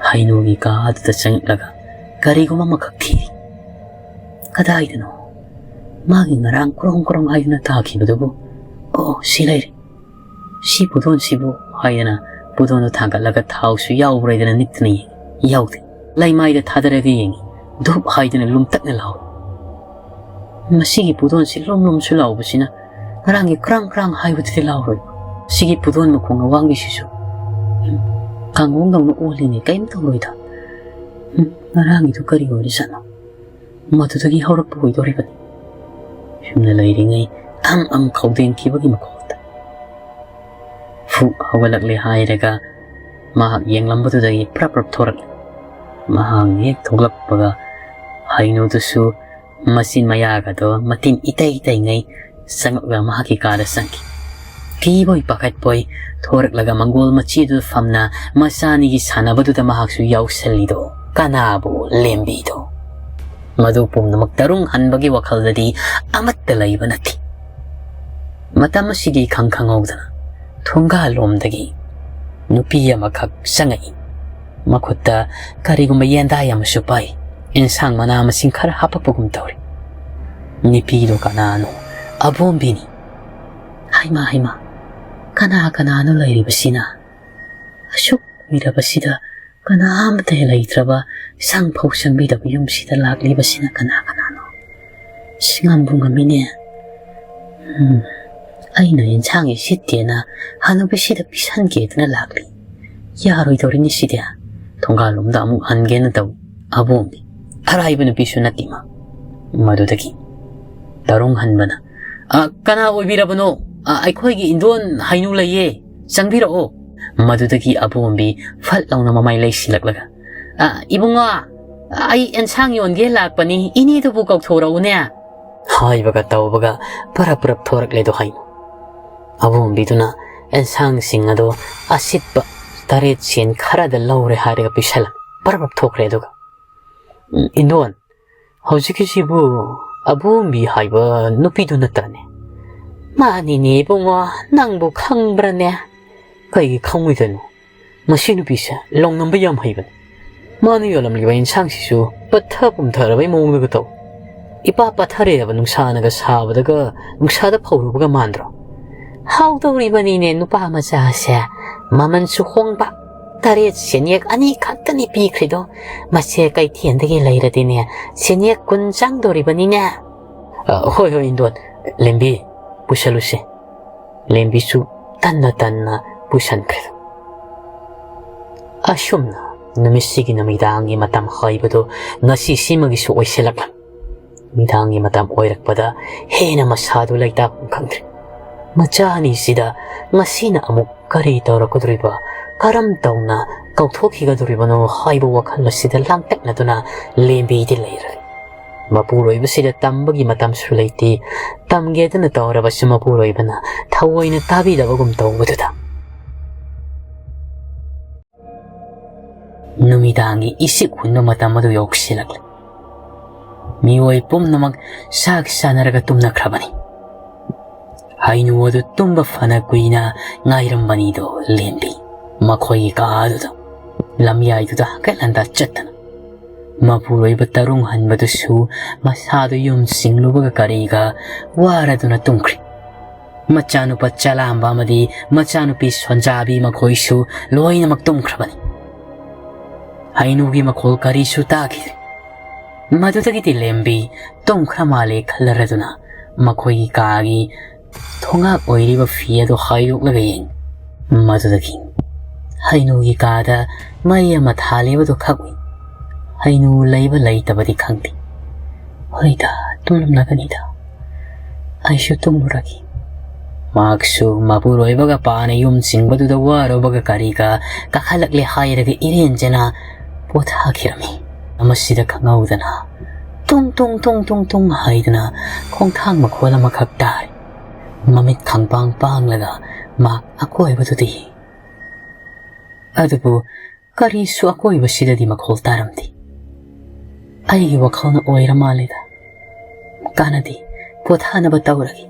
ꯍꯩꯅꯨꯒꯤ ꯀꯥ ꯑꯗꯨꯗ ꯆꯪꯉꯛꯂꯒ ꯀꯔꯤꯒꯨꯝꯕ ꯑꯃꯈꯛ ꯊꯤꯔꯤ꯫ ꯀꯗꯥꯏꯗꯅꯣ? ꯃꯥꯒꯤ ꯉꯔꯥꯡ ꯀ꯭ꯔꯣꯡ ꯀ꯭ꯔꯣꯡ ꯍꯥꯏꯗꯨꯅ ꯇꯥꯈꯤꯕꯗꯨꯕꯨ? "ꯑꯣ, ꯁꯤ ꯂꯩꯔꯦ꯫ ꯁꯤ ꯄꯨꯗꯣꯟꯁꯤꯕꯨ?" ꯍꯥꯏꯗꯅ ꯄꯨꯗꯣꯟꯗꯨ ꯊꯥꯡꯒꯠꯂꯒ ꯊꯥꯎꯁꯨ ꯌꯥꯎꯕ꯭ꯔꯥ ꯍꯥꯏꯗꯅ ꯅꯤꯛꯇꯅ ꯌꯦꯡꯉꯤ꯫ ꯌꯥꯎꯗꯦ꯫ ꯂꯩꯃꯥꯏꯗ ꯊꯥꯗꯔꯒ ꯌꯦꯡꯉꯤ꯫ ꯙꯨꯞ ꯍꯥꯏꯗꯅ ꯂꯨꯝꯇꯛꯅ ꯂꯥꯎꯏ꯫ ꯃꯁꯤꯒꯤ ꯄꯨꯗꯣꯟꯁꯤ ꯂꯨꯝ ꯂꯨꯝꯁꯨ ꯂꯥꯎꯕꯁꯤꯅ ꯉꯔꯥꯡꯒꯤ ꯀ꯭ꯔꯥꯡ ꯀ꯭ꯔꯥꯡ ꯍꯥꯏꯕꯗꯨꯗꯤ ꯂꯥꯎꯔꯣꯏ꯫ ꯁꯤꯒꯤ ꯄꯨꯗꯣꯟ ꯃꯈꯣꯡ ꯑꯋꯥꯡꯕꯤꯁꯤꯁꯨ, ꯎꯝ, ꯀꯥꯡꯒꯣꯡꯗꯧꯅ ꯑꯣꯜꯂꯤꯅꯦ, ꯀꯔꯤꯝ ꯇꯧꯔꯣꯏꯗ꯫ ꯎꯝ, ꯉꯔꯥꯡꯒꯤꯗꯨ ꯀꯔꯤ ꯑꯣꯏꯔꯤꯖꯥꯠꯅꯣ? ꯃꯗꯨꯗꯒꯤ ꯍꯧꯔꯛꯄ ꯑꯣꯏꯗꯧꯔꯤꯕꯅꯤ꯫ ꯁꯨꯝꯅ ꯂꯩꯔꯤꯉꯩ ꯑꯪ ꯑꯪ ꯈꯧꯗꯦꯡꯈꯤꯕꯒꯤ ꯃꯈꯣꯜꯗ ꯐꯨꯛ ꯍꯧꯒꯠꯂꯛꯂꯦ ꯍꯥꯏꯔꯒ ꯃꯍꯥꯛ ꯌꯦꯡꯂꯝꯕꯗꯨꯗꯒꯤ ꯄ꯭ꯔꯞ ꯄ꯭ꯔꯞ ꯊꯣꯔꯛꯂꯦ꯫ ꯃꯍꯥꯛꯅ ꯍꯦꯛ ꯊꯣꯛꯂꯛꯄꯒ ꯍꯩꯅꯨꯗꯨꯁꯨ ꯃꯆꯤꯟ ꯃꯌꯥꯒꯗꯣ ꯃꯇꯤꯟ ꯏꯇꯩ ꯇꯩꯉꯩ ꯆꯪꯂꯛꯂꯒ ꯃꯍꯥꯛꯀꯤ ꯀꯥꯗ ꯆꯪꯈꯤ꯫ ꯀꯤꯕꯣꯏ ꯄꯥꯈꯠꯄꯣꯏ ꯊꯣꯔꯛꯂꯒ ꯃꯪꯒꯣꯜ ꯃꯆꯤꯗꯨꯗ ꯐꯝꯅ ꯃꯆꯥꯅꯤꯒꯤ ꯁꯥꯟꯅꯕꯗꯨꯗ ꯃꯍꯥꯛꯁꯨ ꯌꯥꯎꯁꯜꯂꯤꯗꯣ ꯀꯅꯥꯕꯨ? ꯂꯦꯝꯕꯤꯗꯣ꯫ ꯃꯗꯨ ꯄꯨꯝꯅꯃꯛ ꯇꯔꯨꯡ ꯍꯟꯕꯒꯤ ꯋꯥꯈꯜꯗꯗꯤ ꯑꯃꯠꯇ ꯂꯩꯕ ꯅꯠꯇꯦ꯫ ꯃꯇꯝ ꯑꯁꯤꯒꯤ ꯏꯈꯪ ꯈꯪꯍꯧꯗꯅ ꯊꯣꯡꯒꯥꯜꯂꯣꯝꯗꯒꯤ ꯅꯨꯄꯤ ꯑꯃꯈꯛ ꯆꯪꯉꯛꯏ꯫ ꯃꯈꯨꯠꯇ ꯀꯔꯤꯒꯨꯝꯕ ꯌꯦꯟꯗꯥꯏ ꯑꯃꯁꯨ ꯄꯥꯏ꯫ ꯑꯦꯟꯁꯥꯡ ꯃꯅꯥ ꯃꯁꯤꯡ ꯈꯔ ꯍꯥꯄꯛꯄꯒꯨꯝ ꯇꯧꯔꯤ꯫ ꯅꯨꯄꯤꯗꯣ ꯀꯅꯥꯅꯣ? ꯑꯕꯣꯝꯕꯤꯅꯤ꯫ ꯍꯩꯃꯥ, ꯍꯩꯃꯥ, ꯀꯅꯥ ꯀꯅꯥꯅꯣ ꯂꯩꯔꯤꯕꯁꯤꯅ? ꯑꯁꯨꯛ ꯀꯨꯏꯔꯕꯁꯤꯗ ꯀꯅꯥ ꯑꯃꯠꯇ ꯂꯩꯇ꯭ꯔꯕ, ꯆꯪꯐꯧ ꯆꯪꯕꯤꯗꯕ ꯌꯨꯝꯁꯤꯗ ꯂꯥꯛꯂꯤꯕꯁꯤꯅ ꯀꯅꯥ ꯀꯅꯥꯅꯣ? ꯁꯤ ꯉꯝꯕꯨ ꯉꯝꯃꯤꯅꯦ꯫ ꯎꯝ, ꯑꯩꯅ ꯌꯦꯟꯁꯥꯡ ꯁꯤꯠꯇꯦꯅ ꯍꯅꯨꯕꯤꯁꯤꯗ ꯄꯤꯁꯟꯒꯦꯗꯅ ꯂꯥꯛꯂꯤ꯫ ꯌꯥꯔꯣꯏꯗꯧꯔꯤꯅꯤ ꯁꯤꯗꯤ꯫ ꯊꯣꯡꯒꯥꯜꯂꯣꯝꯗ ꯑꯃꯨꯛ ꯍꯟꯒꯦꯅ ꯇꯧꯏ꯫ ꯑꯕꯣꯝꯕꯤ, ꯑꯔꯥꯏꯕ ꯅꯨꯄꯤꯁꯨ ꯅꯠꯇꯦ ꯃꯥ꯫ ꯃꯗꯨꯗꯒꯤ ꯇꯔꯨꯡ ꯍꯟꯕꯅ, "ꯑ, ꯀꯅꯥ ꯑꯣꯏꯕꯤꯔꯕꯅꯣ? ꯑ, ꯑꯩꯈꯣꯏꯒꯤ ꯏꯟꯗꯣꯟ ꯍꯩꯅꯨ ꯂꯩꯌꯦ, ꯆꯪꯕꯤꯔꯛꯑꯣ꯫" ꯃꯗꯨꯗꯒꯤ ꯑꯕꯣꯝꯕꯤ ꯐꯠ ꯂꯥꯎꯅ ꯃꯃꯥꯏ ꯂꯩꯁꯤꯜꯂꯛꯂꯒ, "ꯑ, ꯏꯕꯨꯡꯉꯣ, ꯑꯩ ꯑꯦꯟꯁꯥꯡ ꯌꯣꯟꯒꯦ ꯂꯥꯛꯄꯅꯤ, ꯏꯅꯦꯗꯨꯕꯨ ꯀꯧꯊꯣꯔꯛꯎꯅꯦ꯫" ꯍꯥꯏꯕꯒ ꯇꯧꯕꯒ ꯄꯔꯞ ꯄꯔꯞ ꯊꯣꯔꯛꯂꯦꯗꯣ ꯍꯩꯅꯨ꯫ ꯑꯕꯣꯝꯕꯤꯗꯨꯅ ꯑꯦꯟꯁꯥꯡꯁꯤꯡ ꯑꯗꯣ ꯑꯁꯤꯠꯄ ꯇꯔꯦꯠ ꯁꯦꯟ ꯈꯔꯗ ꯂꯧꯔꯦ ꯍꯥꯏꯔꯒ ꯄꯤꯁꯜꯂꯝꯃꯤ꯫ ꯄꯔꯞ ꯄꯔꯞ ꯊꯣꯛꯈ꯭ꯔꯦ ꯑꯗꯨꯒ, "ꯎꯝ, ꯏꯟꯗꯣꯟ, ꯍꯧꯖꯤꯛꯀꯤꯁꯤꯕꯨ ꯑꯕꯣꯝꯕꯤ ꯍꯥꯏꯕ ꯅꯨꯄꯤꯗꯨ ꯅꯠꯇ꯭ꯔꯅꯦ?" "ꯃꯥꯅꯤꯅꯦ ꯏꯕꯨꯡꯉꯣ, ꯅꯪꯕꯨ ꯈꯪꯕ꯭ꯔꯅꯦ?" "ꯀꯩꯒꯤ ꯈꯪꯉꯣꯏꯗꯣꯏꯅꯣ? ꯃꯁꯤ ꯅꯨꯄꯤꯁꯦ ꯂꯧꯅꯝꯕ ꯌꯥꯝ ꯍꯩꯕꯅꯤ꯫ ꯃꯥꯅ ꯌꯣꯜꯂꯝꯂꯤꯕ ꯏꯟꯁꯥꯡꯁꯤꯁꯨ ꯄꯠꯊ ꯄꯨꯝꯊꯔꯕꯩ ꯃꯑꯣꯡꯗꯒ ꯇꯧ꯫ ꯏꯄꯥ ꯄꯠꯊꯔꯦꯕ, ꯅꯨꯡꯁꯥꯅꯒ ꯁꯥꯕꯗꯒ ꯅꯨꯡꯁꯥꯗ ꯐꯧꯔꯨꯕꯒ ꯃꯥꯟꯗ꯭ꯔꯣ?" "ꯍꯥꯎꯗꯧꯔꯤꯕꯅꯤꯅꯦ ꯅꯨꯄꯥ ꯃꯆꯥꯁꯦ꯫ ꯃꯃꯜꯁꯨ ꯍꯣꯡꯕ, ꯇꯔꯦꯠ ꯁꯦꯟꯌꯦꯛ ꯑꯅꯤ ꯈꯛꯇꯅꯤ ꯄꯤꯈ꯭ꯔꯤꯗꯣ꯫ ꯃꯁꯦ ꯀꯩꯊꯦꯜꯗꯒꯤ ꯂꯩꯔꯗꯤꯅꯦ ꯁꯦꯟꯌꯦꯛ ꯀꯨꯟ ꯆꯪꯗꯣꯔꯤꯕꯅꯤꯅꯦ꯫" "ꯑ, ꯍꯣꯏ, ꯍꯣꯏ, ꯏꯟꯗꯣꯟ, ꯂꯦꯝꯕꯤ, ꯄꯨꯁꯜꯂꯨꯁꯦ꯫" ꯂꯦꯝꯕꯤꯁꯨ ꯇꯟꯅ ꯇꯟꯅ ꯄꯨꯁꯟꯈ꯭ꯔꯦ꯫ ꯑꯁꯨꯝꯅ ꯅꯨꯃꯤꯠꯁꯤꯒꯤ ꯅꯨꯃꯤꯗꯥꯡꯒꯤ ꯃꯇꯝ ꯍꯥꯏꯕꯗꯨ ꯉꯁꯤꯁꯤꯃꯒꯤꯁꯨ ꯑꯣꯏꯁꯤꯜꯂꯛꯂꯝꯃꯤ꯫ ꯅꯨꯃꯤꯗꯥꯡꯒꯤ ꯃꯇꯝ ꯑꯣꯏꯔꯛꯄꯗ ꯍꯦꯟꯅ ꯃꯁꯥꯗꯨ ꯂꯩꯇꯥꯐꯝ ꯈꯪꯗ꯭ꯔꯦ꯫ ꯃꯆꯥ ꯑꯅꯤꯁꯤꯗ ꯉꯁꯤꯅ ꯑꯃꯨꯛ ꯀꯔꯤ ꯇꯧꯔꯛꯀꯗꯧꯔꯤꯕ, ꯀꯔꯝ ꯇꯧꯅ ꯀꯥꯎꯊꯣꯛꯈꯤꯒꯗꯧꯔꯤꯕꯅꯣ ꯍꯥꯏꯕ ꯋꯥꯈꯜ ꯑꯁꯤꯗ ꯂꯥꯡꯇꯛꯅꯗꯨꯅ ꯂꯦꯝꯕꯤꯗꯤ ꯂꯩꯔꯦ꯫ ꯃꯄꯨꯔꯣꯏꯕꯁꯤꯗ ꯇꯝꯕꯒꯤ ꯃꯇꯝꯁꯨ ꯂꯩꯇꯦ꯫ ꯇꯝꯒꯦꯗꯅ ꯇꯧꯔꯕꯁꯨ ꯃꯄꯨꯔꯣꯏꯕꯅ ꯊꯑꯣꯏꯅ ꯇꯥꯕꯤꯗꯕꯒꯨꯝ ꯇꯧꯕꯗꯨꯗ꯫ ꯅꯨꯃꯤꯗꯥꯡꯒꯤ ꯏꯁꯤꯛ ꯍꯨꯟꯕ ꯃꯇꯝ ꯑꯗꯨ ꯌꯧꯁꯤꯜꯂꯛꯂꯦ꯫ ꯃꯤꯑꯣꯏ ꯄꯨꯝꯅꯃꯛ ꯆꯥꯛ ꯆꯥꯅꯔꯒ ꯇꯨꯝꯅꯈ꯭ꯔꯕꯅꯤ꯫ ꯍꯩꯅꯨ ꯑꯗꯨ ꯇꯨꯝꯕ ꯐꯅ ꯀꯨꯏꯅ ꯉꯥꯏꯔꯝꯕꯅꯤꯗꯣ ꯂꯦꯝꯕꯤ꯫ ꯃꯈꯣꯏꯒꯤ ꯀꯥ ꯑꯗꯨꯗ ꯂꯝꯌꯥꯏꯗꯨꯗ ꯍꯪꯀꯠ ꯍꯟꯗ ꯆꯠꯇꯅ ꯃꯄꯨꯔꯣꯏꯕ ꯇꯔꯨꯡ ꯍꯟꯕꯗꯨꯁꯨ ꯃꯁꯥꯗꯨ ꯌꯨꯝ ꯆꯤꯡꯂꯨꯕꯒ ꯀꯔꯤꯒ ꯋꯥꯔꯗꯨꯅ ꯇꯨꯝꯈ꯭ꯔꯦ꯫ ꯃꯆꯥꯅꯨꯄꯥ ꯆꯂꯥꯝꯕ ꯑꯃꯗꯤ ꯃꯆꯥꯅꯨꯄꯤ ꯁꯣꯟꯖꯥꯕꯤ ꯃꯈꯣꯏꯁꯨ ꯂꯣꯏꯅꯃꯛ ꯇꯨꯝꯈ꯭ꯔꯕꯅꯤ꯫ ꯍꯩꯅꯨꯒꯤ ꯃꯈꯣꯜ ꯀꯔꯤꯁꯨ ꯇꯥꯈꯤꯗ꯭ꯔꯦ꯫ ꯃꯗꯨꯗꯒꯤꯗꯤ ꯂꯦꯝꯕꯤ ꯇꯨꯝꯈ꯭ꯔ ꯃꯥꯜꯂꯦ ꯈꯜꯂꯔꯗꯨꯅ ꯃꯈꯣꯏꯒꯤ ꯀꯥꯒꯤ ꯊꯣꯡꯉꯥꯛ ꯑꯣꯏꯔꯤꯕ ꯐꯤ ꯑꯗꯨ ꯍꯥꯏꯗꯣꯛꯂꯒ ꯌꯦꯡ꯫ ꯃꯗꯨꯗꯒꯤ ꯍꯩꯅꯨꯒꯤ ꯀꯥꯗ ꯃꯩ ꯑꯃ ꯊꯥꯜꯂꯤꯕꯗꯨ ꯈꯛ ꯎꯏ꯫ ꯍꯩꯅꯨ ꯂꯩꯕ ꯂꯩꯇꯕꯗꯤ ꯈꯪꯗꯦ꯫ ꯍꯣꯏꯗ, ꯇꯨꯝꯂꯝꯂꯒꯅꯤꯗ꯫ ꯑꯩꯁꯨ ꯇꯨꯝꯂꯨꯔꯒꯦ꯫ ꯃꯍꯥꯛꯁꯨ ꯃꯄꯨꯔꯣꯏꯕꯒ ꯄꯥꯅ ꯌꯨꯝ ꯆꯤꯡꯕꯗꯨꯗ ꯋꯥꯔꯨꯕꯒ ꯀꯔꯤꯒ ꯀꯥꯈꯠꯂꯛꯂꯦ ꯍꯥꯏꯔꯒ ꯏꯔꯦꯟꯖꯅ ꯄꯣꯊꯥꯈꯤꯔꯝꯃꯤ꯫ ꯃꯁꯤꯗ ꯈꯪꯍꯧꯗꯅ ꯇꯨꯡ ꯇꯨꯡ ꯇꯨꯡ ꯇꯨꯡ ꯇꯨꯡ ꯍꯥꯏꯗꯅ ꯈꯣꯡꯊꯥꯡ ꯃꯈꯣꯜ ꯑꯃꯈꯛ ꯇꯥꯔꯦ꯫ ꯃꯃꯤꯠ ꯈꯪꯄꯥꯡ ꯄꯥꯡꯂꯒ ꯃꯍꯥꯛ ꯑꯀꯣꯏꯕꯗꯨꯗ ꯌꯦꯡ꯫ ꯑꯗꯨꯕꯨ ꯀꯔꯤꯁꯨ ꯑꯀꯣꯏꯕꯁꯤꯗꯗꯤ ꯃꯈꯣꯜ ꯇꯥꯔꯝꯗꯦ꯫ ꯑꯩꯒꯤ ꯋꯥꯈꯜꯅ ꯑꯣꯏꯔ ꯃꯥꯜꯂꯦꯗ꯫ ꯀꯥꯟꯅꯗꯦ, ꯄꯣꯊꯥꯅꯕ ꯇꯧꯔꯒꯦ꯫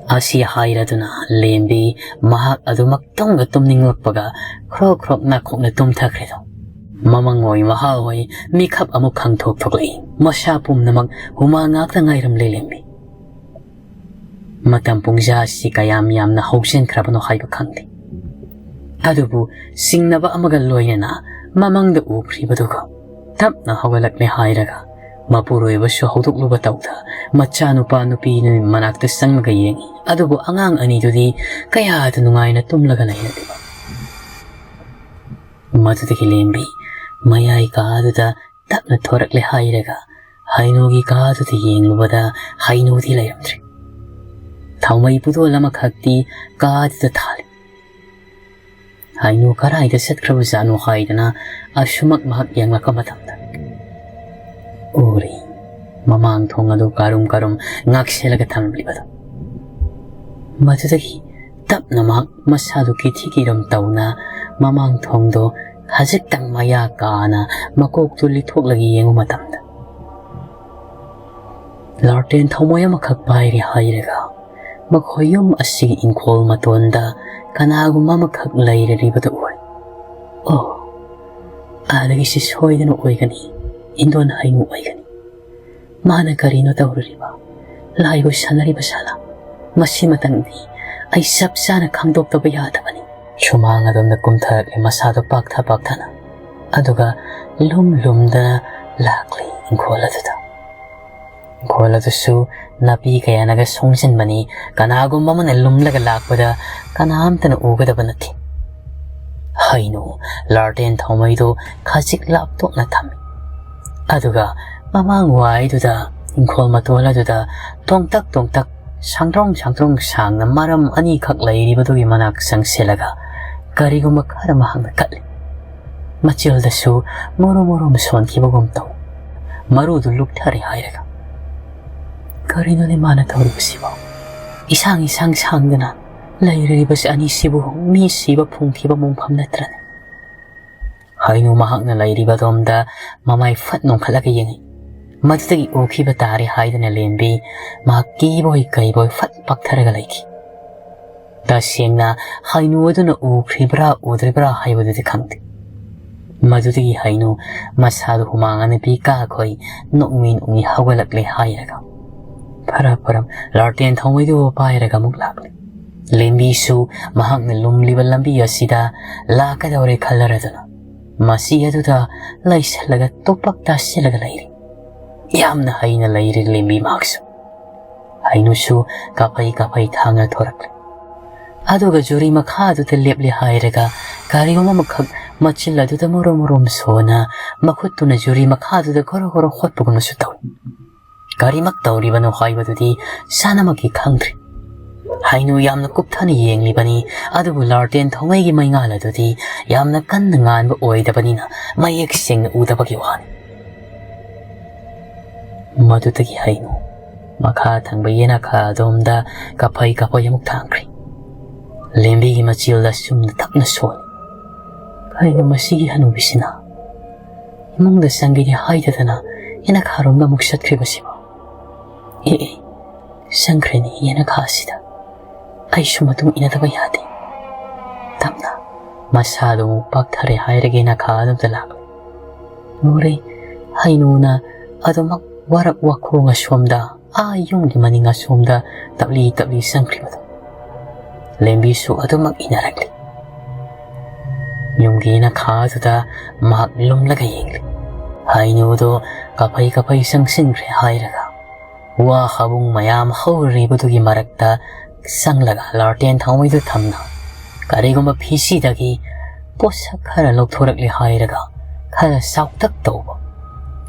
ꯑꯁꯤ ꯍꯥꯏꯔꯗꯨꯅ ꯂꯦꯝꯕꯤ ꯃꯍꯥꯛ ꯑꯗꯨꯃꯛ ꯇꯨꯝꯒ ꯇꯨꯝꯅꯤꯡꯂꯛꯄꯒ ꯈ꯭ꯔꯣꯛ ꯈ꯭ꯔꯣꯛ ꯅꯥꯈꯣꯛꯅ ꯇꯨꯝꯊꯈ꯭ꯔꯦꯗꯣ꯫ ꯃꯃꯪ ꯑꯣꯏ ꯃꯍꯥ ꯑꯣꯏ ꯃꯤꯈꯞ ꯑꯃꯨꯛ ꯈꯪꯊꯣꯛ ꯊꯣꯛꯂꯛꯏ꯫ ꯃꯁꯥ ꯄꯨꯝꯅꯃꯛ ꯍꯨꯃꯥꯡ ꯉꯥꯛꯇ ꯉꯥꯏꯔꯝꯂꯦ ꯂꯦꯝꯕꯤ꯫ ꯃꯇꯝ ꯄꯨꯡꯖꯥ ꯑꯁꯤ ꯀꯌꯥꯝ ꯌꯥꯝꯅ ꯍꯧꯖꯤꯟꯈ꯭ꯔꯕꯅꯣ ꯍꯥꯏꯕ ꯈꯪꯗꯦ꯫ ꯑꯗꯨꯕꯨ ꯆꯤꯡꯅꯕ ꯑꯃꯒ ꯂꯣꯏꯅꯅ ꯃꯃꯪꯗ ꯎꯈ꯭ꯔꯤꯕꯗꯨꯒ ꯇꯞꯅ ꯍꯧꯒꯠꯂꯛꯂꯦ ꯍꯥꯏꯔꯒ ꯃꯄꯨꯔꯣꯏꯕꯁꯨ ꯍꯧꯗꯣꯛꯂꯨꯕ ꯇꯧꯗ ꯃꯆꯥꯅꯨꯄꯥ ꯅꯨꯄꯤꯗꯨꯒꯤ ꯃꯅꯥꯛꯇ ꯆꯪꯂꯒ ꯌꯦꯡꯏ꯫ ꯑꯗꯨꯕꯨ ꯑꯉꯥꯡ ꯑꯅꯤꯗꯨꯗꯤ ꯀꯌꯥꯗ ꯅꯨꯡꯉꯥꯏꯅ ꯇꯨꯝꯂꯒ ꯂꯩꯔꯝꯂꯤꯕ꯫ ꯃꯗꯨꯗꯒꯤ ꯂꯦꯝꯕꯤ ꯃꯌꯥꯏ ꯀꯥ ꯑꯗꯨꯗ ꯇꯞꯅ ꯊꯣꯔꯛꯂꯦ ꯍꯥꯏꯔꯒ ꯍꯩꯅꯨꯒꯤ ꯀꯥ ꯑꯗꯨꯗ ꯌꯦꯡꯂꯨꯕꯗ ꯍꯩꯅꯨꯗꯤ ꯂꯩꯔꯝꯗ꯭ꯔꯦ꯫ ꯊꯥꯎꯃꯩ ꯄꯨꯗꯣꯜ ꯑꯃꯈꯛꯇꯤ ꯀꯥ ꯑꯗꯨꯗ ꯊꯥꯜꯂꯤ꯫ ꯍꯥꯏꯅꯨ ꯀꯔꯥꯏꯗ ꯆꯠꯈ꯭ꯔꯕꯖꯥꯠꯅꯣ ꯍꯥꯏꯗꯅ ꯑꯁꯨꯃꯛ ꯃꯍꯥꯛ ꯌꯦꯡꯂꯛꯄ ꯃꯇꯝꯗ, ꯎꯔꯤ, ꯃꯃꯥꯡ ꯊꯣꯡ ꯑꯗꯨ ꯀꯥꯔꯨꯝ ꯀꯥꯔꯨꯝ ꯉꯥꯛꯁꯦꯜꯂꯒ ꯊꯝꯂꯤꯕꯗꯣ꯫ ꯃꯗꯨꯗꯒꯤ ꯇꯞꯅ ꯃꯍꯥꯛ ꯃꯁꯥꯗꯨ ꯀꯤꯊꯤ ꯀꯤꯔꯝ ꯇꯧꯅ ꯃꯃꯥꯡ ꯊꯣꯡꯗꯣ ꯈꯖꯤꯛꯇꯪ ꯃꯌꯥ ꯀꯥꯅ ꯃꯀꯣꯛꯇꯨ ꯂꯤꯊꯣꯛꯂꯒ ꯌꯦꯡꯕ ꯃꯇꯝꯗ, ꯂꯥꯔꯇꯦꯟ ꯊꯥꯎꯃꯩ ꯑꯃꯈꯛ ꯄꯥꯏꯔꯤ ꯍꯥꯏꯔꯒ ꯃꯈꯣꯏ ꯌꯨꯝ ꯑꯁꯤꯒꯤ ꯏꯪꯈꯣꯜ ꯃꯇꯣꯟꯗ ꯀꯅꯥꯒꯨꯝꯕ ꯑꯃꯈꯛ ꯂꯩꯔꯔꯤꯕꯗꯨ ꯎꯔꯦ꯫ ꯑꯣ, ꯑꯥꯗꯒꯤꯁꯤ ꯁꯣꯏꯗꯅ ꯑꯣꯏꯒꯅꯤ, ꯏꯟꯗꯣꯟ ꯍꯥꯏꯅꯨ ꯑꯣꯏꯒꯅꯤ꯫ ꯃꯥꯅ ꯀꯔꯤꯅꯣ ꯇꯧꯔꯨꯔꯤꯕ? ꯂꯥꯏꯕꯨ ꯁꯥꯟꯅꯔꯤꯕ ꯁꯥꯂꯥ? ꯃꯁꯤꯃꯇꯪꯗꯤ ꯑꯩ ꯆꯞ ꯆꯥꯅ ꯈꯪꯗꯣꯛꯇꯕ ꯌꯥꯗꯕꯅꯤ꯫ ꯁꯨꯃꯥꯡ ꯑꯗꯣꯝꯗ ꯀꯨꯝꯊꯔꯛꯂꯦ ꯃꯁꯥꯗꯣ ꯄꯥꯛꯊ ꯄꯥꯛꯊꯅ, ꯑꯗꯨꯒ ꯂꯨꯝ ꯂꯨꯝꯗꯅ ꯂꯥꯛꯂꯦ ꯏꯪꯈꯣꯜ ꯑꯗꯨꯗ꯫ ꯏꯪꯈꯣꯜ ꯑꯗꯨꯁꯨ ꯅꯥꯄꯤ ꯀꯌꯥꯅꯒ ꯁꯣꯡꯖꯤꯟꯕꯅꯤ꯫ ꯀꯅꯥꯒꯨꯝꯕ ꯑꯃꯅ ꯂꯨꯝꯂꯒ ꯂꯥꯛꯄꯗ ꯀꯅꯥꯝꯇꯅ ꯎꯒꯗꯕ ꯅꯠꯇꯦ꯫ ꯍꯩꯅꯨ ꯂꯥꯔꯇꯦꯟ ꯊꯥꯎꯃꯩꯗꯨ ꯈꯖꯤꯛ ꯂꯥꯞꯊꯣꯛꯅ ꯊꯝꯃꯤ꯫ ꯑꯗꯨꯒ ꯃꯃꯥꯡ ꯋꯥꯏꯗꯨꯗ, ꯏꯪꯈꯣꯜ ꯃꯇꯣꯜ ꯑꯗꯨꯗ ꯇꯣꯡꯇꯛ ꯇꯣꯡꯇꯛ, ꯁꯥꯡꯗ꯭ꯔꯣꯡ ꯁꯥꯡꯗ꯭ꯔꯣꯡ ꯁꯥꯡꯅ ꯃꯔꯝ ꯑꯅꯤꯈꯛ ꯂꯩꯔꯤꯕꯗꯨꯒꯤ ꯃꯅꯥꯛ ꯆꯪꯁꯤꯜꯂꯒ ꯀꯔꯤꯒꯨꯝꯕ ꯈꯔ ꯃꯍꯥꯛꯅ ꯀꯠꯂꯤ꯫ ꯃꯆꯤꯜꯗꯁꯨ ꯃꯨꯔꯨꯝ ꯃꯨꯔꯨꯝ ꯁꯣꯟꯈꯤꯕꯒꯨꯝ ꯇꯧ꯫ ꯃꯔꯨꯗꯨ ꯂꯨꯞꯊꯔꯦ ꯍꯥꯏꯔꯒ꯫ ꯀꯔꯤꯅꯣꯅꯦ ꯃꯥꯅ ꯇꯧꯔꯤꯕꯁꯤꯕꯣ? ꯏꯁꯥꯡ ꯏꯁꯥꯡ ꯁꯥꯡꯗꯅ ꯂꯩꯔꯤꯕꯁꯤ ꯑꯅꯤꯁꯤꯕꯨ ꯃꯤ ꯁꯤꯕ ꯐꯨꯝꯈꯤꯕ ꯃꯣꯡꯐꯝ ꯅꯠꯇ꯭ꯔꯅꯦ? ꯍꯩꯅꯨ ꯃꯍꯥꯛꯅ ꯂꯩꯔꯤꯕ ꯑꯗꯣꯝꯗ ꯃꯃꯥꯏ ꯐꯠ ꯅꯣꯡꯈꯠꯂꯒ ꯌꯦꯡꯉꯤ꯫ ꯃꯗꯨꯗꯒꯤ ꯎꯈꯤꯕ ꯇꯥꯔꯦ ꯍꯥꯏꯗꯨꯅ ꯂꯦꯝꯕꯤ ꯃꯍꯥꯛ ꯀꯤꯕꯣꯏ ꯀꯩꯕꯣꯏ ꯐꯠ ꯄꯥꯛꯊꯔꯒ ꯂꯩꯈꯤ꯫ ꯇꯁꯦꯡꯅ ꯍꯩꯅꯨ ꯑꯗꯨꯅ ꯎꯈ꯭ꯔꯤꯕ꯭ꯔꯥ ꯎꯗ꯭ꯔꯤꯕ꯭ꯔꯥ ꯍꯥꯏꯕꯗꯨꯗꯤ ꯈꯪꯗꯦ꯫ ꯃꯗꯨꯗꯒꯤ ꯍꯩꯅꯨ ꯃꯁꯥꯗꯨ ꯍꯨꯃꯥꯡ ꯑꯅꯞꯄꯤ ꯀꯥꯈꯣꯏ ꯅꯣꯛꯃꯤ ꯅꯣꯛꯃꯤ ꯍꯧꯒꯠꯂꯛꯂꯦ ꯍꯥꯏꯔꯒ ꯐꯔꯞ ꯐꯔꯞ ꯂꯥꯔꯇꯦꯟ ꯊꯥꯎꯃꯩꯗꯨ ꯄꯥꯏꯔꯒ ꯑꯃꯨꯛ ꯂꯥꯛꯂꯦ꯫ ꯂꯦꯝꯕꯤꯁꯨ ꯃꯍꯥꯛꯅ ꯂꯨꯝꯂꯤꯕ ꯂꯝꯕꯤ ꯑꯁꯤꯗ ꯂꯥꯛꯀꯗꯧꯔꯦ ꯈꯜꯂꯔꯗꯨꯅ ꯃꯁꯤ ꯑꯗꯨꯗ ꯂꯩꯁꯜꯂꯒ ꯇꯣꯄꯛ ꯇꯥꯁꯤꯜꯂꯒ ꯂꯩꯔꯤ꯫ ꯌꯥꯝꯅ ꯍꯩꯅ ꯂꯩꯔꯤ ꯂꯦꯝꯕꯤ ꯃꯍꯥꯛꯁꯨ꯫ ꯍꯩꯅꯨꯁꯨ ꯀꯥꯐꯩ ꯀꯥꯐꯩ ꯊꯥꯡꯅ ꯊꯣꯔꯛꯂꯦ꯫ ꯑꯗꯨꯒ ꯖꯨꯔꯤ ꯃꯈꯥꯗꯨꯗ ꯂꯦꯞꯂꯦ ꯍꯥꯏꯔꯒ ꯀꯔꯤꯒꯨꯝꯕ ꯑꯃꯈꯛ ꯃꯆꯤꯜ ꯑꯗꯨꯗ ꯃꯨꯔꯨꯝ ꯃꯨꯔꯨꯝ ꯁꯣꯟꯅ ꯃꯈꯨꯠꯇꯨꯅ ꯖꯨꯔꯤ ꯃꯈꯥꯗꯨꯗ ꯒꯣꯔꯣ ꯒꯣꯔꯣ ꯍꯣꯠꯄꯒꯨꯝꯅꯁꯨ ꯇꯧꯏ꯫ ꯀꯔꯤꯃꯛ ꯇꯧꯔꯤꯕꯅꯣ ꯍꯥꯏꯕꯗꯨꯗꯤ ꯆꯥꯅꯃꯛꯀꯤ ꯈꯪꯗ꯭ꯔꯤ꯫ ꯍꯩꯅꯨ ꯌꯥꯝꯅ ꯀꯨꯞꯊꯅ ꯌꯦꯡꯂꯤꯕꯅꯤ, ꯑꯗꯨꯕꯨ ꯂꯥꯔꯇꯦꯟ ꯊꯧꯃꯩꯒꯤ ꯃꯩꯉꯥꯜ ꯑꯗꯨꯗꯤ ꯌꯥꯝꯅ ꯀꯟꯅ ꯉꯥꯟꯕ ꯑꯣꯏꯗꯕꯅꯤꯅ ꯃꯌꯦꯛ ꯁꯦꯡꯅ ꯎꯗꯕꯒꯤ ꯋꯥꯅꯤ꯫ ꯃꯗꯨꯗꯒꯤ ꯍꯩꯅꯨ ꯃꯈꯥ ꯊꯪꯕ ꯌꯦꯅꯈꯥ ꯑꯗꯣꯝꯗ ꯀꯥꯐꯩ ꯀꯥꯐꯩ ꯑꯃꯨꯛ ꯊꯥꯡꯈ꯭ꯔꯤ꯫ ꯂꯦꯝꯕꯤꯒꯤ ꯃꯆꯤꯜꯗ ꯁꯨꯝꯅ ꯇꯞꯅ ꯁꯣꯜꯂꯤ꯫ "ꯀꯔꯤꯅꯣ ꯃꯁꯤꯒꯤ ꯍꯅꯨꯕꯤꯁꯤꯅ ꯏꯃꯨꯡꯗ ꯆꯪꯒꯦꯗꯤ ꯍꯥꯏꯗꯗꯅ ꯌꯦꯅꯈꯥꯔꯣꯝꯗ ꯑꯃꯨꯛ ꯆꯠꯈ꯭ꯔꯤꯕꯁꯤꯕꯣ? ꯑꯦ ꯑꯦ, ꯆꯪꯈ꯭ꯔꯦꯅꯦ ꯌꯦꯅꯈꯥꯁꯤꯗ꯫ ꯑꯩꯁꯨ ꯃꯇꯨꯡ ꯏꯟꯅꯗꯕ ꯌꯥꯗꯦ꯫" ꯇꯞꯅ ꯃꯁꯥꯗꯨ ꯑꯃꯨꯛ ꯄꯥꯛꯊꯔꯦ ꯍꯥꯏꯔꯒ ꯌꯦꯅꯈꯥ ꯑꯗꯣꯝꯗ ꯂꯥꯛꯂꯤ꯫ ꯎꯔꯦ, ꯍꯩꯅꯨꯅ ꯑꯗꯨꯃꯛ ꯋꯥꯔꯛ ꯋꯥꯈꯣꯡ ꯑꯁꯣꯝꯗ, ꯑꯥ ꯌꯨꯝꯒꯤ ꯃꯅꯤꯡ ꯑꯁꯣꯝꯗ ꯇꯞꯂꯤ ꯇꯞꯂꯤ ꯆꯪꯈ꯭ꯔꯤꯕꯗꯨ꯫ ꯂꯦꯝꯕꯤꯁꯨ ꯑꯗꯨꯃꯛ ꯏꯟꯅꯔꯛꯂꯤ꯫ ꯌꯨꯝꯒꯤ ꯌꯦꯅꯈꯥꯗꯨꯗ ꯃꯍꯥꯛ ꯂꯨꯝꯂꯒ ꯌꯦꯡꯂꯤ꯫ ꯍꯩꯅꯨꯗꯨ ꯀꯥꯐꯩ ꯀꯥꯐꯩ ꯆꯪꯁꯤꯟꯈ꯭ꯔꯦ ꯍꯥꯏꯔꯒ ꯋꯥ ꯍꯥꯕꯨꯡ ꯃꯌꯥꯝ ꯍꯧꯔꯤꯕꯗꯨꯒꯤ ꯃꯔꯛꯇ ꯆꯪꯂꯒ ꯂꯥꯔꯇꯦꯟ ꯊꯥꯎꯃꯩꯗꯨ ꯊꯝꯅ ꯀꯔꯤꯒꯨꯝꯕ ꯐꯤꯁꯤꯗꯒꯤ ꯄꯣꯠꯁꯛ ꯈꯔ ꯂꯧꯊꯣꯔꯛꯂꯦ ꯍꯥꯏꯔꯒ ꯈꯔ ꯆꯥꯎꯇꯛ ꯇꯧꯕ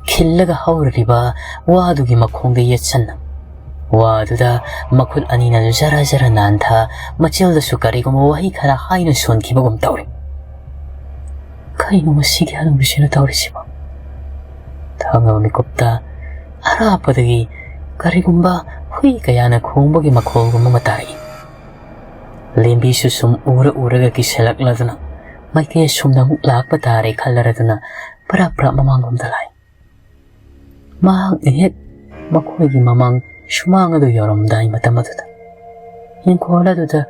ꯈꯤꯜꯂꯒ ꯍꯧꯔꯤꯕ ꯋꯥꯗꯨꯒꯤ ꯃꯈꯣꯡꯗ ꯌꯦꯠꯁꯟꯅ ꯋꯥꯗꯨꯗ ꯃꯈꯨꯠ ꯑꯅꯤꯅ ꯖꯔ ꯖꯔ ꯅꯥꯟꯊ, ꯃꯆꯤꯜꯗꯁꯨ ꯀꯔꯤꯒꯨꯝꯕ ꯋꯥꯍꯩ ꯈꯔ ꯍꯥꯏꯅ ꯁꯣꯟꯈꯤꯕꯒꯨꯝ ꯇꯧꯔꯤ꯫ "ꯀꯩꯅꯣ ꯃꯁꯤꯒꯤ ꯍꯅꯨꯕꯤꯁꯤꯅ ꯇꯧꯔꯤꯁꯤꯕꯣ?" ꯊꯪꯅꯕ ꯃꯤꯀꯨꯞꯇ ꯑꯔꯥꯞꯄꯗꯒꯤ ꯀꯔꯤꯒꯨꯝꯕ ꯍꯨꯏ ꯀꯌꯥꯅ ꯈꯣꯡꯕꯒꯤ ꯃꯈꯣꯜꯒꯨꯝꯕ ꯑꯃ ꯇꯥꯔꯛꯏ꯫ ꯂꯦꯝꯕꯤꯁꯨ ꯁꯨꯝ ꯎꯔ ꯎꯔꯒ ꯀꯤꯁꯜꯂꯛꯂꯗꯨꯅ ꯃꯥꯏꯀꯩ ꯑꯁꯨꯝꯅ ꯑꯃꯨꯛ ꯂꯥꯛꯄ ꯇꯥꯔꯦ ꯈꯜꯂꯔꯗꯨꯅ ꯄ꯭ꯔꯞ ꯄ꯭ꯔꯞ ꯃꯃꯥꯡꯂꯣꯝꯗ ꯂꯥꯛꯏ꯫ ꯃꯍꯥꯛꯅ ꯍꯦꯛ ꯃꯈꯣꯏꯒꯤ ꯃꯃꯥꯡ ꯁꯨꯃꯥꯡ ꯑꯗꯨ ꯌꯧꯔꯝꯗꯥꯏ ꯃꯇꯝ ꯑꯗꯨꯗ ꯏꯪꯈꯣꯜ ꯑꯗꯨꯗ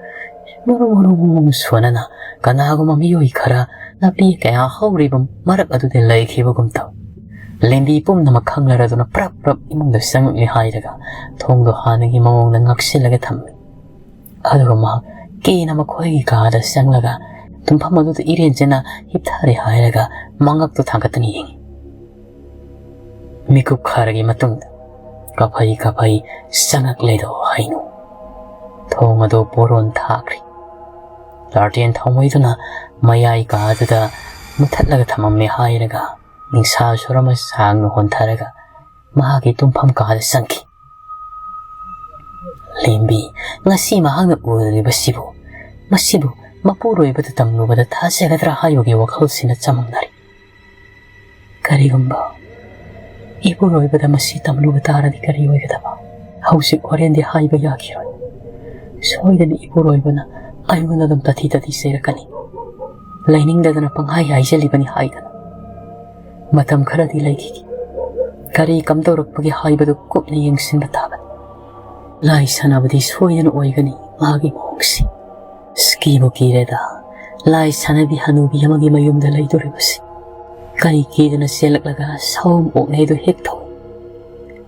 ꯃꯨꯔꯨ ꯃꯨꯔꯨ ꯃꯨꯔꯨ ꯁꯣꯟꯅꯅ ꯀꯅꯥꯒꯨꯝꯕ ꯃꯤꯑꯣꯏ ꯈꯔ ꯅꯥꯄꯤ ꯀꯌꯥ ꯍꯧꯔꯤꯕ ꯃꯔꯛ ꯑꯗꯨꯗ ꯂꯩꯈꯤꯕꯒꯨꯝ ꯇꯧꯏ꯫ ꯂꯦꯝꯕꯤ ꯄꯨꯝꯅꯃꯛ ꯈꯪꯂꯔꯗꯨꯅ ꯄ꯭ꯔꯞ ꯄ꯭ꯔꯞ ꯏꯃꯨꯡꯗ ꯆꯪꯂꯛꯂꯦ ꯍꯥꯏꯔꯒ ꯊꯣꯡꯗꯣ ꯍꯥꯟꯅꯒꯤ ꯃꯑꯣꯡꯗ ꯉꯥꯛꯁꯤꯜꯂꯒ ꯊꯝꯃꯤ꯫ ꯑꯗꯨꯒ ꯃꯍꯥꯛ ꯀꯦꯅ ꯃꯈꯣꯏꯒꯤ ꯀꯥꯗ ꯆꯪꯂꯒ ꯇꯨꯝꯐꯝ ꯑꯗꯨꯗ ꯏꯔꯦꯟꯖꯅ ꯍꯤꯞꯊꯔꯦ ꯍꯥꯏꯔꯒ ꯃꯉꯛꯇꯨ ꯊꯥꯡꯒꯠꯇꯨꯅ ꯌꯦꯡꯏ꯫ ꯃꯤꯀꯨꯞ ꯈꯔꯒꯤ ꯃꯇꯨꯡꯗ ꯀꯥꯐꯩ ꯀꯥꯐꯩ ꯆꯪꯉꯛꯂꯦꯗꯣ ꯍꯩꯅꯨ꯫ ꯊꯣꯡ ꯑꯗꯨ ꯄꯣꯔꯣꯟ ꯊꯥꯈ꯭ꯔꯤ꯫ ꯂꯥꯔꯇꯦꯟ ꯊꯥꯎꯃꯩꯗꯨꯅ ꯃꯌꯥꯏ ꯀꯥꯗꯨꯗ ꯃꯨꯊꯠꯂꯒ ꯊꯝꯃꯝꯃꯦ ꯍꯥꯏꯔꯒ ꯅꯤꯡꯁꯥ ꯁꯣꯔ ꯑꯃ ꯁꯥꯡꯅ ꯍꯣꯟꯊꯔꯒ ꯃꯍꯥꯛꯀꯤ ꯇꯨꯝꯐꯝ ꯀꯥꯗ ꯆꯪꯈꯤ꯫ ꯂꯦꯝꯕꯤ, ꯉꯁꯤ ꯃꯍꯥꯛꯅ ꯎꯔꯤꯕꯁꯤꯕꯨ, ꯃꯁꯤꯕꯨ ꯃꯄꯨꯔꯣꯏꯕꯗ ꯇꯝꯂꯨꯕꯗ ꯊꯥꯖꯒꯗ꯭ꯔꯥ ꯍꯥꯏꯕꯒꯤ ꯋꯥꯈꯜꯁꯤꯅ ꯆꯃꯝꯅꯔꯤ꯫ ꯀꯔꯤꯒꯨꯝꯕ ꯏꯄꯨꯔꯣꯏꯕꯗ ꯃꯁꯤ ꯇꯝꯂꯨꯕ ꯇꯥꯔꯗꯤ ꯀꯔꯤ ꯑꯣꯏꯒꯗꯕ? ꯍꯧꯖꯤꯛ ꯍꯣꯔꯦꯟꯗꯤ ꯍꯥꯏꯕ ꯌꯥꯈꯤꯔꯣꯏ꯫ ꯁꯣꯏꯗꯅ ꯏꯄꯨꯔꯣꯏꯕꯅ ꯑꯩꯉꯣꯟꯗ ꯑꯗꯨꯝ ꯇꯥꯊꯤ ꯇꯥꯊꯤ ꯆꯩꯔꯛꯀꯅꯤ꯫ ꯂꯩꯅꯤꯡꯗꯗꯅ ꯄꯪꯍꯥꯏ ꯍꯥꯏꯖꯜꯂꯤꯕꯅꯤ ꯍꯥꯏꯗꯅ꯫ ꯃꯇꯝ ꯈꯔꯗꯤ ꯂꯩꯈꯤꯒꯦ꯫ ꯀꯔꯤ ꯀꯝꯗꯧꯔꯛꯄꯒꯦ ꯍꯥꯏꯕꯗꯨ ꯀꯨꯞꯅ ꯌꯦꯡꯁꯤꯟꯕ ꯇꯥꯕꯅꯤ꯫ ꯂꯥꯏ ꯁꯥꯟꯅꯕꯗꯤ ꯁꯣꯏꯗꯅ ꯑꯣꯏꯒꯅꯤ ꯃꯥꯒꯤ ꯃꯑꯣꯡꯁꯤ꯫ ꯑꯁ, ꯀꯤꯕꯨ ꯀꯤꯔꯦꯗ, ꯂꯥꯏ ꯁꯥꯟꯅꯕꯤ ꯍꯅꯨꯕꯤ ꯑꯃꯒꯤ ꯃꯌꯨꯝꯗ ꯂꯩꯗꯣꯔꯤꯕꯁꯤ꯫ ꯀꯔꯤ ꯀꯤꯗꯅ ꯆꯦꯜꯂꯛꯂꯒ ꯁꯑꯣꯝ ꯑꯣꯛꯅꯩꯗꯨ ꯍꯦꯛ ꯇꯧꯏ꯫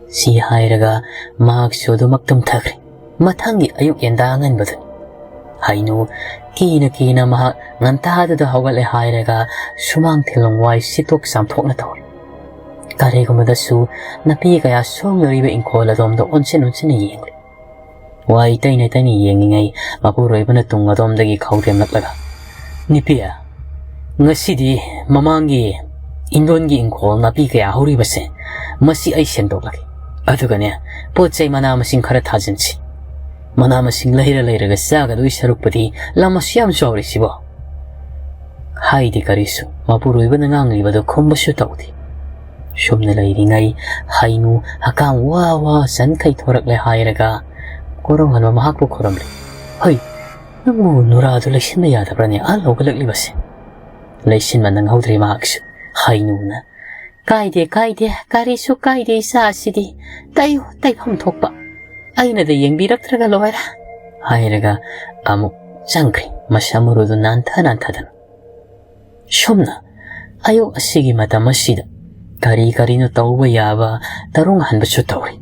ꯁꯤ ꯍꯥꯏꯔꯒ ꯃꯍꯥꯛꯁꯨ ꯑꯗꯨꯃꯛ ꯇꯨꯝꯊꯈ꯭ꯔꯦ꯫ ꯃꯊꯪꯒꯤ ꯑꯌꯨꯛ ꯌꯦꯟꯗꯥ ꯑꯉꯟꯕꯗꯨꯅꯤ꯫ ꯍꯩꯅꯨ ꯀꯤꯅ ꯀꯤꯅ ꯃꯍꯥꯛ ꯉꯟꯇꯥꯗꯨꯗ ꯍꯧꯒꯠꯂꯦ ꯍꯥꯏꯔꯒ ꯁꯨꯃꯥꯡ ꯊꯤꯂꯣꯡ ꯋꯥꯏ ꯁꯤꯠꯇꯣꯛ ꯆꯥꯝꯊꯣꯛꯅ ꯇꯧꯔꯤ꯫ ꯀꯔꯤꯒꯨꯝꯕꯗꯁꯨ ꯅꯥꯄꯤ ꯀꯌꯥ ꯁꯣꯡꯅꯔꯤꯕ ꯏꯪꯈꯣꯜ ꯑꯗꯣꯝꯗ ꯑꯣꯟꯁꯤꯟ ꯑꯣꯟꯁꯤꯟꯅ ꯌꯦꯡꯂꯤ꯫ ꯋꯥꯏ ꯇꯩꯅ ꯇꯩꯅ ꯌꯦꯡꯂꯤꯉꯩ ꯃꯄꯨꯔꯣꯏꯕꯅ ꯇꯨꯡ ꯑꯗꯣꯝꯗꯒꯤ ꯈꯧꯔꯦꯝꯂꯛꯂꯒ, "ꯅꯨꯄꯤ, ꯉꯁꯤꯗꯤ ꯃꯃꯥꯡꯒꯤ ꯏꯟꯗꯣꯟꯒꯤ ꯏꯪꯈꯣꯜ ꯅꯥꯄꯤ ꯀꯌꯥ ꯍꯧꯔꯤꯕꯁꯦ, ꯃꯁꯤ ꯑꯩ ꯁꯦꯡꯗꯣꯛꯂꯒꯦ꯫ ꯑꯗꯨꯒꯅꯦ, ꯄꯣꯠ ꯆꯩ ꯃꯅꯥ ꯃꯁꯤꯡ ꯈꯔ ꯊꯥꯖꯤꯟꯁꯤ꯫ ꯃꯅꯥ ꯃꯁꯤꯡ ꯂꯩꯔ ꯂꯩꯔꯒ ꯆꯥꯒꯗꯣꯏ ꯁꯔꯨꯛꯄꯨꯗꯤ ꯂꯝ ꯑꯁꯨ ꯌꯥꯝ ꯆꯥꯎꯔꯤꯁꯤꯕꯣ?" ꯍꯥꯏꯗꯦ ꯀꯔꯤꯁꯨ꯫ ꯃꯄꯨꯔꯣꯏꯕꯅ ꯉꯥꯡꯂꯤꯕꯗꯨ ꯈꯨꯝꯕꯁꯨ ꯇꯧꯗꯦ꯫ ꯁꯨꯝꯅ ꯂꯩꯔꯤꯉꯩ ꯍꯩꯅꯨ ꯍꯀꯥꯝ ꯋꯥ ꯋꯥ ꯆꯟꯈꯩ ꯊꯣꯔꯛꯂꯦ ꯍꯥꯏꯔꯒ ꯀꯣꯔꯧꯍꯟꯕ ꯃꯍꯥꯛꯄꯨ ꯈꯨꯔꯝꯂꯤ꯫ "ꯍꯩ, ꯅꯪꯕꯨ ꯅꯨꯔꯥꯗꯨ ꯂꯩꯁꯤꯟꯕ ꯌꯥꯗꯕ꯭ꯔꯅꯦ, ꯑꯥ ꯂꯧꯒꯠꯂꯛꯂꯤꯕꯁꯦ?" ꯂꯩꯁꯤꯟꯕ ꯅꯪꯍꯧꯗ꯭ꯔꯦ ꯃꯍꯥꯛꯁꯨ꯫ ꯍꯩꯅꯨꯅ, "ꯀꯥꯏꯗꯦ, ꯀꯥꯏꯗꯦ, ꯀꯔꯤꯁꯨ ꯀꯥꯏꯗꯦ, ꯏꯆꯥ ꯑꯁꯤꯗꯤ꯫ ꯇꯩꯌꯨ, ꯇꯩꯐꯝ ꯊꯣꯛꯄ꯫ ꯑꯩꯅꯗ ꯌꯦꯡꯕꯤꯔꯛꯇ꯭ꯔꯒ ꯂꯣꯏꯔꯦ," ꯍꯥꯏꯔꯒ ꯑꯃꯨꯛ ꯆꯪꯈ꯭ꯔꯦ, ꯃꯁꯝ ꯃꯔꯨꯗꯨ ꯅꯥꯟꯊ ꯅꯥꯟꯊꯗꯅ꯫ ꯁꯨꯝꯅ ꯑꯌꯨꯛ ꯑꯁꯤꯒꯤ ꯃꯇꯝ ꯑꯁꯤꯗ ꯀꯔꯤ ꯀꯔꯤꯅꯣ ꯇꯧꯕ ꯌꯥꯕ ꯇꯔꯨꯡ ꯍꯟꯕꯁꯨ ꯇꯧꯔꯤ꯫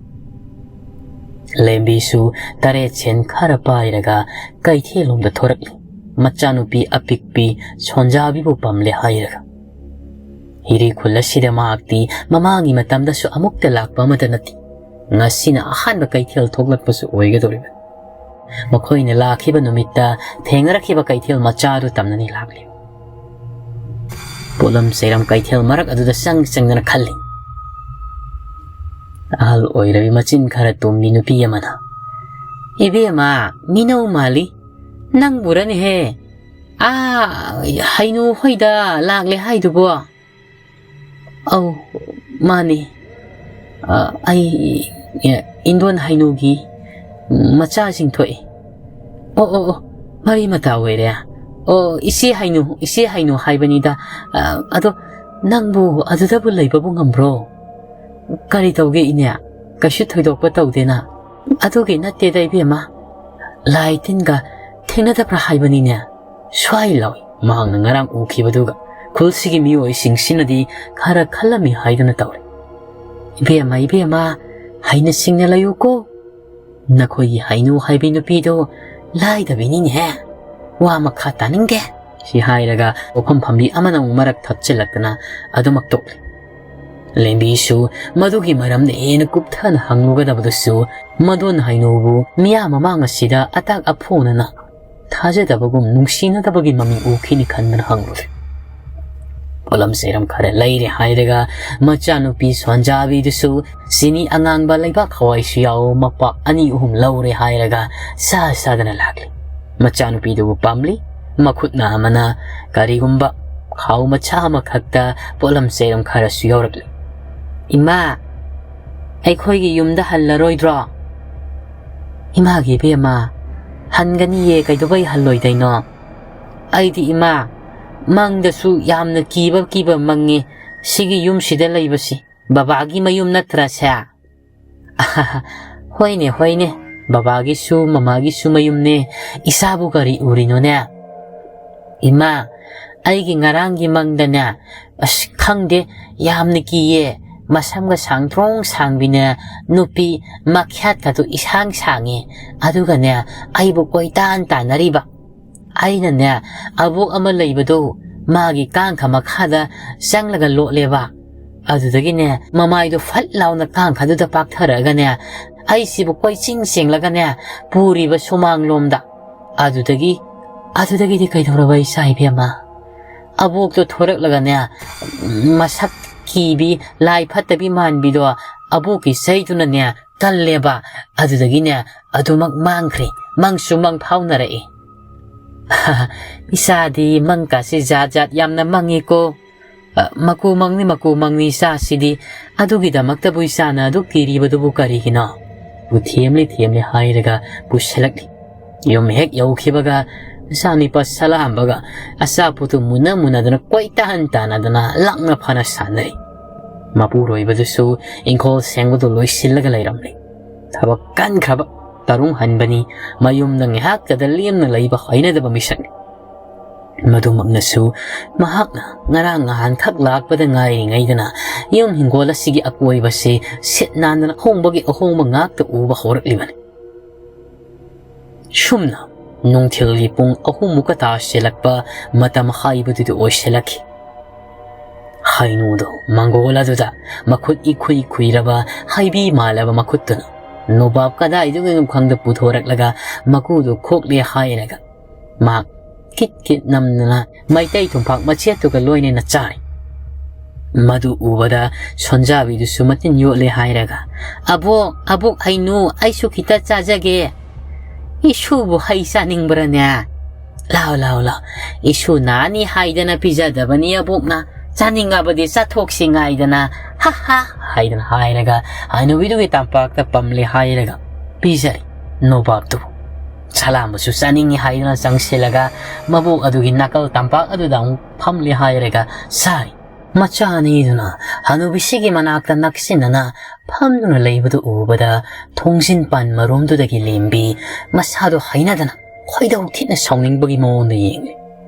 ꯂꯦꯝꯕꯤꯁꯨ ꯇꯔꯦꯠ ꯁꯦꯟ ꯈꯔ ꯄꯥꯏꯔꯒ ꯀꯩꯊꯦꯜꯂꯣꯝꯗ ꯊꯣꯔꯛꯂꯤ, ꯃꯆꯥꯅꯨꯄꯤ ꯑꯄꯤꯛꯄꯤ ꯁꯣꯟꯖꯥꯕꯤꯕꯨ ꯄꯝꯂꯦ ꯍꯥꯏꯔꯒ꯫ ꯏꯔꯤꯈꯨꯜ ꯑꯁꯤꯗ ꯃꯍꯥꯛꯇꯤ ꯃꯃꯥꯡꯒꯤ ꯃꯇꯝꯗꯁꯨ ꯑꯃꯨꯛꯇ ꯂꯥꯛꯄ ꯑꯃꯠꯇ ꯅꯠꯇꯦ꯫ ꯉꯁꯤꯅ ꯑꯍꯥꯟꯕ ꯀꯩꯊꯦꯜ ꯊꯣꯛꯂꯛꯄꯁꯨ ꯑꯣꯏꯒꯗꯧꯔꯤꯕꯅꯤ꯫ ꯃꯈꯣꯏꯅ ꯂꯥꯛꯈꯤꯕ ꯅꯨꯃꯤꯠꯇ ꯊꯦꯡꯅꯔꯛꯈꯤꯕ ꯀꯩꯊꯦꯜ ꯃꯆꯥꯗꯨ ꯇꯝꯅꯅꯤ ꯂꯥꯛꯂꯤ꯫ ꯄꯣꯠꯂꯝ ꯆꯩꯔꯝ ꯀꯩꯊꯦꯜ ꯃꯔꯛ ꯑꯗꯨꯗ ꯆꯪ ꯆꯪꯗꯅ ꯈꯜꯂꯤ꯫ ꯑꯍꯜ ꯑꯣꯏꯔꯕꯤ ꯃꯆꯤꯟ ꯈꯔ ꯇꯨꯝꯕꯤ ꯅꯨꯄꯤ ꯑꯃꯅ, "ꯏꯕꯦꯝꯃ, ꯃꯤꯅꯧ ꯃꯥꯜꯂꯤ꯫ ꯅꯪꯕꯨꯔꯅꯦꯍꯦ? ꯑꯥ, ꯍꯩꯅꯨ ꯍꯣꯏꯗ ꯂꯥꯛꯂꯦ ꯍꯥꯏꯗꯨꯕꯣ?" "ꯑꯧ, ꯃꯥꯅꯤ꯫ ꯑ, ꯑꯩ, ꯑ, ꯏꯟꯗꯣꯟ ꯍꯩꯅꯨꯒꯤ ꯃꯆꯥꯁꯤꯡ ꯊꯣꯛꯏ꯫" "ꯑꯣ, ꯑꯣ, ꯑꯣ, ꯃꯔꯤ ꯃꯇꯥ ꯑꯣꯏꯔꯦ꯫ ꯑꯣ, ꯏꯆꯦ ꯍꯩꯅꯨ, ꯏꯆꯦ ꯍꯩꯅꯨ ꯍꯥꯏꯕꯅꯤꯗ꯫ ꯑ, ꯑꯗꯣ ꯅꯪꯕꯨ ꯑꯗꯨꯗꯕꯨ ꯂꯩꯕꯕꯨ ꯉꯝꯕ꯭ꯔꯣ?" "ꯀꯔꯤ ꯇꯧꯒꯦ ꯏꯅꯦ? ꯀꯩꯁꯨ ꯊꯣꯏꯗꯣꯛꯄ ꯇꯧꯗꯦꯅ꯫" "ꯑꯗꯨꯒꯤ ꯅꯠꯇꯦꯗ ꯏꯕꯦꯝꯃ, ꯂꯥꯏ ꯇꯤꯟꯒ ꯊꯦꯡꯅꯗꯕ꯭ꯔꯥ ꯍꯥꯏꯕꯅꯤꯅꯦ꯫" ꯁ꯭ꯋꯥꯏ ꯂꯥꯎꯏ꯫ ꯃꯍꯥꯛꯅ ꯉꯔꯥꯡ ꯎꯈꯤꯕꯗꯨꯒ ꯈꯨꯜꯁꯤꯒꯤ ꯃꯤꯑꯣꯏꯁꯤꯡꯁꯤꯅꯗꯤ ꯈꯔ ꯈꯜꯂꯝꯃꯤ ꯍꯥꯏꯗꯨꯅ ꯇꯧꯔꯦ꯫ "ꯏꯕꯦꯝꯃ, ꯏꯕꯦꯝꯃ, ꯍꯩꯅ ꯁꯤꯡꯅ ꯂꯩꯌꯨꯀꯣ꯫ ꯅꯈꯣꯏꯒꯤ ꯍꯩꯅꯨ ꯍꯥꯏꯕꯤ ꯅꯨꯄꯤꯗꯣ ꯂꯥꯏꯗꯕꯤꯅꯤꯅꯦꯍꯦ꯫ ꯋꯥ ꯃꯈꯥ ꯇꯥꯅꯤꯡꯗꯦ꯫" ꯁꯤ ꯍꯥꯏꯔꯒ ꯄꯣꯛꯐꯝ ꯐꯝꯕꯤ ꯑꯃꯅ ꯑꯃꯨꯛ ꯃꯔꯛ ꯊꯠꯆꯤꯜꯂꯛꯇꯅ ꯑꯗꯨꯃꯛ ꯇꯣꯛꯂꯤ꯫ ꯂꯦꯝꯕꯤꯁꯨ ꯃꯗꯨꯒꯤ ꯃꯔꯝꯗ ꯍꯦꯟꯅ ꯀꯨꯞꯊꯅ ꯍꯪꯂꯨꯒꯗꯕꯗꯨꯁꯨ ꯃꯗꯣꯟ ꯍꯩꯅꯨꯕꯨ ꯃꯤꯌꯥꯝ ꯃꯃꯥꯡ ꯑꯁꯤꯗ ꯑꯇꯥꯛ ꯑꯐꯣꯅꯅ ꯊꯥꯖꯗꯕꯒꯨꯝ ꯅꯨꯡꯁꯤꯅꯗꯕꯒꯤ ꯃꯃꯤ ꯎꯈꯤꯅꯤ ꯈꯟꯗꯅ ꯍꯪꯂꯨꯔꯦ꯫ ꯄꯣꯠꯂꯝ ꯆꯩꯔꯝ ꯈꯔ ꯂꯩꯔꯦ ꯍꯥꯏꯔꯒ ꯃꯆꯥꯅꯨꯄꯤ ꯁꯣꯟꯖꯥꯕꯤꯗꯨꯁꯨ ꯆꯤꯅꯤ ꯑꯉꯥꯡꯕ ꯂꯩꯕꯥꯛ ꯍꯋꯥꯏꯁꯨ ꯌꯥꯎ ꯃꯄꯥꯛ ꯑꯅꯤ ꯑꯍꯨꯝ ꯂꯧꯔꯦ ꯍꯥꯏꯔꯒ ꯆꯥ ꯆꯥꯗꯅ ꯂꯥꯛꯂꯤ꯫ ꯃꯆꯥꯅꯨꯄꯤꯗꯨꯕꯨ ꯄꯥꯝꯂꯤ꯫ ꯃꯈꯨꯠꯅ ꯑꯃꯅ ꯀꯔꯤꯒꯨꯝꯕ ꯈꯥꯎ ꯃꯆꯥ ꯑꯃꯈꯛꯇ ꯄꯣꯠꯂꯝ ꯆꯩꯔꯝ ꯈꯔꯁꯨ ꯌꯥꯎꯔꯛꯂꯤ꯫ "ꯏꯃꯥ, ꯑꯩꯈꯣꯏꯒꯤ ꯌꯨꯝꯗ ꯍꯜꯂꯔꯣꯏꯗ꯭ꯔꯣ?" "ꯏꯃꯥꯒꯤ ꯏꯕꯦꯝꯃ, ꯍꯟꯒꯅꯤꯌꯦ, ꯀꯩꯗꯧꯕꯩ ꯍꯜꯂꯣꯏꯗꯩꯅꯣ? ꯑꯩꯗꯤ ꯏꯃꯥ, ꯃꯪꯗꯁꯨ ꯌꯥꯝꯅ ꯀꯤꯕ ꯀꯤꯕ ꯃꯪꯉꯤ, ꯁꯤꯒꯤ ꯌꯨꯝꯁꯤꯗ ꯂꯩꯕꯁꯤ꯫ ꯕꯕꯥꯒꯤ ꯃꯌꯨꯝ ꯅꯠꯇ꯭ꯔꯁꯦ?" "ꯍꯣꯏꯅꯦ, ꯍꯣꯏꯅꯦ, ꯕꯕꯥꯒꯤꯁꯨ ꯃꯃꯥꯒꯤꯁꯨ ꯃꯌꯨꯝꯅꯦ꯫ ꯏꯆꯥꯕꯨ ꯀꯔꯤ ꯎꯔꯤꯅꯣꯅꯦ?" "ꯏꯃꯥ, ꯑꯩꯒꯤ ꯉꯔꯥꯡꯒꯤ ꯃꯪꯗꯅꯦ, ꯑꯁ, ꯈꯪꯗꯦ, ꯌꯥꯝꯅ ꯀꯤꯌꯦ꯫ ꯃꯁꯝꯒ ꯁꯥꯡꯗ꯭ꯔꯣꯡ ꯁꯥꯡꯕꯤꯅꯦ, ꯅꯨꯄꯤ ꯃꯈ꯭ꯌꯥꯠꯀꯗꯣ ꯏꯁꯥꯡ ꯁꯥꯡꯉꯦ꯫ ꯑꯗꯨꯒꯅꯦ, ꯑꯩꯕꯨ ꯀꯣꯏꯇꯥꯟ ꯇꯥꯟꯅꯔꯤꯕ꯫ ꯑꯩꯅꯅꯦ, ꯑꯕꯣꯛ ꯑꯃ ꯂꯩꯕꯗꯣ, ꯃꯥꯒꯤ ꯀꯥꯡꯈ ꯃꯈꯥꯗ ꯆꯪꯂꯒ ꯂꯣꯠꯂꯦꯕ꯫ ꯑꯗꯨꯗꯒꯤꯅꯦ, ꯃꯃꯥꯏꯗꯣ ꯐꯠ ꯂꯥꯎꯅ ꯀꯥꯡꯈꯗꯨꯗ ꯄꯥꯛꯊꯔꯛꯑꯒꯅꯦ, ꯑꯩꯁꯤꯕꯨ ꯀꯣꯏꯆꯤꯡ ꯆꯦꯡꯂꯒꯅꯦ, ꯄꯨꯔꯤꯕ ꯁꯨꯃꯥꯡꯂꯣꯝꯗ꯫ ꯑꯗꯨꯗꯒꯤ, ꯑꯗꯨꯗꯒꯤꯗꯤ ꯀꯩꯗꯧꯔꯕ ꯏꯆꯥ ꯏꯕꯦꯝꯃ? ꯑꯕꯣꯛꯇꯣ ꯊꯣꯔꯛꯂꯒꯅꯦ, ꯃꯁꯛ ꯀꯤꯕꯤ, ꯂꯥꯏ ꯐꯠꯇꯕꯤ ꯃꯥꯟꯕꯤꯗꯣ, ꯑꯕꯣꯛꯀꯤ ꯆꯩꯗꯨꯅꯅꯦ ꯀꯜꯂꯦꯕ꯫ ꯑꯗꯨꯗꯒꯤꯅꯦ ꯑꯗꯨꯃꯛ ꯃꯥꯡꯈ꯭ꯔꯦ꯫ ꯃꯪꯁꯨ ꯃꯪ ꯐꯥꯎꯅꯔꯛꯏ꯫ ꯏꯆꯥꯗꯤ ꯃꯪꯀꯥꯁꯤ ꯖꯥꯠ ꯖꯥꯠ ꯌꯥꯝꯅ ꯃꯪꯉꯤꯀꯣ꯫ ꯑ, ꯃꯀꯨ ꯃꯪꯅꯤ, ꯃꯀꯨ ꯃꯪꯅꯤ ꯏꯆꯥꯁꯤꯗꯤ꯫ ꯑꯗꯨꯒꯤꯗꯃꯛꯇꯕꯨ ꯏꯆꯥꯅ ꯑꯗꯨꯛ ꯀꯤꯔꯤꯕꯗꯨꯕꯨ ꯀꯔꯤꯒꯤꯅꯣ? ꯕꯨ ꯊꯦꯝꯂꯤ ꯊꯦꯝꯂꯤ ꯍꯥꯏꯔꯒ ꯄꯨꯁꯤꯜꯂꯛꯂꯤ꯫ ꯌꯨꯝ ꯍꯦꯛ ꯌꯧꯈꯤꯕꯒ ꯃꯆꯥꯅꯤꯄꯥ ꯁꯂꯥꯝꯕꯒ ꯑꯆꯥꯄꯣꯠꯇꯨ ꯃꯨꯟꯅ ꯃꯨꯟꯅꯗꯨꯅ ꯀꯣꯏꯇꯥꯟ ꯇꯥꯟꯅꯗꯨꯅ ꯂꯥꯛꯅ ꯐꯅ ꯁꯥꯟꯅꯩ꯫ ꯃꯄꯨꯔꯣꯏꯕꯗꯨꯁꯨ ꯏꯪꯈꯣꯜ ꯁꯦꯡꯕꯗꯨ ꯂꯣꯏꯁꯤꯜꯂꯒ ꯂꯩꯔꯝꯂꯦ꯫ ꯊꯕꯛ ꯀꯟꯈ꯭ꯔꯕ ꯇꯔꯨꯡ ꯍꯟꯕꯅꯤ꯫ ꯃꯌꯨꯝꯗ ꯉꯥꯏꯍꯥꯛꯇꯗ ꯂꯦꯝꯅ ꯂꯩꯕ ꯍꯩꯅꯗꯕ ꯃꯤꯁꯛꯅꯤ꯫ ꯃꯗꯨꯃꯛꯅꯁꯨ ꯃꯍꯥꯛꯅ ꯉꯔꯥꯡ ꯅꯍꯥꯟꯈꯛ ꯂꯥꯛꯄꯗ ꯉꯥꯏꯔꯤꯉꯩꯗꯅ ꯌꯨꯝ ꯍꯤꯡꯒꯣꯜ ꯑꯁꯤꯒꯤ ꯑꯀꯣꯏꯕꯁꯦ ꯁꯤꯠ ꯅꯥꯟꯗꯅ ꯑꯍꯣꯡꯕꯒꯤ ꯑꯍꯣꯡꯕ ꯉꯥꯛꯇ ꯎꯕ ꯍꯧꯔꯛꯂꯤꯕꯅꯤ꯫ ꯁꯨꯝꯅ ꯅꯨꯡꯊꯤꯜꯒꯤ ꯄꯨꯡ ꯑꯍꯨꯝꯃꯨꯛꯀ ꯇꯥꯁꯤꯜꯂꯛꯄ ꯃꯇꯝ ꯍꯥꯏꯕꯗꯨꯗꯤ ꯑꯣꯏꯁꯤꯜꯂꯛꯈꯤ꯫ ꯍꯩꯅꯨꯗꯣ ꯃꯪꯒꯣꯜ ꯑꯗꯨꯗ ꯃꯈꯨꯠ ꯏꯈꯨꯏ ꯈꯨꯏꯔꯕ ꯍꯩꯕꯤ ꯃꯥꯜꯂꯕ ꯃꯈꯨꯠꯇꯨꯅ ꯅꯣꯕꯥꯞ ꯀꯗꯥꯏꯗꯒꯤꯅꯣ ꯈꯪꯗ ꯄꯨꯊꯣꯔꯛꯂꯒ ꯃꯀꯨꯗꯨ ꯈꯣꯛꯂꯦ ꯍꯥꯏꯔꯒ ꯃꯍꯥꯛ ꯀꯤꯠ ꯀꯤꯠ ꯅꯝꯗꯅ ꯃꯩꯇꯩ ꯊꯨꯝꯐꯥꯛ ꯃꯆꯦꯠꯇꯨꯒ ꯂꯣꯏꯅꯅ ꯆꯥꯏ꯫ ꯃꯗꯨ ꯎꯕꯗ ꯁꯣꯟꯖꯥꯕꯤꯗꯨꯁꯨ ꯃꯇꯤꯟ ꯌꯣꯠꯂꯦ ꯍꯥꯏꯔꯒ, "ꯑꯕꯣꯛ, ꯑꯕꯣꯛ ꯍꯩꯅꯨ, ꯑꯩꯁꯨ ꯈꯤꯇ ꯆꯥꯖꯒꯦ꯫ ꯏꯁꯨꯕꯨ ꯍꯩ ꯆꯥꯅꯤꯡꯕ꯭ꯔꯅꯦ? ꯂꯥꯎ, ꯂꯥꯎ, ꯂꯥꯎ꯫ ꯏꯁꯨ ꯅꯥꯅꯤ ꯍꯥꯏꯗꯅ ꯄꯤꯖꯗꯕꯅꯤ ꯑꯕꯣꯛꯅ꯫ ꯆꯥꯅꯤꯡꯉꯕꯗꯤ ꯆꯥꯊꯣꯛꯁꯤ ꯉꯥꯏꯗꯅ꯫ ꯍꯥ, ꯍꯥ," ꯍꯥꯏꯗꯅ ꯍꯥꯏꯔꯒ ꯍꯅꯨꯕꯤꯗꯨꯒꯤ ꯇꯝꯄꯥꯛꯇ ꯄꯝꯂꯦ ꯍꯥꯏꯔꯒ ꯄꯤꯖꯔꯦ ꯅꯣꯕꯥꯞꯇꯨꯕꯨ꯫ ꯁꯂꯥꯝꯕꯁꯨ ꯆꯥꯅꯤꯡꯉꯤ ꯍꯥꯏꯗꯨꯅ ꯆꯪꯁꯤꯜꯂꯒ ꯃꯕꯣꯛ ꯑꯗꯨꯒꯤ ꯅꯥꯀꯜ ꯇꯝꯄꯥꯛ ꯑꯗꯨꯗ ꯑꯃꯨꯛ ꯐꯝꯂꯦ ꯍꯥꯏꯔꯒ ꯁꯥꯔꯤ꯫ ꯃꯆꯥ ꯑꯅꯤꯗꯨꯅ ꯍꯅꯨꯕꯤꯁꯤꯒꯤ ꯃꯅꯥꯛꯇ ꯅꯛꯁꯤꯟꯅꯅ ꯐꯝꯗꯨꯅ ꯂꯩꯕꯗꯨ ꯎꯕꯗ ꯊꯣꯡꯖꯤꯟ ꯄꯥꯟ ꯃꯔꯣꯝꯗꯨꯗꯒꯤ ꯂꯦꯝꯕꯤ ꯃꯁꯥꯗꯣ ꯍꯩꯅꯗꯅ ꯈꯣꯏꯗꯧ ꯊꯤꯅ ꯁꯥꯎꯅꯤꯡꯕꯒꯤ ꯃꯑꯣꯡꯗ ꯌꯦꯡꯂꯤ꯫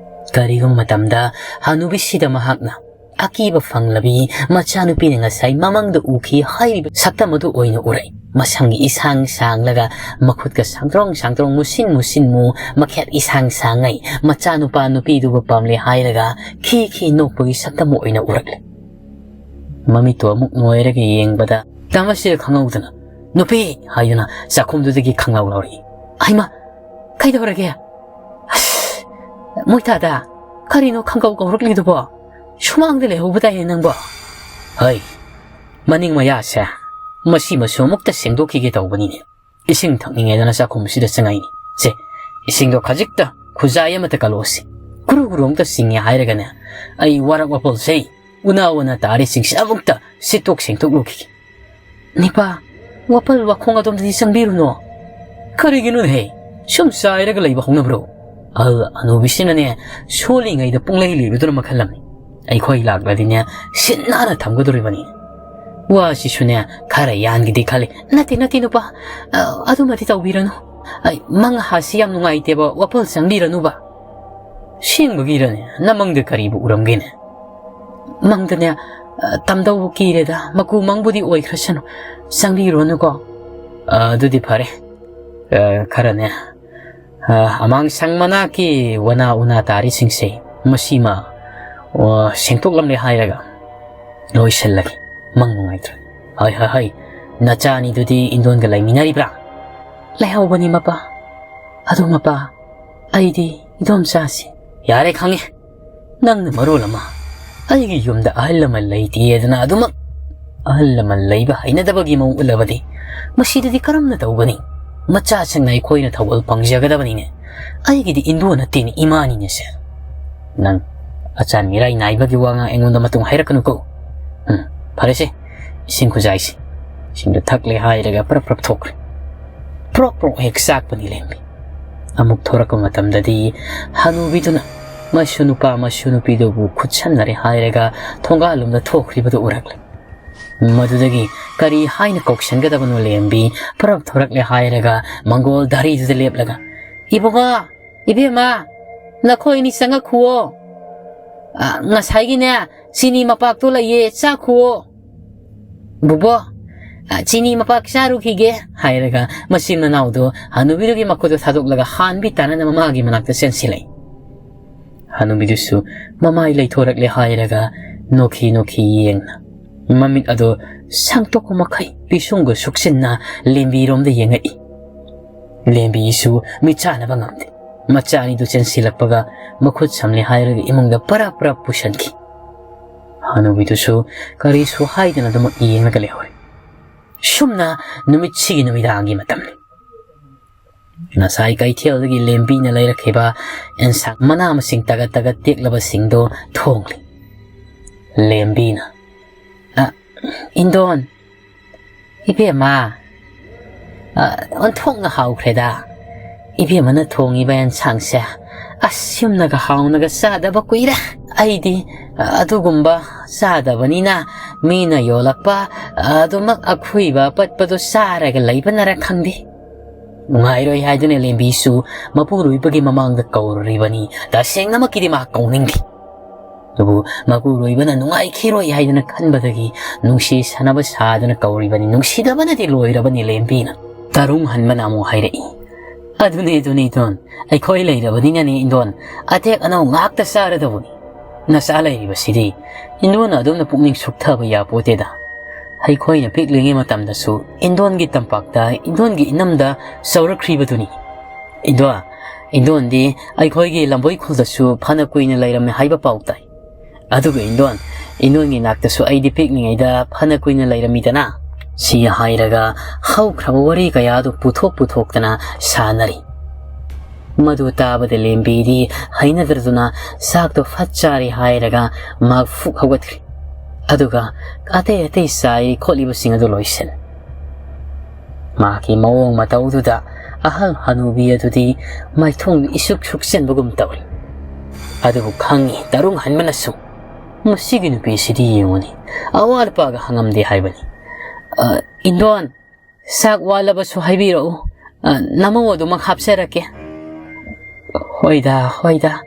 ꯀꯔꯤꯒꯨꯝꯕ ꯃꯇꯝꯗ ꯍꯅꯨꯕꯤꯁꯤꯗ ꯃꯍꯥꯛꯅ ꯑꯀꯤꯕ ꯐꯪꯂꯕꯤ ꯃꯆꯥꯅꯨꯄꯤꯅ ꯉꯁꯥꯏ ꯃꯃꯪꯗ ꯎꯈꯤ ꯍꯥꯏꯔꯤꯕ ꯁꯛꯇꯝ ꯑꯗꯨ ꯑꯣꯏꯅ ꯎꯔꯛꯏ꯫ ꯃꯁꯝꯒꯤ ꯏꯁꯥꯡ ꯁꯥꯡꯂꯒ ꯃꯈꯨꯠꯀ ꯁꯥꯡꯗ꯭ꯔꯣꯡ ꯁꯥꯡꯗ꯭ꯔꯣꯡ ꯃꯨꯁꯤꯟ ꯃꯨꯁꯤꯟ ꯃꯨ ꯃꯈꯦꯠ ꯏꯁꯥꯡ ꯁꯥꯡꯉꯩ ꯃꯆꯥꯅꯨꯄꯥ ꯅꯨꯄꯤꯗꯨꯕꯨ ꯄꯥꯝꯂꯦ ꯍꯥꯏꯔꯒ ꯈꯤ ꯈꯤ ꯅꯣꯛꯄꯒꯤ ꯁꯛꯇꯝ ꯑꯣꯏꯅ ꯎꯔꯛꯂꯦ꯫ ꯃꯃꯤꯠꯇꯣ ꯑꯃꯨꯛ ꯅꯣꯏꯔꯒ ꯌꯦꯡꯕꯗ ꯇꯝꯕꯁꯤꯗ ꯈꯪꯍꯧꯗꯅ "ꯅꯨꯄꯤ!" ꯍꯥꯏꯗꯨꯅ ꯆꯥꯛꯈꯨꯝꯗꯨꯗꯒꯤ ꯈꯪꯂꯥꯎ ꯂꯥꯎꯔꯛꯏ꯫ "ꯍꯩꯃꯥ! ꯀꯩꯗꯧꯔꯒꯦ? ꯑꯁ! ꯃꯣꯏꯊꯥꯗ! ꯀꯔꯤꯅꯣ ꯈꯪꯀꯧ ꯀꯧꯔꯛꯂꯤꯗꯨꯕꯣ? ꯁꯨꯃꯥꯡꯗ ꯂꯩꯍꯧꯕꯗꯥꯏꯅꯦ ꯅꯪꯕꯣ?" "ꯍꯩ! ꯃꯅꯤꯡ ꯃꯌꯥꯁꯦ ꯃꯁꯤꯃꯁꯨ ꯑꯃꯨꯛꯇ ꯁꯦꯡꯗꯣꯛꯈꯤꯒꯦ ꯇꯧꯕꯅꯤꯅꯦ꯫ ꯏꯁꯤꯡ ꯊꯛꯅꯤꯡꯉꯦꯗꯅ ꯆꯥꯛꯈꯨꯝꯁꯤꯗ ꯆꯪꯉꯛꯏꯅꯤ꯫ ꯁꯦ, ꯏꯁꯤꯡꯗꯣ ꯈꯖꯤꯛꯇ ꯈꯨꯖꯥꯏ ꯑꯃꯇ ꯀꯜꯂꯛꯑꯣꯁꯦ꯫ ꯒꯨꯔꯨ ꯒꯨꯔꯨ ꯑꯃꯨꯛꯇ ꯆꯤꯡꯉꯦ ꯍꯥꯏꯔꯒꯅꯦ, ꯑꯩ ꯋꯥꯔꯛ ꯋꯥꯄꯜꯁꯦ ꯎꯅꯥ ꯎꯅꯥ ꯇꯥꯔꯤꯁꯤꯡꯁꯦ ꯑꯃꯨꯛꯇ ꯁꯤꯠꯇꯣꯛ ꯁꯦꯡꯗꯣꯛꯂꯨꯈꯤꯒꯦ꯫ ꯅꯤꯄꯥ, ꯋꯥꯄꯜ ꯋꯥꯈꯣꯡ ꯑꯗꯣꯝꯗꯗꯤ ꯆꯪꯕꯤꯔꯨꯅꯣ꯫ ꯀꯔꯤꯒꯤꯅꯣꯅꯦꯍꯦ? ꯁꯨꯝ ꯆꯥꯏꯔꯒ ꯂꯩꯕ ꯍꯧꯅꯕ꯭ꯔꯣ? ꯑꯍꯜ ꯍꯅꯨꯕꯤꯁꯤꯅꯅꯦ, ꯁꯣꯜꯂꯤꯉꯩꯗ ꯄꯨꯡꯂꯩ ꯂꯩꯕꯗꯨꯅ ꯃꯈꯜ ꯑꯃꯅꯤ꯫ ꯑꯩꯈꯣꯏ ꯂꯥꯛꯂꯗꯤꯅꯦ, ꯁꯤꯠ ꯅꯥꯟꯅ ꯊꯝꯒꯗꯧꯔꯤꯕꯅꯤ꯫ ꯋꯥꯁꯤꯁꯨꯅꯦ, ꯈꯔ ꯌꯥꯟꯒꯦꯗꯤ ꯈꯜꯂꯤ꯫ ꯅꯠꯇꯦ, ꯅꯠꯇꯦ, ꯅꯨꯄꯥ꯫ ꯑ, ꯑꯗꯨꯃꯗꯤ ꯇꯧꯕꯤꯔꯅꯨ꯫ ꯑꯩ ꯃꯪ ꯍꯥꯁꯤ ꯌꯥꯝ ꯅꯨꯡꯉꯥꯏꯇꯦꯕ, ꯋꯥꯄꯜ ꯆꯪꯕꯤꯔꯅꯨꯕ꯫ ꯁꯦꯡꯕꯒꯤꯔꯅꯦ? ꯅꯃꯪꯗ ꯀꯔꯤꯕꯨ ꯎꯔꯝꯒꯦꯅꯦ? ꯃꯪꯗꯅꯦ, ꯑ, ꯇꯝꯗꯧꯕ ꯀꯤꯔꯦꯗ꯫ ꯃꯀꯨ ꯃꯪꯕꯨꯗꯤ ꯑꯣꯏꯈ꯭ꯔꯁꯅꯨ꯫ ꯆꯪꯕꯤꯔꯨꯔꯅꯨꯀꯣ꯫ ꯑ, ꯑꯗꯨꯗꯤ ꯐꯔꯦ꯫ ꯑ, ꯈꯔꯅꯦ, ꯑ, ꯑꯃꯥꯡ ꯁꯪ ꯃꯅꯥꯛꯀꯤ ꯋꯥꯅꯥ ꯎꯅꯥ ꯇꯥꯔꯤꯁꯤꯡꯁꯦ ꯃꯁꯤꯃ, ꯑ, ꯁꯦꯡꯗꯣꯛꯂꯝꯂꯦ ꯍꯥꯏꯔꯒ ꯂꯣꯏꯁꯤꯜꯂꯒꯦ꯫ ꯃꯪ ꯅꯨꯡꯉꯥꯏꯇ꯭ꯔꯦ꯫ ꯍꯣꯏ, ꯍꯣꯏ, ꯍꯣꯏ꯫ ꯅꯆꯥꯅꯤꯗꯨꯗꯤ ꯏꯟꯗꯣꯟꯒ ꯂꯩꯃꯤꯟꯅꯔꯤꯕ꯭ꯔꯥ? ꯂꯩꯍꯧꯕꯅꯤ, ꯃꯄꯥ꯫ ꯑꯗꯨ, ꯃꯄꯥ, ꯑꯩꯗꯤ ꯏꯗꯣꯝꯆꯥꯁꯤ꯫ ꯌꯥꯔꯦ, ꯈꯪꯉꯦ꯫ ꯅꯪꯅ ꯃꯔꯣꯜ ꯑꯃ ꯑꯩꯒꯤ ꯌꯨꯝꯗ ꯑꯍꯜ ꯂꯃꯟ ꯂꯩꯇꯦꯗꯅ ꯑꯗꯨꯃꯛ ꯑꯍꯜ ꯂꯃꯟ ꯂꯩꯕ ꯍꯩꯅꯗꯕꯒꯤ ꯃꯑꯣꯡ ꯎꯠꯂꯕꯗꯤ ꯃꯁꯤꯗꯗꯤ ꯀꯔꯝꯅ ꯇꯧꯒꯅꯤ? ꯃꯆꯥꯁꯤꯡꯅ ꯑꯩꯈꯣꯏꯅ ꯊꯧꯒꯜ ꯐꯪꯖꯒꯗꯕꯅꯤꯅꯦ꯫ ꯑꯩꯒꯤꯗꯤ ꯏꯟꯗꯣ ꯅꯠꯇꯦꯅꯦ, ꯏꯃꯥꯅꯤꯅꯦꯁꯦ꯫ ꯅꯪ ꯑꯆꯥꯟ ꯃꯤꯔꯥꯏ ꯅꯥꯏꯕꯒꯤ ꯋꯥ ꯉꯥꯡ ꯑꯩꯉꯣꯟꯗ ꯃꯇꯨꯡ ꯍꯥꯏꯔꯛꯀꯅꯨꯀꯣ꯫ ꯎꯝ, ꯐꯔꯦꯁꯦ, ꯏꯁꯤꯡ ꯈꯨꯖꯥꯏꯁꯦ꯫ ꯏꯁꯤꯡꯗꯣ ꯊꯛꯂꯦ ꯍꯥꯏꯔꯒ ꯄ꯭ꯔꯞ ꯄ꯭ꯔꯞ ꯊꯣꯛꯈ꯭ꯔꯦ꯫ ꯄ꯭ꯔꯣꯛ ꯄ꯭ꯔꯣꯛ ꯍꯦꯛ ꯆꯥꯛꯄꯅꯤ ꯂꯦꯝꯕꯤ꯫ ꯑꯃꯨꯛ ꯊꯣꯔꯛꯄ ꯃꯇꯝꯗꯗꯤ ꯍꯅꯨꯕꯤꯗꯨꯅ ꯃꯁꯨ ꯅꯨꯄꯥ ꯃꯁꯨ ꯅꯨꯄꯤꯗꯨꯕꯨ ꯈꯨꯠꯁꯝꯅꯔꯦ ꯍꯥꯏꯔꯒ ꯊꯣꯡꯒꯥꯜꯂꯣꯝꯗ ꯊꯣꯛꯈ꯭ꯔꯤꯕꯗꯨ ꯎꯔꯛꯂꯦ꯫ ꯃꯗꯨꯗꯒꯤ ꯀꯔꯤ ꯍꯥꯏꯅ ꯀꯧꯁꯟꯒꯗꯕꯅꯣ ꯂꯦꯝꯕꯤ ꯄ꯭ꯔꯞ ꯊꯣꯔꯛꯂꯦ ꯍꯥꯏꯔꯒ ꯃꯪꯒꯣꯜ ꯙꯔꯤꯗꯨꯗ ꯂꯦꯞꯂꯒ, "ꯏꯕꯨꯡꯉꯣ, ꯏꯕꯦꯝꯃ, ꯅꯈꯣꯏ ꯑꯅꯤ ꯆꯪꯉꯛꯈꯨꯑꯣ꯫ ꯑ, ꯉꯁꯥꯏꯒꯤꯅꯦ, ꯆꯤꯅꯤ ꯃꯄꯥꯛꯇꯣ ꯂꯩꯌꯦ, ꯆꯥꯈꯨꯑꯣ꯫ ꯕꯨꯕꯣ, ꯑ, ꯆꯤꯅꯤ ꯃꯄꯥꯛ ꯆꯥꯔꯨꯈꯤꯒꯦ," ꯍꯥꯏꯔꯒ ꯃꯆꯤꯟ ꯃꯅꯥꯎꯗꯣ ꯍꯅꯨꯕꯤꯗꯨꯒꯤ ꯃꯈꯨꯠꯇ ꯊꯥꯗꯣꯛꯂꯒ ꯍꯥꯟꯕꯤ ꯇꯥꯅꯅ ꯃꯃꯥꯒꯤ ꯃꯅꯥꯛꯇ ꯆꯦꯟꯁꯤꯜꯂꯛꯏ꯫ ꯍꯅꯨꯕꯤꯗꯨꯁꯨ ꯃꯃꯥꯏ ꯂꯩꯊꯣꯔꯛꯂꯦ ꯍꯥꯏꯔꯒ ꯅꯣꯛꯈꯤ ꯅꯣꯛꯈꯤ ꯌꯦꯡꯅ ꯃꯃꯤꯠ ꯑꯗꯣ ꯁꯪꯇꯣꯛꯄ ꯃꯈꯩ ꯄꯤꯁꯨꯝꯒ ꯁꯨꯛꯆꯤꯟꯅ ꯂꯦꯝꯕꯤꯔꯣꯝꯗ ꯌꯦꯡꯉꯛꯏ꯫ ꯂꯦꯝꯕꯤꯁꯨ ꯃꯤꯠ ꯆꯥꯅꯕ ꯉꯝꯗꯦ꯫ ꯃꯆꯥ ꯑꯅꯤꯗꯨ ꯆꯦꯟꯁꯤꯜꯂꯛꯄꯒ ꯃꯈꯨꯠ ꯁꯝꯂꯦ ꯍꯥꯏꯔꯒ ꯏꯃꯨꯡꯗ ꯄꯔꯞ ꯄꯔꯞ ꯄꯨꯁꯟꯈꯤ꯫ ꯍꯅꯨꯕꯤꯗꯨꯁꯨ ꯀꯔꯤꯁꯨ ꯍꯥꯏꯗꯅ ꯑꯗꯨꯃꯛ ꯌꯦꯡꯂꯒ ꯂꯩꯍꯧꯔꯦ꯫ ꯁꯨꯝꯅ ꯅꯨꯃꯤꯠꯁꯤꯒꯤ ꯅꯨꯃꯤꯗꯥꯡꯒꯤ ꯃꯇꯝꯅꯤ꯫ ꯉꯁꯥꯏ ꯀꯩꯊꯦꯜꯗꯒꯤ ꯂꯦꯝꯕꯤꯅ ꯂꯩꯔꯛꯈꯤꯕ ꯑꯦꯟꯁꯥꯡ ꯃꯅꯥ ꯃꯁꯤꯡ ꯇꯒꯠ ꯇꯒꯠ ꯇꯦꯛꯂꯕꯁꯤꯡꯗꯣ ꯊꯣꯡꯂꯤ꯫ ꯂꯦꯝꯕꯤꯅ, "ꯑ, ꯏꯟꯗꯣꯟ, ꯏꯕꯦꯝꯃ, ꯑ, ꯑꯣꯟꯊꯣꯛꯅ ꯍꯥꯎꯈ꯭ꯔꯦꯗ꯫ ꯏꯕꯦꯝꯃꯅ ꯊꯣꯡꯉꯤꯕ ꯑꯦꯟꯁꯥꯡꯁꯦ, ꯑꯁ, ꯌꯨꯝꯅꯒ ꯍꯥꯎꯅꯒ ꯆꯥꯗꯕ ꯀꯨꯏꯔꯦ꯫ ꯑꯩꯗꯤ, ꯑ, ꯑꯗꯨꯒꯨꯝꯕ ꯆꯥꯗꯕꯅꯤꯅ ꯃꯤꯅ ꯌꯣꯜꯂꯛꯄ ꯑꯗꯨꯃꯛ ꯑꯈꯨꯏꯕ ꯑꯄꯠꯄꯗꯣ ꯆꯥꯔꯒ ꯂꯩꯕꯅꯔ ꯈꯪꯗꯦ"꯫ ꯅꯨꯡꯉꯥꯏꯔꯣꯏ ꯍꯥꯏꯗꯨꯅ ꯂꯦꯝꯕꯤꯁꯨ ꯃꯄꯨꯔꯣꯏꯕꯒꯤ ꯃꯃꯥꯡꯗ ꯀꯧꯔꯨꯔꯤꯕꯅꯤ꯫ ꯇꯁꯦꯡꯅꯃꯛꯀꯤꯗꯤ ꯃꯍꯥꯛ ꯀꯧꯅꯤꯡꯗꯦ꯫ ꯑꯗꯨꯕꯨ ꯃꯄꯨꯔꯣꯏꯕꯅ ꯅꯨꯡꯉꯥꯏꯈꯤꯔꯣꯏ ꯍꯥꯏꯗꯨꯅ ꯈꯟꯕꯗꯒꯤ ꯅꯨꯡꯁꯤ ꯁꯥꯟꯅꯕ ꯁꯥꯗꯨꯅ ꯀꯧꯔꯤꯕꯅꯤ꯫ ꯅꯨꯡꯁꯤꯗꯕꯅꯗꯤ ꯂꯣꯏꯔꯕꯅꯤ ꯂꯦꯝꯕꯤꯅ꯫ ꯇꯔꯨꯡ ꯍꯟꯕꯅ ꯑꯃꯨꯛ ꯍꯥꯏꯔꯛꯏ, "ꯑꯗꯨꯅꯤ, ꯑꯗꯨꯅꯤ, ꯏꯟꯗꯣꯟ꯫ ꯑꯩꯈꯣꯏ ꯂꯩꯔꯕꯅꯤꯅꯅꯦ, ꯏꯟꯗꯣꯟ꯫ ꯑꯇꯦꯛ ꯑꯅꯧ ꯉꯥꯛꯇ ꯆꯥꯔꯗꯧꯕꯅꯤ꯫ ꯅꯆꯥ ꯂꯩꯔꯤꯕꯁꯤꯗꯤ ꯏꯟꯗꯣꯟꯅ ꯑꯗꯨꯝꯅ ꯄꯨꯛꯅꯤꯡ ꯁꯨꯛꯊꯕ ꯌꯥꯄꯣꯠꯇꯦꯗ꯫ ꯑꯩꯈꯣꯏꯅ ꯄꯤꯛꯂꯤꯉꯩ ꯃꯇꯝꯗꯁꯨ ꯏꯟꯗꯣꯟꯒꯤ ꯇꯝꯄꯥꯛꯇ, ꯏꯟꯗꯣꯟꯒꯤ ꯏꯅꯝꯗ ꯆꯥꯎꯔꯛꯈ꯭ꯔꯤꯕꯗꯨꯅꯤ꯫ ꯏꯟꯗꯣ, ꯏꯟꯗꯣꯟꯗꯤ ꯑꯩꯈꯣꯏꯒꯤ ꯂꯝꯕꯣꯏ ꯈꯨꯜꯗꯁꯨ ꯐꯅ ꯀꯨꯏꯅ ꯂꯩꯔꯝꯃꯦ ꯍꯥꯏꯕ ꯄꯥꯎ ꯇꯥꯏ꯫ ꯑꯗꯨꯒ ꯏꯟꯗꯣꯟ, ꯏꯟꯗꯣꯟꯒꯤ ꯅꯥꯛꯇꯁꯨ ꯑꯩꯗꯤ ꯄꯤꯛꯂꯤꯉꯩꯗ ꯐꯅ ꯀꯨꯏꯅ ꯂꯩꯔꯝꯃꯤꯗꯅ"꯫ ꯁꯤ ꯍꯥꯏꯔꯒ ꯍꯧꯈ꯭ꯔꯕ ꯋꯥꯔꯤ ꯀꯌꯥꯗꯨ ꯄꯨꯊꯣꯛ ꯄꯨꯊꯣꯛꯇꯅ ꯁꯥꯟꯅꯔꯤ꯫ ꯃꯗꯨ ꯇꯥꯕꯗ ꯂꯦꯝꯕꯤꯗꯤ ꯍꯩꯅꯗ꯭ꯔꯗꯨꯅ ꯆꯥꯛꯇꯣ ꯐꯠ ꯆꯥꯔꯦ ꯍꯥꯏꯔꯒ ꯃꯍꯥꯛ ꯐꯨꯛ ꯍꯧꯒꯠꯈ꯭ꯔꯦ꯫ ꯑꯗꯨꯒ ꯑꯇꯩ ꯑꯇꯩ ꯆꯥꯏ ꯈꯣꯠꯂꯤꯕꯁꯤꯡ ꯑꯗꯨ ꯂꯣꯏꯁꯤꯜꯂꯦ꯫ ꯃꯍꯥꯛꯀꯤ ꯃꯑꯣꯡ ꯃꯇꯧꯗꯨꯗ ꯑꯍꯜ ꯍꯅꯨꯕꯤ ꯑꯗꯨꯗꯤ ꯃꯥꯏꯊꯣꯡꯗꯨ ꯏꯁꯨꯛ ꯁꯨꯛꯆꯟꯕꯒꯨꯝ ꯇꯧꯔꯤ꯫ ꯑꯗꯨꯕꯨ ꯈꯪꯉꯤ ꯇꯔꯨꯡ ꯍꯟꯕꯅꯁꯨ, "ꯃꯁꯤꯒꯤ ꯅꯨꯄꯤꯁꯤꯗꯤ ꯌꯦꯡꯉꯨꯅꯤ, ꯑꯋꯥꯠ ꯑꯄꯥꯒ ꯍꯪꯉꯝꯗꯦ ꯍꯥꯏꯕꯅꯤ꯫ ꯑ, ꯏꯟꯗꯣꯟ, ꯆꯥꯛ ꯋꯥꯠꯂꯕꯁꯨ ꯍꯥꯏꯕꯤꯔꯛꯎ, ꯑ, ꯅꯃꯧ ꯑꯗꯨꯃꯛ ꯍꯥꯞꯆꯔꯛꯀꯦ"꯫ "ꯍꯣꯏꯗ, ꯍꯣꯏꯗ,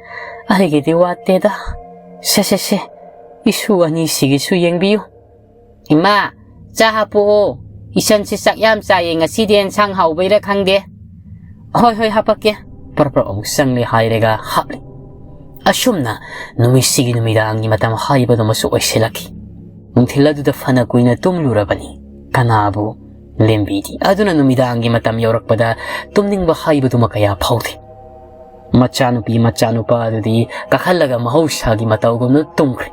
ꯑꯩꯒꯤꯗꯤ ꯋꯥꯠꯇꯦꯗ꯫ ꯁꯦ, ꯁꯦ, ꯁꯦ, ꯏꯁꯨ ꯑꯅꯤꯁꯤꯒꯤꯁꯨ ꯌꯦꯡꯕꯤꯌꯨ꯫ ꯏꯃꯥ, ꯆꯥ ꯍꯥꯞꯄꯛꯑꯣ꯫ ꯏꯆꯟꯁꯤ ꯆꯥꯛ ꯌꯥꯝ ꯆꯥꯏꯌꯦ, ꯉꯁꯤꯗꯤ ꯑꯦꯟꯁꯥꯡ ꯍꯥꯎꯕꯩꯔꯥ ꯈꯪꯗꯦ"꯫ "ꯍꯣꯏ, ꯍꯣꯏ, ꯍꯥꯄꯛꯀꯦ"꯫ ꯄ꯭ꯔꯞ ꯄ꯭ꯔꯞ ꯑꯃꯨꯛ ꯆꯪꯂꯦ ꯍꯥꯏꯔꯒ ꯍꯥꯞꯂꯤ꯫ ꯑꯁꯨꯝꯅ ꯅꯨꯃꯤꯠꯁꯤꯒꯤ ꯅꯨꯃꯤꯗꯥꯡꯒꯤ ꯃꯇꯝ ꯍꯥꯏꯕꯗꯨꯃꯁꯨ ꯑꯣꯏꯁꯤꯜꯂꯛꯈꯤ꯫ ꯅꯨꯡꯊꯤꯜ ꯑꯗꯨꯗ ꯐꯅ ꯀꯨꯏꯅ ꯇꯨꯝꯂꯨꯔꯕꯅꯤ꯫ ꯀꯅꯥꯕꯨ? ꯂꯦꯝꯕꯤꯗꯤ꯫ ꯑꯗꯨꯅ ꯅꯨꯃꯤꯗꯥꯡꯒꯤ ꯃꯇꯝ ꯌꯧꯔꯛꯄꯗ ꯇꯨꯝꯅꯤꯡꯕ ꯍꯥꯏꯕꯗꯨꯃ ꯀꯌꯥ ꯐꯥꯎꯗꯦ꯫ ꯃꯆꯥꯅꯨꯄꯤ ꯃꯆꯥꯅꯨꯄꯥ ꯑꯗꯨꯗꯤ ꯀꯥꯈꯠꯂꯒ ꯃꯍꯧꯁꯥꯒꯤ ꯃꯇꯧꯒꯨꯝꯅ ꯇꯨꯝꯈ꯭ꯔꯦ꯫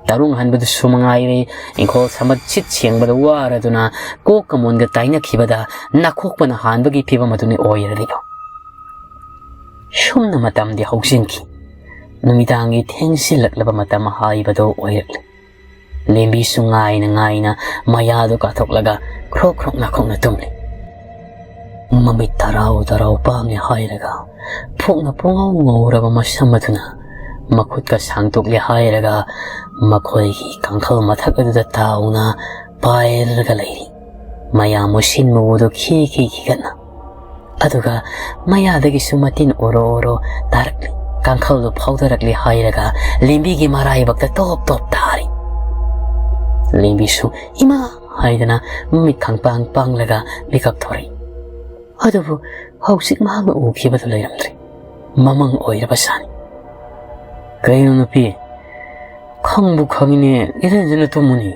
ꯇꯔꯨꯡ ꯍꯟꯕꯗꯨꯁꯨ ꯃꯉꯥꯏꯔꯦ, ꯏꯪꯈꯣꯜ ꯁꯝꯕꯠ ꯁꯤꯠ ꯁꯦꯡꯕꯗ ꯋꯥꯔꯗꯨꯅ ꯀꯣꯛꯀ ꯃꯣꯟꯒ ꯇꯥꯏꯅꯈꯤꯕꯗ ꯅꯥꯈꯣꯛꯄꯅ ꯍꯥꯟꯕꯒꯤ ꯐꯤꯕꯝ ꯑꯗꯨꯅꯤ ꯑꯣꯏꯔꯤꯕ꯫ ꯁꯨꯝꯅ ꯃꯇꯝꯗꯤ ꯍꯧꯖꯤꯟꯈꯤ꯫ ꯅꯨꯃꯤꯗꯥꯡꯒꯤ ꯊꯦꯡꯖꯤꯜꯂꯛꯂꯕ ꯃꯇꯝ ꯍꯥꯏꯕꯗꯨ ꯑꯣꯏꯔꯛꯂꯦ꯫ ꯂꯦꯝꯕꯤꯁꯨ ꯉꯥꯏꯅ ꯉꯥꯏꯅ ꯃꯌꯥꯗꯨ ꯀꯥꯊꯣꯛꯂꯒ ꯈ꯭ꯔꯣꯛ ꯈ꯭ꯔꯣꯛ ꯅꯥꯈꯣꯛꯅ ꯇꯨꯝꯂꯤ꯫ ꯃꯃꯤꯠ ꯇꯔꯥꯎ ꯇꯔꯥꯎ ꯄꯥꯡꯂꯦ ꯍꯥꯏꯔꯒ ꯐꯣꯛꯅ ꯄꯨꯡꯉꯧ ꯉꯧꯔꯕ ꯃꯁꯝ ꯑꯗꯨꯅ ꯃꯈꯨꯠꯀ ꯁꯥꯡꯗꯣꯛꯂꯦ ꯍꯥꯏꯔꯒ ꯃꯈꯣꯏꯒꯤ ꯀꯥꯡꯈꯜ ꯃꯊꯛ ꯑꯗꯨꯗ ꯇꯥꯎꯅ ꯄꯥꯏꯔꯒ ꯂꯩꯔꯤ꯫ ꯃꯌꯥ ꯃꯨꯁꯤꯟ ꯃꯨꯕꯗꯨ ꯈꯤ ꯈꯤ ꯈꯤꯒꯠꯅ꯫ ꯑꯗꯨꯒ ꯃꯌꯥꯗꯒꯤꯁꯨ ꯃꯇꯤꯟ ꯑꯣꯔꯣ ꯑꯣꯔꯣ ꯇꯥꯔꯛꯂꯤ꯫ ꯀꯥꯡꯈꯜꯗꯨ ꯐꯥꯎꯊꯔꯛꯂꯤ ꯍꯥꯏꯔꯒ ꯂꯦꯝꯕꯤꯒꯤ ꯃꯔꯥꯏꯕꯛꯇ ꯇꯣꯞ ꯇꯣꯞ ꯇꯥꯔꯤ꯫ ꯂꯦꯝꯕꯤꯁꯨ "ꯏꯃꯥ!" ꯍꯥꯏꯗꯅ ꯃꯃꯤꯠ ꯈꯪꯄꯥꯡ ꯄꯥꯡꯂꯒ ꯃꯤꯀꯞ ꯊꯣꯔꯛꯏ꯫ ꯑꯗꯨꯕꯨ ꯍꯧꯖꯤꯛ ꯃꯍꯥꯛꯅ ꯎꯈꯤꯕꯗꯨ ꯂꯩꯔꯝꯗ꯭ꯔꯦ꯫ ꯃꯃꯪ ꯑꯣꯏꯔꯕ ꯁꯥꯅꯤ꯫ "ꯀꯩꯅꯣ ꯅꯨꯄꯤ? ꯈꯪꯕꯨ ꯈꯪꯉꯤꯅꯦ, ꯏꯔꯦꯟꯖꯅ ꯇꯨꯝꯃꯨꯅꯤ,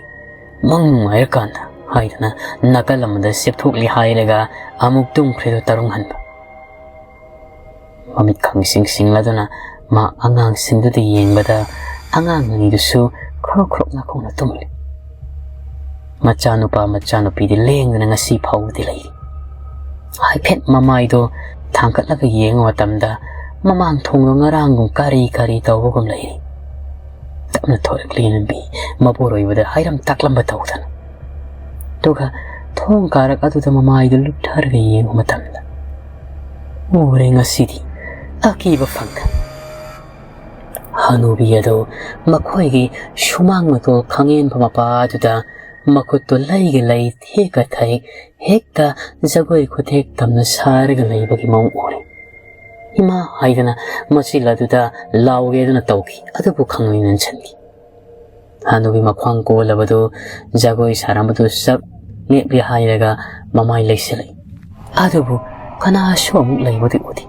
ꯃꯪ ꯅꯨꯡꯉꯥꯏꯔꯀꯥꯟꯗ" ꯍꯥꯏꯗꯅ ꯅꯥꯀꯜ ꯑꯃꯗ ꯆꯦꯞꯊꯣꯛꯂꯤ ꯍꯥꯏꯔꯒ ꯑꯃꯨꯛ ꯇꯨꯝꯈ꯭ꯔꯦꯗꯣ ꯇꯔꯨꯡ ꯍꯟꯕ꯫ ꯃꯃꯤꯠ ꯈꯪꯁꯤꯡ ꯁꯤꯡꯂꯗꯨꯅ ꯃꯥ ꯑꯉꯥꯡꯁꯤꯡꯗꯨꯗ ꯌꯦꯡꯕꯗ ꯑꯉꯥꯡ ꯑꯅꯤꯗꯨꯁꯨ ꯈ꯭ꯔꯣꯛ ꯈ꯭ꯔꯣꯛ ꯅꯥꯈꯣꯛꯅ ꯇꯨꯝꯂꯤ꯫ ꯃꯆꯥꯅꯨꯄꯥ ꯃꯆꯥꯅꯨꯄꯤꯗꯤ ꯂꯦꯡꯗꯅ ꯉꯁꯤ ꯐꯥꯎꯕꯗꯤ ꯂꯩꯔꯤ꯫ ꯍꯥꯏꯐꯦꯠ ꯃꯃꯥꯏꯗꯣ ꯊꯥꯡꯒꯠꯂꯒ ꯌꯦꯡꯕ ꯃꯇꯝꯗ ꯃꯃꯥꯡ ꯊꯣꯡꯗꯣ ꯉꯔꯥꯡꯒꯨꯝ ꯀꯔꯤ ꯀꯔꯤ ꯇꯧꯕꯒꯨꯝ ꯂꯩꯔꯤ꯫ ꯇꯞꯅ ꯊꯣꯔꯛꯂꯤ ꯂꯝꯕꯤ ꯃꯄꯨꯔꯣꯏꯕꯗ ꯍꯥꯏꯔꯝ ꯇꯥꯛꯂꯝꯕ ꯇꯧꯗꯅ꯫ ꯑꯗꯨꯒ ꯊꯣꯡ ꯀꯥꯔꯛ ꯑꯗꯨꯗ ꯃꯃꯥꯏꯗꯨ ꯂꯨꯞꯊꯔꯒ ꯌꯦꯡꯕ ꯃꯇꯝꯗ ꯎꯔꯦ ꯉꯁꯤꯗꯤ ꯑꯀꯤꯕ ꯐꯪꯗ꯫ ꯍꯅꯨꯕꯤ ꯑꯗꯨ ꯃꯈꯣꯏꯒꯤ ꯁꯨꯃꯥꯡ ꯃꯇꯣꯜ ꯈꯥꯡꯉꯦꯟꯕ ꯃꯄꯥ ꯑꯗꯨꯗ ꯃꯈꯨꯠꯇꯨ ꯂꯩꯒ ꯂꯩ ꯊꯦꯛꯀ ꯊꯦꯛ ꯍꯦꯛꯇ ꯖꯒꯣꯏ ꯈꯨꯊꯦꯛ ꯇꯝꯅ ꯁꯥꯔꯒ ꯂꯩꯕꯒꯤ ꯃꯑꯣꯡ ꯎꯔꯦ꯫ "ꯏꯃꯥ!" ꯍꯥꯏꯗꯅ ꯃꯆꯤꯜ ꯑꯗꯨꯗ ꯂꯥꯎꯒꯦꯗꯅ ꯇꯧꯈꯤ, ꯑꯗꯨꯕꯨ ꯈꯪꯅꯤꯡ ꯅꯤꯡꯁꯤꯡꯈꯤ꯫ ꯍꯅꯨꯕꯤ ꯃꯈ꯭ꯋꯥꯡ ꯀꯣꯜꯂꯕꯗꯨ ꯖꯒꯣꯏ ꯁꯥꯔꯝꯕꯗꯨ ꯆꯞ ꯂꯦꯞꯂꯦ ꯍꯥꯏꯔꯒ ꯃꯃꯥꯏ ꯂꯩꯁꯤꯜꯂꯛꯏ꯫ ꯑꯗꯨꯕꯨ ꯀꯅꯥꯁꯨ ꯑꯃꯨꯛ ꯂꯩꯕꯗꯤ ꯎꯗꯦ꯫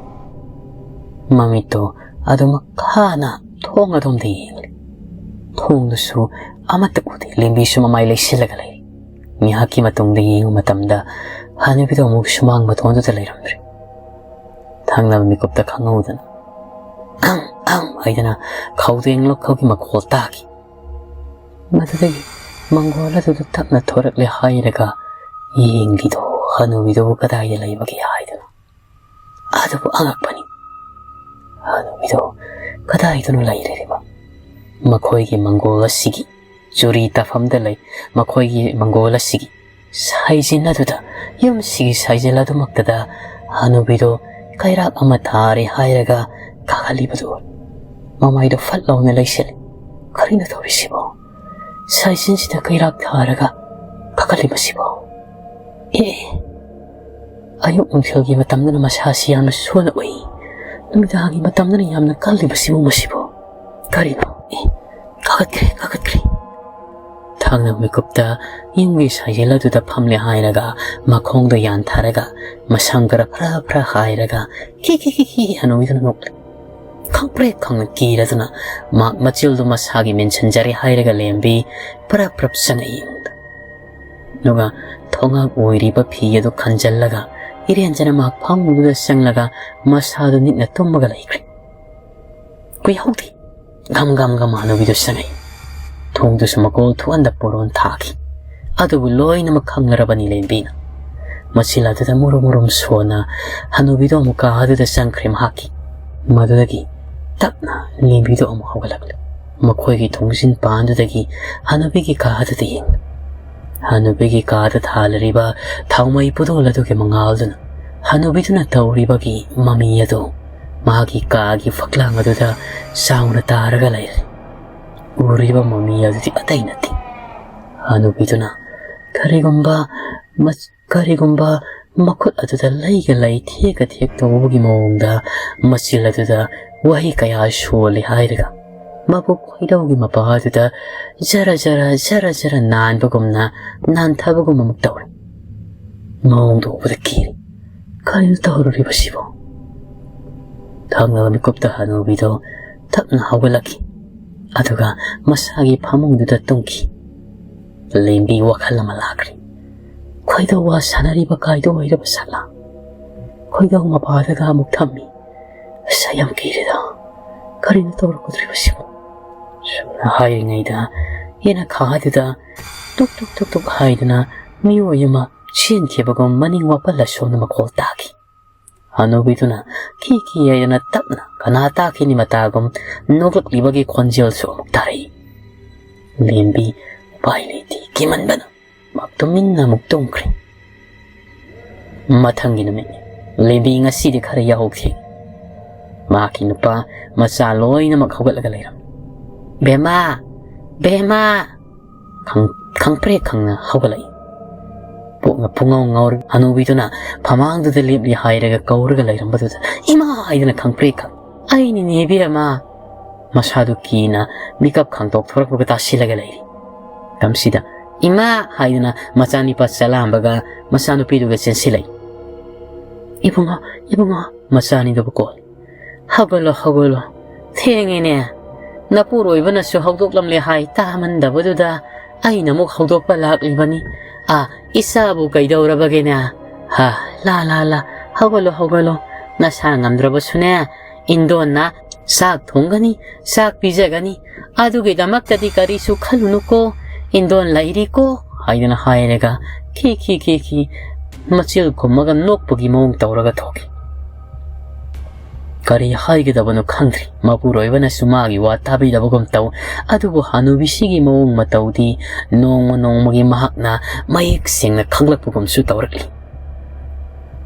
ꯃꯃꯤꯠꯇꯣ ꯑꯗꯨꯃꯛ ꯈꯥꯅ ꯊꯣꯡ ꯑꯗꯣꯝꯗ ꯌꯦꯡꯂꯤ꯫ ꯊꯣꯡꯗꯨꯁꯨ ꯑꯃꯠꯇ ꯎꯗꯦ꯫ ꯂꯦꯝꯕꯤꯁꯨ ꯃꯃꯥꯏ ꯂꯩꯁꯤꯜꯂꯒ ꯂꯩꯔꯤ꯫ ꯉꯥꯏꯍꯥꯛꯀꯤ ꯃꯇꯨꯡꯗ ꯌꯦꯡꯕ ꯃꯇꯝꯗ ꯍꯅꯨꯕꯤꯗꯣ ꯑꯃꯨꯛ ꯁꯨꯃꯥꯡ ꯃꯇꯣꯟꯗꯨꯗ ꯂꯩꯔꯝꯗ꯭ꯔꯦ꯫ ꯊꯪꯅꯕ ꯃꯤꯀꯨꯞꯇ ꯈꯪꯍꯧꯗꯅ "ꯑꯪ! ꯑꯪ!" ꯍꯥꯏꯗꯅ ꯈꯧꯗꯦꯡ ꯂꯣꯛꯈꯧꯒꯤ ꯃꯈꯣꯜ ꯇꯥꯈꯤ꯫ ꯃꯗꯨꯗꯒꯤ ꯃꯪꯒꯣꯜ ꯑꯗꯨꯗ ꯇꯞꯅ ꯊꯣꯔꯛꯂꯦ ꯍꯥꯏꯔꯒ ꯌꯦꯡꯂꯤꯗꯣ ꯍꯅꯨꯕꯤꯗꯨꯕꯨ ꯀꯗꯥꯏꯗ ꯂꯩꯕꯒꯦ ꯍꯥꯏꯗꯨꯅ꯫ ꯑꯗꯨꯕꯨ ꯑꯉꯛꯄꯅꯤ, ꯍꯅꯨꯕꯤꯗꯣ ꯀꯗꯥꯏꯗꯅꯣ ꯂꯩꯔꯤꯕ? ꯃꯈꯣꯏꯒꯤ ꯃꯪꯒꯣꯜ ꯑꯁꯤꯒꯤ ꯆꯨꯔꯤ ꯇꯥꯐꯝꯗ ꯂꯩ꯫ ꯃꯈꯣꯏꯒꯤ ꯃꯪꯒꯣꯜ ꯑꯁꯤꯒꯤ ꯁꯥꯏꯖꯤꯟ ꯑꯗꯨꯗ, ꯌꯨꯝꯁꯤꯒꯤ ꯁꯥꯏꯖꯤꯟ ꯑꯗꯨꯃꯛꯇꯗ ꯍꯅꯨꯕꯤꯗꯣ ꯀꯩꯔꯥꯛ ꯑꯃ ꯊꯥꯔꯦ ꯍꯥꯏꯔꯒ ꯀꯥꯈꯠꯂꯤꯕꯗꯨ ꯎꯔꯦ꯫ ꯃꯃꯥꯏꯗꯣ ꯐꯠ ꯂꯥꯎꯅ ꯂꯩꯁꯤꯜꯂꯤ꯫ ꯀꯔꯤꯅꯣ ꯇꯧꯔꯤꯁꯤꯕꯣ? ꯁꯥꯏꯖꯤꯟꯁꯤꯗ ꯀꯩꯔꯥꯛ ꯊꯥꯔꯒ ꯀꯥꯈꯠꯂꯤꯕꯁꯤꯕꯣ? ꯑꯦ, ꯑꯌꯨꯛ ꯅꯨꯡꯊꯤꯜꯒꯤ ꯃꯇꯝꯗꯅ ꯃꯁꯥꯁꯤ ꯌꯥꯝꯅ ꯁꯣꯟꯅ ꯎꯏ, ꯅꯨꯃꯤꯗꯥꯡꯒꯤ ꯃꯇꯝꯗꯅ ꯌꯥꯝꯅ ꯀꯜꯂꯤꯕꯁꯤꯕꯨ ꯃꯁꯤꯕꯨ? ꯀꯔꯤꯅꯣ? ꯑꯦ, ꯀꯥꯈꯠꯈ꯭ꯔꯦ, ꯀꯥꯈꯠꯈ꯭ꯔꯦ꯫ ꯊꯥꯡꯅ ꯃꯤꯀꯨꯞꯇ ꯌꯨꯝꯒꯤ ꯁꯥꯏꯖꯦꯜ ꯑꯗꯨꯗ ꯐꯝꯂꯦ ꯍꯥꯏꯔꯒ ꯃꯈꯣꯡꯗ ꯌꯥꯟꯊꯔꯒ ꯃꯁꯝ ꯈꯔ ꯐꯔꯥ ꯐꯔꯥ ꯍꯥꯏꯔꯒ ꯈꯤ ꯈꯤ ꯈꯤ ꯈꯤ ꯍꯅꯨꯕꯤꯗꯨꯅ ꯅꯣꯛꯂꯤ꯫ ꯈꯪꯄ꯭ꯔꯦꯛ ꯈꯪꯅ ꯀꯤꯔꯗꯨꯅ ꯃꯍꯥꯛ ꯃꯆꯤꯜꯗꯨ ꯃꯁꯥꯒꯤ ꯃꯦꯟꯁꯤꯟꯖꯔꯦ ꯍꯥꯏꯔꯒ ꯂꯦꯝꯕꯤ ꯄꯔꯞ ꯄꯔꯞ ꯆꯪꯉꯛꯏ ꯏꯃꯨꯡꯗ꯫ ꯑꯗꯨꯒ ꯊꯣꯡꯉꯥꯛ ꯑꯣꯏꯔꯤꯕ ꯐꯤ ꯑꯗꯨ ꯈꯟꯖꯜꯂꯒ ꯏꯔꯦꯟꯖꯅ ꯃꯍꯥꯛ ꯐꯃꯨꯡꯗꯨꯗ ꯆꯪꯂꯒ ꯃꯁꯥꯗꯨ ꯅꯤꯛꯅ ꯇꯨꯝꯃꯒ ꯂꯩꯈ꯭ꯔꯦ꯫ ꯀꯨꯏꯍꯧꯗꯦ꯫ ꯒꯝ ꯒꯝ ꯒꯝ ꯍꯅꯨꯕꯤꯗꯨ ꯆꯪꯉꯛꯏ꯫ ꯊꯣꯡꯗꯨꯁꯨ ꯃꯀꯣꯜ ꯊꯣꯛꯍꯟꯗ ꯄꯣꯔꯣꯟ ꯊꯥꯈꯤ꯫ ꯑꯗꯨꯕꯨ ꯂꯣꯏꯅꯃꯛ ꯈꯪꯂꯔꯕꯅꯤ ꯂꯦꯝꯕꯤꯅ꯫ ꯃꯆꯤꯜ ꯑꯗꯨꯗ ꯃꯨꯔꯨꯝ ꯃꯨꯔꯨꯝ ꯁꯣꯟꯅ ꯍꯅꯨꯕꯤꯗꯨ ꯑꯃꯨꯛ ꯀꯥ ꯑꯗꯨꯗ ꯆꯪꯈ꯭ꯔꯦ ꯃꯍꯥꯛꯀꯤ꯫ ꯃꯗꯨꯗꯒꯤ ꯇꯞꯅ ꯂꯦꯝꯕꯤꯗꯨ ꯑꯃꯨꯛ ꯍꯧꯒꯠꯂꯛꯂꯦ꯫ ꯃꯈꯣꯏꯒꯤ ꯊꯣꯡꯖꯤꯟ ꯄꯥꯟꯗꯨꯗꯒꯤ ꯍꯅꯨꯕꯤꯒꯤ ꯀꯥ ꯑꯗꯨꯗ ꯌꯦꯡꯂꯦ꯫ ꯍꯅꯨꯕꯤꯒꯤ ꯀꯥꯗ ꯊꯥꯜꯂꯤꯕ ꯊꯥꯎꯃꯩ ꯄꯨꯗꯣꯜ ꯑꯗꯨꯒꯤ ꯃꯉꯥꯜꯗꯨꯅ ꯍꯅꯨꯕꯤꯗꯨꯅ ꯇꯧꯔꯤꯕꯒꯤ ꯃꯃꯤ ꯑꯗꯨ ꯃꯍꯥꯛꯀꯤ ꯀꯥꯒꯤ ꯐꯛꯂꯥꯡ ꯑꯗꯨꯗ ꯆꯥꯎꯅ ꯇꯥꯔꯒ ꯂꯩꯔꯦ꯫ ꯎꯔꯤꯕ ꯃꯃꯤ ꯑꯗꯨꯗꯤ ꯑꯇꯩ ꯅꯠꯇꯦ꯫ ꯍꯅꯨꯕꯤꯗꯨꯅ ꯀꯔꯤꯒꯨꯝꯕ ꯃꯆ-, ꯀꯔꯤꯒꯨꯝꯕ ꯃꯈꯨꯠ ꯑꯗꯨꯗ ꯂꯩꯒ ꯂꯩ, ꯊꯦꯛꯀ ꯊꯦꯛ ꯇꯧꯕꯒꯤ ꯃꯑꯣꯡꯗ ꯃꯆꯤꯜ ꯑꯗꯨꯗ ꯋꯥꯍꯩ ꯀꯌꯥ ꯁꯣꯜꯂꯤ ꯍꯥꯏꯔꯒ ꯃꯕꯨꯛ ꯈꯣꯏꯔꯧꯒꯤ ꯃꯄꯥ ꯑꯗꯨꯗ ꯖꯔ ꯖꯔ, ꯖꯔ ꯖꯔ ꯅꯥꯟꯕꯒꯨꯝꯅ ꯅꯥꯟꯊꯕꯒꯨꯝ ꯑꯃꯨꯛ ꯇꯧꯔꯦ꯫ ꯃꯑꯣꯡꯗꯨ ꯎꯕꯗ ꯀꯤꯔꯦ꯫ ꯀꯔꯤꯅꯣ ꯇꯧꯔꯨꯔꯤꯕꯁꯤꯕꯣ? ꯊꯪꯅꯕ ꯃꯤꯀꯨꯞꯇ ꯍꯅꯨꯕꯤꯗꯣ ꯇꯞꯅ ꯍꯧꯒꯠꯂꯛꯈꯤ꯫ ꯑꯗꯨꯒ ꯃꯁꯥꯒꯤ ꯐꯃꯨꯡꯗꯨꯗ ꯇꯨꯝꯈꯤ꯫ ꯂꯦꯝꯕꯤ ꯋꯥꯈꯜ ꯑꯃ ꯂꯥꯛꯈ꯭ꯔꯦ꯫ ꯈꯣꯏꯗꯧ ꯋꯥ ꯁꯥꯟꯅꯔꯤꯕ ꯀꯥꯏꯗꯣ ꯑꯣꯏꯔꯕ ꯁꯥꯠꯂꯥ? ꯈꯣꯏꯗꯧ ꯃꯄꯥꯗꯒ ꯑꯃꯨꯛ ꯊꯝꯃꯤ꯫ ꯑꯁ, ꯑꯩ ꯌꯥꯝ ꯀꯤꯔꯦꯗ꯫ ꯀꯔꯤꯅꯣ ꯇꯧꯔꯛꯀꯗꯧꯔꯤꯕꯁꯤꯕꯣ? ꯁꯨꯝꯅ ꯍꯥꯏꯔꯤꯉꯩꯗ ꯌꯦꯅꯈꯥꯗꯨꯗ ꯇꯨꯛ ꯇꯨꯛ ꯇꯨꯛ ꯇꯨꯛ ꯍꯥꯏꯗꯨꯅ ꯃꯤꯑꯣꯏ ꯑꯃ ꯆꯦꯟꯈꯤꯕꯒꯨꯝ ꯃꯅꯤꯡ ꯋꯥꯄꯜ ꯑꯁꯣꯝꯗ ꯃꯈꯣꯜ ꯇꯥꯈꯤ꯫ ꯍꯅꯨꯕꯤꯗꯨꯅ ꯈꯤ ꯈꯤ ꯍꯥꯏꯗꯅ ꯇꯞꯅ ꯀꯅꯥ ꯇꯥꯈꯤꯅꯤ ꯃꯇꯥꯒꯨꯝ ꯅꯣꯛꯂꯛꯂꯤꯕꯒꯤ ꯈꯣꯟꯖꯦꯜꯁꯨ ꯑꯃꯨꯛ ꯇꯥꯔꯛꯏ꯫ ꯂꯦꯝꯕꯤ ꯎꯄꯥꯏ ꯂꯩꯇꯦ, ꯀꯤꯃꯟꯕꯅ ꯃꯍꯥꯛ ꯇꯨꯃꯤꯟꯅ ꯑꯃꯨꯛ ꯇꯨꯝꯈ꯭ꯔꯦ꯫ ꯃꯊꯪꯒꯤ ꯅꯨꯃꯤꯠꯅꯤ꯫ ꯂꯦꯝꯕꯤ ꯉꯁꯤꯗꯤ ꯈꯔ ꯌꯥꯍꯧ ꯊꯦꯡꯉꯤ꯫ ꯃꯍꯥꯛꯀꯤ ꯅꯨꯄꯥ ꯃꯆꯥ ꯂꯣꯏꯅꯃꯛ ꯍꯧꯒꯠꯂꯒ ꯂꯩꯔꯝꯃꯤ꯫ "ꯕꯦꯝꯃ! ꯕꯦꯝꯃ!" ꯈꯪ-, ꯈꯪꯄ꯭ꯔꯦꯛ ꯈꯪꯅ ꯍꯧꯒꯠꯂꯛꯏ꯫ ꯄꯨꯛꯅ ꯄꯨꯡꯉꯥꯎ ꯉꯥꯎꯔ ꯍꯅꯨꯕꯤꯗꯨꯅ ꯐꯃꯥꯡꯗꯨꯗ ꯂꯦꯞꯂꯤ ꯍꯥꯏꯔꯒ ꯀꯧꯔꯒ ꯂꯩꯔꯝꯕꯗꯨꯗ "ꯏꯃꯥ!" ꯍꯥꯏꯗꯅ ꯈꯪꯄ꯭ꯔꯦꯛ ꯈꯪ, "ꯑꯩꯅꯤꯅꯦ ꯏꯕꯦꯝꯃ!" ꯃꯁꯥꯗꯨ ꯀꯤꯅ ꯃꯤꯀꯞ ꯈꯪꯗꯣꯛ ꯊꯣꯔꯛꯄꯒ ꯇꯥꯁꯤꯜꯂꯒ ꯂꯩꯔꯤ꯫ ꯃꯇꯝꯁꯤꯗ "ꯏꯃꯥ!" ꯍꯥꯏꯗꯨꯅ ꯃꯆꯥꯅꯤꯄꯥ ꯆꯂꯥꯝꯕꯒ ꯃꯆꯥꯅꯨꯄꯤꯗꯨꯒ ꯆꯦꯟꯁꯤꯜꯂꯛꯏ꯫ "ꯏꯕꯨꯡꯉꯣ, ꯏꯕꯨꯡꯉꯣ!" ꯃꯆꯥꯅꯤꯗꯨꯕꯨ ꯀꯣꯜꯂꯤ꯫ "ꯍꯧꯒꯠꯂꯣ, ꯍꯧꯒꯠꯂꯣ꯫ ꯊꯦꯡꯉꯦꯅꯦ꯫ ꯅꯄꯨꯔꯣꯏꯕꯅꯁꯨ ꯍꯧꯗꯣꯛꯂꯝꯂꯦ ꯍꯥꯏ, ꯇꯥꯃꯟꯗꯕꯗꯨꯗ ꯑꯩꯅ ꯑꯃꯨꯛ ꯍꯧꯗꯣꯛꯄ ꯂꯥꯛꯂꯤꯕꯅꯤ꯫ ꯑꯥ, ꯏꯆꯥꯕꯨ ꯀꯩꯗꯧꯔꯕꯒꯦꯅꯦ? ꯍꯥ, ꯂꯥ, ꯂꯥ, ꯂꯥ, ꯍꯧꯒꯠꯂꯣ, ꯍꯧꯒꯠꯂꯣ꯫ ꯅꯁꯥ ꯉꯝꯗ꯭ꯔꯕꯁꯨꯅꯦ, ꯏꯟꯗꯣꯟꯅ ꯆꯥꯛ ꯊꯣꯡꯒꯅꯤ, ꯆꯥꯛ ꯄꯤꯖꯒꯅꯤ꯫ ꯑꯗꯨꯒꯤꯗꯃꯛꯇꯗꯤ ꯀꯔꯤꯁꯨ ꯈꯜꯂꯨꯅꯨꯀꯣ, ꯏꯟꯗꯣꯟ ꯂꯩꯔꯤꯀꯣ" ꯍꯥꯏꯗꯅ ꯍꯥꯏꯔꯒ ꯈꯤ ꯈꯤ ꯈꯤ ꯈꯤ ꯃꯆꯤꯜ ꯈꯨꯝꯃꯒ ꯅꯣꯛꯄꯒꯤ ꯃꯑꯣꯡ ꯇꯧꯔꯒ ꯊꯣꯛꯈꯤ꯫ ꯀꯔꯤ ꯍꯥꯏꯒꯗꯕꯅꯣ ꯈꯪꯗ꯭ꯔꯦ꯫ ꯃꯄꯨꯔꯣꯏꯕꯅꯁꯨ ꯃꯥꯒꯤ ꯋꯥ ꯇꯥꯕꯤꯗꯕꯒꯨꯝ ꯇꯧ꯫ ꯑꯗꯨꯕꯨ ꯍꯅꯨꯕꯤꯁꯤꯒꯤ ꯃꯑꯣꯡ ꯃꯇꯧꯗꯤ ꯅꯣꯡꯃ ꯅꯣꯡꯃꯒꯤ ꯃꯍꯥꯛꯅ ꯃꯌꯦꯛ ꯁꯦꯡꯅ ꯈꯪꯂꯛꯄꯒꯨꯝꯁꯨ ꯇꯧꯔꯛꯂꯤ꯫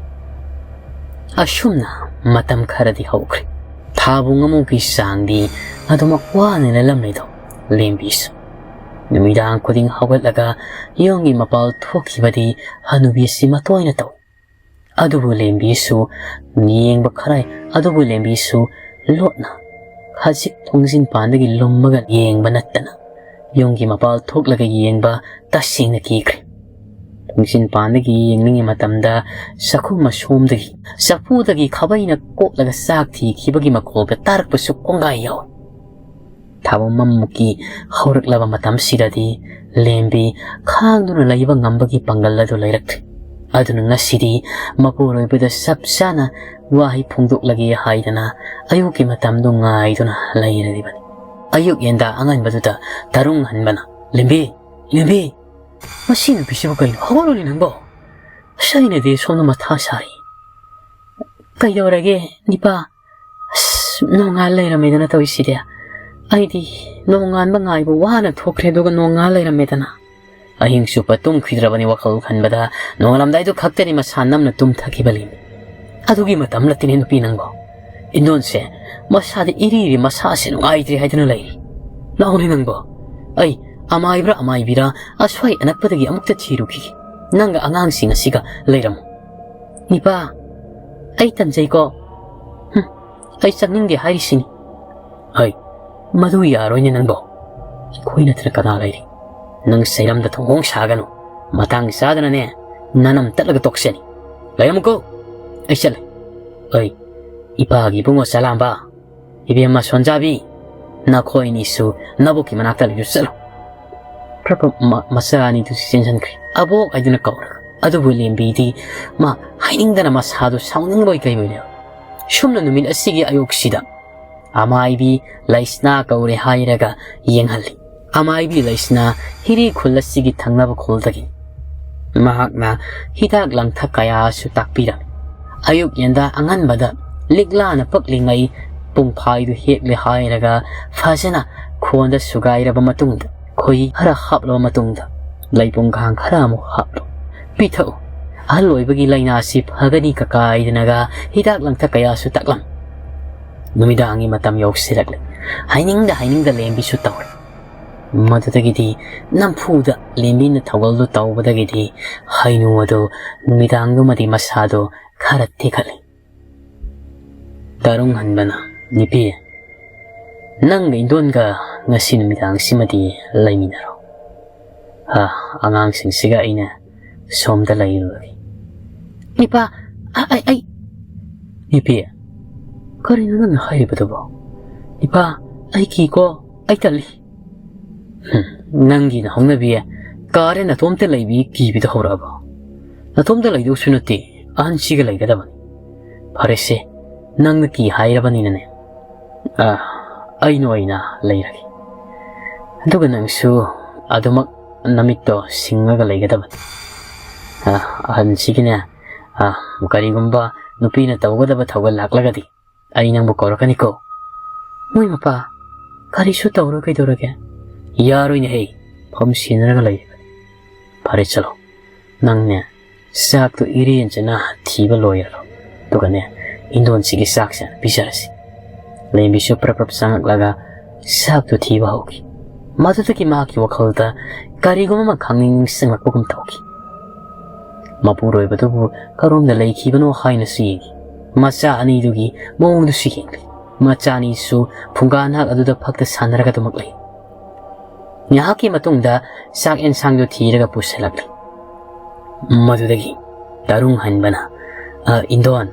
ꯑꯁꯨꯝꯅ ꯃꯇꯝ ꯈꯔꯗꯤ ꯍꯧꯈ꯭ꯔꯦ꯫ ꯊꯥꯕꯨꯡ ꯑꯃꯨꯛꯀꯤ ꯆꯥꯡꯗꯤ ꯑꯗꯨꯃꯛ ꯋꯥꯅ ꯂꯦꯜꯂꯝꯂꯤꯗꯣ ꯂꯦꯝꯕꯤꯁꯨ꯫ ꯅꯨꯃꯤꯗꯥꯡ ꯈꯨꯗꯤꯡ ꯍꯧꯒꯠꯂꯒ ꯌꯨꯝꯒꯤ ꯃꯄꯥꯜ ꯊꯣꯛꯈꯤꯕꯗꯤ ꯍꯅꯨꯕꯤ ꯑꯁꯤ ꯃꯇꯣꯏꯅ ꯇꯧꯏ꯫ ꯑꯗꯨꯕꯨ ꯂꯦꯝꯕꯤꯁꯨ ꯌꯦꯡꯕ ꯈꯔ, ꯑꯗꯨꯕꯨ ꯂꯦꯝꯕꯤꯁꯨ ꯂꯣꯠꯅ ꯈꯖꯤꯛ ꯊꯣꯡꯖꯤꯟ ꯄꯥꯟꯗꯒꯤ ꯂꯨꯝꯃꯒ ꯌꯦꯡꯕ ꯅꯠꯇꯅ ꯌꯨꯝꯒꯤ ꯃꯄꯥꯜ ꯊꯣꯛꯂꯒ ꯌꯦꯡꯕ ꯇꯁꯦꯡꯅ ꯀꯤꯈ꯭ꯔꯦ꯫ ꯊꯣꯡꯖꯤꯟ ꯄꯥꯟꯗꯒꯤ ꯌꯦꯡꯂꯤꯉꯩ ꯃꯇꯝꯗ ꯆꯥꯛꯈꯨꯝ ꯑꯁꯣꯝꯗꯒꯤ ꯆꯐꯨꯗꯒꯤ ꯈꯥꯕꯩꯅ ꯀꯣꯠꯂꯒ ꯆꯥꯛ ꯊꯤꯈꯤꯕꯒꯤ ꯃꯈꯣꯜꯒ ꯇꯥꯔꯛꯄꯁꯨ ꯀꯣꯡꯒꯥꯏ ꯌꯥꯎꯏ꯫ ꯊꯥꯕꯨꯡ ꯑꯃꯃꯨꯛꯀꯤ ꯍꯧꯔꯛꯂꯕ ꯃꯇꯝꯁꯤꯗꯗꯤ ꯂꯦꯝꯕꯤ ꯈꯥꯡꯗꯨꯅ ꯂꯩꯕ ꯉꯝꯕꯒꯤ ꯄꯥꯡꯒꯜ ꯑꯗꯨ ꯂꯩꯔꯛꯇ꯭ꯔꯦ꯫ ꯑꯗꯨꯅ ꯉꯁꯤꯗꯤ ꯃꯄꯨꯔꯣꯏꯕꯗ ꯆꯞ ꯆꯥꯅ ꯋꯥꯍꯩ ꯐꯣꯡꯗꯣꯛꯂꯒꯦ ꯍꯥꯏꯗꯅ ꯑꯌꯨꯛꯀꯤ ꯃꯇꯝꯗꯨ ꯉꯥꯏꯗꯨꯅ ꯂꯩꯔꯤꯕꯅꯤ꯫ ꯑꯌꯨꯛ ꯌꯦꯟꯗꯥ ꯑꯉꯟꯕꯗꯨꯗ ꯇꯔꯨꯡ ꯍꯟꯕꯅ, "ꯂꯦꯝꯕꯤ, ꯂꯦꯝꯕꯤ, ꯃꯁꯤ ꯅꯨꯄꯤꯁꯤꯕꯨ ꯀꯩꯅꯣ? ꯍꯧꯒꯠꯂꯨꯅꯦ ꯅꯪꯕꯣ꯫ ꯑꯁ, ꯑꯩꯅꯗꯤ ꯁꯣꯝꯗ ꯃꯊꯥ ꯁꯥꯔꯤ꯫ ꯀꯩꯗꯧꯔꯒꯦ, ꯅꯤꯄꯥ? ꯑꯁ, ꯅꯣꯡꯉꯥꯜ ꯂꯩꯔꯝꯃꯦꯗꯅ ꯇꯧꯔꯤꯁꯤꯗꯤ꯫ ꯑꯩꯗꯤ ꯅꯣꯡꯉꯥꯟꯕ ꯉꯥꯏꯕ ꯋꯥꯅ ꯊꯣꯛꯈ꯭ꯔꯦ, ꯑꯗꯨꯒ ꯅꯣꯡꯉꯥꯜ ꯂꯩꯔꯝꯃꯦꯗꯅ꯫ ꯑꯍꯤꯡ ꯆꯨꯞꯄ ꯇꯨꯝꯈꯤꯗ꯭ꯔꯕꯅꯤ ꯋꯥꯈꯜ ꯈꯟꯕꯗ꯫ ꯅꯣꯡꯉꯥꯜꯂꯝꯗꯥꯏꯗꯨ ꯈꯛꯇꯅꯤ ꯃꯁꯥ ꯅꯝꯅ ꯇꯨꯝꯊꯈꯤꯕ ꯂꯦꯝꯕꯤ꯫ ꯑꯗꯨꯒꯤ ꯃꯇꯝ ꯅꯠꯇꯦꯅꯦ ꯅꯨꯄꯤ ꯅꯪꯕꯣ꯫ ꯏꯟꯗꯣꯟꯁꯦ ꯃꯁꯥꯗꯤ ꯏꯔꯤ ꯏꯔꯤ, ꯃꯁꯥꯁꯦ ꯅꯨꯡꯉꯥꯏꯇ꯭ꯔꯦ ꯍꯥꯏꯗꯨꯅ ꯂꯩꯔꯤ꯫ ꯂꯥꯛꯑꯣꯅꯦ ꯅꯪꯕꯣ꯫ ꯑꯩ ꯑꯃꯥꯏꯕ꯭ꯔꯥ ꯑꯃꯥꯏꯕꯤꯔꯥ ꯑꯁ꯭ꯋꯥꯏ ꯑꯅꯛꯄꯗꯒꯤ ꯑꯃꯨꯛꯇ ꯊꯤꯔꯨꯈꯤꯒꯦ꯫ ꯅꯪꯒ ꯑꯉꯥꯡꯁꯤꯡ ꯑꯁꯤꯒ ꯂꯩꯔꯝꯃꯨ꯫" "ꯅꯤꯄꯥ, ꯑꯩ ꯇꯟꯖꯩꯀꯣ꯫" "ꯍꯨꯝ, ꯑꯩ ꯆꯪꯅꯤꯡꯗꯦ ꯍꯥꯏꯔꯤꯁꯤꯅꯤ꯫" "ꯍꯩ, ꯃꯗꯨ ꯌꯥꯔꯣꯏꯅꯦ ꯅꯪꯕꯣ꯫ ꯑꯩꯈꯣꯏ ꯅꯠꯇꯅ ꯀꯅꯥ ꯂꯩꯔꯤ? ꯅꯪ ꯆꯩꯔꯝꯗ ꯊꯣꯡꯍꯣꯡ ꯁꯥꯒꯅꯨ꯫ ꯃꯇꯥꯡ ꯆꯥꯗꯅꯅꯦ ꯅꯅꯝ ꯇꯠꯂꯒ ꯇꯣꯛꯆꯅꯤ꯫ ꯂꯩꯔꯝꯃꯨꯀꯣ, ꯑꯩ ꯆꯠꯂꯦ꯫ ꯑꯩ, ꯏꯄꯥꯒꯤ ꯏꯕꯨꯡꯉꯣ ꯆꯂꯥꯝꯕ, ꯏꯕꯦꯝꯃ ꯁꯣꯟꯖꯥꯕꯤ, ꯅꯈꯣꯏ ꯑꯅꯤꯁꯨ ꯅꯕꯣꯛꯀꯤ ꯃꯅꯥꯛꯇ ꯂꯩꯔꯨ ꯆꯠꯂꯨ꯫" ꯐ꯭ꯔꯞ ꯐ꯭ꯔꯞ ꯃ-, ꯃꯆꯥ ꯑꯅꯤꯗꯨꯁꯨ ꯆꯦꯟꯁꯤꯟꯈ꯭ꯔꯦ꯫ "ꯑꯕꯣꯛ" ꯍꯥꯏꯗꯨꯅ ꯀꯧꯔꯒ꯫ ꯑꯗꯨꯕꯨ ꯂꯦꯝꯕꯤꯗꯤ ꯃꯥ ꯍꯥꯏꯅꯤꯡꯗꯅ ꯃꯁꯥꯗꯨ ꯁꯥꯎꯅꯤꯡꯕꯣꯏ ꯀꯩꯕꯣꯏ ꯂꯩ꯫ ꯁꯨꯝꯅ ꯅꯨꯃꯤꯠ ꯑꯁꯤꯒꯤ ꯑꯌꯨꯛꯁꯤꯗ ꯑꯃꯥꯏꯕꯤ ꯂꯩꯁꯅꯥ ꯀꯧꯔꯦ ꯍꯥꯏꯔꯒ ꯌꯦꯡꯍꯜꯂꯤ꯫ ꯑꯃꯥꯏꯕꯤ ꯂꯩꯁꯅꯥ ꯍꯤꯔꯤ ꯈꯨꯜ ꯑꯁꯤꯒꯤ ꯊꯪꯅꯕ ꯈꯨꯜꯗꯒꯤ꯫ ꯃꯍꯥꯛꯅ ꯍꯤꯗꯥꯛ ꯂꯥꯡꯊꯛ ꯀꯌꯥꯁꯨ ꯇꯥꯛꯄꯤꯔꯝꯃꯤ꯫ ꯑꯌꯨꯛ ꯌꯦꯟꯗꯥ ꯑꯉꯟꯕꯗ ꯂꯤꯛꯂꯥꯅ ꯄꯛꯂꯤꯉꯩ ꯄꯨꯡꯐꯥꯏꯗꯨ ꯍꯦꯛꯂꯦ ꯍꯥꯏꯔꯒ ꯐꯖꯅ ꯈꯣꯟꯗ ꯁꯨꯒꯥꯏꯔꯕ ꯃꯇꯨꯡꯗ, ꯈꯣꯏꯍꯤ ꯈꯔ ꯍꯥꯞꯂꯕ ꯃꯇꯨꯡꯗ, ꯂꯩꯄꯨꯡꯈꯥꯡ ꯈꯔ ꯑꯃꯨꯛ ꯍꯥꯞꯂꯨ꯫ ꯄꯤꯊꯛꯎ꯫ ꯑꯍꯜ ꯑꯣꯏꯕꯒꯤ ꯂꯥꯏꯅꯥꯁꯤ ꯐꯒꯅꯤ ꯀꯀꯥꯏꯗꯅꯒ ꯍꯤꯗꯥꯛ ꯂꯥꯡꯊꯛ ꯀꯌꯥꯁꯨ ꯇꯥꯛꯂꯝ꯫ ꯅꯨꯃꯤꯗꯥꯡꯒꯤ ꯃꯇꯝ ꯌꯧꯁꯤꯜꯂꯛꯂꯦ꯫ ꯍꯥꯏꯅꯤꯡꯗ ꯍꯥꯏꯅꯤꯡꯗ ꯂꯦꯝꯕꯤꯁꯨ ꯇꯧꯔꯦ꯫ ꯃꯗꯨꯗꯒꯤꯗꯤ ꯅꯝꯐꯨꯗ ꯂꯦꯝꯕꯤꯅ ꯊꯧꯒꯜꯗꯨ ꯇꯧꯕꯗꯒꯤꯗꯤ ꯍꯩꯅꯨ ꯑꯗꯨ ꯅꯨꯃꯤꯗꯥꯡꯗꯨꯃꯗꯤ ꯃꯁꯥꯗꯨ ꯈꯔ ꯇꯦꯛꯈꯠꯂꯤ꯫ ꯇꯔꯨꯡ ꯍꯟꯕꯅ, "ꯅꯨꯄꯤ, ꯅꯪꯒ ꯏꯟꯗꯣꯟꯒ ꯉꯁꯤ ꯅꯨꯃꯤꯗꯥꯡꯁꯤꯃꯗꯤ ꯂꯩꯃꯤꯟꯅꯔꯣ꯫ ꯑ, ꯑꯉꯥꯡꯁꯤꯡꯁꯤꯒ ꯑꯩꯅ ꯁꯣꯝꯗ ꯂꯩꯔꯨꯔꯒꯦ꯫" "ꯏꯄꯥ, ꯑ-, ꯑꯩ, ꯑꯩ..." "ꯅꯨꯄꯤ, ꯀꯔꯤꯅꯣ ꯅꯪꯅ ꯍꯥꯏꯔꯤꯕꯗꯨꯕꯣ? ꯏꯄꯥ, ꯑꯩ ꯀꯤꯀꯣ, ꯑꯩ ꯇꯜꯂꯤ꯫" "ꯍꯨꯝ, ꯅꯪꯒꯤ ꯅꯍꯧꯅꯕꯤ ꯀꯥꯔꯦ ꯅꯇꯣꯝꯇ ꯂꯩꯕꯤ ꯀꯤꯕꯤꯗ ꯍꯧꯔꯛꯑꯕꯣ? ꯅꯇꯣꯝꯇ ꯂꯩꯗꯧꯁꯨ ꯅꯠꯇꯦ, ꯑꯍꯟꯁꯤꯒ ꯂꯩꯒꯗꯕꯅꯤ꯫ ꯐꯔꯦꯁꯦ, ꯅꯪꯅ ꯀꯤ ꯍꯥꯏꯔꯕꯅꯤꯅꯅꯦ꯫ ꯑ, ꯑꯩꯅ ꯑꯣꯏꯅ ꯂꯩꯔꯒꯦ꯫ ꯑꯗꯨꯒ ꯅꯪꯁꯨ ꯑꯗꯨꯃꯛ ꯅꯃꯤꯠꯇꯣ ꯁꯤꯡꯉꯒ ꯂꯩꯒꯗꯕꯅꯤ꯫ ꯑ, ꯑꯍꯟꯁꯤꯒꯤꯅꯦ, ꯑ, ꯀꯔꯤꯒꯨꯝꯕ ꯅꯨꯄꯤꯅ ꯇꯧꯒꯗꯕ ꯊꯧꯒꯜ ꯂꯥꯛꯂꯒꯗꯤ ꯑꯩ ꯅꯪꯕꯨ ꯀꯧꯔꯛꯀꯅꯤꯀꯣ꯫ ꯃꯣꯏ ꯃꯄꯥ, ꯀꯔꯤꯁꯨ ꯇꯧꯔꯣꯏ, ꯀꯩꯗꯧꯔꯒꯦ? ꯌꯥꯔꯣꯏꯅꯦꯍꯦ, ꯐꯝ ꯁꯤꯟꯅꯔꯒ ꯂꯩꯔꯤꯕꯅꯤ꯫ ꯐꯔꯦ, ꯆꯠꯂꯣ꯫ ꯅꯪꯅꯦ, ꯆꯥꯛꯇꯣ ꯏꯔꯦꯟꯖꯅ ꯊꯤꯕ ꯂꯣꯏꯔꯔꯣ꯫ ꯑꯗꯨꯒꯅꯦ, ꯏꯟꯗꯣꯟꯁꯤꯒꯤ ꯆꯥꯛꯁꯦ ꯄꯤꯖꯔꯁꯤ꯫ ꯂꯦꯝꯕꯤꯁꯨ ꯄ꯭ꯔꯞ ꯄ꯭ꯔꯞ ꯆꯪꯉꯛꯂꯒ ꯆꯥꯛꯇꯨ ꯊꯤꯕ ꯍꯧꯈꯤ꯫ ꯃꯗꯨꯗꯒꯤ ꯃꯍꯥꯛꯀꯤ ꯋꯥꯈꯜꯗ ꯀꯔꯤꯒꯨꯝꯕ ꯑꯃ ꯈꯪꯅꯤꯡ ꯅꯤꯡꯁꯤꯡꯂꯛꯄꯒꯨꯝ ꯇꯧꯈꯤ꯫ ꯃꯄꯨꯔꯣꯏꯕꯗꯨꯕꯨ ꯀꯔꯣꯝꯗ ꯂꯩꯈꯤꯕꯅꯣ ꯍꯥꯏꯅꯁꯨ ꯌꯦꯡꯉꯤ꯫ ꯃꯆꯥ ꯑꯅꯤꯗꯨꯒꯤ ꯃꯑꯣꯡꯗꯨꯁꯨ ꯌꯦꯡꯂꯤ꯫ ꯃꯆꯥ ꯑꯅꯤꯁꯨ ꯐꯨꯡꯒꯥ ꯅꯥꯛ ꯑꯗꯨꯗ ꯐꯛꯇ ꯁꯥꯟꯅꯔꯒ ꯑꯗꯨꯃꯛ ꯂꯩ꯫ ꯉꯥꯏꯍꯥꯛꯀꯤ ꯃꯇꯨꯡꯗ ꯆꯥꯛ ꯑꯦꯟꯁꯥꯡꯗꯨ ꯊꯤꯔꯒ ꯄꯨꯁꯤꯜꯂꯛꯂꯤ꯫ ꯃꯗꯨꯗꯒꯤ ꯇꯔꯨꯡ ꯍꯟꯕꯅ, "ꯑ, ꯏꯟꯗꯣꯟ,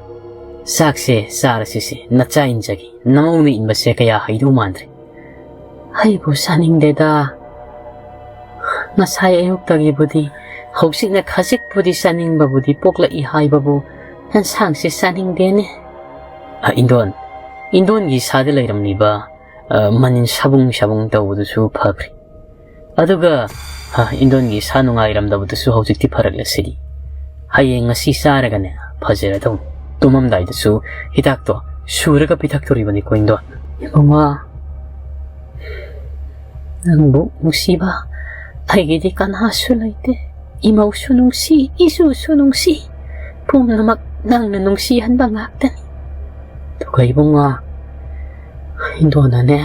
ꯆꯥꯛꯁꯦ ꯆꯥꯔꯁꯤꯁꯦ, ꯅꯆꯥ ꯏꯟꯖꯒꯦ, ꯅꯃꯧꯅ ꯏꯟꯕꯁꯦ ꯀꯌꯥ ꯍꯩꯗꯧ ꯃꯥꯟꯗ꯭ꯔꯦ꯫" "ꯑꯩꯕꯨ ꯆꯥꯅꯤꯡꯗꯦꯗ꯫ ꯉꯁꯥꯏ ꯑꯌꯨꯛꯇꯒꯤꯕꯨꯗꯤ, ꯍꯧꯖꯤꯛꯅ ꯈꯖꯤꯛꯄꯨꯗꯤ ꯆꯥꯅꯤꯡꯕꯕꯨꯗꯤ ꯄꯣꯛꯂꯛꯏ ꯍꯥꯏꯕꯕꯨ, ꯑꯦꯟꯁꯥꯡꯁꯦ ꯆꯥꯅꯤꯡꯗꯦꯅꯦ꯫" ꯑ, ꯏꯟꯗꯣꯟ, ꯏꯟꯗꯣꯟꯒꯤ ꯏꯁꯥꯗ ꯂꯩꯔꯝꯂꯤꯕ, ꯑ, ꯃꯅꯤꯟ ꯁꯥꯕꯨꯡ ꯁꯥꯕꯨꯡ ꯇꯧꯕꯗꯨꯁꯨ ꯐꯈ꯭ꯔꯦ꯫ ꯑꯗꯨꯒ, ꯑ, ꯏꯟꯗꯣꯟꯒꯤ ꯏꯁꯥ ꯅꯨꯡꯉꯥꯏꯔꯝꯗꯕꯗꯨꯁꯨ ꯍꯧꯖꯤꯛꯇꯤ ꯐꯔꯛꯂꯁꯤꯗꯤ꯫ ꯍꯌꯦꯡ ꯉꯁꯤ ꯆꯥꯔꯒꯅꯦ, ꯐꯖꯔꯗꯧꯅꯤ꯫ ꯇꯨꯝꯃꯝꯗꯥꯏꯗꯁꯨ ꯍꯤꯗꯥꯛꯇꯣ ꯁꯨꯔꯒ ꯄꯤꯊꯛꯇꯣꯔꯤꯕꯅꯤꯀꯣ, ꯏꯟꯗꯣꯟ꯫ "ꯏꯕꯨꯡꯉꯣ, ꯅꯪꯕꯨ ꯅꯨꯡꯁꯤꯕ ꯑꯩꯒꯤꯗꯤ ꯀꯅꯥꯁꯨ ꯂꯩꯇꯦ꯫ ꯏꯃꯧꯁꯨ ꯅꯨꯡꯁꯤ, ꯏꯁꯨꯁꯨ ꯅꯨꯡꯁꯤ꯫ ꯄꯨꯝꯅꯃꯛ ꯅꯪꯅ ꯅꯨꯡꯁꯤꯍꯟꯕ ꯉꯥꯛꯇꯅꯤ꯫ ꯑꯗꯨꯒ ꯏꯕꯨꯡꯉꯣ, ꯏꯟꯗꯣꯟꯅꯅꯦ,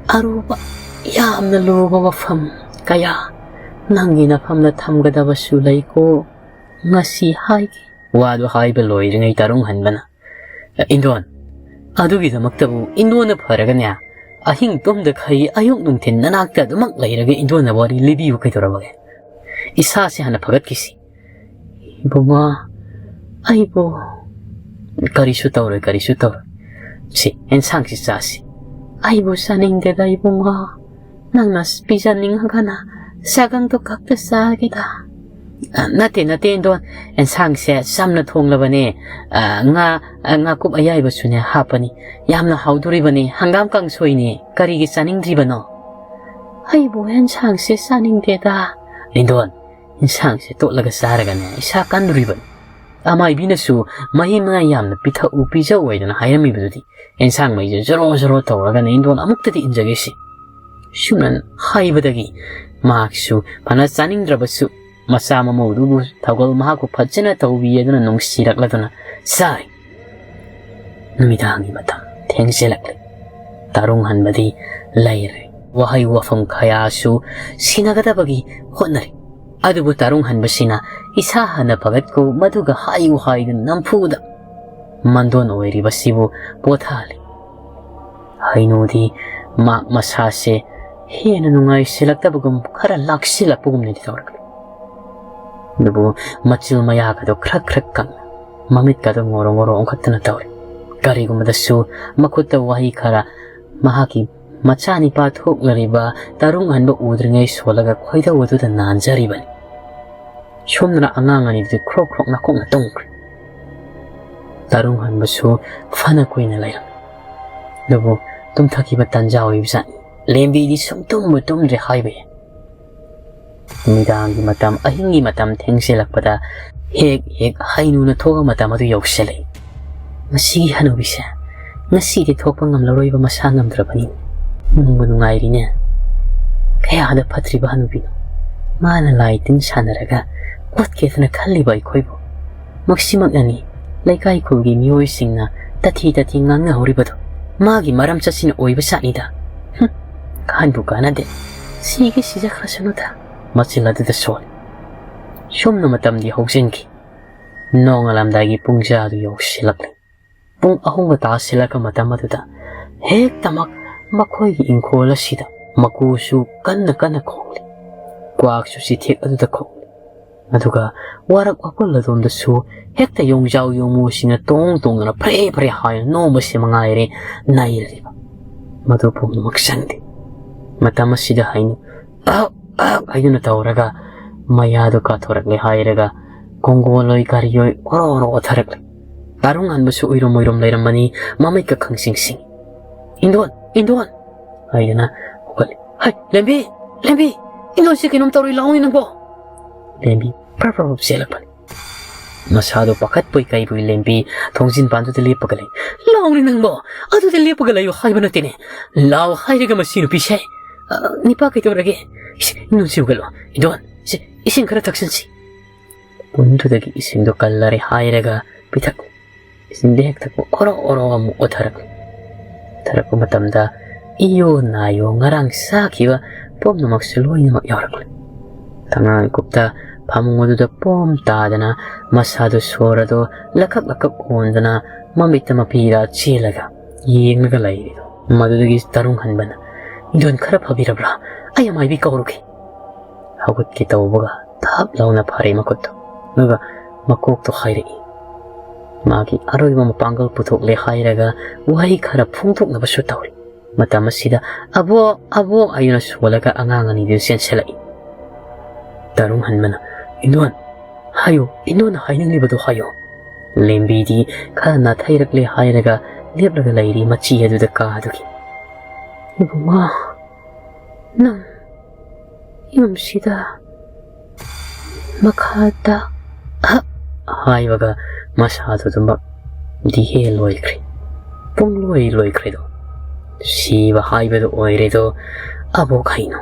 ꯑꯔꯨꯕ, ꯌꯥꯝꯅ ꯂꯨꯕ ꯋꯥꯐꯝ ꯀꯌꯥ ꯅꯪꯒꯤ ꯅꯐꯝꯗ ꯊꯝꯒꯗꯕꯁꯨ ꯂꯩꯀꯣ꯫ ꯉꯁꯤ ꯍꯥꯏꯒꯦ꯫" ꯋꯥꯗꯨ ꯍꯥꯏꯕ ꯂꯣꯏꯗ꯭ꯔꯤꯉꯩ ꯇꯔꯨꯡ ꯍꯟꯕꯅ, "ꯏꯟꯗꯣꯟ, ꯑꯗꯨꯒꯤꯗꯃꯛꯇꯕꯨ ꯏꯟꯗꯣꯟꯅ ꯐꯔꯒꯅꯦ, ꯑꯍꯤꯡ ꯇꯨꯝꯗꯈꯩ ꯑꯌꯨꯛ ꯅꯨꯡꯊꯤꯟ ꯅꯅꯥꯛꯇ ꯑꯗꯨꯃꯛ ꯂꯩꯔꯒ ꯏꯟꯗꯣꯟꯅ ꯋꯥꯔꯤ ꯂꯤꯕꯤꯌꯨ ꯀꯩꯗꯧꯔꯕꯒꯦ? ꯏꯁꯥꯁꯦ ꯍꯥꯟꯅ ꯐꯒꯠꯈꯤꯁꯤ꯫" "ꯏꯕꯨꯡꯉꯣ, ꯑꯩꯕꯨ..." "ꯀꯔꯤꯁꯨ ꯇꯧꯔꯣꯏ, ꯀꯔꯤꯁꯨ ꯇꯧꯔꯣꯏ꯫ ꯁꯤ, ꯑꯦꯟꯁꯥꯡꯁꯤ ꯆꯥꯁꯤ꯫" "ꯑꯩꯕꯨ ꯆꯥꯅꯤꯡꯗꯦꯗ ꯏꯕꯨꯡꯉꯣ꯫ ꯅꯪꯅ ꯄꯤꯖꯅꯤꯡꯉꯒꯅ ꯆꯥꯒꯪꯗꯣ ꯈꯛꯇ ꯆꯥꯒꯦꯗ꯫ "ꯑ, ꯅꯠꯇꯦ, ꯅꯠꯇꯦ, ꯏꯟꯗꯣꯟ, ꯑꯦꯟꯁꯥꯡꯁꯦ ꯆꯝꯅ ꯊꯣꯡꯂꯕꯅꯦ꯫ ꯑ, ꯉꯥ, ꯑ, ꯉꯥꯀꯨꯞ ꯑꯌꯥꯏꯕꯁꯨꯅꯦ ꯍꯥꯞꯄꯅꯤ꯫ ꯌꯥꯝꯅ ꯍꯥꯎꯗꯣꯔꯤꯕꯅꯦ, ꯍꯪꯒꯥꯝ ꯀꯥꯡꯁꯣꯏꯅꯦ꯫ ꯀꯔꯤꯒꯤ ꯆꯥꯅꯤꯡꯗ꯭ꯔꯤꯕꯅꯣ?" "ꯑꯩꯕꯨ ꯑꯦꯟꯁꯥꯡꯁꯦ ꯆꯥꯅꯤꯡꯗꯦꯗ꯫ ꯏꯟꯗꯣꯟ, ꯏꯟꯁꯥꯡꯁꯦ ꯇꯣꯠꯂꯒ ꯆꯥꯔꯒꯅꯦ ꯏꯁꯥ ꯀꯟꯗꯣꯔꯤꯕꯅꯤ꯫ ꯑꯃꯥꯏꯕꯤꯅꯁꯨ ꯃꯍꯤ ꯃꯅꯥꯏ ꯌꯥꯝꯅ ꯄꯤꯊꯛꯎ, ꯄꯤꯖꯧ ꯍꯥꯏꯗꯅ ꯍꯥꯏꯔꯝꯃꯤꯕꯗꯨꯗꯤ꯫ ꯑꯦꯟꯁꯥꯡ ꯃꯩꯁꯦ ꯖꯣꯔꯣ ꯖꯣꯔꯣ ꯇꯧꯔꯒꯅꯦ ꯏꯟꯗꯣꯟ ꯑꯃꯨꯛꯇꯗꯤ ꯏꯟꯖꯒꯦꯁꯤ꯫" ꯁꯨꯝꯅ ꯍꯥꯏꯕꯗꯒꯤ ꯃꯍꯥꯛꯁꯨ ꯐꯅ ꯆꯥꯅꯤꯡꯗ꯭ꯔꯕꯁꯨ ꯃꯆꯥ ꯃꯃꯧꯗꯨꯕꯨ ꯊꯧꯒꯜ ꯃꯍꯥꯛꯄꯨ ꯐꯖꯅ ꯇꯧꯕꯤ ꯑꯗꯨꯅ ꯅꯨꯡꯁꯤꯔꯛꯂꯗꯨꯅ ꯆꯥꯏ꯫ ꯅꯨꯃꯤꯗꯥꯡꯒꯤ ꯃꯇꯝ ꯊꯦꯡꯖꯤꯜꯂꯛꯂꯦ꯫ ꯇꯔꯨꯡ ꯍꯟꯕꯗꯤ ꯂꯩꯔꯦ꯫ ꯋꯥꯍꯩ ꯋꯥꯐꯝ ꯀꯌꯥꯁꯨ ꯁꯤꯟꯅꯒꯗꯕꯒꯤ ꯍꯣꯠꯅꯔꯤ꯫ ꯑꯗꯨꯕꯨ ꯇꯔꯨꯡ ꯍꯟꯕꯁꯤꯅ "ꯏꯁꯥ ꯍꯥꯟꯅ ꯐꯒꯠꯀꯣ, ꯃꯗꯨꯒ ꯍꯥꯏꯌꯨ" ꯍꯥꯏꯗꯨꯅ ꯅꯝꯐꯨꯗ ꯃꯟꯗꯣꯟ ꯑꯣꯏꯔꯤꯕꯁꯤꯕꯨ ꯄꯣꯊꯥꯍꯜꯂꯤ꯫ ꯍꯩꯅꯨꯗꯤ ꯃꯍꯥꯛ ꯃꯁꯥꯁꯦ ꯍꯦꯟꯅ ꯅꯨꯡꯉꯥꯏꯁꯤꯜꯂꯛꯇꯕꯒꯨꯝ, ꯈꯔ ꯂꯥꯛꯁꯤꯜꯂꯛꯄꯒꯨꯝꯅꯗꯤ ꯇꯧꯔꯛꯂꯤ꯫ ꯑꯗꯨꯕꯨ ꯃꯆꯤꯜ ꯃꯌꯥꯒꯗꯣ ꯈ꯭ꯔꯛ ꯈ꯭ꯔꯛ ꯀꯪꯅ, ꯃꯃꯤꯠꯀꯗꯣ ꯉꯣꯔꯣ ꯉꯣꯔꯣ ꯑꯣꯟꯈꯠꯇꯅ ꯇꯧꯔꯤ꯫ ꯀꯔꯤꯒꯨꯝꯕꯗꯁꯨ ꯃꯈꯨꯠꯇ ꯋꯥꯍꯩ ꯈꯔ ꯃꯍꯥꯛꯀꯤ ꯃꯆꯥꯅꯤꯄꯥ ꯊꯣꯛꯂꯔꯤꯕ ꯇꯔꯨꯡ ꯍꯟꯕ ꯎꯗ꯭ꯔꯤꯉꯩ ꯁꯣꯜꯂꯒ ꯈꯣꯏꯗꯧ ꯑꯗꯨꯗ ꯅꯥꯟꯖꯔꯤꯕꯅꯤ꯫ ꯁꯣꯝꯗꯅ ꯑꯉꯥꯡ ꯑꯅꯤꯗꯨꯗꯤ ꯈ꯭ꯔꯣꯛ ꯈ꯭ꯔꯣꯛ ꯅꯥꯈꯣꯛꯅ ꯇꯨꯝꯈ꯭ꯔꯦ꯫ ꯇꯔꯨꯡ ꯍꯟꯕꯁꯨ ꯐꯅ ꯀꯨꯏꯅ ꯂꯩꯔꯝꯃꯤ꯫ ꯑꯗꯨꯕꯨ ꯇꯨꯝꯊꯈꯤꯕ ꯇꯟꯖꯥ ꯑꯣꯏꯕꯖꯥꯠꯅꯤ꯫ ꯂꯦꯝꯕꯤꯗꯤ ꯁꯨꯡꯇꯨꯝꯕꯨ ꯇꯨꯝꯗ꯭ꯔꯦ ꯍꯥꯏꯕ ꯌꯥꯏ꯫ ꯅꯨꯃꯤꯗꯥꯡꯒꯤ ꯃꯇꯝ, ꯑꯍꯤꯡꯒꯤ ꯃꯇꯝ ꯊꯦꯡꯖꯤꯜꯂꯛꯄꯗ ꯍꯦꯛ ꯍꯦꯛ ꯍꯩꯅꯨꯅ ꯊꯣꯛꯄ ꯃꯇꯝ ꯑꯗꯨ ꯌꯧꯁꯤꯜꯂꯛꯏ꯫ "ꯃꯁꯤꯒꯤ ꯍꯅꯨꯕꯤꯁꯦ ꯉꯁꯤꯗꯤ ꯊꯣꯛꯄ ꯉꯝꯂꯔꯣꯏꯕ ꯃꯁꯥ ꯉꯝꯗ꯭ꯔꯕꯅꯤ꯫ ꯅꯨꯡꯕꯨ ꯅꯨꯡꯉꯥꯏꯔꯤꯅꯦ꯫ ꯀꯌꯥꯗ ꯐꯠꯇ꯭ꯔꯤꯕ ꯍꯅꯨꯕꯤꯅꯣ꯫ ꯃꯥꯅ ꯂꯥꯏ ꯇꯤꯟ ꯁꯥꯟꯅꯔꯒ ꯀꯣꯠꯀꯦꯗꯅ ꯈꯜꯂꯤꯕ ꯑꯩꯈꯣꯏꯕꯨ꯫ ꯃꯁꯤꯃꯛꯅꯅꯤ ꯂꯩꯀꯥꯏ ꯈꯨꯜꯒꯤ ꯃꯤꯑꯣꯏꯁꯤꯡꯅ ꯇꯊꯤ ꯇꯊꯤ ꯉꯥꯡꯅꯍꯧꯔꯤꯕꯗꯣ꯫ ꯃꯥꯒꯤ ꯃꯔꯝ ꯆꯠꯁꯤꯅ ꯑꯣꯏꯕ ꯖꯥꯠꯅꯤꯗ꯫ ꯍꯨꯝ, ꯀꯥꯟꯕꯨ ꯀꯥꯟꯅꯗꯦ꯫ ꯁꯤꯒꯦ ꯁꯤꯖꯈ꯭ꯔꯁꯅꯨꯗ", ꯃꯆꯤꯜ ꯑꯗꯨꯗ ꯁꯣꯜꯂꯤ꯫ ꯁꯨꯝꯅ ꯃꯇꯝꯗꯤ ꯍꯧꯖꯤꯟꯈꯤ꯫ ꯅꯣꯡꯉꯥꯜꯂꯝꯗꯥꯏꯒꯤ ꯄꯨꯡꯖꯥ ꯑꯗꯨ ꯌꯧꯁꯤꯜꯂꯛꯂꯦ꯫ ꯄꯨꯡ ꯑꯍꯨꯝꯒ ꯇꯥꯁꯤꯜꯂꯛꯄ ꯃꯇꯝ ꯑꯗꯨꯗ ꯍꯦꯛꯇꯃꯛ ꯃꯈꯣꯏꯒꯤ ꯏꯪꯈꯣꯜ ꯑꯁꯤꯗ ꯃꯀꯨꯁꯨ ꯀꯟꯅ ꯀꯟꯅ ꯈꯣꯡꯂꯤ꯫ ꯀ꯭ꯋꯥꯛꯁꯨ ꯆꯤꯊꯦꯛ ꯑꯗꯨꯗ ꯈꯣꯡꯂꯤ꯫ ꯑꯗꯨꯒ ꯋꯥꯔꯛ ꯋꯥꯄꯜ ꯑꯗꯣꯝꯗꯁꯨ ꯍꯦꯛꯇ ꯌꯣꯡꯖꯥꯎ ꯌꯣꯡꯃꯨꯁꯤꯡꯅ ꯇꯣꯡ ꯇꯣꯡꯗꯨꯅ ꯐꯔꯦ ꯐꯔꯦ ꯍꯥꯏꯅ ꯅꯣꯡꯕꯁꯤ ꯃꯉꯥꯏꯔꯦ ꯅꯩꯔꯤꯕ꯫ ꯃꯗꯨ ꯄꯨꯝꯅꯃꯛ ꯆꯪꯗꯦ꯫ ꯃꯇꯝ ꯑꯁꯤꯗ ꯍꯩꯅꯨ "ꯑꯍꯛ ꯑꯍꯛ" ꯍꯥꯏꯗꯨꯅ ꯇꯧꯔꯒ ꯃꯌꯥꯗꯨ ꯀꯥꯊꯣꯔꯛꯂꯦ ꯍꯥꯏꯔꯒ ꯀꯣꯡꯒꯣꯜꯂꯣꯏ ꯒꯥꯔꯤꯑꯣꯏ ꯑꯣꯔꯣ ꯑꯣꯔꯣ ꯑꯣꯊꯔꯛꯂꯦ꯫ ꯇꯥꯔꯨꯡ ꯍꯟꯕꯁꯨ ꯎꯏꯔꯨꯝ ꯎꯏꯔꯨꯝ ꯂꯩꯔꯝꯕꯅꯤ, ꯃꯃꯤꯠꯀ ꯈꯪꯁꯤꯡ ꯁꯤꯡ꯫ "ꯏꯟꯗꯣꯟ, ꯏꯟꯗꯣꯟ!" ꯍꯥꯏꯗꯨꯅ ꯍꯧꯒꯠꯂꯦ꯫ "ꯍꯩ, ꯂꯦꯝꯕꯤ, ꯂꯦꯝꯕꯤ! ꯏꯟꯗꯣꯟꯁꯤ ꯀꯩꯅꯣꯝ ꯇꯧꯔꯤ, ꯂꯥꯎꯅꯤ ꯅꯪꯕꯣ!" ꯂꯦꯝꯕꯤ ꯐꯔ ꯐꯔ ꯆꯦꯜꯂꯛꯄꯅꯤ꯫ ꯃꯁꯥꯗꯣ ꯄꯥꯈꯠꯄꯣꯏ ꯀꯩꯕꯣꯏ ꯂꯦꯝꯕꯤ ꯊꯣꯡꯖꯤꯟ ꯄꯥꯟꯗꯨꯗ ꯂꯦꯞꯄꯒ ꯂꯩ꯫ "ꯂꯥꯎꯅꯤ ꯅꯪꯕꯣ! ꯑꯗꯨꯗ ꯂꯦꯞꯄꯒ ꯂꯩꯌꯨ ꯍꯥꯏꯕ ꯅꯠꯇꯦꯅꯦ꯫ ꯂꯥꯎ ꯍꯥꯏꯔꯒ ꯃꯁꯤ ꯅꯨꯄꯤꯁꯦ꯫ ꯑ, ꯅꯤꯄꯥ ꯀꯩꯗꯧꯔꯒꯦ? ꯏꯁ, ꯏꯟꯗꯣꯟꯁꯤ ꯍꯧꯒꯠꯂꯣ꯫ ꯏꯟꯗꯣꯟ, ꯁꯦ, ꯏꯁꯤꯡ ꯈꯔ ꯊꯛꯆꯤꯟꯁꯤ꯫" ꯄꯨꯟꯗꯨꯗꯒꯤ ꯏꯁꯤꯡꯗꯣ ꯀꯜꯂꯔꯦ ꯍꯥꯏꯔꯒ ꯄꯤꯊꯛ꯫ ꯏꯁꯤꯡꯗꯣ ꯍꯦꯛ ꯊꯛꯄ ꯑꯣꯔꯣ ꯑꯣꯔꯣ ꯑꯃꯨꯛ ꯑꯣꯊꯔꯛꯂꯦ꯫ ꯑꯣꯊꯔꯛꯄ ꯃꯇꯝꯗ ꯏꯌꯣ ꯅꯥꯌꯣ ꯉꯔꯥꯡ ꯆꯥꯈꯤꯕ ꯄꯨꯝꯅꯃꯛꯁꯨ ꯂꯣꯏꯅꯃꯛ ꯌꯥꯎꯔꯛꯂꯦ꯫ ꯇꯉꯥꯡ ꯀꯨꯞꯇ ꯐꯃꯨꯡ ꯑꯗꯨꯗ ꯄꯣꯝ ꯇꯥꯗꯅ ꯃꯁꯥꯗꯣ ꯁꯣꯔ ꯑꯗꯣ ꯂꯀꯛ ꯂꯀꯛ ꯑꯣꯟꯗꯅ ꯃꯃꯤꯠꯇ ꯃꯄꯤꯔꯥ ꯆꯦꯜꯂꯒ ꯌꯦꯡꯂꯒ ꯂꯩꯔꯤꯗꯣ꯫ ꯃꯗꯨꯗꯒꯤ ꯇꯔꯨꯡ ꯍꯟꯕꯅ, "ꯏꯟꯗꯣꯟ ꯈꯔ ꯐꯕꯤꯔꯕ꯭ꯔꯥ? ꯑꯩ ꯑꯃꯥꯏꯕꯤ ꯀꯧꯔꯨꯒꯦ꯫" ꯍꯧꯒꯠꯀꯦ ꯇꯧꯕꯒ ꯊꯥꯞ ꯂꯥꯎꯅ ꯐꯥꯔꯦ ꯃꯈꯨꯠꯇꯣ꯫ ꯑꯗꯨꯒ ꯃꯀꯣꯛꯇꯣ ꯍꯥꯏꯔꯛꯏ꯫ ꯃꯥꯒꯤ ꯑꯔꯣꯏꯕ ꯃꯄꯥꯡꯒꯜ ꯄꯨꯊꯣꯛꯂꯦ ꯍꯥꯏꯔꯒ ꯋꯥꯍꯩ ꯈꯔ ꯐꯣꯡꯗꯣꯛꯅꯕꯁꯨ ꯇꯧꯔꯤ꯫ ꯃꯇꯝ ꯑꯁꯤꯗ "ꯑꯕꯣꯛ, ꯑꯕꯣꯛ" ꯍꯥꯏꯗꯨꯅ ꯁꯣꯜꯂꯒ ꯑꯉꯥꯡ ꯑꯅꯤꯗꯨ ꯆꯦꯟꯁꯤꯜꯂꯛꯏ꯫ ꯇꯔꯨꯡ ꯍꯟꯕꯅ, "ꯏꯟꯗꯣꯟ, ꯍꯥꯏꯌꯨ, ꯏꯟꯗꯣꯟꯅ ꯍꯥꯏꯅꯤꯡꯂꯤꯕꯗꯨ ꯍꯥꯏꯌꯨ꯫" ꯂꯦꯝꯕꯤꯗꯤ ꯈꯔ ꯅꯥꯊꯩꯔꯛꯂꯦ ꯍꯥꯏꯔꯒ ꯂꯦꯞꯂꯒ ꯂꯩꯔꯤ ꯃꯆꯤ ꯑꯗꯨꯗ ꯀꯥ ꯑꯗꯨꯒꯤ꯫ "ꯏꯕꯨꯡꯉꯣ, ꯅꯪ ꯌꯨꯝꯁꯤꯗ ꯃꯈꯥꯗ" ꯍꯥꯏꯕꯒ ꯃꯁꯥꯗꯨ ꯑꯗꯨꯃꯛ ꯗꯤꯍꯦ ꯂꯣꯏꯈ꯭ꯔꯦ꯫ ꯄꯨꯡꯂꯣꯏ ꯂꯣꯏꯈ꯭ꯔꯦꯗꯣ꯫ ꯁꯤꯕ ꯍꯥꯏꯕꯗꯨ ꯑꯣꯏꯔꯦꯗꯣ꯫ ꯑꯕꯣꯛ ꯍꯩꯅꯣ꯫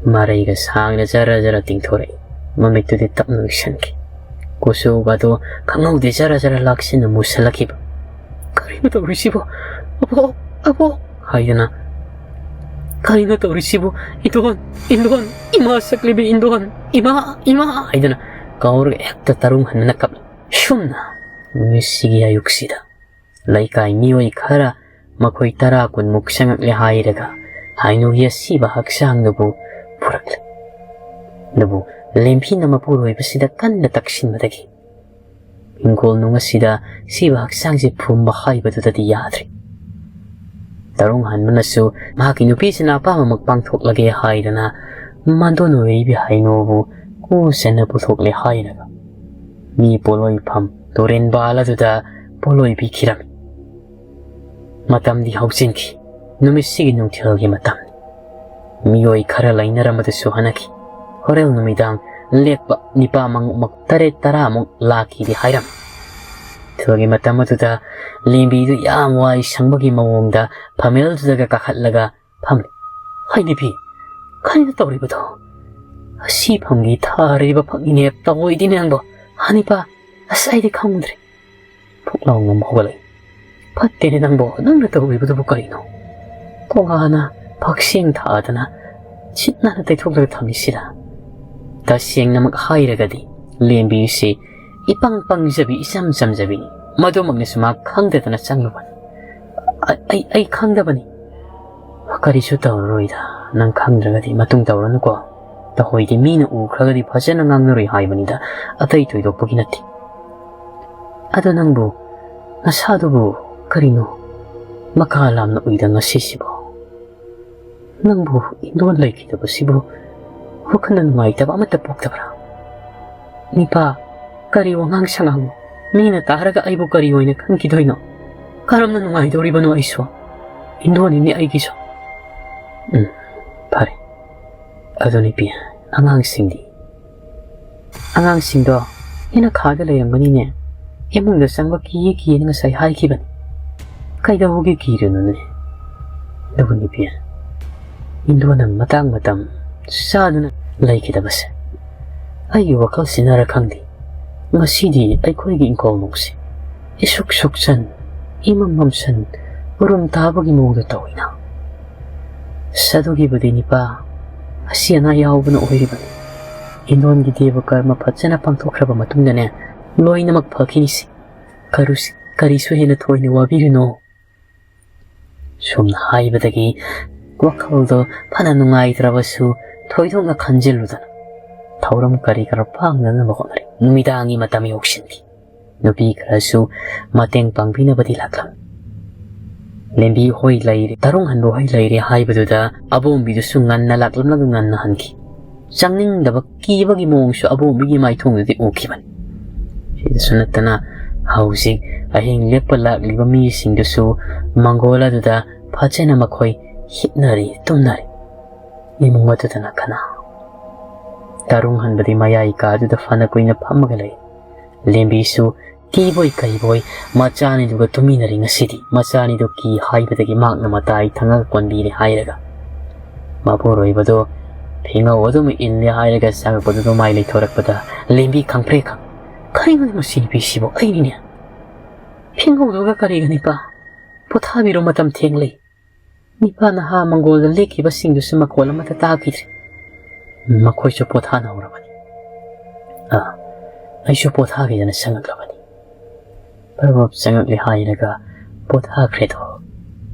ꯃꯔꯩꯒ ꯁꯥꯡꯅ ꯖꯔ ꯖꯔ ꯇꯤꯡꯊꯣꯔꯛꯏ꯫ ꯃꯃꯤꯠꯇꯨꯗꯤ ꯇꯞꯅ ꯎꯏꯁꯟꯈꯤ꯫ ꯀꯨꯆꯨꯒꯗꯣ ꯈꯪꯍꯧꯗꯦ ꯖꯔ ꯖꯔ ꯂꯥꯛꯁꯤꯟꯅ ꯃꯨꯁꯜꯂꯛꯈꯤꯕ꯫ "ꯀꯔꯤꯅꯣ ꯇꯧꯔꯤꯁꯤꯕꯣ? ꯑꯕꯣꯛ, ꯑꯕꯣꯛ!" ꯍꯥꯏꯗꯅ, "ꯀꯔꯤꯅꯣ ꯇꯧꯔꯤꯁꯤꯕꯨ? ꯏꯟꯗꯣꯟ, ꯏꯟꯗꯣꯟ, ꯏꯃꯥ ꯁꯛꯂꯤꯕꯤ ꯏꯟꯗꯣꯟ, ꯏꯃꯥ, ꯏꯃꯥ!" ꯍꯥꯏꯗꯅ ꯀꯧꯔꯒ ꯍꯦꯛꯇ ꯇꯔꯨꯡ ꯍꯟꯕꯅ ꯀꯞꯂꯤ꯫ ꯁꯨꯝꯅ ꯅꯨꯃꯤꯠꯁꯤꯒꯤ ꯑꯌꯨꯛꯁꯤꯗ ꯂꯩꯀꯥꯏ ꯃꯤꯑꯣꯏ ꯈꯔ, ꯃꯈꯣꯏ ꯇꯔꯥ ꯀꯨꯟꯃꯨꯛ ꯆꯪꯉꯛꯂꯦ ꯍꯥꯏꯔꯒ ꯍꯥꯏꯅꯨꯒꯤ ꯑꯁꯤꯕ ꯍꯛꯆꯥꯡꯗꯨꯕꯨ ꯄꯨꯔꯛꯂꯦ꯫ ꯑꯗꯨꯕꯨ ꯂꯦꯝꯕꯤꯅ ꯃꯄꯨꯔꯣꯏꯕꯁꯤꯗ ꯀꯟꯅ ꯇꯛꯁꯤꯟꯕꯗꯒꯤ ꯍꯤꯡꯒꯣꯜ ꯅꯨꯡ ꯑꯁꯤꯗ ꯁꯤꯕ ꯍꯛꯆꯥꯡꯁꯦ ꯐꯨꯝꯕ ꯍꯥꯏꯕꯗꯨꯗꯗꯤ ꯌꯥꯗ꯭ꯔꯦ꯫ ꯇꯔꯨꯡ ꯍꯟꯕꯅꯁꯨ ꯃꯍꯥꯛꯀꯤ ꯅꯨꯄꯤꯁꯤꯅ ꯑꯄꯥꯝꯕꯃꯛ ꯄꯥꯡꯊꯣꯛꯂꯒꯦ ꯍꯥꯏꯗꯅ ꯃꯥꯟꯗꯣꯟ ꯑꯣꯏꯔꯤꯕꯤ ꯍꯩꯅꯧꯕꯨ ꯎ ꯁꯦꯟꯅ ꯄꯨꯊꯣꯛꯂꯦ ꯍꯥꯏꯔꯒ ꯃꯤ ꯄꯣꯠꯂꯣꯏꯐꯝ ꯇꯨꯔꯦꯟꯕꯥꯜ ꯑꯗꯨꯗ ꯄꯣꯠꯂꯣꯏ ꯄꯤꯈꯤꯔꯝꯃꯤ꯫ ꯃꯇꯝꯗꯤ ꯍꯧꯖꯤꯟꯈꯤ꯫ ꯅꯨꯃꯤꯠꯁꯤꯒꯤ ꯅꯨꯡꯊꯤꯜꯒꯤ ꯃꯇꯝꯅꯤ꯫ ꯃꯤꯑꯣꯏ ꯈꯔ ꯂꯩꯅꯔꯝꯕꯗꯨꯁꯨ ꯍꯟꯅꯈꯤ꯫ ꯍꯣꯔꯦꯟ ꯅꯨꯃꯤꯗꯥꯡ ꯂꯦꯛꯄ ꯅꯤꯄꯥ ꯃꯉꯨꯃꯛ ꯇꯔꯦꯠ ꯇꯔꯥꯃꯨꯛ ꯂꯥꯛꯈꯤꯗꯤ ꯍꯥꯏꯔꯝꯃꯤ꯫ ꯅꯨꯡꯊꯤꯜꯒꯤ ꯃꯇꯝ ꯑꯗꯨꯗ ꯂꯦꯝꯕꯤꯗꯨ ꯌꯥꯝ ꯋꯥꯏ ꯁꯪꯕꯒꯤ ꯃꯑꯣꯡꯗ ꯐꯝꯃꯦꯜꯗꯨꯗꯒ ꯀꯥꯈꯠꯂꯒ ꯐꯝꯂꯤ꯫ "ꯍꯩ ꯅꯨꯄꯤ, ꯀꯔꯤꯅꯣ ꯇꯧꯔꯤꯕꯗꯣ? ꯑꯁꯤ ꯐꯝꯒꯤ ꯊꯥꯔꯤꯕ ꯐꯛꯅꯤꯅꯦ ꯇꯧꯑꯣꯏꯗꯤ ꯅꯪꯕꯣ꯫ ꯍꯅꯤꯄꯥ, ꯑꯁ ꯑꯩꯗꯤ ꯈꯪꯗ꯭ꯔꯦ꯫" ꯐꯨꯛ ꯂꯥꯎꯅ ꯑꯃꯨꯛ ꯍꯧꯒꯠꯂꯛꯏ꯫ "ꯐꯠꯇꯦꯅꯦ ꯅꯪꯕꯣ, ꯅꯪꯅ ꯇꯧꯔꯤꯕꯗꯨꯕꯨ ꯀꯔꯤꯅꯣ? ꯇꯣꯉꯥꯟꯅ ꯐꯛꯁꯦꯡ ꯊꯥꯗꯅ ꯁꯤꯠ ꯅꯥꯟꯅ ꯇꯩꯊꯣꯛꯂꯒ ꯊꯝꯃꯤꯁꯤꯗ?" ꯇꯁꯦꯡꯅꯃꯛ ꯍꯥꯏꯔꯒꯗꯤ ꯂꯦꯝꯕꯤꯁꯤ ꯏꯄꯪ ꯄꯪꯖꯕꯤ, ꯏꯆꯝ ꯆꯝꯖꯕꯤꯅꯤ꯫ ꯃꯗꯨꯃꯛꯅꯁꯨ ꯃꯥ ꯈꯪꯗꯗꯅ ꯆꯪꯂꯨꯕꯅꯤ꯫ "ꯑ-, ꯑꯩ, ꯑꯩ ꯈꯪꯗꯕꯅꯤ꯫" "ꯀꯔꯤꯁꯨ ꯇꯧꯔꯔꯣꯏꯗ, ꯅꯪ ꯈꯪꯗ꯭ꯔꯒꯗꯤ ꯃꯇꯨꯡ ꯇꯧꯔꯅꯨꯀꯣ꯫ ꯇꯍꯣꯏꯗꯤ ꯃꯤꯅ ꯎꯈ꯭ꯔꯒꯗꯤ ꯐꯖꯅ ꯉꯥꯡꯅꯔꯣꯏ ꯍꯥꯏꯕꯅꯤꯗ, ꯑꯇꯩ ꯊꯣꯏꯗꯣꯛꯄꯒꯤ ꯅꯠꯇꯦ꯫ ꯑꯗꯣ ꯅꯪꯕꯨ, ꯅꯁꯥꯗꯨꯕꯨ ꯀꯔꯤꯅꯣ ꯃꯀꯥ ꯂꯥꯝꯅ ꯎꯏꯗ ꯉꯁꯤꯁꯤꯕꯣ? ꯅꯪꯕꯨ ꯏꯟꯗꯣꯟ ꯂꯩꯈꯤꯗꯕꯁꯤꯕꯨ ꯋꯥꯈꯜꯗ ꯅꯨꯡꯉꯥꯏꯇꯕ ꯑꯃꯠꯇ ꯄꯣꯛꯇꯕ꯭ꯔꯥ? ꯅꯤꯄꯥ, ꯀꯔꯤ ꯋꯥꯉꯥꯡ ꯁꯉꯥꯡꯅꯣ? ꯃꯤꯅ ꯇꯥꯔꯒ ꯑꯩꯕꯨ ꯀꯔꯤ ꯑꯣꯏꯅ ꯈꯟꯈꯤꯗꯣꯏꯅꯣ? ꯀꯔꯝꯅ ꯅꯨꯡꯉꯥꯏꯗꯧꯔꯤꯕꯅꯣ ꯑꯩꯁꯨ? ꯏꯟꯗꯣꯟꯅꯤꯅꯦ ꯑꯩꯒꯤꯁꯨ꯫" "ꯎꯝ, ꯐꯔꯦ꯫ ꯑꯗꯨ ꯅꯨꯄꯤ, ꯑꯉꯥꯡꯁꯤꯡꯗꯤ?" "ꯑꯉꯥꯡꯁꯤꯡꯗꯣ ꯍꯦꯟꯅ ꯈꯥꯗ ꯂꯩꯔꯝꯒꯅꯤꯅꯦ꯫ ꯏꯃꯨꯡꯗ ꯆꯪꯕ ꯀꯤꯌꯦ ꯀꯤꯌꯦꯅ ꯉꯁꯥꯏ ꯍꯥꯏꯈꯤꯕꯅꯤ꯫ ꯀꯩꯗꯧꯕꯒꯤ ꯀꯤꯔꯤꯅꯣꯅꯦ? ꯑꯗꯨꯕꯨ ꯅꯨꯄꯤ, ꯏꯟꯗꯣꯟꯅ ꯃꯇꯥꯡ ꯃꯇꯝ ꯆꯥꯗꯨꯅ ꯂꯩꯈꯤꯗꯕꯁꯦ ꯑꯩꯒꯤ ꯋꯥꯈꯜꯁꯤꯅꯔ ꯈꯪꯗꯦ꯫ ꯉꯁꯤꯗꯤ ꯑꯩꯈꯣꯏꯒꯤ ꯏꯪꯈꯣꯜꯃꯨꯛꯁꯦ ꯏꯁꯨꯛ ꯁꯨꯛꯆꯟ, ꯏꯃꯝ ꯃꯝꯁꯟ, ꯎꯔꯨꯝ ꯇꯥꯕꯒꯤ ꯃꯑꯣꯡꯗ ꯇꯧꯏꯅ꯫ ꯑꯁ, ꯑꯗꯨꯒꯤꯕꯨꯗꯤ ꯅꯤꯄꯥ, ꯑꯁꯤ ꯑꯅꯥ ꯌꯥꯎꯕꯅ ꯑꯣꯏꯔꯤꯕꯅꯤ꯫ ꯏꯟꯗꯣꯟꯒꯤ ꯗꯦꯕ ꯀꯔꯃ ꯐꯖꯅ ꯄꯥꯡꯊꯣꯛꯈ꯭ꯔꯕ ꯃꯇꯨꯡꯗꯅꯦ, ꯂꯣꯏꯅꯃꯛ ꯐꯈꯤꯅꯤꯁꯤ꯫ ꯀꯔꯨꯁꯤ-, ꯀꯔꯤꯁꯨ ꯍꯦꯟꯅ ꯊꯣꯏꯅ ꯋꯥꯕꯤꯔꯨꯅꯨ꯫" ꯁꯨꯝꯅ ꯍꯥꯏꯕꯗꯒꯤ ꯋꯥꯈꯜꯗꯣ ꯐꯅ ꯅꯨꯡꯉꯥꯏꯇ꯭ꯔꯕꯁꯨ ꯊꯣꯏꯗꯣꯛꯅ ꯈꯟꯖꯤꯜꯂꯨꯗꯅ ꯊꯧꯔꯝ ꯀꯔꯤ ꯀꯔꯥ ꯄꯥꯡꯅꯅꯕ ꯍꯣꯠꯅꯔꯤ꯫ ꯅꯨꯃꯤꯗꯥꯡꯒꯤ ꯃꯇꯝ ꯌꯧꯁꯤꯟꯈꯤ꯫ ꯅꯨꯄꯤ ꯈꯔꯁꯨ ꯃꯇꯦꯡ ꯄꯥꯡꯕꯤꯅꯕꯗꯤ ꯂꯥꯛꯂꯝꯃꯤ꯫ ꯂꯦꯝꯕꯤ ꯍꯣꯏ ꯂꯩꯔꯦ, ꯇꯔꯨꯡ ꯍꯟꯕ ꯍꯣꯏ ꯂꯩꯔꯦ ꯍꯥꯏꯕꯗꯨꯗ ꯑꯕꯣꯝꯕꯤꯗꯨꯁꯨ ꯉꯟꯅ ꯂꯥꯛꯂꯝꯂꯒ ꯉꯟꯅ ꯍꯟꯈꯤ꯫ ꯆꯪꯅꯤꯡꯗꯕ, ꯀꯤꯕꯒꯤ ꯃꯑꯣꯡꯁꯨ ꯑꯕꯣꯝꯕꯤꯒꯤ ꯃꯥꯏꯊꯣꯡꯗꯨꯗꯤ ꯎꯈꯤꯕꯅꯤ꯫ ꯁꯤꯗꯁꯨ ꯅꯠꯇꯅ ꯍꯧꯖꯤꯛ ꯑꯍꯤꯡ ꯂꯦꯛꯄ ꯂꯥꯛꯂꯤꯕ ꯃꯤꯁꯤꯡꯗꯨꯁꯨ ꯃꯪꯒꯣꯜ ꯑꯗꯨꯗ ꯐꯖꯅ ꯃꯈꯣꯏ ꯍꯤꯞꯅꯔꯤ, ꯇꯨꯝꯅꯔꯤ꯫ ꯏꯃꯨꯡ ꯑꯗꯨꯗꯅ ꯀꯅꯥ? ꯇꯔꯨꯡ ꯍꯟꯕꯗꯤ ꯃꯌꯥꯏ ꯀꯥꯗꯨꯗ ꯐꯅ ꯀꯨꯏꯅ ꯐꯝꯃꯒ ꯂꯩ꯫ ꯂꯦꯝꯕꯤꯁꯨ ꯀꯤꯕꯣꯏ ꯀꯩꯕꯣꯏ ꯃꯆꯥꯅꯤꯗꯨꯒ ꯇꯨꯃꯤꯟꯅꯔꯤ꯫ ꯉꯁꯤꯗꯤ ꯃꯆꯥꯅꯤꯗꯨ ꯀꯤ ꯍꯥꯏꯕꯗꯒꯤ ꯃꯍꯥꯛꯅ ꯃꯇꯥꯏ ꯊꯪꯉꯒ ꯀꯣꯟꯕꯤꯔꯦ ꯍꯥꯏꯔꯒ꯫ ꯃꯄꯨꯔꯣꯏꯕꯗꯣ ꯐꯤꯉꯧ ꯑꯗꯨꯝ ꯏꯜꯂꯦ ꯍꯥꯏꯔꯒ ꯆꯪꯉꯛꯄꯗꯨꯗ ꯃꯥꯏ ꯂꯩꯊꯣꯔꯛꯄꯗ ꯂꯦꯝꯕꯤ ꯈꯪꯄ꯭ꯔꯦꯛ ꯈꯪ꯫ "ꯀꯔꯤꯅꯣꯅꯦ ꯃꯁꯤ ꯅꯨꯄꯤꯁꯤꯕꯨ? ꯑꯩꯅꯤꯅꯦ꯫ ꯐꯤꯉꯧꯗꯨꯒ ꯀꯔꯤꯒꯅꯤꯄꯥ? ꯄꯣꯊꯥꯕꯤꯔꯣ, ꯃꯇꯝ ꯊꯦꯡꯂꯦ꯫" ꯅꯤꯄꯥ ꯅꯍꯥ ꯃꯪꯒꯣꯜꯗ ꯂꯦꯛꯈꯤꯕꯁꯤꯡꯗꯨꯁꯨ ꯃꯈꯣꯜ ꯑꯃꯠꯇ ꯇꯥꯈꯤꯗ꯭ꯔꯦ꯫ ꯃꯈꯣꯏꯁꯨ ꯄꯣꯊꯥꯅꯍꯧꯔꯕꯅꯤ꯫ ꯑꯥ, ꯑꯩꯁꯨ ꯄꯣꯊꯥꯒꯦꯗꯅ ꯆꯪꯉꯛꯂꯕꯅꯤ꯫ ꯄ꯭ꯔꯚꯨ ꯆꯪꯉꯛꯂꯦ ꯍꯥꯏꯔꯒ ꯄꯣꯊꯥꯈ꯭ꯔꯦꯗꯣ꯫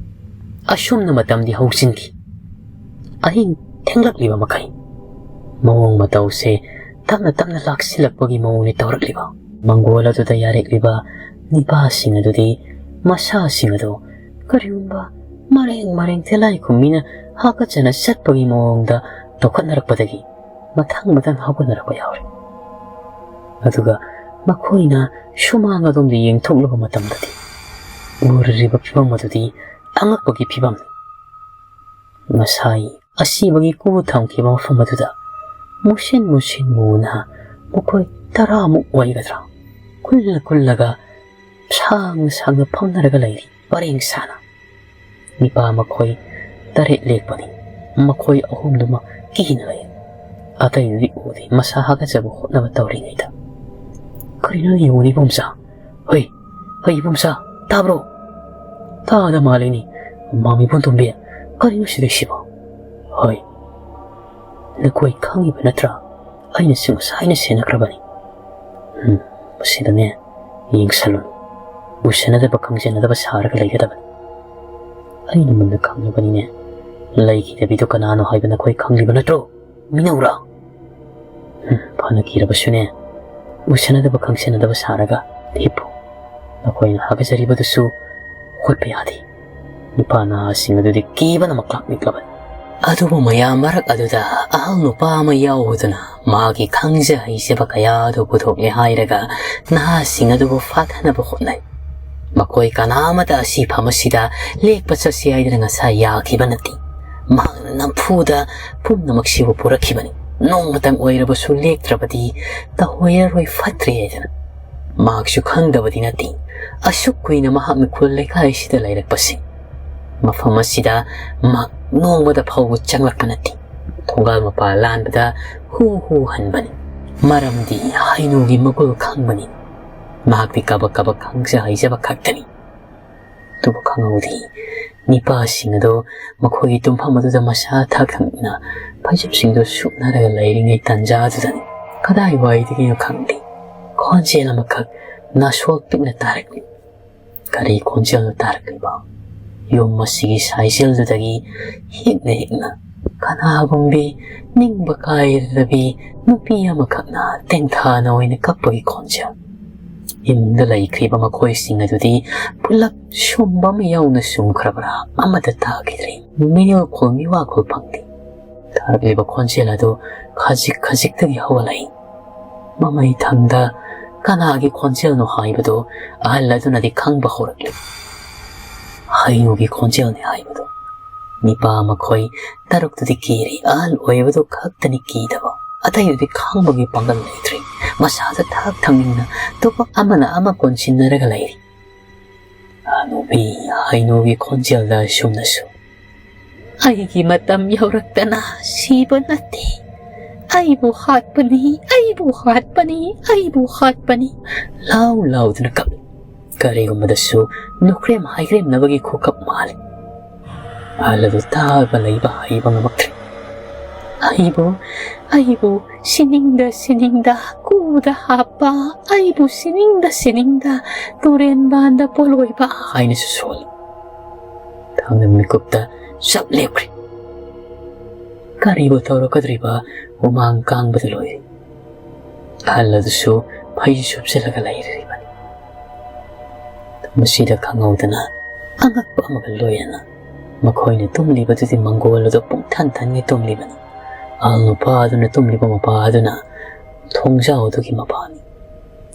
ꯑꯁꯨꯝꯅ ꯃꯇꯝꯗꯤ ꯍꯧꯖꯤꯟꯈꯤ꯫ ꯑꯍꯤꯡ ꯊꯦꯡꯂꯛꯂꯤꯕ ꯃꯈꯩ ꯃꯑꯣꯡ ꯃꯇꯧꯁꯦ ꯇꯞꯅ ꯇꯞꯅ ꯂꯥꯛꯁꯤꯜꯂꯛꯄꯒꯤ ꯃꯑꯣꯡꯅꯤ ꯇꯧꯔꯛꯂꯤꯕ꯫ ꯃꯪꯒꯣꯜ ꯑꯗꯨꯗ ꯌꯥꯔꯦꯛꯂꯤꯕ ꯅꯤꯄꯥꯁꯤꯡ ꯑꯗꯨꯗꯤ ꯃꯁꯥꯁꯤꯡ ꯑꯗꯨ ꯀꯔꯤꯒꯨꯝꯕ ꯃꯔꯦꯡ ꯃꯔꯦꯡ ꯇꯤꯜꯂꯥꯏꯈꯨꯝꯕꯤꯅ ꯍꯥꯀꯠꯆꯅ ꯆꯠꯄꯒꯤ ꯃꯑꯣꯡꯗ ꯇꯧꯈꯠꯅꯔꯛꯄꯗꯒꯤ ꯃꯊꯪ ꯃꯊꯪ ꯍꯧꯒꯠꯅꯔꯛꯄ ꯌꯥꯎꯔꯦ꯫ ꯑꯗꯨꯒ ꯃꯈꯣꯏꯅ ꯁꯨꯃꯥꯡ ꯑꯗꯣꯝꯗ ꯌꯦꯡꯊꯣꯛꯂꯨꯕ ꯃꯇꯝꯗꯗꯤ ꯎꯔꯤꯕ ꯐꯤꯕꯝ ꯑꯗꯨꯗꯤ ꯑꯉꯛꯄꯒꯤ ꯐꯤꯕꯝꯅꯤ꯫ ꯉꯁꯥꯏ ꯑꯁꯤꯕꯒꯤ ꯀꯨ ꯊꯝꯈꯤꯕ ꯃꯐꯝ ꯑꯗꯨꯗ ꯃꯨꯁꯤꯟ ꯃꯨꯁꯤꯟ ꯃꯨꯅ ꯃꯈꯣꯏ ꯇꯔꯥꯃꯨꯛ ꯑꯣꯏꯒꯗ꯭ꯔꯥ ꯀꯨꯜꯂ ꯀꯨꯜꯂꯒ ꯁꯥꯡꯅ ꯁꯥꯡꯅ ꯐꯝꯅꯔꯒ ꯂꯩꯔꯤ ꯄꯔꯦꯡ ꯁꯥꯅ꯫ ꯅꯤꯄꯥ ꯃꯈꯣꯏ ꯇꯔꯦꯠ ꯂꯦꯛꯄꯅꯤ꯫ ꯃꯈꯣꯏ ꯑꯍꯨꯝꯗꯨꯃ ꯀꯤꯅ ꯂꯩ꯫ ꯑꯇꯩꯗꯨꯗꯤ ꯎꯗꯦ, ꯃꯁꯥ ꯍꯥꯒꯠꯆꯕ ꯍꯣꯠꯅꯕ ꯇꯧꯔꯤꯉꯩꯗ꯫ "ꯀꯔꯤꯅꯣ ꯌꯦꯡꯉꯨꯅꯦ ꯏꯕꯣꯝꯆꯥ? ꯍꯣꯏ, ꯍꯣꯏ ꯏꯕꯣꯝꯆꯥ, ꯇꯥꯕ꯭ꯔꯣ? ꯇꯥꯗ ꯃꯥꯜꯂꯤꯅꯤ꯫ ꯃꯥꯃꯤ ꯏꯕꯣꯟꯇꯣꯝꯕꯤ, ꯀꯔꯤꯅꯣ ꯁꯤꯗꯩꯁꯤꯕꯣ? ꯍꯣꯏ, ꯅꯈꯣꯏ ꯈꯪꯉꯤꯕ ꯅꯠꯇ꯭ꯔꯥ? ꯑꯩꯅꯁꯨ ꯉꯁꯥꯏꯅ ꯁꯦꯟꯅꯈ꯭ꯔꯕꯅꯤ꯫ ꯎꯝ, ꯃꯁꯤꯗꯅꯦ, ꯌꯦꯡꯁꯜꯂꯨ꯫ ꯎꯁꯟꯅꯗꯕ ꯈꯪꯖꯟꯅꯗꯕ ꯁꯥꯔꯒ ꯂꯩꯒꯗꯕꯅꯤ꯫ ꯑꯩꯅ ꯃꯨꯟꯅ ꯈꯪꯂꯕꯅꯤꯅꯦ꯫ ꯂꯩꯈꯤꯗꯕꯤꯗꯣ ꯀꯅꯥꯅꯣ ꯍꯥꯏꯕ ꯅꯈꯣꯏ ꯈꯪꯂꯤꯕ ꯅꯠꯇ꯭ꯔꯣ? ꯃꯤꯅꯧꯔꯥ?" ꯎꯝ, ꯐꯅ ꯀꯤꯔꯕꯁꯨꯅꯦ, ꯎꯁꯟꯅꯗꯕ ꯈꯪꯁꯟꯅꯗꯕ ꯁꯥꯔꯒ ꯍꯤꯞꯄꯨ꯫ ꯅꯈꯣꯏꯅ ꯍꯥꯒꯠꯆꯔꯤꯕꯗꯨꯁꯨ ꯍꯨꯠꯄ ꯌꯥꯗꯦ꯫ ꯅꯨꯄꯥ ꯅꯍꯥꯁꯤꯡ ꯑꯗꯨꯗꯤ ꯀꯤꯕꯅ ꯃꯀ꯭ꯂꯥꯛ ꯅꯤꯛꯂꯕꯅꯤ꯫ ꯑꯗꯨꯕꯨ ꯃꯌꯥꯝ ꯃꯔꯛ ꯑꯗꯨꯗ ꯑꯍꯜ ꯅꯨꯄꯥ ꯑꯃ ꯌꯥꯎꯕꯗꯨꯅ ꯃꯥꯒꯤ ꯈꯪꯖ ꯍꯩꯖꯕ ꯀꯌꯥ ꯑꯗꯨ ꯄꯨꯊꯣꯛꯂꯦ ꯍꯥꯏꯔꯒ ꯅꯍꯥꯁꯤꯡ ꯑꯗꯨꯕꯨ ꯐꯥꯊꯅꯕ ꯍꯣꯠꯅꯩ꯫ ꯃꯈꯣꯏ ꯀꯅꯥ ꯑꯃꯇ ꯑꯁꯤ ꯐꯝ ꯑꯁꯤꯗ ꯂꯦꯛꯄ ꯆꯠꯁꯤ ꯍꯥꯏꯗꯅ ꯉꯁꯥꯏ ꯌꯥꯈꯤꯕ ꯅꯠꯇꯦ꯫ ꯃꯍꯥꯛꯅ ꯅꯝꯐꯨꯗ ꯄꯨꯝꯅꯃꯛꯁꯤꯕꯨ ꯄꯨꯔꯛꯈꯤꯕꯅꯤ꯫ ꯅꯣꯡꯃꯇꯪ ꯑꯣꯏꯔꯕꯁꯨ ꯂꯦꯛꯇ꯭ꯔꯕꯗꯤ ꯇꯧꯍꯣꯏꯔꯔꯣꯏ ꯐꯠꯇ꯭ꯔꯦ ꯍꯥꯏꯗꯅ꯫ ꯃꯍꯥꯛꯁꯨ ꯈꯪꯗꯕꯗꯤ ꯅꯠꯇꯦ, ꯑꯁꯨꯛ ꯀꯨꯏꯅ ꯃꯍꯥꯛꯅ ꯈꯨꯜ ꯂꯩꯀꯥꯏꯁꯤꯗ ꯂꯩꯔꯛꯄꯁꯤ꯫ ꯃꯐꯝ ꯑꯁꯤꯗ ꯃꯍꯥꯛ ꯅꯣꯡꯃꯗ ꯐꯥꯎꯕ ꯆꯪꯂꯛꯄ ꯅꯠꯇꯦ꯫ ꯊꯣꯡꯒꯥꯜ ꯃꯄꯥ ꯂꯥꯟꯕꯗ ꯍꯨ ꯍꯨ ꯍꯟꯕꯅꯤ꯫ ꯃꯔꯝꯗꯤ ꯍꯩꯅꯨꯒꯤ ꯃꯒꯨꯜ ꯈꯪꯕꯅꯤ꯫ ꯃꯍꯥꯛꯇꯤ ꯀꯕꯛ ꯀꯕꯛ ꯈꯪꯖ ꯍꯩꯖꯕ ꯈꯛꯇꯅꯤ꯫ ꯑꯗꯨꯕꯨ ꯈꯪꯍꯧꯗꯦ, ꯅꯤꯄꯥꯁꯤꯡ ꯑꯗꯨ ꯃꯈꯣꯏꯒꯤ ꯇꯨꯝꯐꯝ ꯑꯗꯨꯗ ꯃꯁꯥ ꯊꯛ ꯊꯛꯅ ꯐꯩꯖꯨꯞꯁꯤꯡꯗꯨ ꯁꯨꯞꯅꯔꯒ ꯂꯩꯔꯤꯉꯩ ꯇꯥꯟꯖꯥꯗꯨꯗꯅꯤ ꯀꯗꯥꯏꯋꯥꯏꯗꯒꯤꯅꯣ ꯈꯪꯗꯦ, ꯈꯣꯟꯖꯦꯜ ꯑꯃꯈꯛ ꯅꯥꯁꯣꯜ ꯄꯤꯛꯅ ꯇꯥꯔꯛꯂꯤ꯫ ꯀꯔꯤ ꯈꯣꯟꯖꯦꯜꯅꯣ ꯇꯥꯔꯛꯂꯤꯕ? ꯌꯨꯝ ꯑꯁꯤꯒꯤ ꯁꯥꯏꯖꯦꯜꯗꯨꯗꯒꯤ ꯍꯤꯛꯅ ꯍꯤꯛꯅ ꯀꯅꯥꯒꯨꯝꯕꯤ ꯅꯤꯡꯕ ꯀꯥꯏꯔꯕꯤ ꯅꯨꯄꯤ ꯑꯃꯈꯛꯅ ꯇꯦꯡꯊꯥꯅ ꯑꯣꯏꯅ ꯀꯞꯄꯒꯤ ꯈꯣꯟꯖꯦꯜ꯫ ꯏꯃꯨꯡꯗ ꯂꯩꯈ꯭ꯔꯤꯕ ꯃꯈꯣꯏꯁꯤꯡ ꯑꯗꯨꯗꯤ ꯄꯨꯂꯞ ꯁꯨꯝꯕ ꯑꯃ ꯌꯥꯎꯅ ꯁꯨꯝꯈ꯭ꯔꯕ꯭ꯔꯥ ꯑꯃꯠꯇ ꯇꯥꯈꯤꯗ꯭ꯔꯦ꯫ ꯃꯤꯅꯤꯜꯈꯣꯜ ꯃꯤꯋꯥꯈꯣꯜ ꯐꯪꯗꯦ꯫ ꯇꯥꯔꯛꯂꯤꯕ ꯈꯣꯟꯖꯦꯜ ꯑꯗꯨ ꯈꯖꯤꯛ ꯈꯖꯤꯛꯇꯒꯤ ꯍꯧꯒꯠꯂꯛꯏ꯫ ꯃꯃꯩ ꯊꯪꯗ ꯀꯅꯥꯒꯤ ꯈꯣꯟꯖꯦꯜꯅꯣ ꯍꯥꯏꯕꯗꯨ ꯑꯍꯜ ꯑꯗꯨꯅꯗꯤ ꯈꯪꯕ ꯍꯧꯔꯛꯂꯤ꯫ ꯍꯩꯅꯨꯒꯤ ꯈꯣꯟꯖꯦꯜꯅꯤ ꯍꯥꯏꯕꯗꯨ꯫ ꯅꯤꯄꯥ ꯃꯈꯣꯏ ꯇꯔꯨꯛꯇꯨꯗꯤ ꯀꯤꯔꯤ꯫ ꯑꯍꯜ ꯑꯣꯏꯕꯗꯨ ꯈꯛꯇꯅꯤ ꯀꯤꯗꯕ꯫ ꯑꯇꯩꯗꯨꯗꯤ ꯈꯥꯡꯕꯒꯤ ꯄꯥꯡꯒꯜ ꯂꯩꯇ꯭ꯔꯤ꯫ ꯃꯁꯥꯗ ꯊꯥꯛ ꯊꯪꯅꯤꯡꯅ ꯇꯣꯄꯛ ꯑꯃꯅ ꯑꯃ ꯀꯣꯟꯁꯤꯟꯅꯔꯒ ꯂꯩꯔꯤ꯫ ꯍꯅꯨꯕꯤ ꯍꯩꯅꯨꯒꯤ ꯈꯣꯟꯖꯦꯜꯗ ꯑꯁꯨꯝꯅꯁꯨ, "ꯑꯩꯒꯤ ꯃꯇꯝ ꯌꯧꯔꯛꯇꯅ ꯁꯤꯕ ꯅꯠꯇꯦ꯫ ꯑꯩꯕꯨ ꯍꯥꯠꯄꯅꯤ, ꯑꯩꯕꯨ ꯍꯥꯠꯄꯅꯤ, ꯑꯩꯕꯨ ꯍꯥꯠꯄꯅꯤ" ꯂꯥꯎ ꯂꯥꯎꯗꯨꯅ ꯀꯞꯂꯤ꯫ ꯀꯔꯤꯒꯨꯝꯕꯗꯁꯨ ꯅꯨꯈ꯭ꯔꯦꯝ ꯍꯥꯏꯈ꯭ꯔꯦꯝꯅꯕꯒꯤ ꯈꯨꯀꯞ ꯃꯥꯜꯂꯤ꯫ ꯑꯍꯜ ꯑꯗꯨ ꯇꯥꯕ ꯂꯩꯕ ꯍꯩꯕ ꯉꯝꯃꯛꯇ꯭ꯔꯦ꯫ "ꯑꯩꯕꯨ, ꯑꯩꯕꯨ ꯁꯤꯅꯤꯡꯗ ꯁꯤꯅꯤꯡꯗ ꯀꯨꯗ ꯍꯥꯞꯄ, ꯑꯩꯕꯨ ꯁꯤꯅꯤꯡꯗ ꯁꯤꯅꯤꯡꯗ ꯇꯨꯔꯦꯟꯕꯥꯟꯗ ꯄꯣꯂꯣꯏꯕ" ꯍꯥꯏꯅꯁꯨ ꯁꯣꯜꯂꯤ꯫ ꯊꯥꯡꯅ ꯃꯤꯀꯨꯞꯇ ꯆꯞ ꯂꯦꯞꯈ꯭ꯔꯦ꯫ ꯀꯔꯤꯕꯨ ꯇꯧꯔꯛꯀꯗꯧꯔꯤꯕ? ꯍꯨꯃꯥꯡ ꯀꯥꯡꯕꯗ ꯂꯣꯏꯔꯦ꯫ ꯑꯍꯜ ꯑꯗꯨꯁꯨ ꯐꯩ ꯁꯨꯞꯆꯜꯂꯒ ꯂꯩꯔꯤꯕꯅꯤ꯫ ꯃꯁꯤꯗ ꯈꯪꯍꯧꯗꯅ ꯑꯉꯛꯄ ꯑꯃꯒ ꯂꯣꯏꯅꯅ ꯃꯈꯣꯏꯅ ꯇꯨꯝꯂꯤꯕꯗꯨꯗꯤ ꯃꯪꯒꯣꯜ ꯑꯗꯨ ꯄꯨꯡꯊꯟ ꯊꯟꯒꯩ ꯇꯨꯝꯂꯤꯕꯅꯤ꯫ ꯑꯍꯜ ꯅꯨꯄꯥ ꯑꯗꯨꯅ ꯇꯨꯝꯂꯤꯕ ꯃꯄꯥ ꯑꯗꯨꯅ ꯊꯣꯡꯖꯥꯎ ꯑꯗꯨꯒꯤ ꯃꯄꯥꯅꯤ꯫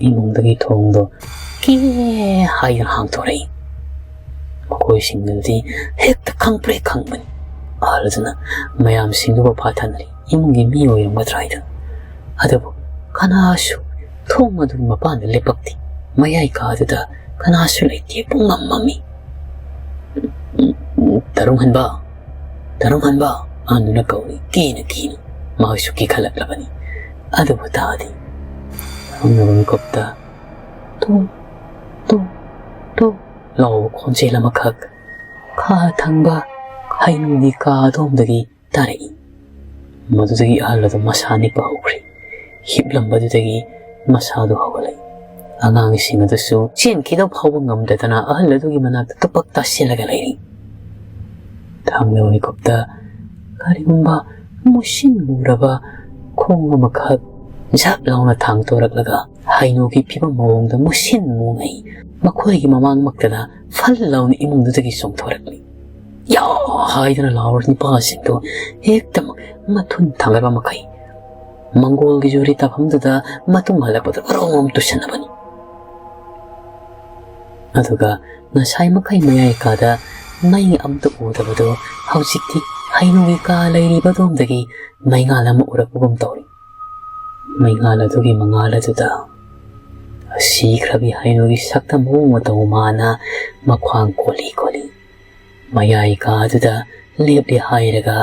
ꯏꯃꯨꯡꯗꯒꯤ ꯊꯣꯡꯗꯣ ꯀꯦ ꯍꯥꯏꯗꯨꯅ ꯍꯥꯡꯗꯣꯔꯛꯏ꯫ ꯃꯈꯣꯏꯁꯤꯡꯗꯨꯗꯤ ꯍꯦꯛꯇ ꯈꯪꯄ꯭ꯔꯦꯛ ꯈꯪꯕꯅꯤ꯫ ꯑꯍꯜ ꯑꯗꯨꯅ ꯃꯌꯥꯝꯁꯤꯡꯗꯨꯕꯨ ꯐꯥꯊꯅꯔꯤ꯫ ꯏꯃꯨꯡꯒꯤ ꯃꯤ ꯑꯣꯏꯔꯝꯒꯗ꯭ꯔꯥ ꯍꯥꯏꯗꯨꯅ꯫ ꯑꯗꯨꯕꯨ ꯀꯅꯥꯁꯨ ꯊꯣꯡ ꯑꯗꯨꯒꯤ ꯃꯄꯥꯟꯗ ꯂꯦꯞꯄꯛꯇꯦ꯫ ꯃꯌꯥꯏ ꯀꯥꯗꯨꯗ ꯀꯅꯥꯁꯨ ꯂꯩꯇꯦ꯫ ꯄꯨꯡꯃꯝ ꯃꯝꯃꯤ꯫ "ꯇꯔꯨꯡ ꯍꯟꯕ! ꯇꯔꯨꯡ ꯍꯟꯕ!" ꯑꯍꯟꯗꯨꯅ ꯀꯧꯏ꯫ ꯀꯤꯅ ꯀꯤꯅ꯫ ꯃꯍꯥꯛꯁꯨ ꯀꯤꯈꯠꯂꯛꯂꯕꯅꯤ꯫ ꯑꯗꯨꯕꯨ ꯇꯥꯗꯦ꯫ ꯈꯪꯅꯕ ꯃꯤꯀꯨꯞꯇ ꯇꯨ, ꯇꯨ, ꯇꯨ ꯂꯥꯎꯕ ꯈꯣꯟꯖꯦꯜ ꯑꯃꯈꯛ ꯈꯥ ꯊꯪꯕ ꯍꯩꯅꯧꯒꯤ ꯀꯥ ꯑꯗꯣꯝꯗꯒꯤ ꯇꯥꯔꯛꯏ꯫ ꯃꯗꯨꯗꯒꯤ ꯑꯍꯜ ꯑꯗꯨ ꯃꯁꯥ ꯅꯤꯛꯄ ꯍꯧꯈ꯭ꯔꯦ꯫ ꯍꯤꯞꯂꯝꯕꯗꯨꯗꯒꯤ ꯃꯁꯥꯗꯨ ꯍꯧꯒꯠꯂꯛꯏ꯫ ꯑꯉꯥꯡꯁꯤꯡ ꯑꯗꯨꯁꯨ ꯆꯦꯟꯈꯤꯗꯕ ꯐꯥꯎꯕ ꯉꯝꯗꯗꯅ ꯑꯍꯜ ꯑꯗꯨꯒꯤ ꯃꯅꯥꯛꯇ ꯇꯨꯄꯛ ꯇꯥꯁꯤꯜꯂꯒ ꯂꯩꯔꯤ꯫ ꯊꯥꯡꯅꯕ ꯃꯤꯀꯨꯞꯇ ꯀꯔꯤꯒꯨꯝꯕ ꯃꯨꯁꯤꯟ ꯃꯨꯔꯕ ꯈꯣꯡ ꯑꯃꯈꯛ ꯖꯛ ꯂꯥꯎꯅ ꯊꯥꯡꯇꯣꯔꯛꯂꯒ ꯍꯩꯅꯧꯒꯤ ꯐꯤꯕꯝ ꯃꯑꯣꯡꯗ ꯃꯨꯁꯤꯟ ꯃꯨꯉꯩ ꯃꯈꯣꯏꯒꯤ ꯃꯃꯥꯡꯃꯛꯇꯗ ꯐꯜ ꯂꯥꯎꯅ ꯏꯃꯨꯡꯗꯨꯗꯒꯤ ꯆꯣꯡꯊꯣꯔꯛꯂꯤ꯫ "ꯌꯥ!" ꯍꯥꯏꯗꯨꯅ ꯂꯥꯎꯔ ꯅꯨꯄꯥꯁꯤꯡꯗꯨ ꯍꯦꯛꯇꯃꯛ ꯃꯊꯨꯟ ꯊꯥꯡꯒꯠꯄ ꯃꯈꯩ ꯃꯪꯒꯣꯜꯒꯤ ꯌꯨꯔꯤ ꯇꯥꯐꯝꯗꯨꯗ ꯃꯇꯨꯡ ꯍꯜꯂꯛꯄꯗ ꯀꯔꯣꯡ ꯇꯨꯁꯟꯅꯕꯅꯤ꯫ ꯑꯗꯨꯒ ꯉꯁꯥꯏ ꯃꯈꯩ ꯃꯌꯥꯏ ꯀꯥꯗ ꯃꯩ ꯑꯃꯠꯇ ꯎꯗꯕꯗꯨ ꯍꯧꯖꯤꯛꯇꯤ ꯍꯩꯅꯧꯒꯤ ꯀꯥ ꯂꯩꯔꯤꯕ ꯑꯗꯣꯝꯗꯒꯤ ꯃꯩꯉꯥꯜ ꯑꯃ ꯎꯔꯛꯄꯒꯨꯝ ꯇꯧꯔꯤ꯫ ꯃꯩꯉꯥꯜ ꯑꯗꯨꯒꯤ ꯃꯉꯥꯜ ꯑꯗꯨꯗ ꯁꯤꯈ꯭ꯔꯕꯤ ꯍꯩꯅꯧꯒꯤ ꯁꯛꯇꯝ ꯃꯑꯣꯡ ꯃꯇꯧ ꯃꯥꯅ ꯃꯈ꯭ꯋꯥꯡ ꯀꯣꯜꯂꯤ ꯀꯣꯜꯂꯤ ꯃꯌꯥꯏ ꯀꯥꯗꯨꯗ ꯂꯦꯞꯂꯦ ꯍꯥꯏꯔꯒ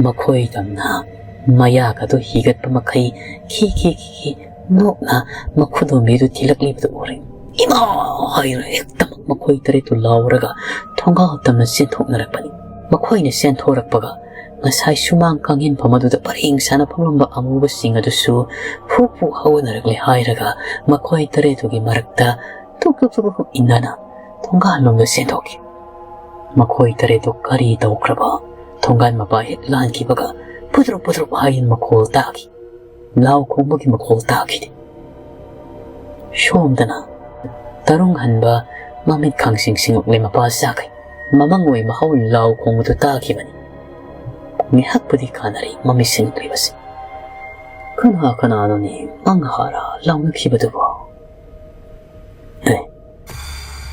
ꯃꯈꯣꯏ ꯇꯝꯅ ꯃꯌꯥꯒꯗꯨ ꯍꯤꯒꯠꯄ ꯃꯈꯩ ꯈꯤ ꯈꯤ ꯈꯤ ꯈꯤ ꯅꯣꯛꯅ ꯃꯈꯨꯗꯣꯝꯕꯤꯗꯨ ꯊꯤꯜꯂꯛꯂꯤꯕꯗꯨ ꯎꯔꯦ꯫ "ꯏꯃꯥ!" ꯍꯥꯏꯅ ꯍꯦꯛꯇꯃꯛ ꯃꯈꯣꯏ ꯇꯔꯦꯠꯇꯨ ꯂꯥꯎꯔꯒ ꯊꯣꯡꯒꯥꯜ ꯇꯝꯅ ꯆꯦꯟꯊꯣꯛꯅꯔꯛꯄꯅꯤ꯫ ꯃꯈꯣꯏꯅ ꯆꯦꯟꯊꯣꯔꯛꯄꯒ ꯉꯁꯥꯏ ꯁꯨꯃꯥꯡ ꯀꯥꯡꯍꯦꯟꯐꯝ ꯑꯗꯨꯗ ꯄꯔꯦꯡ ꯁꯥꯅ ꯐꯝꯂꯝꯕ ꯑꯃꯨꯕꯁꯤꯡ ꯑꯗꯨꯁꯨ ꯐꯨ ꯐꯨ ꯍꯧꯒꯠꯅꯔꯛꯂꯦ ꯍꯥꯏꯔꯒ ꯃꯈꯣꯏ ꯇꯔꯦꯠꯇꯨꯒꯤ ꯃꯔꯛꯇ ꯇꯨꯛ ꯇꯨꯛ ꯇꯨꯛ ꯇꯨꯛ ꯏꯟꯅꯅ ꯊꯣꯡꯒꯥꯜꯂꯣꯝꯗ ꯆꯦꯟꯊꯣꯛꯈꯤ꯫ ꯃꯈꯣꯏ ꯇꯔꯦꯠꯇꯨ ꯀꯔꯤ ꯇꯧꯈ꯭ꯔꯕ? ꯊꯣꯡꯒꯥꯜ ꯃꯄꯥ ꯍꯦꯛ ꯂꯥꯟꯈꯤꯕꯒ ꯐꯨꯗ꯭ꯔꯨꯞ ꯐꯨꯗ꯭ꯔꯨꯞ ꯍꯥꯏꯅ ꯃꯈꯣꯜ ꯇꯥꯈꯤ꯫ ꯂꯥꯎ ꯈꯣꯡꯕꯒꯤ ꯃꯈꯣꯜ ꯇꯥꯈꯤꯗꯦ꯫ ꯁꯣꯝꯗꯅ ꯇꯔꯨꯡ ꯍꯟꯕ ꯃꯃꯤꯠ ꯈꯥꯡꯁꯤꯡ ꯁꯤꯡꯉꯛꯂꯦ ꯃꯄꯥ ꯆꯥꯈꯩ꯫ ꯃꯃꯪ ꯑꯣꯏ ꯃꯍꯧ ꯂꯥꯎ ꯈꯣꯡꯕꯗꯨ ꯇꯥꯈꯤꯕꯅꯤ꯫ ꯉꯥꯏꯍꯥꯛꯄꯨꯗꯤ ꯀꯥꯟꯅꯔꯦ ꯃꯃꯤꯠ ꯁꯤꯡꯂꯤꯕꯁꯤ꯫ ꯀꯅꯥ ꯀꯅꯥꯅꯣꯅꯦ ꯃꯪ ꯍꯥꯔꯥ ꯂꯥꯎꯅꯈꯤꯕꯗꯨꯕꯣ? ꯑꯦ,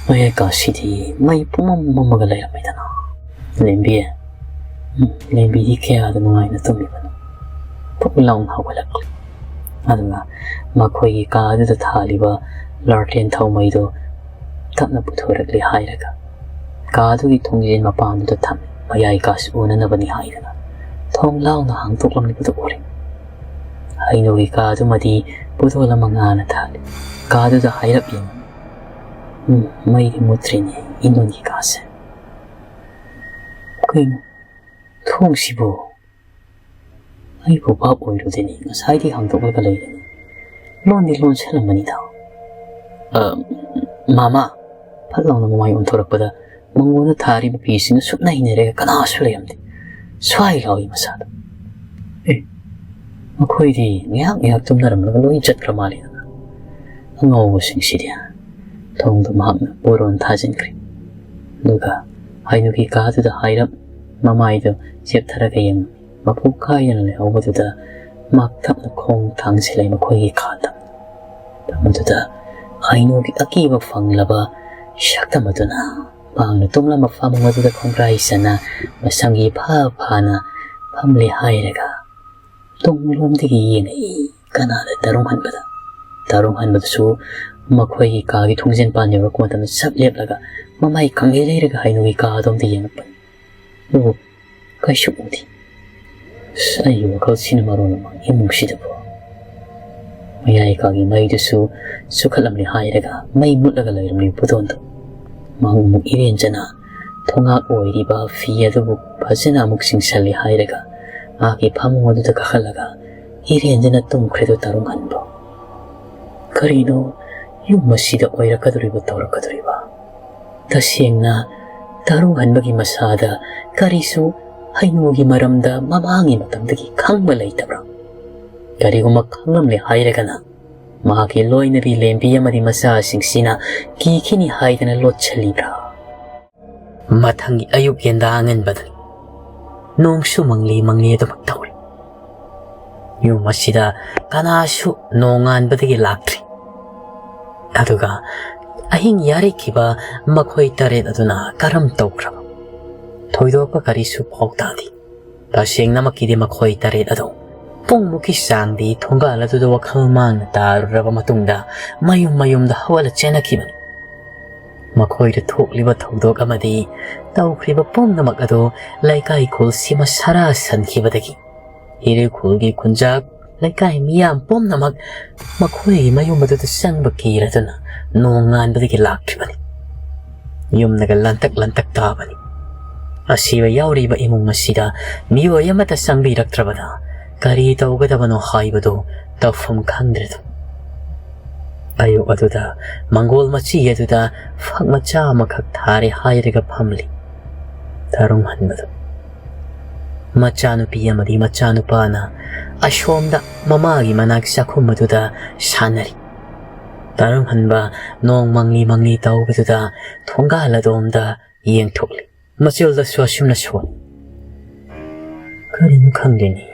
ꯃꯌꯥꯏ ꯀꯥꯁꯤꯗꯤ ꯃꯩ ꯄꯨꯝꯃꯝ ꯃꯝꯃꯒ ꯂꯩꯔꯝꯃꯦꯗꯅ꯫ ꯂꯦꯝꯕꯤ, ꯎꯝ, ꯂꯦꯝꯕꯤꯗꯤ ꯀꯌꯥꯗ ꯅꯨꯡꯉꯥꯏꯅ ꯇꯨꯝꯃꯤꯕꯅꯣ꯫ ꯐꯨꯛ ꯂꯥꯎꯅ ꯍꯧꯒꯠꯂꯛꯂꯦ꯫ ꯑꯗꯨꯒ ꯃꯈꯣꯏꯒꯤ ꯀꯥ ꯑꯗꯨꯗ ꯊꯥꯜꯂꯤꯕ ꯂꯥꯔꯇꯦꯟ ꯊꯥꯎꯃꯩꯗꯣ ꯇꯞꯅ ꯄꯨꯊꯣꯔꯛꯂꯦ ꯍꯥꯏꯔꯒ, ꯀꯥ ꯑꯗꯨꯒꯤ ꯊꯣꯡꯖꯤꯟ ꯃꯄꯥꯟꯗꯨꯗ ꯊꯝꯃꯤ꯫ ꯃꯌꯥꯏ ꯀꯥꯁꯤ ꯎꯅꯅꯕꯅꯤ ꯍꯥꯏꯗꯅ ꯊꯣꯡ ꯂꯥꯎꯅ ꯍꯥꯡꯗꯣꯛꯂꯝꯂꯤꯕꯗꯨ ꯎꯔꯦ꯫ ꯍꯩꯅꯧꯒꯤ ꯀꯥ ꯑꯗꯨꯃꯗꯤ ꯕꯣꯇꯜ ꯑꯃ ꯉꯥꯅ ꯊꯥꯜꯂꯤ꯫ ꯀꯥꯗꯨꯗ ꯍꯥꯏꯔꯞ ꯌꯦꯡꯉꯤ꯫ ꯎꯝ, ꯃꯩꯗꯤ ꯃꯨꯠꯇ꯭ꯔꯤꯅꯦ ꯏꯟꯗꯣꯟꯒꯤ ꯀꯥꯁꯦ꯫ ꯀꯩꯅꯣ, ꯊꯣꯡꯁꯤꯕꯨ? ꯑꯩꯕꯨ ꯚꯥꯞ ꯑꯣꯏꯔꯨꯗꯦꯅꯦ, ꯉꯁꯥꯏꯗꯤ ꯍꯥꯡꯗꯣꯛꯂꯒ ꯂꯩꯔꯦꯅꯦ꯫ ꯂꯣꯟꯗꯤ ꯂꯣꯟꯁꯤꯜꯂꯝꯕꯅꯤꯗ꯫ ꯑ, ꯃꯥꯃꯥ, ꯐꯠ ꯂꯥꯎꯅ ꯃꯃꯥꯏ ꯑꯣꯟꯊꯣꯔꯛꯄꯗ ꯃꯉꯣꯟꯗ ꯊꯥꯔꯤꯕ ꯐꯤꯁꯤꯡꯗꯨ ꯁꯨꯞꯅ ꯍꯩꯅꯔꯒ ꯀꯅꯥꯁꯨ ꯂꯩꯔꯝꯗꯦ꯫ ꯁ꯭ꯋꯥꯏ ꯂꯥꯎꯏ ꯃꯁꯥꯗꯣ꯫ ꯑꯦ, ꯃꯈꯣꯏꯗꯤ ꯉꯥꯏꯍꯥꯛ ꯉꯥꯏꯍꯥꯛ ꯇꯨꯝꯅꯔꯝꯂꯒ ꯂꯣꯏ ꯆꯠꯈ꯭ꯔ ꯃꯥꯜꯂꯦꯗꯅ꯫ ꯑꯉꯥꯎꯕꯁꯤꯡꯁꯤꯗꯤ꯫ ꯊꯣꯡꯗꯨ ꯃꯍꯥꯛꯅ ꯄꯣꯔꯣꯟ ꯊꯥꯖꯤꯟꯈ꯭ꯔꯦ꯫ ꯑꯗꯨꯒ ꯍꯩꯅꯧꯒꯤ ꯀꯥꯗꯨꯗ ꯍꯥꯏꯔꯞ ꯃꯃꯥꯏꯗꯨ ꯆꯦꯞꯊꯔꯒ ꯌꯦꯡꯉꯝꯃꯤ꯫ ꯃꯄꯨ ꯀꯥꯏꯗꯅ ꯂꯩꯍꯧꯕꯗꯨꯗ ꯃꯍꯥꯛ ꯇꯞꯅ ꯈꯣꯡ ꯊꯥꯡꯖꯤꯜꯂꯦ ꯃꯈꯣꯏꯒꯤ ꯀꯥꯗ꯫ ꯃꯗꯨꯗ ꯍꯩꯅꯧꯒꯤ ꯑꯀꯤꯕ ꯐꯪꯂꯕ ꯁꯛꯇꯝ ꯑꯗꯨꯅ ꯃꯍꯥꯛꯅ ꯇꯨꯝꯂꯝꯕ ꯐꯃꯨꯡ ꯑꯗꯨꯗ ꯈꯣꯡꯒ꯭ꯔꯥꯏ ꯆꯟꯅ ꯃꯁꯝꯒꯤ ꯐꯥ ꯐꯥꯅ ꯐꯝꯂꯦ ꯍꯥꯏꯔꯒ ꯇꯨꯡꯂꯣꯝꯗꯒꯤ ꯌꯦꯡꯉꯛꯏ꯫ ꯀꯅꯥꯗ ꯇꯔꯨꯡ ꯍꯟꯕꯗ? ꯇꯔꯨꯡ ꯍꯟꯕꯗꯨꯁꯨ ꯃꯈꯣꯏꯒꯤ ꯀꯥꯒꯤ ꯊꯣꯡꯖꯤꯟ ꯄꯥꯟ ꯌꯧꯔꯛꯄ ꯃꯇꯝꯗ ꯆꯞ ꯂꯦꯞꯂꯒ ꯃꯃꯥꯏ ꯈꯪꯍꯩ ꯂꯩꯔꯒ ꯍꯩꯅꯧꯒꯤ ꯀꯥ ꯑꯗꯣꯝꯗ ꯌꯦꯡꯉꯛꯄꯅꯤ꯫ ꯑꯗꯨꯕꯨ ꯀꯩꯁꯨ ꯎꯗꯦ꯫ ꯑꯁ, ꯑꯩꯒꯤ ꯋꯥꯈꯜꯁꯤꯅ ꯃꯔꯣꯜ ꯑꯃ ꯏꯃꯨꯡꯁꯤꯗꯕꯨ꯫ ꯃꯌꯥꯏ ꯀꯥꯒꯤ ꯃꯩꯗꯨꯁꯨ ꯆꯨꯈꯠꯂꯝꯂꯦ ꯍꯥꯏꯔꯒ ꯃꯩ ꯃꯨꯠꯂꯒ ꯂꯩꯔꯝꯂꯤꯕ ꯄꯨꯗꯣꯟꯗꯣ ꯃꯍꯥꯛ ꯑꯃꯨꯛ ꯏꯔꯦꯟꯖꯅ ꯊꯣꯡꯉꯥꯛ ꯑꯣꯏꯔꯤꯕ ꯐꯤ ꯑꯗꯨꯕꯨ ꯐꯖꯅ ꯑꯃꯨꯛ ꯆꯤꯡꯁꯜꯂꯦ ꯍꯥꯏꯔꯒ ꯃꯍꯥꯛꯀꯤ ꯐꯃꯨꯡ ꯑꯗꯨꯗ ꯀꯥꯈꯠꯂꯒ ꯏꯔꯦꯟꯖꯅ ꯇꯨꯝꯈ꯭ꯔꯦꯗꯣ ꯇꯔꯨꯡ ꯍꯟꯕ꯫ ꯀꯔꯤꯅꯣ ꯌꯨꯝ ꯑꯁꯤꯗ ꯑꯣꯏꯔꯛꯀꯗꯧꯔꯤꯕ ꯇꯧꯔꯛꯀꯗꯧꯔꯤꯕ? ꯇꯁꯦꯡꯅ ꯇꯔꯨꯡ ꯍꯟꯕꯒꯤ ꯃꯁꯥꯗ ꯀꯔꯤꯁꯨ ꯍꯩꯅꯧꯒꯤ ꯃꯔꯝꯗ ꯃꯃꯥꯡꯒꯤ ꯃꯇꯝꯗꯒꯤ ꯈꯪꯕ ꯂꯩꯇꯕ꯭ꯔꯥ? ꯀꯔꯤꯒꯨꯝꯕ ꯈꯪꯂꯝꯂꯦ ꯍꯥꯏꯔꯒꯅ ꯃꯍꯥꯛꯀꯤ ꯂꯣꯏꯅꯕꯤ ꯂꯦꯝꯕꯤ ꯑꯃꯗꯤ ꯃꯆꯥꯁꯤꯡꯁꯤꯅ ꯀꯤꯈꯤꯅꯤ ꯍꯥꯏꯗꯅ ꯂꯣꯠꯁꯤꯜꯂꯤꯕ꯭ꯔꯥ? ꯃꯊꯪꯒꯤ ꯑꯌꯨꯛ ꯌꯦꯟꯗꯥ ꯑꯉꯟꯕꯗꯅꯤ꯫ ꯅꯣꯡꯁꯨ ꯃꯪꯂꯤ ꯃꯪꯂꯤ ꯑꯗꯨꯃꯛ ꯇꯧꯔꯤ꯫ ꯌꯨꯝ ꯑꯁꯤꯗ ꯀꯅꯥꯁꯨ ꯅꯣꯡꯉꯥꯟꯕꯗꯒꯤ ꯂꯥꯛꯇ꯭ꯔꯤ꯫ ꯑꯗꯨꯒ ꯑꯍꯤꯡ ꯌꯥꯔꯩꯈꯤꯕ ꯃꯈꯣꯏ ꯇꯔꯦꯠ ꯑꯗꯨꯅ ꯀꯔꯝ ꯇꯧꯈ꯭ꯔꯕ? ꯊꯣꯏꯗꯣꯛꯄ ꯀꯔꯤꯁꯨ ꯄꯥꯎ ꯇꯥꯗꯦ꯫ ꯇꯁꯦꯡꯅꯃꯛꯀꯤꯗꯤ ꯃꯈꯣꯏ ꯇꯔꯦꯠ ꯑꯗꯨ ꯄꯨꯡꯃꯨꯛꯀꯤ ꯆꯥꯡꯗꯤ ꯊꯣꯡꯒꯥꯜ ꯑꯗꯨꯗ ꯋꯥꯈꯜ ꯃꯥꯡꯅ ꯇꯥꯔꯨꯔꯕ ꯃꯇꯨꯡꯗ ꯃꯌꯨꯝ ꯃꯌꯨꯝꯗ ꯍꯧꯒꯠꯂ ꯆꯦꯟꯅꯈꯤꯕꯅꯤ꯫ ꯃꯈꯣꯏꯗ ꯊꯣꯛꯂꯤꯕ ꯊꯧꯗꯣꯛ ꯑꯃꯗꯤ ꯇꯧꯈ꯭ꯔꯤꯕ ꯄꯨꯝꯅꯃꯛ ꯑꯗꯨ ꯂꯩꯀꯥꯏ ꯈꯨꯜꯁꯤꯃ ꯁꯔꯥ ꯁꯟꯈꯤꯕꯗꯒꯤ ꯏꯔꯤꯜ ꯈꯨꯜꯒꯤ ꯈꯨꯟꯖꯥꯛ ꯂꯩꯀꯥꯏ ꯃꯤꯌꯥꯝ ꯄꯨꯝꯅꯃꯛ ꯃꯈꯣꯏꯒꯤ ꯃꯌꯨꯝ ꯑꯗꯨꯗ ꯆꯪꯕ ꯀꯤꯔꯗꯨꯅ ꯅꯣꯡꯉꯥꯟꯕꯗꯒꯤ ꯂꯥꯛꯇ꯭ꯔꯤꯕꯅꯤ꯫ ꯌꯨꯝꯅꯒ ꯂꯟꯇꯛ ꯂꯟꯇꯛ ꯇꯥꯕꯅꯤ꯫ ꯑꯁꯤꯕ ꯌꯥꯎꯔꯤꯕ ꯏꯃꯨꯡ ꯑꯁꯤꯗ ꯃꯤꯑꯣꯏ ꯑꯃꯠꯇ ꯆꯪꯕꯤꯔꯛꯇ꯭ꯔꯕꯗ ꯀꯔꯤ ꯇꯧꯒꯗꯕꯅꯣ ꯍꯥꯏꯕꯗꯨ ꯇꯧꯐꯝ ꯈꯪꯗ꯭ꯔꯦꯗꯣ꯫ ꯑꯌꯨꯛ ꯑꯗꯨꯗ ꯃꯪꯒꯣꯜ ꯃꯆꯤ ꯑꯗꯨꯗ ꯐꯛ ꯃꯆꯥ ꯑꯃꯈꯛ ꯊꯥꯔꯦ ꯍꯥꯏꯔꯒ ꯐꯝꯂꯤ ꯇꯔꯨꯡ ꯍꯟꯕꯗꯨ꯫ ꯃꯆꯥꯅꯨꯄꯤ ꯑꯃꯗꯤ ꯃꯆꯥꯅꯨꯄꯥꯅ ꯑꯁꯣꯝꯗ ꯃꯃꯥꯒꯤ ꯃꯅꯥꯛ ꯆꯥꯛꯈꯨꯝ ꯑꯗꯨꯗ ꯁꯥꯟꯅꯔꯤ꯫ ꯇꯔꯨꯡ ꯍꯟꯕ ꯅꯣꯡ ꯃꯪꯂꯤ ꯃꯪꯂꯤ ꯇꯧꯕꯗꯨꯗ ꯊꯣꯡꯒꯥꯜ ꯑꯗꯣꯝꯗ ꯌꯦꯡꯊꯣꯛꯂꯤ꯫ ꯃꯆꯤꯜꯗꯁꯨ ꯑꯁꯨꯝꯅ ꯁꯣꯟ꯫ ꯀꯔꯤꯅꯣ ꯈꯪꯗꯦꯅꯦ꯫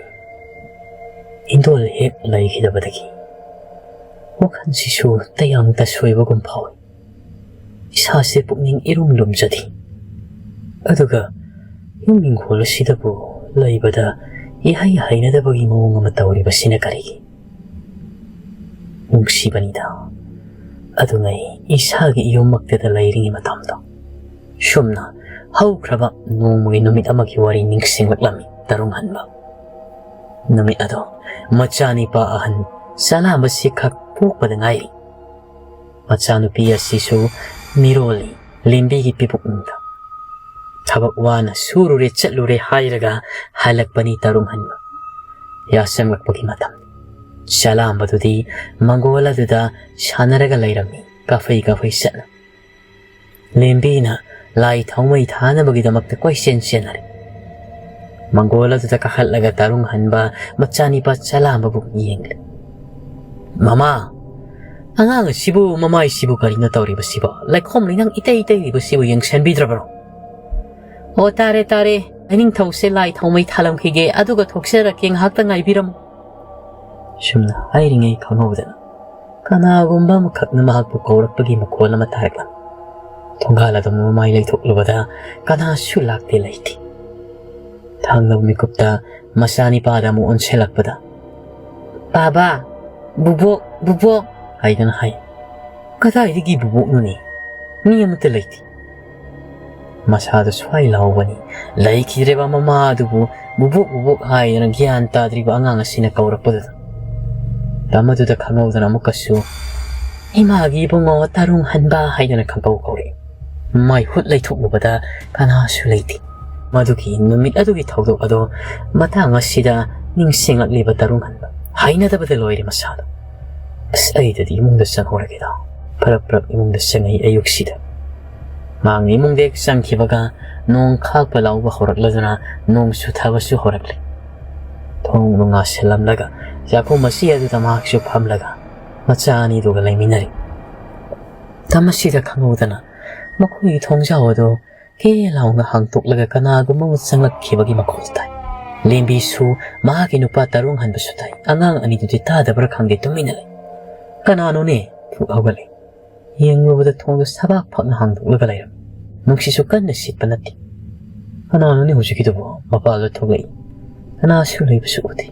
ꯏꯟꯗꯣꯜ ꯍꯦꯛ ꯂꯩꯈꯤꯗꯕꯗꯒꯤ ꯋꯥꯈꯜꯁꯤꯁꯨ ꯇꯌꯥꯡ ꯇꯁꯣꯏꯕꯒꯨꯝ ꯐꯥꯎꯏ꯫ ꯏꯁꯥꯁꯦ ꯄꯨꯛꯅꯤꯡ ꯏꯔꯨꯝ ꯂꯨꯝꯖꯗꯦ꯫ ꯑꯗꯨꯒ ꯌꯨꯝ ꯏꯪꯈꯣꯜ ꯑꯁꯤꯗꯕꯨ ꯂꯩꯕꯗ ꯏꯍꯩ ꯍꯩꯅꯗꯕꯒꯤ ꯃꯑꯣꯡ ꯑꯃ ꯇꯧꯔꯤꯕꯁꯤꯅ ꯀꯔꯤꯒꯤ? ꯅꯨꯡꯁꯤꯕꯅꯤꯗ꯫ ꯑꯗꯨꯉꯩ ꯏꯁꯥꯒꯤ ꯌꯨꯝꯃꯛꯇꯗ ꯂꯩꯔꯤꯉꯩ ꯃꯇꯝꯗꯣ꯫ ꯁꯨꯝꯅ ꯍꯧꯈ꯭ꯔꯕ ꯅꯣꯡꯃꯒꯤ ꯅꯨꯃꯤꯠ ꯑꯃꯒꯤ ꯋꯥꯔꯤ ꯅꯤꯡꯁꯤꯡꯂꯛꯂꯝꯃꯤ ꯇꯔꯨꯡ ꯍꯟꯕ꯫ ꯅꯨꯃꯤꯠ ꯑꯗꯣ ꯃꯆꯥꯅꯤꯄꯥ ꯑꯍꯟ ꯆꯂꯥꯝꯕꯁꯤ ꯈꯛ ꯄꯣꯛꯄꯗ ꯉꯥꯏꯔꯤ꯫ ꯃꯆꯥꯅꯨꯄꯤ ꯑꯁꯤꯁꯨ ꯃꯤꯔꯣꯜꯂꯤ ꯂꯦꯝꯕꯤꯒꯤ ꯄꯤꯕꯨꯛꯅꯨꯡꯗ꯫ ꯊꯕꯛ ꯋꯥꯅ ꯁꯨꯔꯨꯔꯦ ꯆꯠꯂꯨꯔꯦ ꯍꯥꯏꯔꯒ ꯍꯜꯂꯛꯄꯅꯤ ꯇꯔꯨꯡ ꯍꯟꯕ꯫ ꯌꯥꯁꯪꯂꯛꯄꯒꯤ ꯃꯇꯝ꯫ ꯆꯂꯥꯝꯕꯗꯨꯗꯤ ꯃꯪꯒꯣꯜ ꯑꯗꯨꯗ ꯁꯥꯟꯅꯔꯒ ꯂꯩꯔꯝꯃꯤ ꯀꯥꯐꯩ ꯀꯥꯐꯩ ꯆꯠꯅ꯫ ꯂꯦꯝꯕꯤꯅ ꯂꯥꯏ ꯊꯥꯎꯃꯩ ꯊꯥꯅꯕꯒꯤꯗꯃꯛꯇ ꯀꯣꯏꯆꯦꯟ ꯆꯦꯟꯅꯔꯦ꯫ ꯃꯪꯒꯣꯜ ꯑꯗꯨꯗ ꯀꯥꯈꯠꯂꯒ ꯇꯔꯨꯡ ꯍꯟꯕ ꯃꯆꯥꯅꯤꯄꯥ ꯆꯂꯥꯝꯕꯕꯨ ꯌꯦꯡꯂꯦ꯫ "ꯃꯃꯥ, ꯑꯉꯥꯡ ꯑꯁꯤꯕꯨ ꯃꯃꯥꯏꯁꯤꯕꯨ ꯀꯔꯤꯅꯣ ꯇꯧꯔꯤꯕꯁꯤꯕꯣ? ꯂꯩꯈꯣꯝ ꯂꯩꯅꯥꯡ ꯏꯇꯩ ꯇꯩꯔꯤꯕꯁꯤꯕꯨ ꯌꯦꯡꯁꯤꯟꯕꯤꯗ꯭ꯔꯕ꯭ꯔꯣ?" "ꯑꯣ, ꯇꯥꯔꯦ, ꯇꯥꯔꯦ꯫ ꯏꯅꯤꯡꯊꯧꯁꯦ ꯂꯥꯏ ꯊꯥꯎꯃꯩ ꯊꯥꯂꯝꯈꯤꯒꯦ, ꯑꯗꯨꯒ ꯊꯣꯛꯆꯔꯛꯀꯦ, ꯉꯥꯏꯍꯥꯛꯇ ꯉꯥꯏꯕꯤꯔꯝꯃꯨ꯫" ꯁꯨꯝꯅ ꯍꯥꯏꯔꯤꯉꯩ ꯈꯪꯍꯧꯗꯅ ꯀꯅꯥꯒꯨꯝꯕ ꯑꯃꯈꯛꯅ ꯃꯍꯥꯛꯄꯨ ꯀꯧꯔꯛꯄꯒꯤ ꯃꯈꯣꯜ ꯑꯃ ꯇꯥꯔꯛꯂꯝꯃꯤ꯫ ꯊꯣꯡꯒꯥꯜ ꯑꯗꯨꯝ ꯃꯃꯥꯏ ꯂꯩꯊꯣꯛꯂꯨꯕꯗ ꯀꯅꯥꯁꯨ ꯂꯥꯛꯇꯦ ꯂꯩꯇꯦ꯫ ꯊꯥꯡꯂꯕ ꯃꯤꯀꯨꯞꯇ ꯃꯆꯥꯅꯤꯄꯥꯗ ꯑꯃꯨꯛ ꯑꯣꯟꯁꯤꯜꯂꯛꯄꯗ, "ꯕꯥꯕꯥ, ꯕꯨꯕꯣꯛ, ꯕꯨꯕꯣꯛ" ꯍꯥꯏꯗꯨꯅ ꯍꯥꯏ꯫ "ꯀꯗꯥꯏꯗꯒꯤ ꯕꯨꯕꯣꯛꯅꯣꯅꯦ? ꯃꯤ ꯑꯃꯠꯇ ꯂꯩꯇꯦ꯫" ꯃꯁꯥꯗ ꯁ꯭ꯋꯥꯏ ꯂꯥꯎꯕꯅꯤ꯫ ꯂꯩꯈꯤꯗ꯭ꯔꯦꯕ ꯃꯃꯥ ꯑꯗꯨꯕꯨ ꯕꯨꯕꯣꯛ ꯕꯨꯕꯣꯛ ꯍꯥꯏꯗꯅ ꯒ꯭ꯌꯥꯟ ꯇꯥꯗ꯭ꯔꯤꯕ ꯑꯉꯥꯡ ꯑꯁꯤꯅ ꯀꯧꯔꯛꯄꯗꯨꯗ꯫ ꯃꯗꯨꯗ ꯈꯪꯍꯧꯗꯅ ꯑꯃꯨꯛꯀꯁꯨ "ꯏꯃꯥꯒꯤ ꯏꯕꯨꯡꯉꯣ ꯇꯔꯨꯡ ꯍꯟꯕ" ꯍꯥꯏꯗꯅ ꯈꯪꯀꯧ ꯀꯧꯔꯛꯏ꯫ ꯃꯥꯏ ꯍꯨꯠ ꯂꯩꯊꯣꯛꯂꯨꯕꯗ ꯀꯅꯥꯁꯨ ꯂꯩꯇꯦ꯫ ꯃꯗꯨꯒꯤ ꯅꯨꯃꯤꯠ ꯑꯗꯨꯒꯤ ꯊꯧꯗꯣꯛ ꯑꯗꯣ ꯃꯇꯥꯡ ꯑꯁꯤꯗ ꯅꯤꯡꯁꯤꯡꯂꯛꯂꯤꯕ ꯇꯔꯨꯡ ꯍꯟꯕ꯫ ꯍꯩꯅꯗꯕꯗ ꯂꯣꯏꯔꯦ ꯃꯁꯥꯗꯣ꯫ "ꯑꯁ, ꯑꯩꯗꯗꯤ ꯏꯃꯨꯡꯗ ꯆꯪꯍꯧꯔꯒꯦꯗ꯫" ꯐꯔꯞ ꯐꯔꯞ ꯏꯃꯨꯡꯗ ꯆꯪꯉꯛꯏ ꯑꯌꯨꯛꯁꯤꯗ꯫ ꯃꯍꯥꯛꯅ ꯏꯃꯨꯡꯗ ꯍꯦꯛ ꯆꯪꯈꯤꯕꯒ ꯅꯣꯡ ꯈꯥꯛꯄ ꯂꯥꯎꯕ ꯍꯧꯔꯛꯂꯗꯨꯅ ꯅꯣꯡ ꯆꯨꯊꯕꯁꯨ ꯍꯧꯔꯛꯂꯦ꯫ ꯊꯣꯡ ꯅꯨꯡ ꯉꯥꯁꯤꯜꯂꯝꯂꯒ ꯆꯥꯛꯈꯨꯝ ꯑꯁꯤ ꯑꯗꯨꯗ ꯃꯍꯥꯛꯁꯨ ꯐꯝꯂꯒ ꯃꯆꯥ ꯑꯅꯤꯗꯨꯒ ꯂꯩꯃꯤꯟꯅꯔꯤ꯫ ꯃꯇꯝ ꯑꯁꯤꯗ ꯈꯪꯍꯧꯗꯅ ꯃꯈꯣꯏꯒꯤ ꯊꯣꯡꯖꯥꯎ ꯑꯗꯨ ꯀꯦ ꯂꯥꯎꯅ ꯍꯥꯡꯇꯣꯛꯂꯒ ꯀꯅꯥꯒꯨꯝꯕ ꯑꯃ ꯆꯪꯂꯛꯈꯤꯕꯒꯤ ꯃꯈꯣꯜ ꯇꯥꯏ꯫ ꯂꯦꯝꯕꯤꯁꯨ ꯃꯍꯥꯛꯀꯤ ꯅꯨꯄꯥ ꯇꯔꯨꯡ ꯍꯟꯕꯁꯨ ꯇꯥꯏ꯫ ꯑꯉꯥꯡ ꯑꯅꯤꯗꯨꯗꯤ ꯇꯥꯗꯕ꯭ꯔꯥ ꯈꯪꯗꯦ, ꯇꯨꯃꯤꯟꯅ ꯂꯩ꯫ "ꯀꯅꯥꯅꯣꯅꯦ?" ꯐꯨꯛ ꯍꯧꯒꯠꯂꯦ꯫ ꯌꯦꯡꯂꯨꯕꯗ ꯊꯣꯡꯗꯨ ꯁꯕꯥꯛ ꯐꯛꯅ ꯍꯥꯡꯗꯣꯛꯂꯒ ꯂꯩꯔꯝꯃꯤ꯫ ꯅꯨꯡꯁꯤꯠꯁꯨ ꯀꯟꯅ ꯁꯤꯠꯄ ꯅꯠꯇꯦ꯫ "ꯀꯅꯥꯅꯣꯅꯦ ꯍꯧꯖꯤꯛꯀꯤꯗꯨꯕꯨ?" ꯃꯄꯥꯜꯗ ꯊꯣꯛꯂꯛꯏ꯫ ꯀꯅꯥꯁꯨ ꯂꯩꯕꯁꯨ ꯎꯗꯦ꯫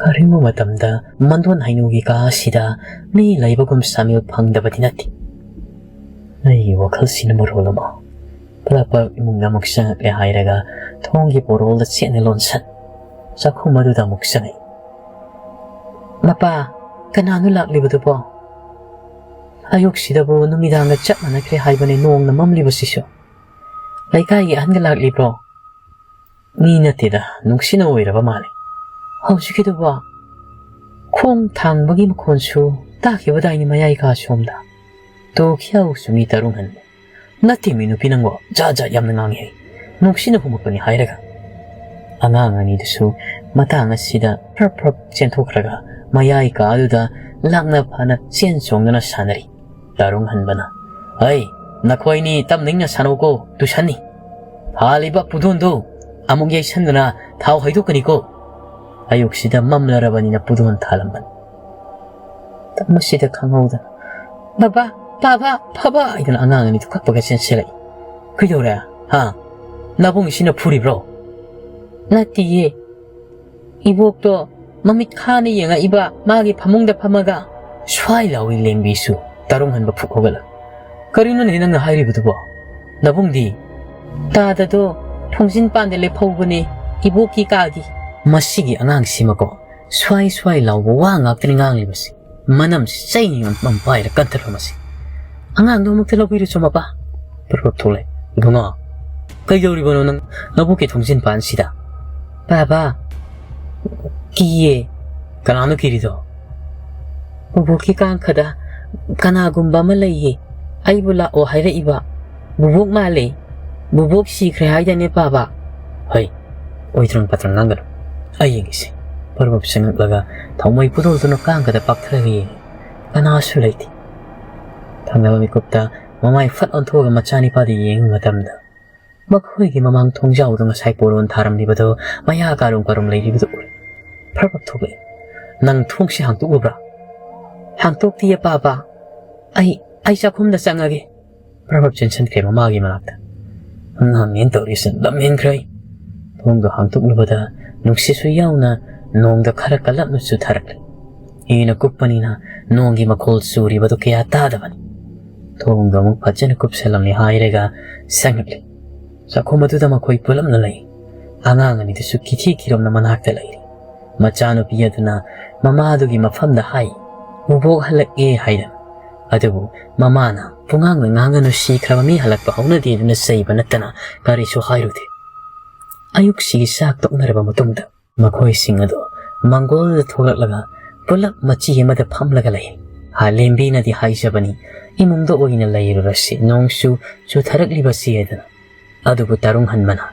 ꯀꯔꯤꯒꯨꯝꯕ ꯃꯇꯝꯗ ꯃꯟꯗꯣꯟ ꯍꯩꯅꯧꯒꯤ ꯀꯥ ꯑꯁꯤꯗ ꯃꯤ ꯂꯩꯕꯒꯨꯝ ꯁꯥꯃꯤꯜ ꯐꯪꯗꯕꯗꯤ ꯅꯠꯇꯦ꯫ ꯑꯩꯒꯤ ꯋꯥꯈꯜꯁꯤꯅ ꯃꯔꯣꯜ ꯑꯃ꯫ ꯄꯂꯞ ꯄꯂꯞ ꯏꯃꯨꯡꯗ ꯑꯃꯨꯛ ꯆꯪꯉꯛꯂꯦ ꯍꯥꯏꯔꯒ ꯊꯣꯡꯒꯤ ꯄꯣꯔꯣꯜꯗ ꯆꯦꯠꯅ ꯂꯣꯟꯁꯟ꯫ ꯆꯥꯛꯈꯨꯝ ꯑꯗꯨꯗ ꯑꯃꯨꯛ ꯆꯪꯉꯛꯏ꯫ "ꯃꯄꯥ, ꯀꯅꯥꯅꯣ ꯂꯥꯛꯂꯤꯕꯗꯨꯕꯣ? ꯑꯌꯨꯛꯁꯤꯗꯕꯨ ꯅꯨꯃꯤꯗꯥꯡꯒ ꯆꯞ ꯃꯥꯟꯅꯈ꯭ꯔꯦ ꯍꯥꯏꯕꯅꯦ ꯅꯣꯡꯅ ꯃꯝꯂꯤꯕꯁꯤꯁꯨ꯫ ꯂꯩꯀꯥꯏꯒꯤ ꯑꯍꯟꯒ ꯂꯥꯛꯂꯤꯕ꯭ꯔꯣ?" "ꯃꯤ ꯅꯠꯇꯦꯗ, ꯅꯨꯡꯁꯤꯠꯅ ꯑꯣꯏꯔꯕ ꯃꯥꯜꯂꯦ꯫ ꯍꯧꯖꯤꯛꯀꯤꯗꯨꯕꯣ ꯈꯣꯡ ꯊꯥꯡꯕꯒꯤ ꯃꯈꯣꯟꯁꯨ ꯇꯥꯈꯤꯕꯗꯥꯏꯅꯦ ꯃꯌꯥꯏ ꯀꯥ ꯁꯣꯝꯗ꯫ ꯇꯣ ꯈꯤꯌꯥꯎꯁꯨ ꯃꯤ ꯇꯔꯨꯡ ꯍꯟꯕ꯫ ꯅꯠꯇꯦ ꯃꯤ ꯅꯨꯄꯤ ꯅꯪꯕꯣ, ꯖꯥꯠ ꯖꯥꯠ ꯌꯥꯝꯅ ꯉꯥꯡꯉꯦ꯫ ꯅꯨꯡꯁꯤꯠꯅ ꯍꯨꯝꯃꯛꯄꯅꯤ ꯍꯥꯏꯔꯒ꯫" ꯑꯉꯥꯡ ꯑꯅꯤꯗꯨꯁꯨ ꯃꯇꯥꯡ ꯑꯁꯤꯗ ꯐ꯭ꯔꯞ ꯐ꯭ꯔꯞ ꯆꯦꯟꯊꯣꯛꯈ꯭ꯔꯒ ꯃꯌꯥꯏ ꯀꯥ ꯑꯗꯨꯗ ꯂꯥꯛꯅ ꯐꯥꯅ ꯆꯦꯟ ꯆꯣꯡꯗꯨꯅ ꯁꯥꯟꯅꯔꯤ꯫ ꯇꯔꯨꯡ ꯍꯟꯕꯅ, "ꯍꯩ, ꯅꯈꯣꯏꯅꯤ ꯇꯞꯅ ꯏꯪꯅ ꯁꯥꯟꯅꯧꯀꯣ, ꯇꯨꯁꯟꯅꯤ꯫" ꯍꯥꯜꯂꯤꯕ ꯄꯨꯗꯣꯟꯗꯨ ꯑꯃꯨꯛ ꯌꯩꯁꯟꯗꯨꯅ ꯊꯥꯎ ꯍꯩꯗꯣꯛꯀꯅꯤꯀꯣ꯫ ꯑꯌꯨꯛꯁꯤꯗ ꯃꯝꯂꯔꯕꯅꯤꯅ ꯄꯨꯗꯣꯟ ꯊꯥꯜꯂꯝꯕꯅꯤ꯫ ꯃꯁꯤꯗ ꯈꯪꯍꯧꯗꯅ, "ꯕꯕꯥ, ꯕꯕꯥ, ꯕꯕꯥ!" ꯍꯥꯏꯗꯨꯅ ꯑꯉꯥꯡ ꯑꯅꯤꯗꯨ ꯀꯞꯄꯒ ꯆꯦꯟꯁꯤꯜꯂꯛꯏ꯫ "ꯀꯩꯗꯧꯔꯦ? ꯍꯥ? ꯅꯕꯨꯡꯁꯤꯅ ꯐꯨꯔꯤꯕ꯭ꯔꯣ?" "ꯅꯠꯇꯤꯌꯦ꯫ ꯏꯕꯣꯛꯇꯣ ꯃꯃꯤꯠ ꯈꯥꯅ ꯌꯦꯡꯉꯛꯏꯕ ꯃꯥꯒꯤ ꯐꯃꯨꯡꯗ ꯐꯝꯃꯒ ꯁ꯭ꯋꯥꯏ ꯂꯥꯎꯏ ꯂꯦꯝꯕꯤꯁꯨ ꯇꯔꯨꯡ ꯍꯟꯕ ꯐꯨꯛ ꯍꯧꯒꯠꯂ꯫ "ꯀꯔꯤꯅꯣꯅꯦ ꯅꯪꯅ ꯍꯥꯏꯔꯤꯕꯗꯨꯕꯣ? ꯅꯕꯨꯡꯗꯤ?" "ꯇꯥꯗꯗꯣ ꯊꯣꯡꯖꯤꯟ ꯄꯥꯟꯗ ꯂꯦꯞꯍꯧꯕꯅꯦ, ꯏꯕꯣꯛꯀꯤ ꯀꯥꯒꯤ꯫" ꯃꯁꯤꯒꯤ ꯑꯉꯥꯡꯁꯤꯃꯀꯣ, ꯁ꯭ꯋꯥꯏ ꯁ꯭ꯋꯥꯏ ꯂꯥꯎꯕ ꯋꯥ ꯉꯥꯛꯇꯅꯤ ꯉꯥꯡꯂꯤꯕꯁꯤ꯫ ꯃꯅꯝꯁꯤ ꯆꯩꯅ ꯌꯣꯟꯐꯝ ꯄꯥꯏꯔ ꯀꯟꯊꯠꯂꯣ ꯃꯁꯤ꯫ "ꯑꯉꯥꯡꯗꯣ ꯑꯃꯨꯛꯇ ꯂꯧꯕꯤꯔꯨꯆꯣ ꯃꯄꯥ꯫" ꯄ꯭ꯔꯞ ꯄ꯭ꯔꯞ ꯊꯣꯛꯂꯛꯑꯦ꯫ "ꯏꯕꯨꯡꯉꯣ, ꯀꯩꯗꯧꯔꯤꯕꯅꯣ ꯅꯪ ꯅꯕꯨꯛꯀꯤ ꯊꯣꯡꯖꯤꯟ ꯄꯥꯟꯁꯤꯗ?" "ꯕꯥꯕꯥ, ꯀꯤꯌꯦ꯫" "ꯀꯅꯥꯅꯣ ꯀꯤꯔꯤꯗꯣ?" "ꯕꯨꯕꯣꯛꯀꯤ ꯀꯥꯡꯈꯗ ꯀꯅꯥꯒꯨꯝꯕ ꯑꯃ ꯂꯩꯌꯦ, ꯑꯩꯕꯨ ꯂꯥꯛꯑꯣ ꯍꯥꯏꯔꯛꯏꯕ꯫ ꯕꯨꯕꯣꯛ ꯃꯥꯜꯂꯦ꯫ ꯕꯨꯕꯣꯛ ꯁꯤꯈ꯭ꯔꯦ ꯍꯥꯏꯗꯥꯏꯅꯦ ꯄꯥꯕ?" "ꯍꯩ, ꯑꯣꯏꯗ꯭ꯔꯪ ꯄꯥꯇ꯭ꯔꯪ ꯉꯥꯡꯒꯅꯨ꯫ ꯑꯩ ꯌꯦꯡꯒꯦꯁꯦ꯫" ꯄ꯭ꯔꯞ ꯄ꯭ꯔꯞ ꯆꯪꯉꯛꯂꯒ ꯊꯥꯎꯃꯩ ꯄꯨꯗꯣꯜꯗꯨꯅ ꯀꯥꯡꯈꯗ ꯄꯥꯛꯊꯔꯒ ꯌꯦꯡꯉꯤ꯫ ꯀꯅꯥꯁꯨ ꯂꯩꯇꯦ꯫ ꯊꯪꯅꯕ ꯃꯤꯀꯨꯞꯇ ꯃꯃꯥꯏ ꯐꯠ ꯑꯣꯟꯊꯣꯛꯑꯒ ꯃꯆꯥꯅꯤꯄꯥꯗꯨ ꯌꯦꯡꯕ ꯃꯇꯝꯗ, ꯃꯈꯣꯏꯒꯤ ꯃꯃꯥꯡ ꯊꯣꯡꯖꯥꯎꯗ ꯉꯁꯥꯏ ꯄꯣꯔꯣꯟ ꯊꯥꯔꯝꯂꯤꯕꯗꯨ ꯃꯌꯥ ꯀꯥꯔꯨꯝ ꯀꯥꯔꯨꯝ ꯂꯩꯔꯤꯕꯗꯨ ꯎꯔꯦ꯫ ꯐ꯭ꯔꯞ ꯐ꯭ꯔꯞ ꯊꯣꯛꯂꯛꯏ꯫ "ꯅꯪ ꯊꯣꯡꯁꯤ ꯍꯥꯡꯇꯣꯛꯂꯨꯕ꯭ꯔꯥ?" "ꯍꯥꯡꯇꯣꯛꯇꯤꯌꯦ ꯄꯥꯕ꯫ ꯑꯩ, ꯑꯩ ꯆꯥꯛꯈꯨꯝꯗ ꯆꯪꯉꯒꯦ꯫" ꯐ꯭ꯔꯞ ꯐ꯭ꯔꯞ ꯆꯦꯟꯁꯤꯟꯈ꯭ꯔꯦ ꯃꯃꯥꯒꯤ ꯃꯅꯥꯛꯇ꯫ "ꯑꯉꯥꯡꯅꯦꯅ ꯇꯧꯔꯤꯁꯦ ꯂꯝ ꯍꯦꯟꯈ꯭ꯔꯦ꯫" ꯊꯣꯡꯗꯣ ꯍꯥꯡꯇꯣꯛꯂꯨꯕꯗ ꯅꯨꯡꯁꯤꯠꯁꯨ ꯌꯥꯎꯅ ꯅꯣꯡꯗ ꯈꯔ ꯀꯜꯂꯞꯅ ꯆꯨꯊꯔꯛꯂꯦ꯫ ꯏꯅ ꯀꯨꯞꯄꯅꯤꯅ ꯅꯣꯡꯒꯤ ꯃꯈꯣꯜ ꯆꯨꯔꯤꯕꯗꯨ ꯀꯌꯥ ꯇꯥꯗꯕꯅꯤ꯫ ꯊꯣꯡꯗꯣ ꯑꯃꯨꯛ ꯐꯖꯅ ꯀꯨꯞꯁꯜꯂꯝꯃꯤ ꯍꯥꯏꯔꯒ ꯆꯪꯉꯛꯂꯦ꯫ ꯆꯥꯛꯈꯨꯝ ꯑꯗꯨꯗ ꯃꯈꯣꯏ ꯄꯨꯂꯞꯅ ꯂꯩ꯫ ꯑꯉꯥꯡ ꯑꯅꯤꯗꯨꯁꯨ ꯀꯤꯊꯤ ꯀꯤꯔꯣꯝꯅ ꯃꯅꯥꯛꯇ ꯂꯩꯔꯤ꯫ ꯃꯆꯥꯅꯨꯄꯤ ꯑꯗꯨꯅ ꯃꯃꯥꯗꯨꯒꯤ ꯃꯐꯝꯗ ꯍꯥꯏ, "ꯕꯨꯕꯣꯛ ꯍꯜꯂꯛꯑꯦ" ꯍꯥꯏꯗꯅ꯫ ꯑꯗꯨꯕꯨ ꯃꯃꯥꯅ, "ꯄꯨꯡꯉꯥꯡꯗ ꯉꯥꯡꯒꯅꯨ, ꯁꯤꯈ꯭ꯔꯕ ꯃꯤ ꯍꯜꯂꯛꯄ ꯍꯧꯅꯗꯦ" ꯑꯗꯨꯅ ꯆꯩꯕ ꯅꯠꯇꯅ ꯀꯔꯤꯁꯨ ꯍꯥꯏꯔꯨꯗꯦ꯫ ꯑꯌꯨꯛꯁꯤꯒꯤ ꯆꯥꯛ ꯇꯣꯛꯅꯔꯕ ꯃꯇꯨꯡꯗ ꯃꯈꯣꯏꯁꯤꯡ ꯑꯗꯨ ꯃꯪꯒꯣꯜꯗ ꯊꯣꯛꯂꯛꯂꯒ ꯄꯨꯂꯞ ꯃꯆꯤ ꯑꯃꯗ ꯐꯝꯂꯒ ꯂꯩ꯫ ꯍꯥ, ꯂꯦꯝꯕꯤꯅꯗꯤ ꯍꯥꯏꯖꯕꯅꯤ, "ꯏꯃꯨꯡꯗ ꯑꯣꯏꯅ ꯂꯩꯔꯨꯔꯁꯤ, ꯅꯣꯡꯁꯨ ꯆꯨꯊꯔꯛꯂꯤꯕꯁꯤ" ꯍꯥꯏꯗꯅ꯫ ꯑꯗꯨꯕꯨ ꯇꯔꯨꯡ ꯍꯟꯕꯅ,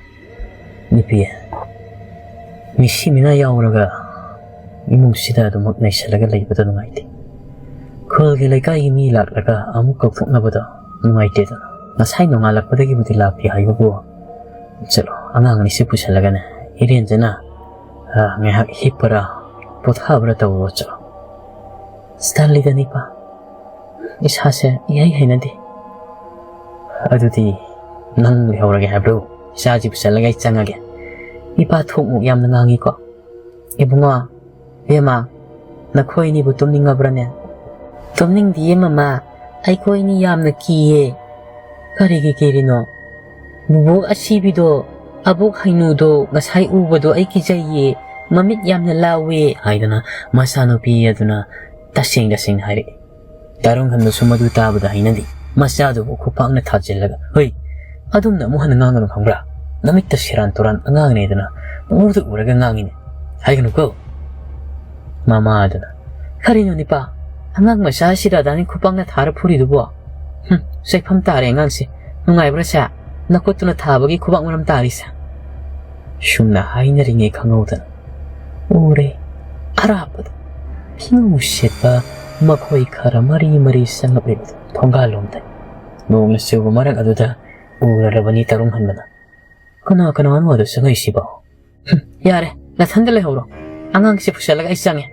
"ꯅꯨꯄꯤ, ꯃꯤꯁꯤ ꯃꯤꯅꯥ ꯌꯥꯎꯔꯒ ꯏꯃꯨꯡꯁꯤꯗ ꯑꯗꯨꯃꯛ ꯅꯩꯁꯜꯂꯒ ꯂꯩꯕꯗꯣ ꯅꯨꯡꯉꯥꯏꯇꯦ꯫ ꯈꯨꯜꯒꯤ ꯂꯩꯀꯥꯏꯒꯤ ꯃꯤ ꯂꯥꯛꯂꯒ ꯑꯃꯨꯛ ꯀꯧꯊꯣꯛꯅꯕꯗꯣ ꯅꯨꯡꯉꯥꯏꯇꯦꯗꯅ꯫ ꯉꯁꯥꯏ ꯅꯣꯡꯉꯥꯜꯂꯛꯄꯗꯒꯤꯕꯨꯗꯤ ꯂꯥꯛꯇꯦ ꯍꯥꯏꯕꯕꯨ ꯆꯠꯂꯣ, ꯑꯉꯥꯡ ꯑꯅꯤꯁꯤ ꯄꯨꯁꯜꯂꯒꯅꯦ, ꯏꯔꯦꯟꯖꯅ, ꯑ, ꯉꯥꯏꯍꯥꯛ ꯍꯤꯞꯄꯔꯥ ꯄꯣꯊꯥꯕ꯭ꯔꯥ ꯇꯧꯔꯨꯔꯣ, ꯆꯠꯂꯣ꯫ ꯑꯁ, ꯇꯜꯂꯤꯗ ꯅꯤꯄꯥ, ꯏꯁꯥꯁꯦ ꯏꯍꯩ ꯍꯩꯅꯗꯦ꯫ ꯑꯗꯨꯗꯤ ꯅꯪ ꯂꯩꯍꯧꯔꯒꯦ ꯍꯥꯏꯕ꯭ꯔꯣ? ꯏꯆꯥꯁꯤ ꯄꯨꯁꯜꯂꯒ ꯑꯩ ꯆꯪꯉꯒꯦ꯫ ꯏꯄꯥ ꯊꯣꯛꯃꯣꯛ ꯌꯥꯝꯅ ꯉꯥꯡꯉꯤꯀꯣ꯫ ꯏꯕꯨꯡꯉꯣ, ꯕꯦꯝꯃ, ꯅꯈꯣꯏꯅꯤꯕꯨ ꯇꯨꯝꯅꯤꯡꯉꯕ꯭ꯔꯅꯦ? ꯇꯨꯝꯅꯤꯡꯗꯤꯌꯦ ꯃꯃꯥ, ꯑꯩꯈꯣꯏꯅꯤ ꯌꯥꯝꯅ ꯀꯤꯌꯦ꯫ ꯀꯔꯤꯒꯤ ꯀꯤꯔꯤꯅꯣ? ꯕꯨꯕꯣꯛ ꯑꯁꯤꯕꯤꯗꯣ, ꯑꯕꯣꯛ ꯍꯩꯅꯨꯗꯣ ꯉꯁꯥꯏ ꯎꯕꯗꯣ ꯑꯩ ꯀꯤꯖꯩꯌꯦ, ꯃꯃꯤꯠ ꯌꯥꯝꯅ ꯂꯥꯎꯋꯦ ꯍꯥꯏꯗꯅ ꯃꯆꯥꯅꯨꯄꯤ ꯑꯗꯨꯅ ꯇꯁꯦꯡ ꯇꯁꯦꯡꯅ ꯍꯥꯏꯔꯛꯏ꯫ ꯇꯔꯨꯡ ꯍꯟꯕꯁꯨ ꯃꯗꯨ ꯇꯥꯕꯗ ꯍꯩꯅꯗꯦ꯫ ꯃꯆꯥꯗꯨꯕꯨ ꯈꯨꯄꯥꯛꯅ ꯊꯥꯖꯤꯜꯂꯒ, "ꯍꯨꯏ, ꯑꯗꯨꯝꯅ ꯑꯃꯨꯛ ꯍꯟꯅ ꯉꯥꯡꯒꯅꯨ ꯈꯪꯕ꯭ꯔꯥ? ꯅꯃꯤꯠꯇ ꯁꯦꯔꯥꯟ ꯇꯨꯔꯥꯟ ꯑꯉꯥꯡꯅꯦꯗꯅ ꯄꯪꯎꯗ ꯎꯔꯒ ꯉꯥꯡꯉꯤꯅꯦ꯫ ꯍꯥꯏꯒꯅꯨꯀꯣ꯫" ꯃꯃꯥꯗꯨꯅ, "ꯀꯔꯤꯅꯣ ꯅꯤꯄꯥ? ꯑꯉꯥꯡ ꯃꯆꯥ ꯑꯁꯤꯗ ꯑꯗꯥꯅꯤ ꯈꯨꯄꯥꯛꯅ ꯊꯥꯔ ꯐꯨꯔꯤꯗꯨꯕꯣ? ꯍꯨꯝ, ꯆꯩꯐꯝ ꯇꯥꯔꯦ ꯑꯉꯥꯡꯁꯦ꯫ ꯅꯨꯡꯉꯥꯏꯕ꯭ꯔꯥ ꯁꯦ? ꯅꯈꯨꯠꯇꯨꯅ ꯊꯥꯕꯒꯤ ꯈꯨꯕꯥꯛ ꯃꯔꯝ ꯇꯥꯔꯤꯁꯦ?" ꯁꯨꯝꯅ ꯍꯥꯏꯅꯔꯤꯉꯩ ꯈꯪꯍꯧꯗꯅ ꯎꯔꯦ꯫ ꯑꯔꯥꯞꯄꯗ ꯐꯤꯉꯧ ꯁꯦꯠꯄ ꯃꯈꯣꯏ ꯈꯔ ꯃꯔꯤ ꯃꯔꯤ ꯆꯪꯂꯛꯂꯤꯕꯗꯨ ꯊꯣꯡꯒꯥꯜꯂꯣꯝꯗ꯫ ꯅꯣꯡꯅ ꯆꯨꯕ ꯃꯔꯛ ꯑꯗꯨꯗ ꯎꯔꯔꯕꯅꯤ ꯇꯔꯨꯡ ꯍꯟꯕꯅ꯫ "ꯀꯅꯥ ꯀꯅꯥꯅꯣ ꯑꯗꯨ ꯆꯪꯉꯛꯏꯁꯤꯕꯣ?" "ꯍꯨꯝ, ꯌꯥꯔꯦ, ꯅꯊꯟꯗ ꯂꯩꯍꯧꯔꯣ꯫ ꯑꯉꯥꯡꯁꯦ ꯄꯨꯁꯜꯂꯒ ꯑꯩ ꯆꯪꯉꯦ꯫"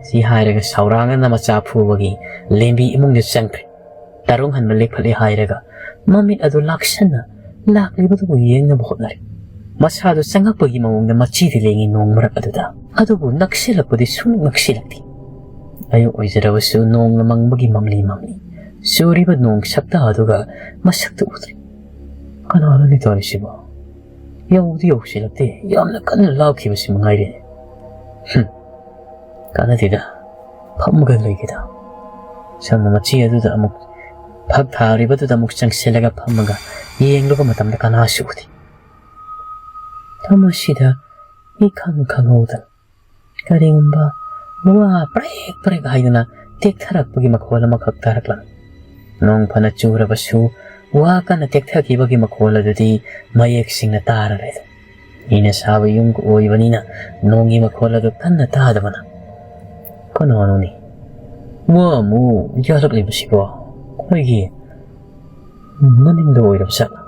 ꯁꯤ ꯍꯥꯏꯔꯒ ꯁꯥꯎꯔꯥꯡꯅꯅ ꯃꯆꯥ ꯐꯨꯕꯒꯤ ꯂꯦꯝꯕꯤ ꯏꯃꯨꯡꯗ ꯆꯪꯈ꯭ꯔꯦ꯫ ꯇꯔꯨꯡ ꯍꯟꯕ ꯂꯦꯞꯈꯠꯂꯦ ꯍꯥꯏꯔꯒ ꯃꯃꯤꯠ ꯑꯗꯨ ꯂꯥꯛꯁꯟꯅ ꯂꯥꯛꯂꯤꯕꯗꯨꯕꯨ ꯌꯦꯡꯅꯕ ꯍꯣꯠꯅꯔꯤ꯫ ꯃꯁꯥꯗꯨ ꯆꯪꯉꯛꯄꯒꯤ ꯃꯑꯣꯡꯗ ꯃꯆꯤꯗꯤ ꯂꯦꯡꯉꯤ ꯅꯣꯡ ꯃꯔꯛ ꯑꯗꯨꯗ, ꯑꯗꯨꯕꯨ ꯅꯛꯁꯤꯜꯂꯛꯄꯗꯤ ꯁꯨꯡꯅꯛ ꯅꯛꯁꯤꯜꯂꯛꯇꯦ꯫ ꯑꯌꯨꯛ ꯑꯣꯏꯖꯔꯕꯁꯨ ꯅꯣꯡꯅ ꯃꯪꯕꯒꯤ ꯃꯝꯂꯤ ꯃꯝꯂꯤ ꯆꯨꯔꯤꯕ ꯅꯣꯡ ꯁꯛꯇꯥ ꯑꯗꯨꯒ ꯃꯁꯛꯇꯨ ꯎꯗ꯭ꯔꯤ꯫ ꯀꯅꯥꯅꯣꯅꯦ ꯇꯧꯔꯤꯁꯤꯕꯣ? ꯌꯧꯗꯤ ꯌꯧꯁꯤꯜꯂꯛꯇꯦ, ꯌꯥꯝꯅ ꯀꯟꯅ ꯂꯥꯞꯈꯤꯕꯁꯤ ꯃꯉꯥꯏꯔꯦ꯫ ꯍꯨꯝ, ꯀꯥꯟꯅꯗꯦꯗ, ꯐꯝꯃꯒ ꯂꯩꯒꯦꯗ꯫ ꯁꯪꯒꯣꯝ ꯃꯆꯤ ꯑꯗꯨꯗ ꯑꯃꯨꯛ ꯐꯛ ꯊꯥꯔꯤꯕꯗꯨꯗ ꯑꯃꯨꯛ ꯆꯪꯁꯤꯜꯂꯒ ꯐꯝꯃꯒ ꯌꯦꯡꯂꯨꯕ ꯃꯇꯝꯗ ꯀꯅꯥꯁꯨ ꯎꯗꯦ꯫ ꯃꯐꯝ ꯑꯁꯤꯗ ꯏꯈꯪ ꯈꯪꯍꯧꯗꯅ ꯀꯔꯤꯒꯨꯝꯕ ꯋꯥ ꯄ꯭ꯔꯦꯛ ꯄ꯭ꯔꯦꯛ ꯍꯥꯏꯗꯅ ꯇꯦꯛꯊꯔꯛꯄꯒꯤ ꯃꯈꯣꯜ ꯑꯃꯈꯛ ꯇꯥꯔꯛꯂꯝꯃꯤ꯫ ꯅꯣꯡ ꯐꯅ ꯆꯨꯔꯕꯁꯨ ꯋꯥ ꯀꯟꯅ ꯇꯦꯛꯊꯈꯤꯕꯒꯤ ꯃꯈꯣꯜ ꯑꯗꯨꯗꯤ ꯃꯌꯦꯛ ꯁꯦꯡꯅ ꯇꯥꯔꯔꯦ꯫ ꯃꯤꯅ ꯁꯥꯕ ꯌꯨꯝ ꯑꯣꯏꯕꯅꯤꯅ ꯅꯣꯡꯒꯤ ꯃꯈꯣꯜ ꯑꯗꯨ ꯀꯟꯅ ꯇꯥꯗꯕꯅ꯫ ꯀꯅꯥꯅꯣꯅꯦ ꯋꯥ ꯑꯃꯨꯛ ꯌꯥꯔꯛꯂꯤꯕꯁꯤꯕꯣ? ꯑꯩꯈꯣꯏꯒꯤ ꯃꯅꯤꯡꯗ ꯑꯣꯏꯔꯕ ꯖꯥꯠꯂ?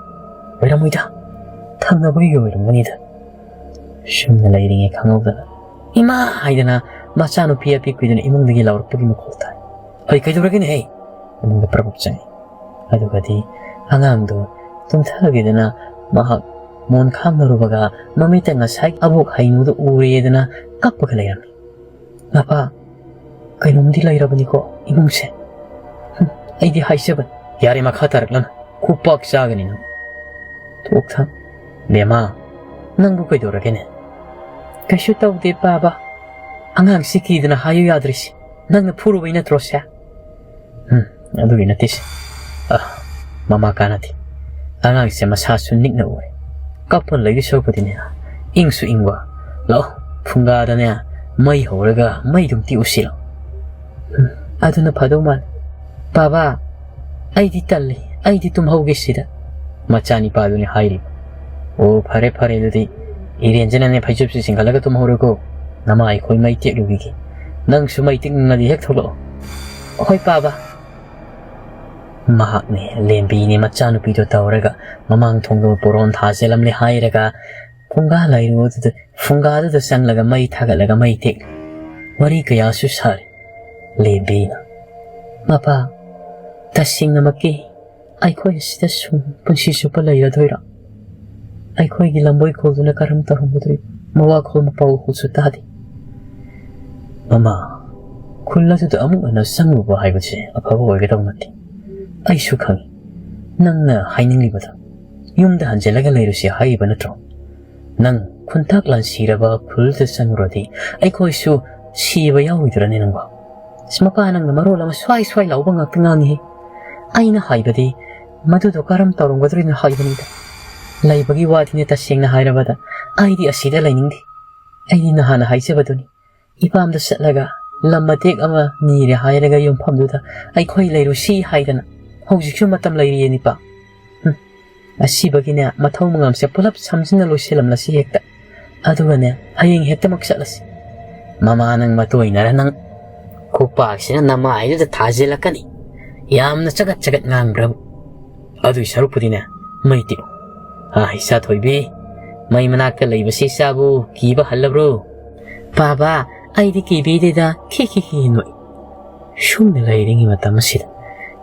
ꯑꯣꯏꯔꯝꯃꯣꯏꯗ꯫ ꯊꯪꯅꯕꯒꯤ ꯑꯣꯏꯔꯝꯒꯅꯤꯗ꯫ ꯁꯨꯝꯅ ꯂꯩꯔꯤꯉꯩ ꯈꯪꯍꯧꯗꯅ "ꯏꯃꯥ!" ꯍꯥꯏꯗꯅ ꯃꯆꯥꯅꯨꯄꯤ ꯑꯄꯤꯛꯄꯤꯗꯨꯅ ꯏꯃꯨꯡꯗꯒꯤ ꯂꯥꯎꯔꯛꯄꯒꯤ ꯃꯈꯣꯜ ꯇꯥꯏ꯫ "ꯑꯩ ꯀꯩꯗꯧꯔꯒꯦꯅꯦꯍꯦ?" ꯏꯃꯨꯡꯗ ꯄ꯭ꯔꯕꯨꯛ ꯆꯪꯉꯤ꯫ ꯑꯗꯨꯒꯗꯤ ꯑꯉꯥꯡꯗꯨ ꯇꯨꯝꯊꯈꯤꯗꯅ ꯃꯍꯥꯛ ꯃꯣꯟ ꯈꯥꯡꯅꯔꯨꯕꯒ ꯃꯃꯤꯠꯇ ꯉꯁꯥꯏ ꯑꯕꯣꯛ ꯍꯩꯅꯨꯗꯨ ꯎꯔꯦꯗꯅ ꯀꯞꯄꯒ ꯂꯩꯔꯝꯃꯤ꯫ "ꯃꯄꯥ, ꯀꯩꯅꯣꯝꯗꯤ ꯂꯩꯔꯕꯅꯤꯀꯣ ꯏꯃꯨꯡꯁꯦ꯫ ꯍꯨꯝ, ꯑꯩꯗꯤ ꯍꯥꯏꯖꯕꯅꯤ꯫" "ꯌꯥꯔꯦ, ꯃꯈꯥ ꯇꯥꯔꯛꯂꯅꯨ꯫ ꯈꯨꯄꯥꯛ ꯆꯥꯒꯅꯤ ꯅꯪ꯫" "ꯊꯣꯛꯊ-, ꯕꯦꯝꯃ, ꯅꯪꯕꯨ ꯀꯩꯗꯧꯔꯒꯦꯅꯦ?" "ꯀꯩꯁꯨ ꯇꯧꯗꯦ ꯄꯥꯕ꯫ ꯑꯉꯥꯡꯁꯤ ꯀꯤꯗꯅ ꯍꯥꯏꯌꯨ ꯌꯥꯗ꯭ꯔꯤꯁꯤ꯫ ꯅꯪꯅ ꯐꯨꯔꯨꯕꯩ ꯅꯠꯇ꯭ꯔꯣ ꯁꯦ?" "ꯎꯝ, ꯑꯗꯨꯒꯤ ꯅꯠꯇꯦꯁꯦ꯫ ꯑ, ꯃꯃꯥ ꯀꯥꯟꯅꯗꯦ꯫ ꯑꯉꯥꯡꯁꯦ ꯃꯁꯥꯁꯨ ꯅꯤꯛꯅ ꯎꯔꯦ꯫ ꯀꯞꯄ ꯂꯩꯒꯤ ꯁꯔꯨꯛꯄꯨꯗꯤꯅꯦ, ꯏꯪꯁꯨ ꯏꯪꯕ꯫ ꯂꯥꯛꯑꯣ, ꯐꯨꯡꯒꯥꯗꯅꯦ ꯃꯩ ꯍꯧꯔꯒ ꯃꯩꯗꯨꯝ ꯇꯤꯛꯎꯁꯤ ꯂꯥꯛꯑꯣ꯫" "ꯎꯝ, ꯑꯗꯨꯅ ꯐꯗꯧ ꯃꯥꯜꯂꯦ꯫ ꯄꯥꯕ, ꯑꯩꯗꯤ ꯇꯜꯂꯤ, ꯑꯩꯗꯤ ꯇꯨꯝꯍꯧꯒꯦ ꯁꯤꯗ꯫" ꯃꯆꯥꯅꯤꯄꯥꯗꯨꯅꯤ ꯍꯥꯏꯔꯤꯕ꯫ "ꯑꯣ, ꯐꯔꯦ ꯐꯔꯦ, ꯑꯗꯨꯗꯤ ꯏꯔꯦꯟꯁꯤꯅꯅꯦ ꯐꯩꯖꯨꯞꯁꯤ ꯆꯤꯡꯈꯠꯂꯒ ꯇꯨꯝꯍꯧꯔꯣꯀꯣ꯫ ꯅꯃꯥ ꯑꯩꯈꯣꯏ ꯃꯩ ꯇꯦꯛꯂꯨꯈꯤꯒꯦ꯫ ꯅꯪꯁꯨ ꯃꯩ ꯇꯤꯛꯅꯤꯡꯉꯗꯤ ꯍꯦꯛ ꯊꯣꯛꯂꯛꯑꯣ꯫" "ꯍꯣꯏ ꯄꯥꯕ꯫" ꯃꯍꯥꯛꯅꯦ, ꯂꯦꯝꯕꯤꯅꯦ, ꯃꯆꯥꯅꯨꯄꯤꯗꯣ ꯇꯧꯔꯒ ꯃꯃꯥꯡ ꯊꯣꯡꯗ ꯄꯣꯔꯣꯟ ꯊꯥꯖꯤꯜꯂꯝꯂꯦ ꯍꯥꯏꯔꯒ ꯐꯨꯡꯒꯥ ꯂꯩꯔꯨ ꯑꯗꯨꯗ, ꯐꯨꯡꯒꯥꯗꯨꯗ ꯆꯪꯂꯒ ꯃꯩ ꯊꯥꯒꯠꯂꯒ ꯃꯩ ꯇꯦꯛꯂꯤ꯫ ꯋꯥꯔꯤ ꯀꯌꯥꯁꯨ ꯁꯥꯔꯤ꯫ ꯂꯦꯝꯕꯤꯅ, "ꯃꯄꯥ, ꯇꯁꯦꯡꯅꯃꯛꯀꯤ ꯑꯩꯈꯣꯏ ꯑꯁꯤꯗ ꯁꯨꯝ ꯄꯨꯟꯁꯤ ꯆꯨꯞꯄ ꯂꯩꯔꯗꯣꯏꯔꯣ? ꯑꯩꯈꯣꯏꯒꯤ ꯂꯝꯕꯣꯏ ꯈꯨꯜꯗꯨꯅ ꯀꯔꯝ ꯇꯧꯔꯝꯒꯗꯣꯔꯤꯕ? ꯃꯋꯥ ꯈꯨꯜ ꯃꯄꯥꯎ ꯈꯨꯜꯁꯨ ꯇꯥꯗꯦ꯫" "ꯃꯃꯥ, ꯈꯨꯜ ꯑꯗꯨꯗ ꯑꯃꯨꯛ ꯍꯟꯅ ꯆꯪꯂꯨꯕ ꯍꯥꯏꯕꯁꯦ ꯑꯐꯕ ꯑꯣꯏꯒꯗꯧ ꯅꯠꯇꯦ꯫ ꯑꯩꯁꯨ ꯈꯪꯏ ꯅꯪꯅ ꯍꯥꯏꯅꯤꯡꯂꯤꯕꯗꯣ꯫ ꯌꯨꯝꯗ ꯍꯟꯖꯤꯜꯂꯒ ꯂꯩꯔꯨꯁꯤ ꯍꯥꯏꯔꯤꯕ ꯅꯠꯇ꯭ꯔꯣ? ꯅꯪ ꯈꯨꯟꯇꯥꯛ ꯂꯥꯟꯁꯤꯔꯕ ꯈꯨꯜꯗ ꯆꯪꯂꯨꯔꯗꯤ ꯑꯩꯈꯣꯏꯁꯨ ꯁꯤꯕ ꯌꯥꯎꯔꯣꯏꯗ꯭ꯔꯅꯦ ꯅꯪꯕꯣ?" "ꯑꯁ, ꯃꯄꯥ, ꯅꯪꯅ ꯃꯔꯣꯜ ꯑꯃ ꯁ꯭ꯋꯥꯏ ꯁ꯭ꯋꯥꯏ ꯂꯥꯎꯕ ꯉꯥꯛꯇ ꯉꯥꯡꯉꯤꯍꯦ꯫ ꯑꯩꯅ ꯍꯥꯏꯕꯗꯤ ꯃꯗꯨꯗꯣ ꯀꯔꯝ ꯇꯧꯔꯝꯒꯗ꯭ꯔꯣꯅ ꯍꯥꯏꯕꯅꯤꯗ꯫ ꯂꯩꯕꯒꯤ ꯋꯥꯗꯤꯅꯦ, ꯇꯁꯦꯡꯅ ꯍꯥꯏꯔꯕꯗ ꯑꯩꯗꯤ ꯑꯁꯤꯗ ꯂꯩꯅꯤꯡꯗꯦ꯫ ꯑꯩꯗꯤ ꯅꯍꯥꯟꯅ ꯍꯥꯏꯖꯕꯗꯨꯅꯤ, ꯏꯄꯥꯝꯗ ꯆꯠꯂꯒ ꯂꯝ ꯃꯇꯦꯛ ꯑꯃ ꯅꯤꯔꯦ ꯍꯥꯏꯔꯒ ꯌꯨꯝꯐꯝꯗꯨꯗ ꯑꯩꯈꯣꯏ ꯂꯩꯔꯨꯁꯤ ꯍꯥꯏꯗꯅ꯫ ꯍꯧꯖꯤꯛꯁꯨ ꯃꯇꯝ ꯂꯩꯔꯤꯌꯦ ꯅꯤꯄꯥ꯫ ꯍꯨꯝ, ꯑꯁꯤꯕꯒꯤꯅꯦ, ꯃꯊꯧ ꯃꯉꯝꯁꯦ ꯄꯨꯂꯞ ꯁꯝꯖꯤꯟꯅ ꯂꯣꯏꯁꯤꯜꯂꯝꯂꯁꯤ ꯍꯦꯛꯇ꯫ ꯑꯗꯨꯒꯅꯦ, ꯍꯌꯦꯡ ꯍꯦꯛꯇꯃꯛ ꯆꯠꯂꯁꯤ꯫" "ꯃꯃꯥ, ꯅꯪ ꯃꯇꯣꯏꯅꯔ ꯅꯪ? ꯈꯨꯄꯥꯛꯁꯤꯅ ꯅꯃꯥꯏꯗꯨꯗ ꯊꯥꯖꯤꯜꯂꯛꯀꯅꯤ꯫ ꯌꯥꯝꯅ ꯆꯒꯠ ꯆꯒꯠ ꯉꯥꯡꯕ꯭ꯔꯕ? ꯑꯗꯨꯏ ꯁꯔꯨꯛꯄꯨꯗꯤꯅꯦ, ꯃꯩ ꯇꯤꯛꯎ꯫" "ꯑꯥ, ꯏꯆꯥ ꯊꯣꯏꯕꯤ, ꯃꯩ ꯃꯅꯥꯛꯇ ꯂꯩꯕꯁꯤ ꯏꯆꯥꯕꯨ ꯀꯤꯕ ꯍꯜꯂꯕ꯭ꯔꯣ?" "ꯄꯥꯕ, ꯑꯩꯗꯤ ꯀꯤꯕꯤꯗꯦꯗ, ꯈꯤ ꯈꯤ ꯈꯤ ꯅꯣꯏ꯫" ꯁꯨꯝꯅ ꯂꯩꯔꯤꯉꯩ ꯃꯇꯝ ꯑꯁꯤꯗ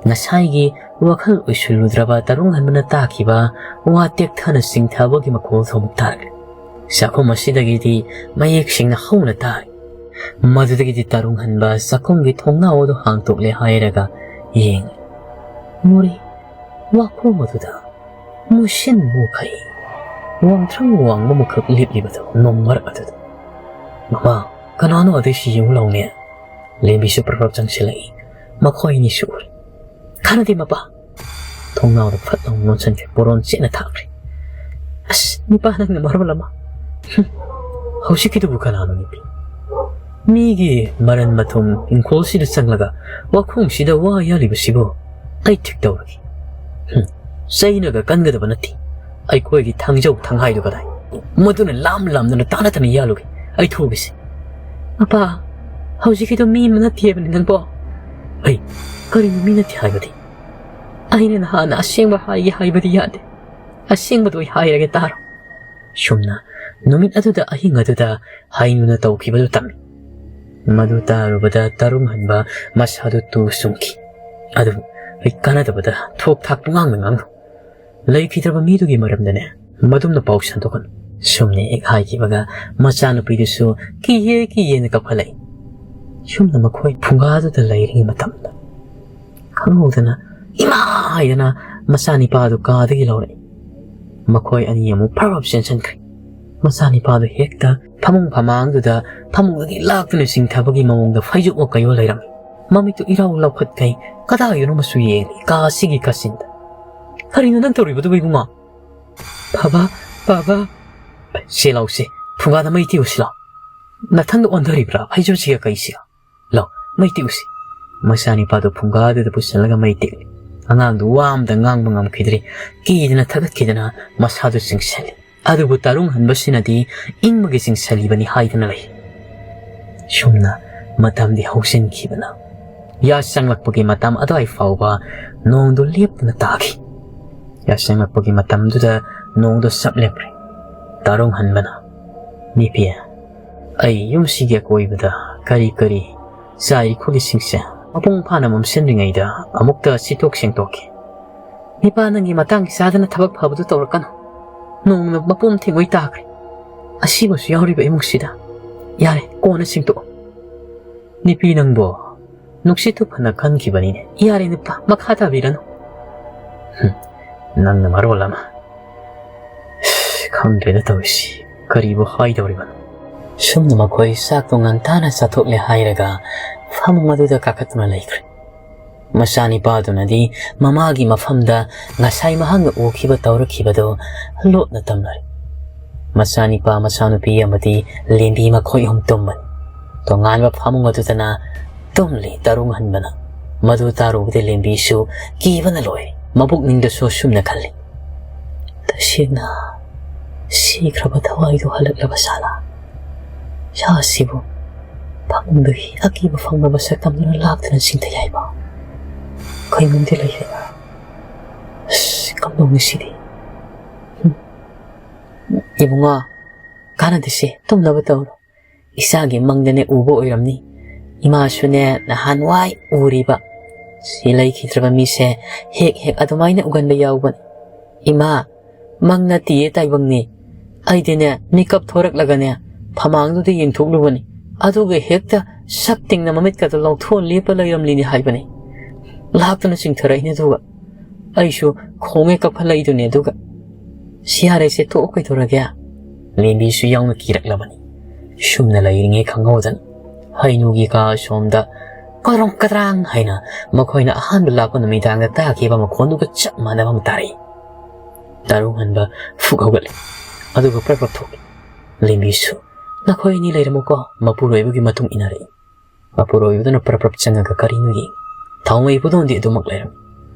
ꯉꯁꯥꯏꯒꯤ ꯋꯥꯈꯜ ꯑꯣꯏꯁꯤꯜꯂꯨꯗ꯭ꯔꯕ ꯇꯔꯨꯡ ꯍꯟꯕꯅ ꯇꯥꯈꯤꯕ ꯋꯥ ꯇꯦꯛꯊꯅ ꯆꯤꯡꯊꯕꯒꯤ ꯃꯈꯣꯜꯗꯨ ꯑꯃꯨꯛ ꯇꯥꯔꯛꯂꯦ꯫ ꯆꯥꯛꯈꯨꯝ ꯑꯁꯤꯗꯒꯤꯗꯤ ꯃꯌꯦꯛ ꯁꯦꯡꯅ ꯍꯧꯅ ꯇꯥꯔꯦ꯫ ꯃꯗꯨꯗꯒꯤꯗꯤ ꯇꯔꯨꯡ ꯍꯟꯕ ꯆꯥꯛꯈꯨꯝꯒꯤ ꯊꯣꯡꯅꯥꯎ ꯑꯗꯨ ꯍꯥꯡꯇꯣꯛꯂꯦ ꯍꯥꯏꯔꯒ ꯌꯦꯡꯂꯦ꯫ ꯃꯣꯔꯦ ꯋꯥꯈꯣꯡ ꯑꯗꯨꯗ ꯃꯨꯁꯤꯟ ꯃꯨꯈꯩ ꯋꯥꯡꯊ꯭ꯔꯪ ꯋꯥꯡꯕ ꯑꯃꯈꯛ ꯂꯦꯞꯂꯤꯕꯗꯨ ꯅꯣꯡꯃꯔꯛ ꯑꯗꯨꯗ꯫ "ꯃꯃꯥ, ꯀꯅꯥꯅꯣ ꯑꯗꯩꯁꯤ ꯌꯦꯡꯉꯨ ꯂꯥꯎꯅꯦ?" ꯂꯦꯝꯕꯤꯁꯨ ꯄ꯭ꯔꯞ ꯄ꯭ꯔꯞ ꯆꯪꯁꯤꯜꯂꯛꯏ꯫ ꯃꯈꯣꯏ ꯑꯅꯤꯁꯨ ꯎꯔꯦ꯫ "ꯀꯥꯟꯅꯗꯦ ꯃꯄꯥ!" ꯊꯣꯡꯅꯥꯎꯗ ꯐꯠ ꯂꯥꯎꯅ ꯂꯣꯟꯁꯤꯟꯈ꯭ꯔꯦ꯫ ꯕꯣꯔꯣꯟ ꯆꯦꯠꯅ ꯊꯥꯈ꯭ꯔꯦ꯫ "ꯑꯁ, ꯅꯤꯄꯥ ꯅꯪꯅ ꯃꯔꯣꯜ ꯑꯃ꯫ ꯍꯨꯝ, ꯍꯧꯖꯤꯛꯀꯤꯗꯨꯕꯨ ꯀꯅꯥꯅꯣ ꯅꯨꯄꯤ? ꯃꯤꯒꯤ ꯃꯔꯟ ꯃꯊꯨꯝ ꯏꯪꯈꯣꯜꯁꯤꯗ ꯆꯪꯂꯒ ꯋꯥꯈꯣꯡꯁꯤꯗ ꯋꯥ ꯌꯥꯜꯂꯤꯕꯁꯤꯕꯨ ꯑꯩ ꯊꯤꯛ ꯇꯧꯔꯒꯦ꯫ ꯍꯨꯝ, ꯆꯩꯅꯒ ꯀꯟꯒꯗꯕ ꯅꯠꯇꯦ꯫ ꯑꯩꯈꯣꯏꯒꯤ ꯊꯥꯡꯖꯧ ꯊꯥꯡꯍꯥꯏꯗꯨ ꯀꯗꯥꯏ? ꯃꯗꯨꯅ ꯂꯥꯝ ꯂꯥꯝꯗꯅ ꯇꯥꯅ ꯇꯥꯅ ꯌꯥꯜꯂꯨꯒꯦ꯫ ꯑꯩ ꯊꯣꯛꯎꯒꯦꯁꯦ꯫" "ꯑꯄꯥ, ꯍꯧꯖꯤꯛꯀꯤꯗꯣ ꯃꯤ ꯑꯃ ꯅꯠꯇꯦ ꯍꯥꯏꯕꯅꯤ ꯅꯪꯕꯣ꯫" "ꯑꯩ, ꯀꯔꯤꯅꯣ ꯃꯤ ꯅꯠꯇꯦ ꯍꯥꯏꯕꯗꯤ? ꯑꯩꯅ ꯅꯍꯥꯟꯅ ꯑꯁꯦꯡꯕ ꯍꯥꯏꯒꯦ ꯍꯥꯏꯕꯗꯤ ꯌꯥꯗꯦ꯫ ꯑꯁꯦꯡꯕꯗꯣ ꯑꯩ ꯍꯥꯏꯔꯒꯦ ꯇꯥꯔꯣ꯫" ꯁꯨꯝꯅ ꯅꯨꯃꯤꯠ ꯑꯗꯨꯗ ꯑꯍꯤꯡ ꯑꯗꯨꯗ ꯍꯥꯏꯅꯨꯅ ꯇꯧꯈꯤꯕꯗꯨ ꯇꯝꯃꯤ꯫ ꯃꯗꯨ ꯇꯥꯔꯨꯕꯗ ꯇꯔꯨꯡ ꯍꯟꯕ ꯃꯁꯥꯗꯨ ꯇꯨ ꯆꯨꯡꯈꯤ꯫ ꯑꯗꯨꯕꯨ ꯑꯩ ꯀꯥꯟꯅꯗꯕꯗ ꯊꯣꯛ ꯊꯥꯛ ꯄꯨꯡꯉꯥꯡꯗ ꯉꯥꯡꯂꯨ꯫ ꯂꯩꯈꯤꯗ꯭ꯔꯕ ꯃꯤꯗꯨꯒꯤ ꯃꯔꯝꯗꯅꯦ ꯃꯗꯨꯝꯅ ꯄꯥꯎ ꯁꯟꯗꯣꯛꯀꯅꯨ꯫ ꯁꯨꯝꯅ ꯍꯦꯛ ꯍꯥꯏꯈꯤꯕꯒ ꯃꯆꯥꯅꯨꯄꯤꯗꯨꯁꯨ ꯀꯤꯌꯦ ꯀꯤꯌꯦꯅ ꯀꯞꯈꯠꯂꯛꯏ꯫ ꯁꯨꯝꯅ ꯃꯈꯣꯏ ꯐꯨꯡꯒꯥꯗꯨꯗ ꯂꯩꯔꯤꯉꯩ ꯃꯇꯝꯗ ꯈꯪꯍꯧꯗꯅ "ꯏꯃꯥ!" ꯍꯥꯏꯗꯅ ꯃꯆꯥꯅꯤꯄꯥꯗꯨ ꯀꯥꯗꯒꯤ ꯂꯧꯔꯛꯏ꯫ ꯃꯈꯣꯏ ꯑꯅꯤ ꯑꯃꯨꯛ ꯐꯔ ꯐꯔ ꯆꯦꯟꯁꯤꯟꯈ꯭ꯔꯦ꯫ ꯃꯆꯥꯅꯤꯄꯥꯗꯨ ꯍꯦꯛꯇ ꯐꯃꯨꯡ ꯐꯃꯥꯡꯗꯨꯗ ꯐꯃꯨꯡꯗꯒꯤ ꯂꯥꯛꯇꯨꯅ ꯆꯤꯡꯊꯕꯒꯤ ꯃꯑꯣꯡꯗ ꯐꯩꯖꯨꯞ ꯑꯣ ꯀꯩꯑꯣ ꯂꯩꯔꯝꯃꯤ꯫ ꯃꯃꯤꯠꯇꯨ ꯏꯔꯥꯎ ꯂꯥꯎꯈꯠꯈꯩ ꯀꯗꯥꯏꯗꯅꯣ ꯑꯃꯁꯨ ꯌꯦꯡꯂꯤ꯫ ꯀꯥ ꯑꯁꯤꯒꯤ ꯀꯥꯆꯤꯟꯗ꯫ "ꯀꯔꯤꯅꯣ ꯅꯪ ꯇꯧꯔꯤꯕꯗꯨꯕꯨ ꯏꯕꯨꯡꯉꯣ?" "ꯕꯥꯕꯥ, ꯕꯥꯕꯥ!" "ꯁꯦ ꯂꯥꯎꯁꯦ, ꯐꯨꯡꯒꯥꯗ ꯃꯩ ꯇꯤꯛꯎꯁꯤ ꯂꯥꯎ꯫ ꯅꯊꯪꯗ ꯑꯣꯟꯊꯔꯤꯕ꯭ꯔꯥ ꯐꯩꯖꯨꯞꯁꯤꯒ ꯀꯩꯁꯤꯒ? ꯂꯥꯎ, ꯃꯩ ꯇꯤꯛꯎꯁꯤ꯫" ꯃꯆꯥꯅꯤꯄꯥꯗꯨ ꯐꯨꯡꯒꯥꯗꯨꯗ ꯄꯨꯁꯤꯜꯂꯒ ꯃꯩ ꯇꯤꯛꯂꯤ꯫ ꯑꯉꯥꯡꯗꯨ ꯋꯥ ꯑꯃꯇ ꯉꯥꯡꯕ ꯉꯝꯈꯤꯗ꯭ꯔꯤ꯫ ꯀꯤꯗꯅ ꯊꯛꯀꯠꯈꯤꯗꯅ ꯃꯁꯥꯗꯨ ꯆꯤꯡꯁꯤꯜꯂꯤ꯫ ꯑꯗꯨꯕꯨ ꯇꯔꯨꯡ ꯍꯟꯕꯁꯤꯅꯗꯤ ꯏꯪꯕꯒꯤ ꯆꯤꯡꯁꯤꯜꯂꯤꯕꯅꯤ ꯍꯥꯏꯗꯨꯅ ꯂꯩ꯫ ꯁꯨꯝꯅ ꯃꯇꯝꯗꯤ ꯍꯧꯖꯤꯟꯈꯤꯕꯅ ꯌꯥꯆꯪꯂꯛꯄꯒꯤ ꯃꯇꯝ ꯑꯗꯨꯋꯥꯏ ꯐꯥꯎꯕ ꯅꯣꯡꯗꯨ ꯂꯦꯞꯇꯅ ꯇꯥꯈꯤ꯫ ꯌꯥꯆꯪꯂꯛꯄꯒꯤ ꯃꯇꯝꯗꯨꯗ ꯅꯣꯡꯗꯣ ꯆꯞ ꯂꯦꯞꯈ꯭ꯔꯦ꯫ ꯇꯔꯨꯡ ꯍꯟꯕꯅ, "ꯅꯤꯄꯤ, ꯑꯩ ꯌꯨꯝꯁꯤꯒꯤ ꯑꯀꯣꯏꯕꯗ ꯀꯔꯤ ꯀꯔꯤ ꯆꯥꯏꯔꯤ ꯈꯣꯠꯂꯤꯁꯤꯡꯁꯦ ꯃꯄꯨꯡ ꯐꯥꯅ ꯃꯝꯁꯤꯟꯗ꯭ꯔꯤꯉꯩꯗ ꯑꯃꯨꯛꯇ ꯁꯤꯠꯇꯣꯛ ꯁꯦꯡꯗꯣꯛꯀꯦ꯫ ꯅꯤꯄꯥ, ꯅꯪꯒꯤ ꯃꯇꯥꯡ ꯆꯥꯗꯅ ꯊꯕꯛ ꯐꯕꯗꯨ ꯇꯧꯔꯛꯀꯅꯨ꯫ ꯅꯣꯡꯅ ꯃꯄꯨꯝ ꯊꯦꯡꯉꯣꯏ ꯇꯥꯈ꯭ꯔꯦ꯫ ꯑꯁꯤꯕꯁꯨ ꯌꯥꯎꯔꯤꯕ ꯏꯃꯨꯡꯁꯤꯗ꯫ ꯌꯥꯔꯦ, ꯀꯣꯟꯅ ꯁꯦꯡꯗꯣꯛꯑꯣ꯫" "ꯅꯤꯄꯤ ꯅꯪꯕꯣ, ꯅꯨꯡꯁꯤꯠꯇꯨ ꯐꯅ ꯀꯟꯈꯤꯕꯅꯤꯅꯦ꯫ ꯌꯥꯔꯦ ꯅꯨꯄꯥ, ꯃꯈꯥ ꯇꯥꯕꯤꯔꯅꯨ꯫" "ꯍꯨꯝ, ꯅꯪꯅ ꯃꯔꯣꯜ ꯑꯃ꯫ ꯈꯪꯗ꯭ꯔꯦꯗ ꯇꯧꯔꯤꯁꯤ, ꯀꯔꯤꯕꯨ ꯍꯥꯏꯗꯧꯔꯤꯕꯅꯣ?" ꯁꯨꯝꯅ ꯃꯈꯣꯏ ꯆꯥꯛꯇꯣ ꯉꯟꯇꯥꯅ ꯆꯥꯊꯣꯛꯂꯦ ꯍꯥꯏꯔꯒ ꯐꯃꯨꯡ ꯑꯗꯨꯗ ꯀꯥꯈꯠꯇꯨꯅ ꯂꯩꯈ꯭ꯔꯦ꯫ ꯃꯆꯥꯅꯤꯄꯥꯗꯨꯅꯗꯤ ꯃꯃꯥꯒꯤ ꯃꯐꯝꯗ ꯉꯁꯥꯏ ꯃꯍꯥꯛꯅ ꯎꯈꯤꯕ ꯇꯧꯔꯛꯈꯤꯕꯗꯨ ꯂꯣꯠꯅ ꯇꯝꯂꯔꯤ꯫ ꯃꯆꯥꯅꯤꯄꯥ, ꯃꯆꯥꯅꯨꯄꯤ ꯑꯃꯗꯤ ꯂꯦꯝꯕꯤ ꯃꯈꯣꯏ ꯑꯍꯨꯝ ꯇꯨꯝꯕꯅꯤ꯫ ꯇꯣꯉꯥꯟꯕ ꯐꯃꯨꯡ ꯑꯗꯨꯗꯅ ꯇꯨꯝꯂꯤ ꯇꯔꯨꯡ ꯍꯟꯕꯅ꯫ ꯃꯗꯨ ꯇꯥꯔꯨꯕꯗ ꯂꯦꯝꯕꯤꯁꯨ ꯀꯤꯕꯅ ꯂꯣꯏꯔꯦ꯫ ꯃꯕꯨꯛꯅꯤꯡꯗꯁꯨ ꯑꯁꯨꯝꯅ ꯈꯜꯂꯤ, "ꯇꯁꯦꯡꯅ ꯁꯤꯈ꯭ꯔꯕ ꯊꯋꯥꯏꯗꯨ ꯍꯜꯂꯛꯂꯕ ꯁꯥꯂꯥ? ꯁꯥꯁꯤꯕꯨ ꯐꯃꯨꯡꯗꯒꯤ ꯑꯀꯤꯕ ꯐꯪꯂꯕ ꯁꯛꯇꯝꯗꯨꯅ ꯂꯥꯛꯇꯨꯅ ꯆꯤꯡꯊꯩ ꯍꯥꯏꯕ? ꯀꯩꯅꯣꯝꯗꯤ ꯂꯩꯔꯦ꯫ ꯑꯁ, ꯀꯝꯗꯧꯅꯤ ꯁꯤꯗꯤ? ꯍꯨꯝ꯫ ꯏꯕꯨꯡꯉꯣ, ꯀꯥꯟꯅꯗꯦꯁꯦ, ꯇꯨꯝꯅꯕ ꯇꯧꯔꯣ꯫ ꯏꯆꯥꯒꯤ ꯃꯪꯗꯅꯦ ꯎꯕ ꯑꯣꯏꯔꯝꯅꯤ꯫ ꯏꯃꯥꯁꯨꯅꯦ ꯅꯍꯥꯟꯋꯥꯏ ꯎꯔꯤꯕ ꯁꯤ ꯂꯩꯈꯤꯗ꯭ꯔꯕ ꯃꯤꯁꯦ ꯍꯦꯛ ꯍꯦꯛ ꯑꯗꯨꯃꯥꯏꯅ ꯎꯒꯟꯕ ꯌꯥꯎꯕꯅꯤ꯫ ꯏꯃꯥ, ꯃꯪ ꯅꯠꯇꯤꯌꯦ ꯇꯥꯏꯕꯪꯅꯤ꯫ ꯑꯩꯗꯤꯅꯦ ꯃꯤꯀꯞ ꯊꯣꯔꯛꯂꯒꯅꯦ ꯐꯃꯥꯡꯗꯨꯗ ꯌꯦꯡꯊꯣꯛꯂꯨꯕꯅꯤ꯫ ꯑꯗꯨꯒ ꯍꯦꯛꯇ ꯁꯛ ꯇꯤꯡꯅ ꯃꯃꯤꯠꯀꯗꯣ ꯂꯥꯎꯊꯣꯛꯑ ꯂꯦꯞꯄ ꯂꯩꯔꯝꯂꯤꯅꯤ ꯍꯥꯏꯕꯅꯤ꯫ ꯂꯥꯛꯇꯨꯅ ꯆꯤꯡꯊꯔꯛꯏꯅꯦ ꯑꯗꯨꯒ꯫ ꯑꯩꯁꯨ ꯈꯣꯡꯉꯦ ꯀꯞꯈꯠꯂꯛꯏꯗꯨꯅꯦ ꯑꯗꯨꯒ꯫ ꯁꯤ ꯌꯥꯔꯦꯁꯦ, ꯇꯣꯛꯑꯣ ꯀꯩꯗꯧꯔꯒꯦ?" ꯂꯦꯝꯕꯤꯁꯨ ꯌꯥꯎꯅ ꯀꯤꯔꯛꯂꯕꯅꯤ꯫ ꯁꯨꯝꯅ ꯂꯩꯔꯤꯉꯩ ꯈꯪꯍꯧꯗꯅ ꯍꯩꯅꯨꯒꯤ ꯀꯥ ꯑꯁꯣꯝꯗ ꯀꯗ꯭ꯔꯣꯡ ꯀꯗ꯭ꯔꯥꯡ ꯍꯥꯏꯅ ꯃꯈꯣꯏꯅ ꯑꯍꯥꯟꯕ ꯂꯥꯛꯄ ꯅꯨꯃꯤꯗꯥꯡꯗ ꯇꯥꯈꯤꯕ ꯃꯈꯣꯟꯗꯨꯒ ꯆꯞ ꯃꯥꯟꯅꯕ ꯑꯃ ꯇꯥꯔꯛꯏ꯫ ꯇꯔꯨꯡ ꯍꯟꯕ ꯐꯨꯛ ꯍꯧꯒꯠꯂꯦ, ꯑꯗꯨꯒ ꯄ꯭ꯔꯞ ꯄ꯭ꯔꯞ ꯊꯣꯛꯂꯦ꯫ ꯂꯦꯝꯕꯤꯁꯨ, "ꯅꯈꯣꯏ ꯑꯅꯤ ꯂꯩꯔꯝꯃꯨꯀꯣ", ꯃꯄꯨꯔꯣꯏꯕꯒꯤ ꯃꯇꯨꯡ ꯏꯟꯅꯔꯛꯏ꯫ ꯃꯄꯨꯔꯣꯏꯕꯗꯨꯅ ꯄ꯭ꯔꯞ ꯄ꯭ꯔꯞ ꯆꯪꯉꯒ ꯀꯔꯤꯅꯣ ꯌꯦꯡꯉꯤ꯫ ꯊꯥꯎꯃꯩ ꯏꯕꯨꯗꯣꯟꯗꯤ ꯑꯗꯨꯃꯛ ꯂꯩꯔꯝꯃꯤ꯫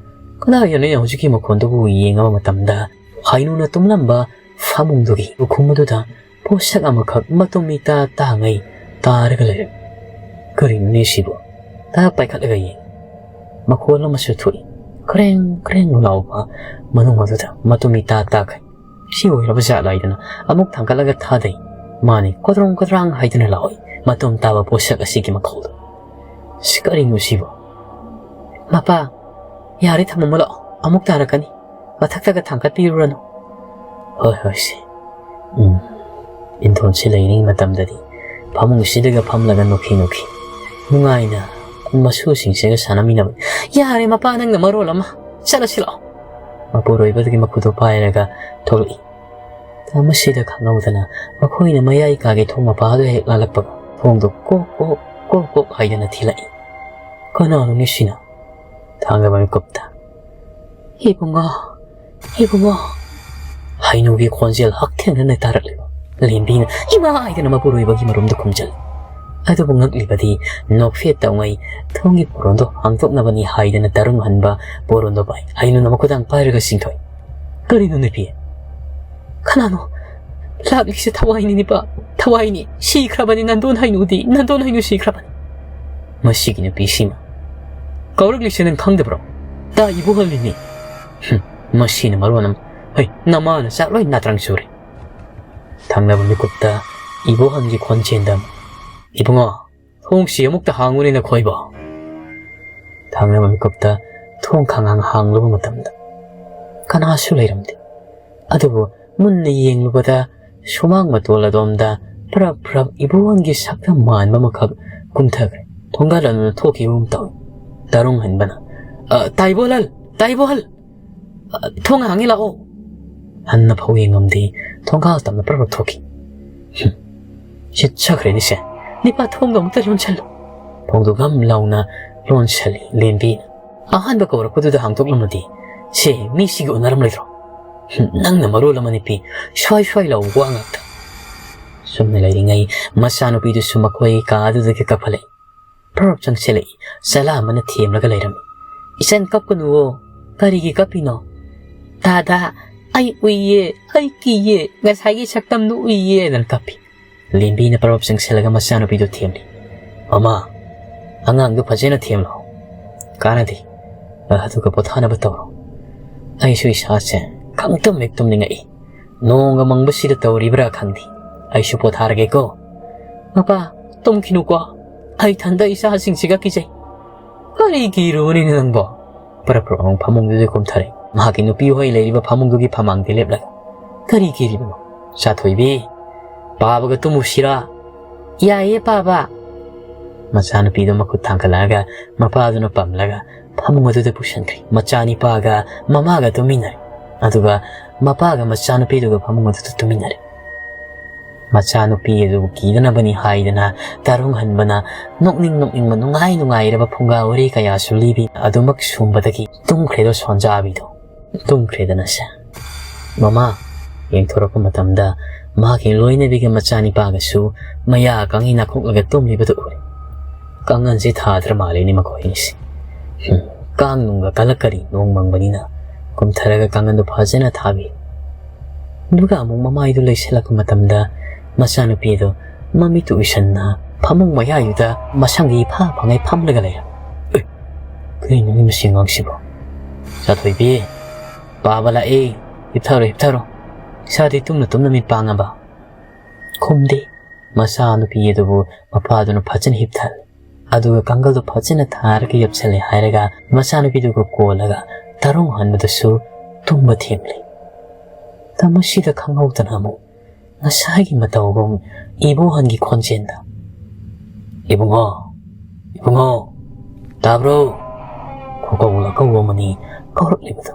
ꯀꯗꯥꯏꯗꯅꯣ ꯍꯧꯖꯤꯛꯀꯤ ꯃꯈꯣꯟꯗꯨꯕꯨ ꯌꯦꯡꯉꯕ ꯃꯇꯝꯗ ꯍꯩꯅꯨꯅ ꯇꯨꯝꯂꯝꯕ ꯐꯃꯨꯡꯗꯨꯒꯤ ꯎꯈꯨꯝ ꯑꯗꯨꯗ ꯄꯣꯠꯁꯛ ꯑꯃꯈꯛ ꯃꯇꯨꯝ ꯏꯇꯥ ꯇꯥꯉꯩ ꯇꯥꯔꯒ ꯂꯩꯔꯝꯃꯤ꯫ "ꯀꯔꯤꯅꯣꯅꯦ ꯁꯤꯕꯨ?" ꯇꯥ ꯄꯥꯏꯈꯠꯂꯒ ꯌꯦꯡꯉꯤ꯫ ꯃꯈꯣꯜ ꯑꯃꯁꯨ ꯊꯣꯛꯏ꯫ ꯀ꯭ꯔꯦꯡ ꯀ꯭ꯔꯦꯡ ꯂꯥꯎꯕ ꯃꯅꯨꯡ ꯑꯗꯨꯗ ꯃꯇꯨꯝ ꯏꯇꯥ ꯇꯥꯈꯩ꯫ "ꯁꯤ ꯑꯣꯏꯔꯕ ꯖꯥꯠꯂꯥ?" ꯍꯥꯏꯗꯅ ꯑꯃꯨꯛ ꯊꯥꯡꯒꯠꯂꯒ ꯊꯥꯗꯩ꯫ ꯃꯥꯅꯤ ꯀꯣꯗ꯭ꯔꯣꯡ ꯀꯣꯗ꯭ꯔꯥꯡ ꯍꯥꯏꯗꯨꯅ ꯂꯥꯎꯏ ꯃꯇꯣꯝ ꯇꯥꯕ ꯄꯣꯠꯁꯛ ꯑꯁꯤꯒꯤ ꯃꯈꯣꯜꯗꯣ꯫ "ꯁꯤ ꯀꯔꯤꯅꯣ ꯁꯤꯕꯣ?" "ꯃꯄꯥ, ꯌꯥꯔꯦ, ꯊꯝꯃꯝꯃꯣ ꯂꯥꯛꯑꯣ, ꯑꯃꯨꯛ ꯇꯥꯔꯛꯀꯅꯤ꯫ ꯃꯊꯛꯇꯒ ꯊꯥꯡꯒꯠꯄꯤꯔꯨꯔꯅꯨ꯫" "ꯍꯣꯏ, ꯍꯣꯏ, ꯁꯦ꯫" ꯎꯝ, ꯏꯟꯊꯣꯟꯁꯤ ꯂꯩꯔꯤꯉꯩ ꯃꯇꯝꯗꯗꯤ ꯐꯃꯨꯡꯁꯤꯗꯒ ꯐꯝꯂꯒ ꯅꯣꯛꯈꯤ ꯅꯣꯛꯈꯤ ꯅꯨꯡꯉꯥꯏꯅ ꯃꯁꯨꯁꯤꯡꯁꯤꯒ ꯁꯥꯟꯅꯃꯤꯟꯅꯕ꯫ "ꯌꯥꯔꯦ, ꯃꯄꯥ, ꯅꯪꯅ ꯃꯔꯣꯜ ꯑꯃ꯫ ꯆꯠꯂꯁꯤ ꯂꯥꯛꯑꯣ꯫" ꯃꯄꯨꯔꯣꯏꯕꯗꯒꯤ ꯃꯈꯨꯗꯣ ꯄꯥꯏꯔꯒ ꯊꯣꯛꯂꯛꯏ꯫ ꯃꯁꯤꯗ ꯈꯪꯍꯧꯗꯅ ꯃꯈꯣꯏꯅ ꯃꯌꯥꯏ ꯀꯥꯒꯤ ꯊꯣꯡ ꯃꯄꯥꯗꯨ ꯍꯦꯛ ꯂꯥꯜꯂꯛꯄꯒ ꯊꯣꯡꯗꯨ ꯀꯣꯛ ꯀꯣꯛ ꯀꯣꯛ ꯀꯣꯛ ꯍꯥꯏꯗꯅ ꯊꯤꯜꯂꯛꯏ꯫ "ꯀꯅꯥꯅꯣꯅꯦ ꯁꯤꯅ?" ꯊꯥꯡꯒꯕ ꯃꯤꯀꯨꯞꯇ, "ꯏꯕꯨꯡꯉꯣ, ꯏꯕꯨꯡꯉꯣ" ꯍꯩꯅꯨꯒꯤ ꯈꯣꯟꯖꯦꯜ ꯍꯛꯊꯦꯡꯅꯅ ꯇꯥꯔꯛꯂꯤꯕ ꯂꯦꯝꯕꯤꯅ "ꯏꯃꯥ" ꯍꯥꯏꯗꯅ ꯃꯄꯨꯔꯣꯏꯕꯒꯤ ꯃꯔꯨꯝꯗ ꯈꯨꯝꯖꯜꯂꯤ꯫ ꯑꯗꯨꯕꯨ ꯉꯛꯂꯤꯕꯗꯤ ꯅꯣꯛꯐꯦꯠ ꯇꯧꯉꯩ ꯊꯣꯡꯒꯤ ꯄꯣꯔꯣꯟꯗꯣ ꯍꯥꯡꯗꯣꯛꯅꯕꯅꯤ ꯍꯥꯏꯗꯅ ꯇꯔꯨꯡ ꯍꯟꯕ ꯄꯣꯔꯣꯟꯗꯣ ꯄꯥꯏ꯫ ꯍꯩꯅꯨꯅ ꯃꯈꯨꯗꯥꯡ ꯄꯥꯏꯔꯒ ꯆꯤꯡꯊꯣꯛꯏ꯫ "ꯀꯔꯤꯅꯣ ꯅꯨꯄꯤ?" "ꯀꯅꯥꯅꯣ? ꯂꯥꯛꯂꯤꯁꯦ ꯊꯋꯥꯏꯅꯤ ꯅꯤꯄꯥ, ꯊꯋꯥꯏꯅꯤ꯫ ꯁꯤꯈ꯭ꯔꯕꯅꯤ ꯅꯟꯗꯣꯟ ꯍꯩꯅꯨꯗꯤ, ꯅꯟꯗꯣꯟ ꯍꯩꯅꯨ ꯁꯤꯈ꯭ꯔꯕꯅꯤ꯫" "ꯃꯁꯤꯒꯤ ꯅꯨꯄꯤꯁꯤꯃ ꯀꯧꯔꯛꯂꯤꯁꯦ ꯅꯪ ꯈꯪꯗꯕ꯭ꯔꯣ? ꯇꯥ ꯏꯕꯣꯍꯜꯅꯤꯅꯦ꯫" "ꯍꯨꯝ, ꯃꯁꯤꯅ ꯃꯔꯣꯟ ꯑꯃ꯫ ꯍꯩ, ꯅꯃꯥꯅ ꯆꯥꯛ ꯂꯣꯏ ꯅꯥꯇ꯭ꯔꯪ ꯆꯨꯔꯦ꯫" ꯊꯪꯅꯕ ꯃꯤꯀꯨꯞꯇ ꯏꯕꯣꯍꯜꯒꯤ ꯈꯣꯟꯖꯦꯜꯗ ꯑꯃꯨꯛ, "ꯏꯕꯨꯡꯉꯣ, ꯊꯣꯡꯁꯤ ꯑꯃꯨꯛꯇ ꯍꯥꯡꯉꯨꯅꯦ ꯅꯈꯣꯏꯕꯣ꯫" ꯊꯪꯅꯕ ꯃꯤꯀꯨꯞꯇ ꯊꯣꯡ ꯈꯪꯍꯥꯡ ꯍꯥꯡꯂꯨꯕ ꯃꯇꯝꯗ ꯀꯅꯥꯁꯨ ꯂꯩꯔꯝꯗꯦ꯫ ꯑꯗꯨꯕꯨ ꯃꯨꯟꯅ ꯌꯦꯡꯂꯨꯕꯗ ꯁꯨꯃꯥꯡ ꯃꯇꯣꯜ ꯑꯗꯣꯝꯗ ꯄ꯭ꯔꯞ ꯄ꯭ꯔꯞ ꯏꯕꯣꯍꯜꯒꯤ ꯁꯛꯇꯝ ꯃꯥꯟꯕ ꯑꯃꯈꯛ ꯀꯨꯝꯊꯈ꯭ꯔꯦ꯫ ꯊꯣꯡꯒꯥꯜ ꯑꯗꯨꯗ ꯊꯣꯛꯈꯤꯕꯒꯨꯝ ꯇꯧꯏ꯫ ꯇꯔꯨꯡ ꯍꯟꯕꯅ, "ꯑ, ꯇꯥ ꯏꯕꯣꯍꯜ, ꯇꯥ ꯏꯕꯣꯍꯜ, ꯑ, ꯊꯣꯡ ꯍꯥꯡꯉꯦ ꯂꯥꯛꯑꯣ꯫" ꯍꯟꯅ ꯐꯥꯎ ꯌꯦꯡꯉꯝꯗꯦ, ꯊꯣꯡꯒꯥꯜ ꯇꯝꯅ ꯄ꯭ꯔꯞ ꯄ꯭ꯔꯞ ꯊꯣꯛꯈꯤ꯫ "ꯍꯨꯝ, ꯁꯤꯠ ꯆꯠꯈ꯭ꯔꯦꯅꯦ ꯁꯦ꯫ ꯅꯤꯄꯥ, ꯊꯣꯡꯗꯣ ꯑꯃꯨꯛꯇ ꯂꯣꯟꯁꯜꯂꯨ꯫" ꯊꯣꯡꯗꯣ ꯒꯝ ꯂꯥꯎꯅ ꯂꯣꯟꯁꯜꯂꯤ ꯂꯦꯝꯕꯤꯅ꯫ "ꯑꯍꯥꯟꯕ ꯀꯧꯔꯛꯄꯗꯨꯗ ꯍꯥꯡꯗꯣꯛꯂꯝꯃꯗꯤ ꯁꯦ ꯃꯤꯁꯤꯒꯤ ꯎꯅꯔꯝꯂꯣꯏꯗ꯭ꯔꯣ? ꯍꯨꯝ, ꯅꯪꯅ ꯃꯔꯣꯜ ꯑꯃ ꯅꯨꯄꯤ, ꯁ꯭ꯋꯥꯏ ꯁ꯭ꯋꯥꯏ ꯂꯥꯎꯕ ꯋꯥ ꯉꯥꯛꯇ꯫" ꯁꯨꯝꯅ ꯂꯩꯔꯤꯉꯩ ꯃꯆꯥꯅꯨꯄꯤꯗꯨꯁꯨ ꯃꯈꯣꯏ ꯀꯥ ꯑꯗꯨꯗꯒꯤ ꯀꯥꯈꯠꯂꯛꯏ꯫ ꯄ꯭ꯔꯞ ꯆꯪꯁꯤꯜꯂꯛꯏ꯫ ꯆꯂꯥ ꯑꯃꯅ ꯊꯦꯝꯂꯒ ꯂꯩꯔꯝꯃꯤ꯫ "ꯏꯆꯟ, ꯀꯞꯀꯅꯨꯋꯣ꯫ ꯀꯔꯤꯒꯤ ꯀꯞꯄꯤꯅꯣ?" "ꯗꯥꯗꯥ, ꯑꯩ ꯎꯏꯌꯦ, ꯑꯩ ꯀꯤꯌꯦ, ꯉꯁꯥꯏꯒꯤ ꯁꯛꯇꯝꯗꯨ ꯎꯏꯌꯦ" ꯅ ꯀꯞꯄꯤ꯫ ꯂꯦꯝꯕꯤꯅ ꯄ꯭ꯔꯞ ꯆꯪꯁꯤꯜꯂꯒ ꯃꯆꯥꯅꯨꯄꯤꯗꯨ ꯊꯦꯝꯂꯤ꯫ "ꯃꯃꯥ, ꯑꯉꯥꯡꯗꯨ ꯐꯖꯅ ꯊꯦꯝꯂꯣ꯫ ꯀꯥꯟꯅꯗꯦ꯫ ꯑꯗꯨꯒ ꯄꯣꯊꯥꯅꯕ ꯇꯧꯔꯣ꯫ ꯑꯩꯁꯨ ꯏꯁꯥꯁꯦ ꯈꯪꯇꯨꯝ ꯍꯦꯛ ꯇꯨꯝꯅꯤꯡꯉꯛꯏ꯫ ꯅꯣꯡꯒ ꯃꯪꯕꯁꯤꯗ ꯇꯧꯔꯤꯕ꯭ꯔꯥ ꯈꯪꯗꯦ꯫ ꯑꯩꯁꯨ ꯄꯣꯊꯥꯔꯒꯦꯀꯣ꯫ ꯃꯄꯥ, ꯇꯨꯝꯈꯤꯅꯨꯀꯣ꯫ ꯑꯩ ꯏꯊꯟꯗ ꯏꯆꯥꯁꯤꯡꯁꯤꯒ ꯀꯤꯖꯩ꯫ ꯀꯔꯤ ꯀꯤꯔꯨꯕꯅꯤꯅꯦ ꯅꯪꯕꯣ? ꯄꯔꯞ ꯄꯔꯞ ꯑꯃꯨꯛ ꯐꯃꯨꯡꯗꯨꯗ ꯀꯨꯝꯊꯔꯦ꯫ ꯃꯍꯥꯛꯀꯤ ꯅꯨꯄꯤ ꯍꯣꯏ ꯂꯩꯔꯤꯕ ꯐꯃꯨꯡꯗꯨꯒꯤ ꯐꯃꯥꯡꯗ ꯂꯦꯞꯂꯒ, "ꯀꯔꯤ ꯀꯤꯔꯤꯕꯅꯣ? ꯆꯥꯊꯣꯏꯕꯤ, ꯄꯥꯕꯒ ꯇꯨꯝꯃꯨꯁꯤꯔꯥ?" "ꯌꯥꯏꯌꯦ ꯄꯥꯕ꯫" ꯃꯆꯥꯅꯨꯄꯤꯗꯣ ꯃꯈꯨꯠ ꯊꯥꯡꯒꯠꯂꯛꯑꯒ ꯃꯄꯥꯗꯨꯅ ꯄꯝꯂꯒ ꯐꯃꯨꯡ ꯑꯗꯨꯗ ꯄꯨꯁꯟꯈ꯭ꯔꯦ꯫ ꯃꯆꯥꯅꯤꯄꯥꯒ ꯃꯃꯥꯒ ꯇꯨꯝꯃꯤꯟꯅꯔꯦ꯫ ꯑꯗꯨꯒ ꯃꯄꯥꯒ ꯃꯆꯥꯅꯨꯄꯤꯗꯨꯒ ꯐꯃꯨꯡ ꯑꯗꯨꯗ ꯇꯨꯝꯃꯤꯟꯅꯔꯦ꯫ ꯃꯆꯥꯅꯨꯄꯤ ꯑꯗꯨꯕꯨ ꯀꯤꯗꯅꯕꯅꯤ ꯍꯥꯏꯗꯅ ꯇꯔꯨꯡ ꯍꯟꯕꯅ ꯅꯣꯛꯅꯤꯡ ꯅꯣꯛꯅꯤꯡꯕ ꯅꯨꯡꯉꯥꯏ ꯅꯨꯡꯉꯥꯏꯔꯕ ꯐꯨꯡꯒꯥ ꯋꯥꯔꯤ ꯀꯌꯥꯁꯨ ꯂꯤꯕꯤ꯫ ꯑꯗꯨꯃꯛ ꯁꯨꯝꯕꯗꯒꯤ ꯇꯨꯝꯈ꯭ꯔꯦꯗꯣ ꯁꯣꯟꯖꯥꯕꯤꯗꯣ꯫ ꯇꯨꯝꯈ꯭ꯔꯦꯗꯅꯁꯦ꯫ ꯃꯃꯥ ꯌꯦꯡꯊꯣꯔꯛꯄ ꯃꯇꯝꯗ ꯃꯍꯥꯛꯀꯤ ꯂꯣꯏꯅꯕꯤꯒ ꯃꯆꯥꯅꯤꯄꯥꯒꯁꯨ ꯃꯌꯥ ꯀꯥꯡꯍꯤ ꯅꯥꯈꯣꯛꯂꯒ ꯇꯨꯝꯂꯤꯕꯗꯨ ꯎꯔꯦ꯫ ꯀꯥꯡꯒꯟꯁꯦ ꯊꯥꯗ꯭ꯔ ꯃꯥꯜꯂꯦꯅꯦ ꯃꯈꯣꯏ ꯑꯅꯤꯁꯦ꯫ ꯍꯨꯝ, ꯀꯥꯡ ꯅꯨꯡꯒ ꯀꯜꯂꯛꯀꯔꯤ ꯅꯣꯡ ꯃꯪꯕꯅꯤꯅ꯫ ꯀꯨꯝꯊꯔꯒ ꯀꯥꯡꯒꯟꯗꯨ ꯐꯖꯅ ꯊꯥꯕꯤ꯫ ꯑꯗꯨꯒ ꯑꯃꯨꯛ ꯃꯃꯥꯏꯗꯨ ꯂꯩꯁꯜꯂꯛꯄ ꯃꯇꯝꯗ ꯃꯆꯥꯅꯨꯄꯤꯗꯨ ꯃꯃꯤꯠꯇꯨ ꯎꯏꯁꯟꯅ ꯐꯃꯨꯡ ꯃꯌꯥꯏꯗꯨꯗ ꯃꯁꯝꯒꯤ ꯏꯐꯥ ꯐꯪꯉꯩ ꯐꯝꯂꯒ ꯂꯩꯔꯝꯃꯤ꯫ "ꯑꯦ, ꯀꯔꯤꯅꯣꯅꯦ ꯃꯁꯤ ꯑꯉꯥꯡꯁꯤꯕꯣ?" "ꯆꯥꯊꯣꯏꯕꯤ, ꯄꯥꯕ ꯂꯥꯛꯑꯦ, ꯍꯤꯞꯊꯔꯣ, ꯍꯤꯞꯊꯔꯣ꯫ ꯏꯁꯥꯗꯤ ꯇꯨꯝꯅ ꯇꯨꯝꯅ ꯃꯤꯠ ꯄꯥꯡꯉꯕ?" ꯈꯨꯝꯗꯦ꯫ ꯃꯆꯥꯅꯨꯄꯤ ꯑꯗꯨꯕꯨ ꯃꯄꯥꯗꯨꯅ ꯐꯖꯅ ꯍꯤꯞꯊꯍꯜꯂꯦ꯫ ꯑꯗꯨꯒ ꯀꯥꯡꯒꯜꯗꯨ ꯐꯖꯅ ꯊꯥꯔꯒ ꯌꯦꯞꯁꯜꯂꯦ ꯍꯥꯏꯔꯒ ꯃꯆꯥꯅꯨꯄꯤꯗꯨꯒ ꯀꯣꯜꯂꯒ ꯇꯔꯨꯡ ꯍꯟꯕꯗꯁꯨ ꯇꯨꯝꯕ ꯊꯦꯝꯂꯦ꯫ ꯇꯃꯁꯤꯗ ꯈꯪꯍꯧꯗꯅ ꯑꯃꯨꯛ ꯉꯁꯥꯏꯒꯤ ꯃꯇꯧꯒꯨꯝ ꯏꯕꯣꯍꯟꯒꯤ ꯈꯣꯟꯖꯦꯜꯗ, "ꯏꯕꯨꯡꯉꯣ, ꯏꯕꯨꯡꯉꯣ, ꯇꯥꯕ꯭ꯔꯣ?" ꯈꯨꯀꯧ ꯂꯥꯀꯧ ꯑꯃꯅꯤ ꯀꯧꯔꯛꯂꯤꯕꯗꯨ꯫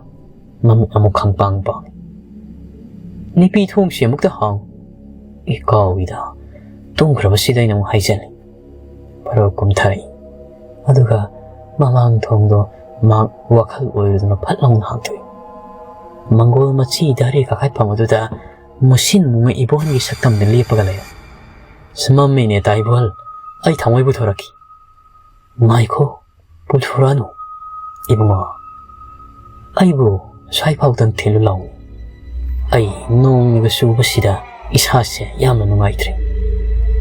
ꯃꯃꯤꯠ ꯑꯃꯨꯛ ꯈꯪꯄꯥꯡ ꯄꯥꯡꯏ꯫ "ꯅꯨꯄꯤ ꯊꯣꯡꯁꯤ ꯑꯃꯨꯛꯇ ꯍꯥꯡ꯫ ꯏ ꯀꯥꯎꯏꯗ, ꯇꯨꯝꯈ꯭ꯔꯕꯁꯤꯗ ꯑꯩꯅ ꯑꯃꯨꯛ ꯍꯥꯏꯖꯜꯂꯤ꯫" ꯐꯔꯣꯛ ꯀꯨꯝꯊꯔꯛꯏ꯫ ꯑꯗꯨꯒ ꯃꯃꯥꯡ ꯊꯣꯡꯗꯣ ꯃꯍꯥꯛ ꯋꯥꯈꯜ ꯑꯣꯏꯔꯨꯗꯅ ꯐꯠ ꯂꯥꯎꯅ ꯍꯥꯡꯗꯣꯛꯏ꯫ ꯃꯪꯒꯣꯜ ꯃꯆꯤ ꯙꯔꯤ ꯀꯥꯈꯠꯐꯝ ꯑꯗꯨꯗ ꯃꯨꯁꯤꯟ ꯃꯨꯉꯩ ꯏꯕꯣꯍꯟꯒꯤ ꯁꯛꯇꯝꯗ ꯂꯦꯞꯄꯒ ꯂꯩꯔꯝꯃꯤ꯫ "ꯁꯨꯃꯝꯃꯤꯅꯦ ꯇꯥꯏꯕꯣꯜ, ꯑꯩ ꯊꯃꯣꯏ ꯄꯨꯊꯣꯔꯛꯈꯤ꯫" "ꯉꯥꯏꯈꯣ, ꯄꯨꯊꯣꯔꯛꯑꯅꯨ ꯏꯕꯨꯡꯉꯣ꯫ ꯑꯩꯕꯨ ꯁ꯭ꯋꯥꯏꯐꯥꯎꯗꯪ ꯊꯤꯜꯂꯨ ꯂꯥꯎ꯫ ꯑꯩ ꯅꯣꯡꯅꯒ ꯆꯨꯕꯁꯤꯗ ꯏꯁꯥꯁꯦ ꯌꯥꯝꯅ ꯅꯨꯡꯉꯥꯏꯇ꯭ꯔꯦ꯫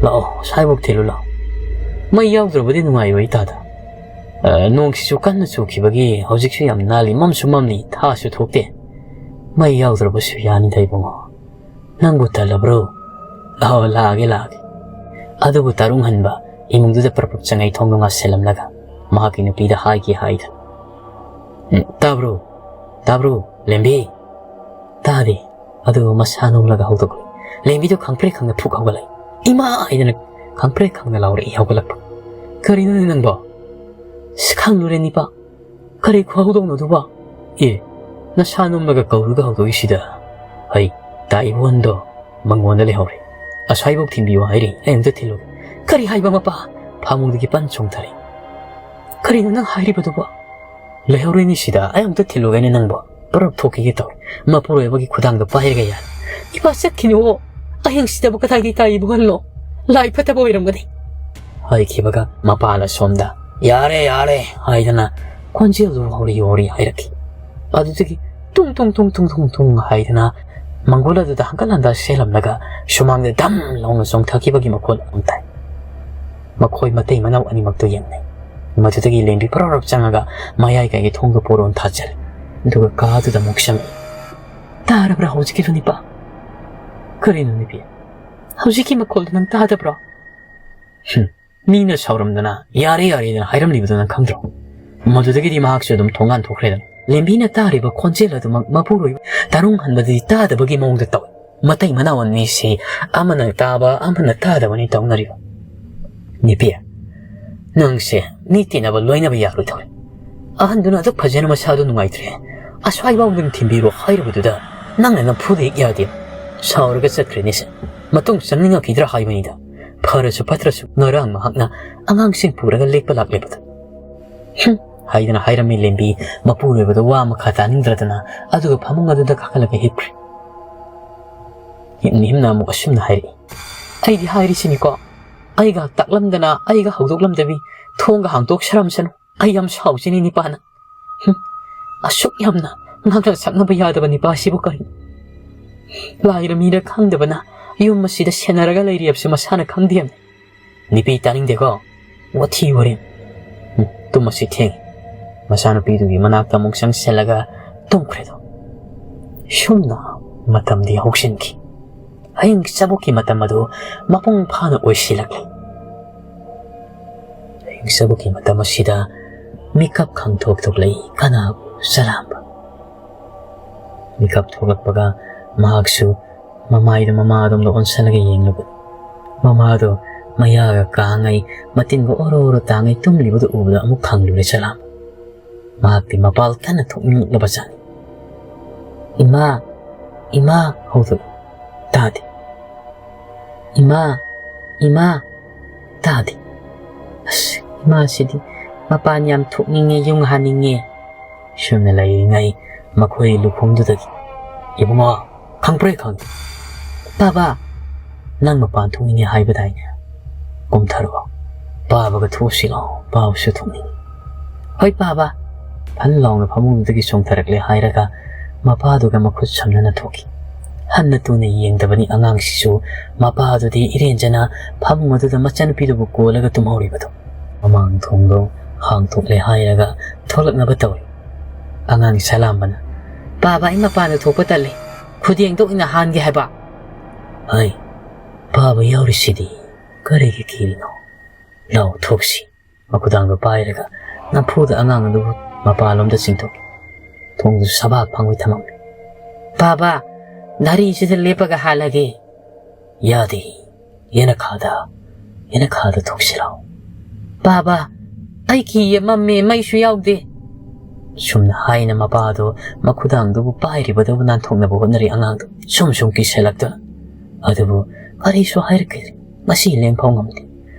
ꯂꯥꯛꯑꯣ, ꯁ꯭ꯋꯥꯏꯐꯥꯎ ꯊꯤꯜꯂꯨ ꯂꯥꯎ꯫ ꯃꯩ ꯌꯥꯎꯗ꯭ꯔꯕꯗꯤ ꯅꯨꯡꯉꯥꯏꯔꯣꯏ ꯇꯥꯗ꯫ ꯑ, ꯅꯣꯡꯁꯤꯁꯨ ꯀꯟꯅ ꯆꯨꯈꯤꯕꯒꯤ ꯍꯧꯖꯤꯛꯁꯨ ꯌꯥꯝ ꯅꯥꯜꯂꯤ, ꯃꯝꯁꯨ ꯃꯝꯂꯤ, ꯊꯥꯁꯨ ꯊꯣꯛꯇꯦ꯫ ꯃꯩ ꯌꯥꯎꯗ꯭ꯔꯕꯁꯨ ꯌꯥꯅꯤꯗ ꯏꯕꯨꯡꯉꯣ꯫" "ꯅꯪꯕꯨ ꯇꯜꯂꯕ꯭ꯔꯣ? ꯑꯍꯣ, ꯂꯥꯛꯑꯒꯦ, ꯂꯥꯛꯑꯒꯦ"꯫ ꯑꯗꯨꯕꯨ ꯇꯥꯔꯨꯡ ꯍꯟꯕ ꯏꯃꯨꯡꯗꯨꯗ ꯄ꯭ꯔꯞ ꯄ꯭ꯔꯞ ꯆꯪꯉꯛꯏ, ꯊꯣꯡꯗꯣ ꯉꯥꯁꯤꯜꯂꯝꯂꯒ ꯃꯍꯥꯛꯀꯤ ꯅꯨꯄꯤꯗ ꯍꯥꯏꯒꯦ ꯍꯥꯏꯗꯅ꯫ "ꯎꯝ, ꯇꯥꯕ꯭ꯔꯣ? ꯇꯥꯕ꯭ꯔꯣ, ꯂꯦꯝꯕꯤ?" ꯇꯥꯗꯦ꯫ ꯑꯗꯨꯕꯨ ꯃꯁꯥ ꯅꯣꯝꯂꯒ ꯍꯧꯗꯣꯛꯂꯛꯏ꯫ ꯂꯦꯝꯕꯤꯗꯨ ꯈꯪꯄ꯭ꯔꯦꯛ ꯈꯪꯅ ꯐꯨꯛ ꯍꯧꯒꯠꯂꯛꯏ꯫ "ꯏꯃꯥ!" ꯍꯥꯏꯗꯅ ꯈꯪꯄ꯭ꯔꯦꯛ ꯈꯪꯅ ꯂꯥꯎꯔꯛꯏ ꯍꯧꯒꯠꯂꯛꯄ꯫ "ꯀꯔꯤꯅꯣꯅꯦ ꯅꯪꯕꯣ?" "ꯑꯁ, ꯈꯪꯂꯨꯔꯦ ꯅꯤꯄꯥ꯫ ꯀꯔꯤ ꯈꯨꯍꯧꯗꯣꯡꯅꯣ ꯑꯗꯨꯕꯣ?" "ꯑꯦ, ꯅꯁꯥ ꯅꯣꯝꯂꯒ ꯀꯧꯔꯒ ꯍꯧꯗꯣꯛꯏꯁꯤꯗ?" "ꯍꯩ, ꯇꯥ ꯏꯕꯣꯟꯗꯣ ꯃꯉꯣꯟꯗ ꯂꯩꯍꯧꯔꯦ꯫ ꯑꯁ꯭ꯋꯥꯏꯐꯥꯎ ꯊꯤꯟꯕꯤꯌꯨ ꯍꯥꯏꯔꯤ, ꯑꯩ ꯑꯝꯇ ꯊꯤꯜꯂꯨꯒꯦ"꯫ "ꯀꯔꯤ ꯍꯥꯏꯕ ꯃꯄꯥ?" ꯐꯃꯨꯡꯗꯒꯤ ꯄꯟ ꯆꯣꯡꯊꯔꯛꯏ꯫ "ꯀꯔꯤꯅꯣ ꯅꯪ ꯍꯥꯏꯔꯤꯕꯗꯨꯕꯣ?" "ꯂꯩꯍꯧꯔꯦꯅꯤ ꯁꯤꯗ, ꯑꯩ ꯑꯝꯇ ꯊꯤꯜꯂꯨꯒꯦꯅꯦ ꯅꯪꯕꯣ"꯫ ꯄꯨꯔꯞ ꯊꯣꯛꯈꯤꯒꯦ ꯇꯧꯔꯦ꯫ ꯃꯄꯨꯔꯣꯏꯕꯒꯤ ꯈꯨꯗꯥꯡꯗ ꯄꯥꯏꯔꯒ ꯌꯥꯔꯦ꯫ "ꯏꯄꯥ ꯆꯠꯈꯤꯅꯨ, ꯑꯍꯤꯡꯁꯤꯗꯕꯨ ꯀꯗꯥꯏꯗꯒꯤ ꯇꯥ ꯏꯕꯨꯡꯍꯜꯂꯣ? ꯂꯥꯏ ꯐꯠꯇꯕ ꯑꯣꯏꯔꯝꯒꯅꯤ"꯫ ꯍꯥꯏꯈꯤꯕꯒ ꯃꯄꯥꯅ ꯁꯣꯝꯗ "ꯌꯥꯔꯦ, ꯌꯥꯔꯦ" ꯍꯥꯏꯗꯅ ꯈꯣꯟꯖꯦꯜꯗꯨ ꯍꯧꯔꯤ ꯍꯧꯔꯤ ꯍꯥꯏꯔꯛꯈꯤ꯫ ꯑꯗꯨꯗꯒꯤ ꯇꯨꯡ ꯇꯨꯡ ꯇꯨꯡ ꯇꯨꯡ ꯇꯨꯡ ꯇꯨꯡ ꯍꯥꯏꯗꯅ ꯃꯪꯒꯣꯜ ꯑꯗꯨꯗ ꯍꯪꯀꯠ ꯍꯟꯗ ꯁꯦꯜꯂꯝꯂꯒ ꯁꯨꯃꯥꯡꯗ ꯙꯝ ꯂꯥꯎꯅ ꯆꯣꯡꯊꯈꯤꯕꯒꯤ ꯃꯈꯣꯜ ꯑꯃ ꯇꯥꯏ꯫ ꯃꯈꯣꯏ ꯃꯇꯩ ꯃꯅꯥꯎ ꯑꯅꯤꯃꯛꯇꯨ ꯌꯦꯡꯅꯩ꯫ ꯃꯗꯨꯗꯒꯤ ꯂꯦꯝꯕꯤ ꯄꯔꯞ ꯆꯪꯉꯒ ꯃꯌꯥꯏ ꯀꯥꯏꯒꯤ ꯊꯣꯡꯗꯨ ꯄꯣꯔꯣꯟ ꯊꯥꯖꯤꯜꯂꯤ꯫ ꯑꯗꯨꯒ ꯀꯥꯗꯨꯗ ꯑꯃꯨꯛ ꯆꯪꯉꯛꯏ꯫ "ꯇꯥꯔꯕ꯭ꯔꯥ ꯍꯧꯖꯤꯛꯀꯤꯗꯨ, ꯅꯤꯄꯥ?" "ꯀꯔꯤꯅꯣ, ꯅꯨꯄꯤ? ꯍꯧꯖꯤꯛꯀꯤ ꯃꯈꯣꯜꯗꯨ ꯅꯪ ꯇꯥꯗꯕ꯭ꯔꯣ?" "ꯍꯨꯝ, ꯃꯤꯅ ꯁꯥꯎꯔꯝꯗꯅ 'ꯌꯥꯔꯦ, ꯌꯥꯔꯦ'ꯗꯅ ꯍꯥꯏꯔꯝꯂꯤꯕꯗꯨ ꯅꯪ ꯈꯪꯗ꯭ꯔꯣ?" ꯃꯗꯨꯗꯒꯤꯗꯤ ꯃꯍꯥꯛꯁꯨ ꯑꯗꯨꯝ ꯊꯣꯡꯒꯥꯟ ꯊꯣꯛꯈ꯭ꯔꯦꯗꯅ꯫ ꯂꯦꯝꯕꯤꯅ ꯇꯥꯔꯤꯕ ꯈꯣꯟꯖꯦꯜ ꯑꯗꯨꯃꯛ ꯃꯄꯨꯔꯣꯏꯕ ꯇꯥꯔꯨꯡ ꯍꯟꯕꯗꯗꯤ ꯇꯥꯗꯕꯒꯤ ꯃꯑꯣꯡꯗ ꯇꯧꯏ꯫ ꯃꯇꯩ ꯃꯅꯥꯎ ꯑꯅꯤꯁꯤ ꯑꯃꯅ ꯇꯥꯕ, ꯑꯃꯅ ꯇꯥꯗꯕꯅꯤ ꯇꯧꯅꯔꯤꯕ꯫ "ꯅꯨꯄꯤ, ꯅꯪꯁꯦ ꯃꯤ ꯇꯤꯟꯅꯕ ꯂꯣꯏꯅꯕ ꯌꯥꯔꯣꯏꯗꯧꯔꯦ꯫ ꯑꯍꯟꯗꯨꯅ ꯑꯗꯨꯛ ꯐꯖꯅ ꯃꯁꯥꯗꯨ ꯅꯨꯡꯉꯥꯏꯇ꯭ꯔꯦ, ꯑꯁ꯭ꯋꯥꯏꯐꯥꯎꯗ ꯊꯤꯟꯕꯤꯔꯣ ꯍꯥꯏꯔꯨꯕꯗꯨꯗ ꯅꯪꯅ ꯅꯝꯐꯨꯗ ꯍꯦꯛ ꯌꯥꯗꯦ꯫ ꯁꯥꯎꯔꯒ ꯆꯠꯈ꯭ꯔꯦꯅꯦꯁꯦ꯫ ꯃꯇꯨꯡ ꯆꯪꯅꯤꯡꯉꯛꯈꯤꯗ꯭ꯔꯥ ꯍꯥꯏꯕꯅꯤꯗ꯫ ꯐꯔꯁꯨ ꯐꯠꯇ꯭ꯔꯁꯨ ꯉꯔꯥꯡ ꯃꯍꯥꯛꯅ ꯑꯉꯥꯡꯁꯤꯡ ꯄꯨꯔꯒ ꯂꯦꯛꯄ ꯂꯥꯛꯂꯦꯕꯗ"꯫ "ꯍꯨꯝ" ꯍꯥꯏꯗꯅ ꯍꯥꯏꯔꯝꯃꯤ ꯂꯦꯝꯕꯤ꯫ ꯃꯄꯨꯔꯣꯏꯕꯗ ꯋꯥ ꯃꯈꯥ ꯇꯥꯅꯤꯡꯗ꯭ꯔꯗꯅ ꯑꯗꯨꯒ ꯐꯃꯨꯡ ꯑꯗꯨꯗ ꯀꯥꯈꯠꯂꯒ ꯍꯤꯞꯈ꯭ꯔꯦ꯫ ꯍꯤꯝꯅ ꯑꯃꯨꯛ ꯑꯁꯨꯝꯅ ꯍꯥꯏꯔꯛꯏ꯫ "ꯑꯩꯗꯤ ꯍꯥꯏꯔꯤꯁꯤꯅꯤꯀꯣ, ꯑꯩꯒ ꯇꯥꯛꯂꯝꯗꯅ, ꯑꯩꯒ ꯍꯧꯗꯣꯛꯂꯝꯗꯕꯤ ꯊꯣꯡꯒ ꯍꯥꯡꯗꯣꯛ ꯁꯥꯔꯝꯁꯅꯨ꯫ ꯑꯩ ꯌꯥꯝ ꯁꯥꯎꯖꯅꯤ ꯅꯤꯄꯥꯅ꯫ ꯍꯨꯝ, ꯑꯁꯨꯛ ꯌꯥꯝꯅ ꯉꯥꯡꯅ ꯁꯛꯅꯕ ꯌꯥꯗꯕ ꯅꯤꯄꯥꯁꯤꯕꯨ ꯀꯔꯤ? ꯂꯥꯏꯔ ꯃꯤꯔ ꯈꯪꯗꯕꯅ ꯌꯨꯝ ꯑꯁꯤꯗ ꯁꯦꯟꯅꯔꯒ ꯂꯩꯔꯤꯕꯁꯤ ꯃꯁꯥꯅ ꯈꯪꯗꯦ ꯍꯥꯏꯕꯅꯤ"꯫ "ꯅꯨꯄꯤ ꯇꯥꯅꯤꯡꯗꯦꯀꯣ, ꯋꯥꯊꯤ ꯋꯥꯔꯦꯝ꯫ ꯎꯝ, ꯇꯨꯝꯃꯁꯤ ꯊꯦꯡꯉꯤ"꯫ ꯃꯆꯥꯅꯨꯄꯤꯗꯨꯒꯤ ꯃꯅꯥꯛꯇ ꯑꯃꯨꯛ ꯆꯪꯁꯤꯜꯂꯒ ꯇꯨꯝꯈ꯭ꯔꯦꯗꯣ꯫ ꯁꯨꯝꯅ ꯃꯇꯝꯗꯤ ꯍꯧꯁꯤꯟꯈꯤ꯫ ꯍꯌꯦꯡ ꯆꯕꯣꯛꯀꯤ ꯃꯇꯝ ꯑꯗꯨ ꯃꯄꯨꯡ ꯐꯥꯅ ꯑꯣꯏꯁꯤꯜꯂꯛꯂꯤ꯫ ꯍꯌꯦꯡ ꯆꯕꯣꯛꯀꯤ ꯃꯇꯝ ꯑꯁꯤꯗ ꯃꯤꯀꯞ ꯈꯪꯊꯣꯛ ꯊꯣꯛꯂꯛꯏ ꯀꯅꯥꯕꯨ? ꯆꯂꯥꯝꯕ꯫ ꯃꯤꯀꯞ ꯊꯣꯛꯂꯛꯄꯒ ꯃꯍꯥꯛꯁꯨ ꯃꯃꯥꯏꯗꯨ ꯃꯃꯥ ꯑꯗꯣꯝꯗ ꯑꯣꯟꯁꯤꯜꯂꯒ ꯌꯦꯡꯂꯨꯕꯅꯤ꯫ ꯃꯃꯥꯗꯨ ꯃꯌꯥꯒ ꯀꯥꯉꯩ, ꯃꯇꯤꯟꯒ ꯑꯣꯔꯣ ꯑꯣꯔꯣ ꯇꯥꯉꯩ ꯇꯨꯝꯂꯤꯕꯗꯨ ꯎꯕꯗ ꯑꯃꯨꯛ ꯈꯪꯂꯨꯔꯦ ꯆꯂꯥꯝꯕ꯫ ꯃꯍꯥꯛꯇꯤ ꯃꯄꯥꯜ ꯀꯟꯅ ꯊꯣꯛꯅꯤꯡꯂꯛꯂꯕꯖꯥꯠꯅꯤ꯫ "ꯏꯃꯥ! ꯏꯃꯥ!" ꯍꯧꯗꯣꯛꯏ꯫ ꯇꯥꯗꯦ꯫ "ꯏꯃꯥ! ꯏꯃꯥ!" ꯇꯥꯗꯦ꯫ "ꯑꯁ, ꯏꯃꯥꯁꯤꯗꯤ ꯃꯄꯥꯟ ꯌꯥꯝ ꯊꯣꯛꯅꯤꯡꯉꯦ, ꯌꯨꯝ ꯍꯟꯅꯤꯡꯉꯦ"꯫ ꯁꯨꯝꯅ ꯂꯩꯔꯤꯉꯩ ꯃꯈꯣꯏ ꯂꯨꯈꯣꯡꯗꯨꯗꯒꯤ, "ꯏꯕꯨꯡꯉꯣ, ꯈꯪꯄ꯭ꯔꯦ ꯈꯪꯉꯦ꯫ ꯄꯥꯕ, ꯅꯪ ꯃꯄꯥꯟ ꯊꯣꯛꯅꯤꯡꯉꯦ ꯍꯥꯏꯕꯗꯥꯏꯅꯦ? ꯀꯨꯝꯊꯔꯛꯑꯣ, ꯄꯥꯕꯒ ꯊꯣꯛꯎꯁꯤ ꯂꯥꯎ, ꯄꯥꯕꯁꯨ ꯊꯣꯛꯅꯤꯡꯉꯤ"꯫ "ꯍꯣꯏ ꯄꯥꯕ"꯫ ꯐꯟ ꯂꯥꯎꯅ ꯐꯃꯨꯡꯗꯒꯤ ꯆꯣꯡꯊꯔꯛꯂꯦ ꯍꯥꯏꯔꯒ ꯃꯄꯥꯗꯨꯒ ꯃꯈꯨꯠ ꯁꯝꯅꯅ ꯊꯣꯛꯈꯤ꯫ ꯍꯟꯅ ꯇꯨꯅ ꯌꯦꯡꯗꯕꯅꯤ ꯑꯉꯥꯡꯁꯤꯁꯨ, ꯃꯄꯥꯗꯨꯗꯤ ꯏꯔꯦꯟꯖꯅ ꯐꯃꯨꯡ ꯑꯗꯨꯗ ꯃꯆꯥꯅꯨꯄꯤꯗꯨꯕꯨ ꯀꯣꯜꯂꯒ ꯇꯨꯝꯍꯧꯔꯤꯕꯗꯨ꯫ ꯃꯃꯥꯡ ꯊꯣꯡꯗꯣ ꯍꯥꯡꯊꯣꯛꯂꯦ ꯍꯥꯏꯔꯒ ꯊꯣꯛꯂꯛꯅꯕ ꯇꯧꯔꯤ꯫ ꯑꯉꯥꯡ ꯆꯂꯥꯝꯕꯅ, "ꯄꯥꯕ, ꯑꯩ ꯃꯄꯥꯟꯗ ꯊꯣꯛꯄ ꯇꯜꯂꯤ, ꯈꯨꯗꯦꯡꯗ ꯑꯣꯏꯅ ꯍꯥꯟꯒꯦ ꯍꯥꯏꯕ"꯫ "ꯍꯩ, ꯄꯥꯕ ꯌꯥꯎꯔꯤꯁꯤꯗꯤ ꯀꯔꯤꯒꯤ ꯀꯤꯔꯤꯅꯣ? ꯂꯥꯎ, ꯊꯣꯛꯁꯤ"꯫ ꯃꯈꯨꯗꯥꯡꯗꯣ ꯄꯥꯏꯔꯒ ꯅꯝꯐꯨꯗ ꯑꯉꯥꯡ ꯑꯗꯨꯕꯨ ꯃꯄꯥꯟꯂꯣꯝꯗ ꯆꯤꯡꯊꯣꯛꯏ꯫ ꯊꯣꯡꯗꯨ ꯁꯕꯥꯛ ꯐꯪꯉꯣꯏ ꯊꯝꯃꯝꯃꯤ꯫ "ꯄꯥꯕ, ꯘꯔꯤꯁꯤꯗ ꯂꯦꯞꯄꯒ ꯍꯥꯜꯂꯒꯦ"꯫ "ꯌꯥꯗꯦ, ꯌꯦꯅꯈꯥꯗ, ꯌꯦꯅꯈꯥꯗ ꯊꯣꯛꯁꯤ ꯂꯥꯎ"꯫ "ꯄꯥꯕ, ꯑꯩ ꯀꯤꯌꯦ, ꯃꯝꯃꯦ, ꯃꯩꯁꯨ ꯌꯥꯎꯗꯦ"꯫ ꯁꯨꯝꯅ ꯍꯥꯏꯅ ꯃꯄꯥꯗꯣ ꯃꯈꯨꯗꯥꯡꯗꯨꯕꯨ ꯄꯥꯏꯔꯤꯕꯗꯨꯕꯨ ꯅꯥꯟꯊꯣꯛꯅꯕ ꯍꯣꯠꯅꯔꯤ ꯑꯉꯥꯡꯗꯣ, ꯁꯨꯝ ꯁꯨꯝ ꯀꯤꯁꯜꯂꯛꯇꯨꯅ꯫ ꯑꯗꯨꯕꯨ ꯀꯔꯤꯁꯨ ꯍꯥꯏꯔꯛꯈꯤꯗ꯭ꯔꯦ꯫ ꯃꯁꯤ ꯂꯦꯡꯐꯥꯎ ꯉꯝꯗꯦ꯫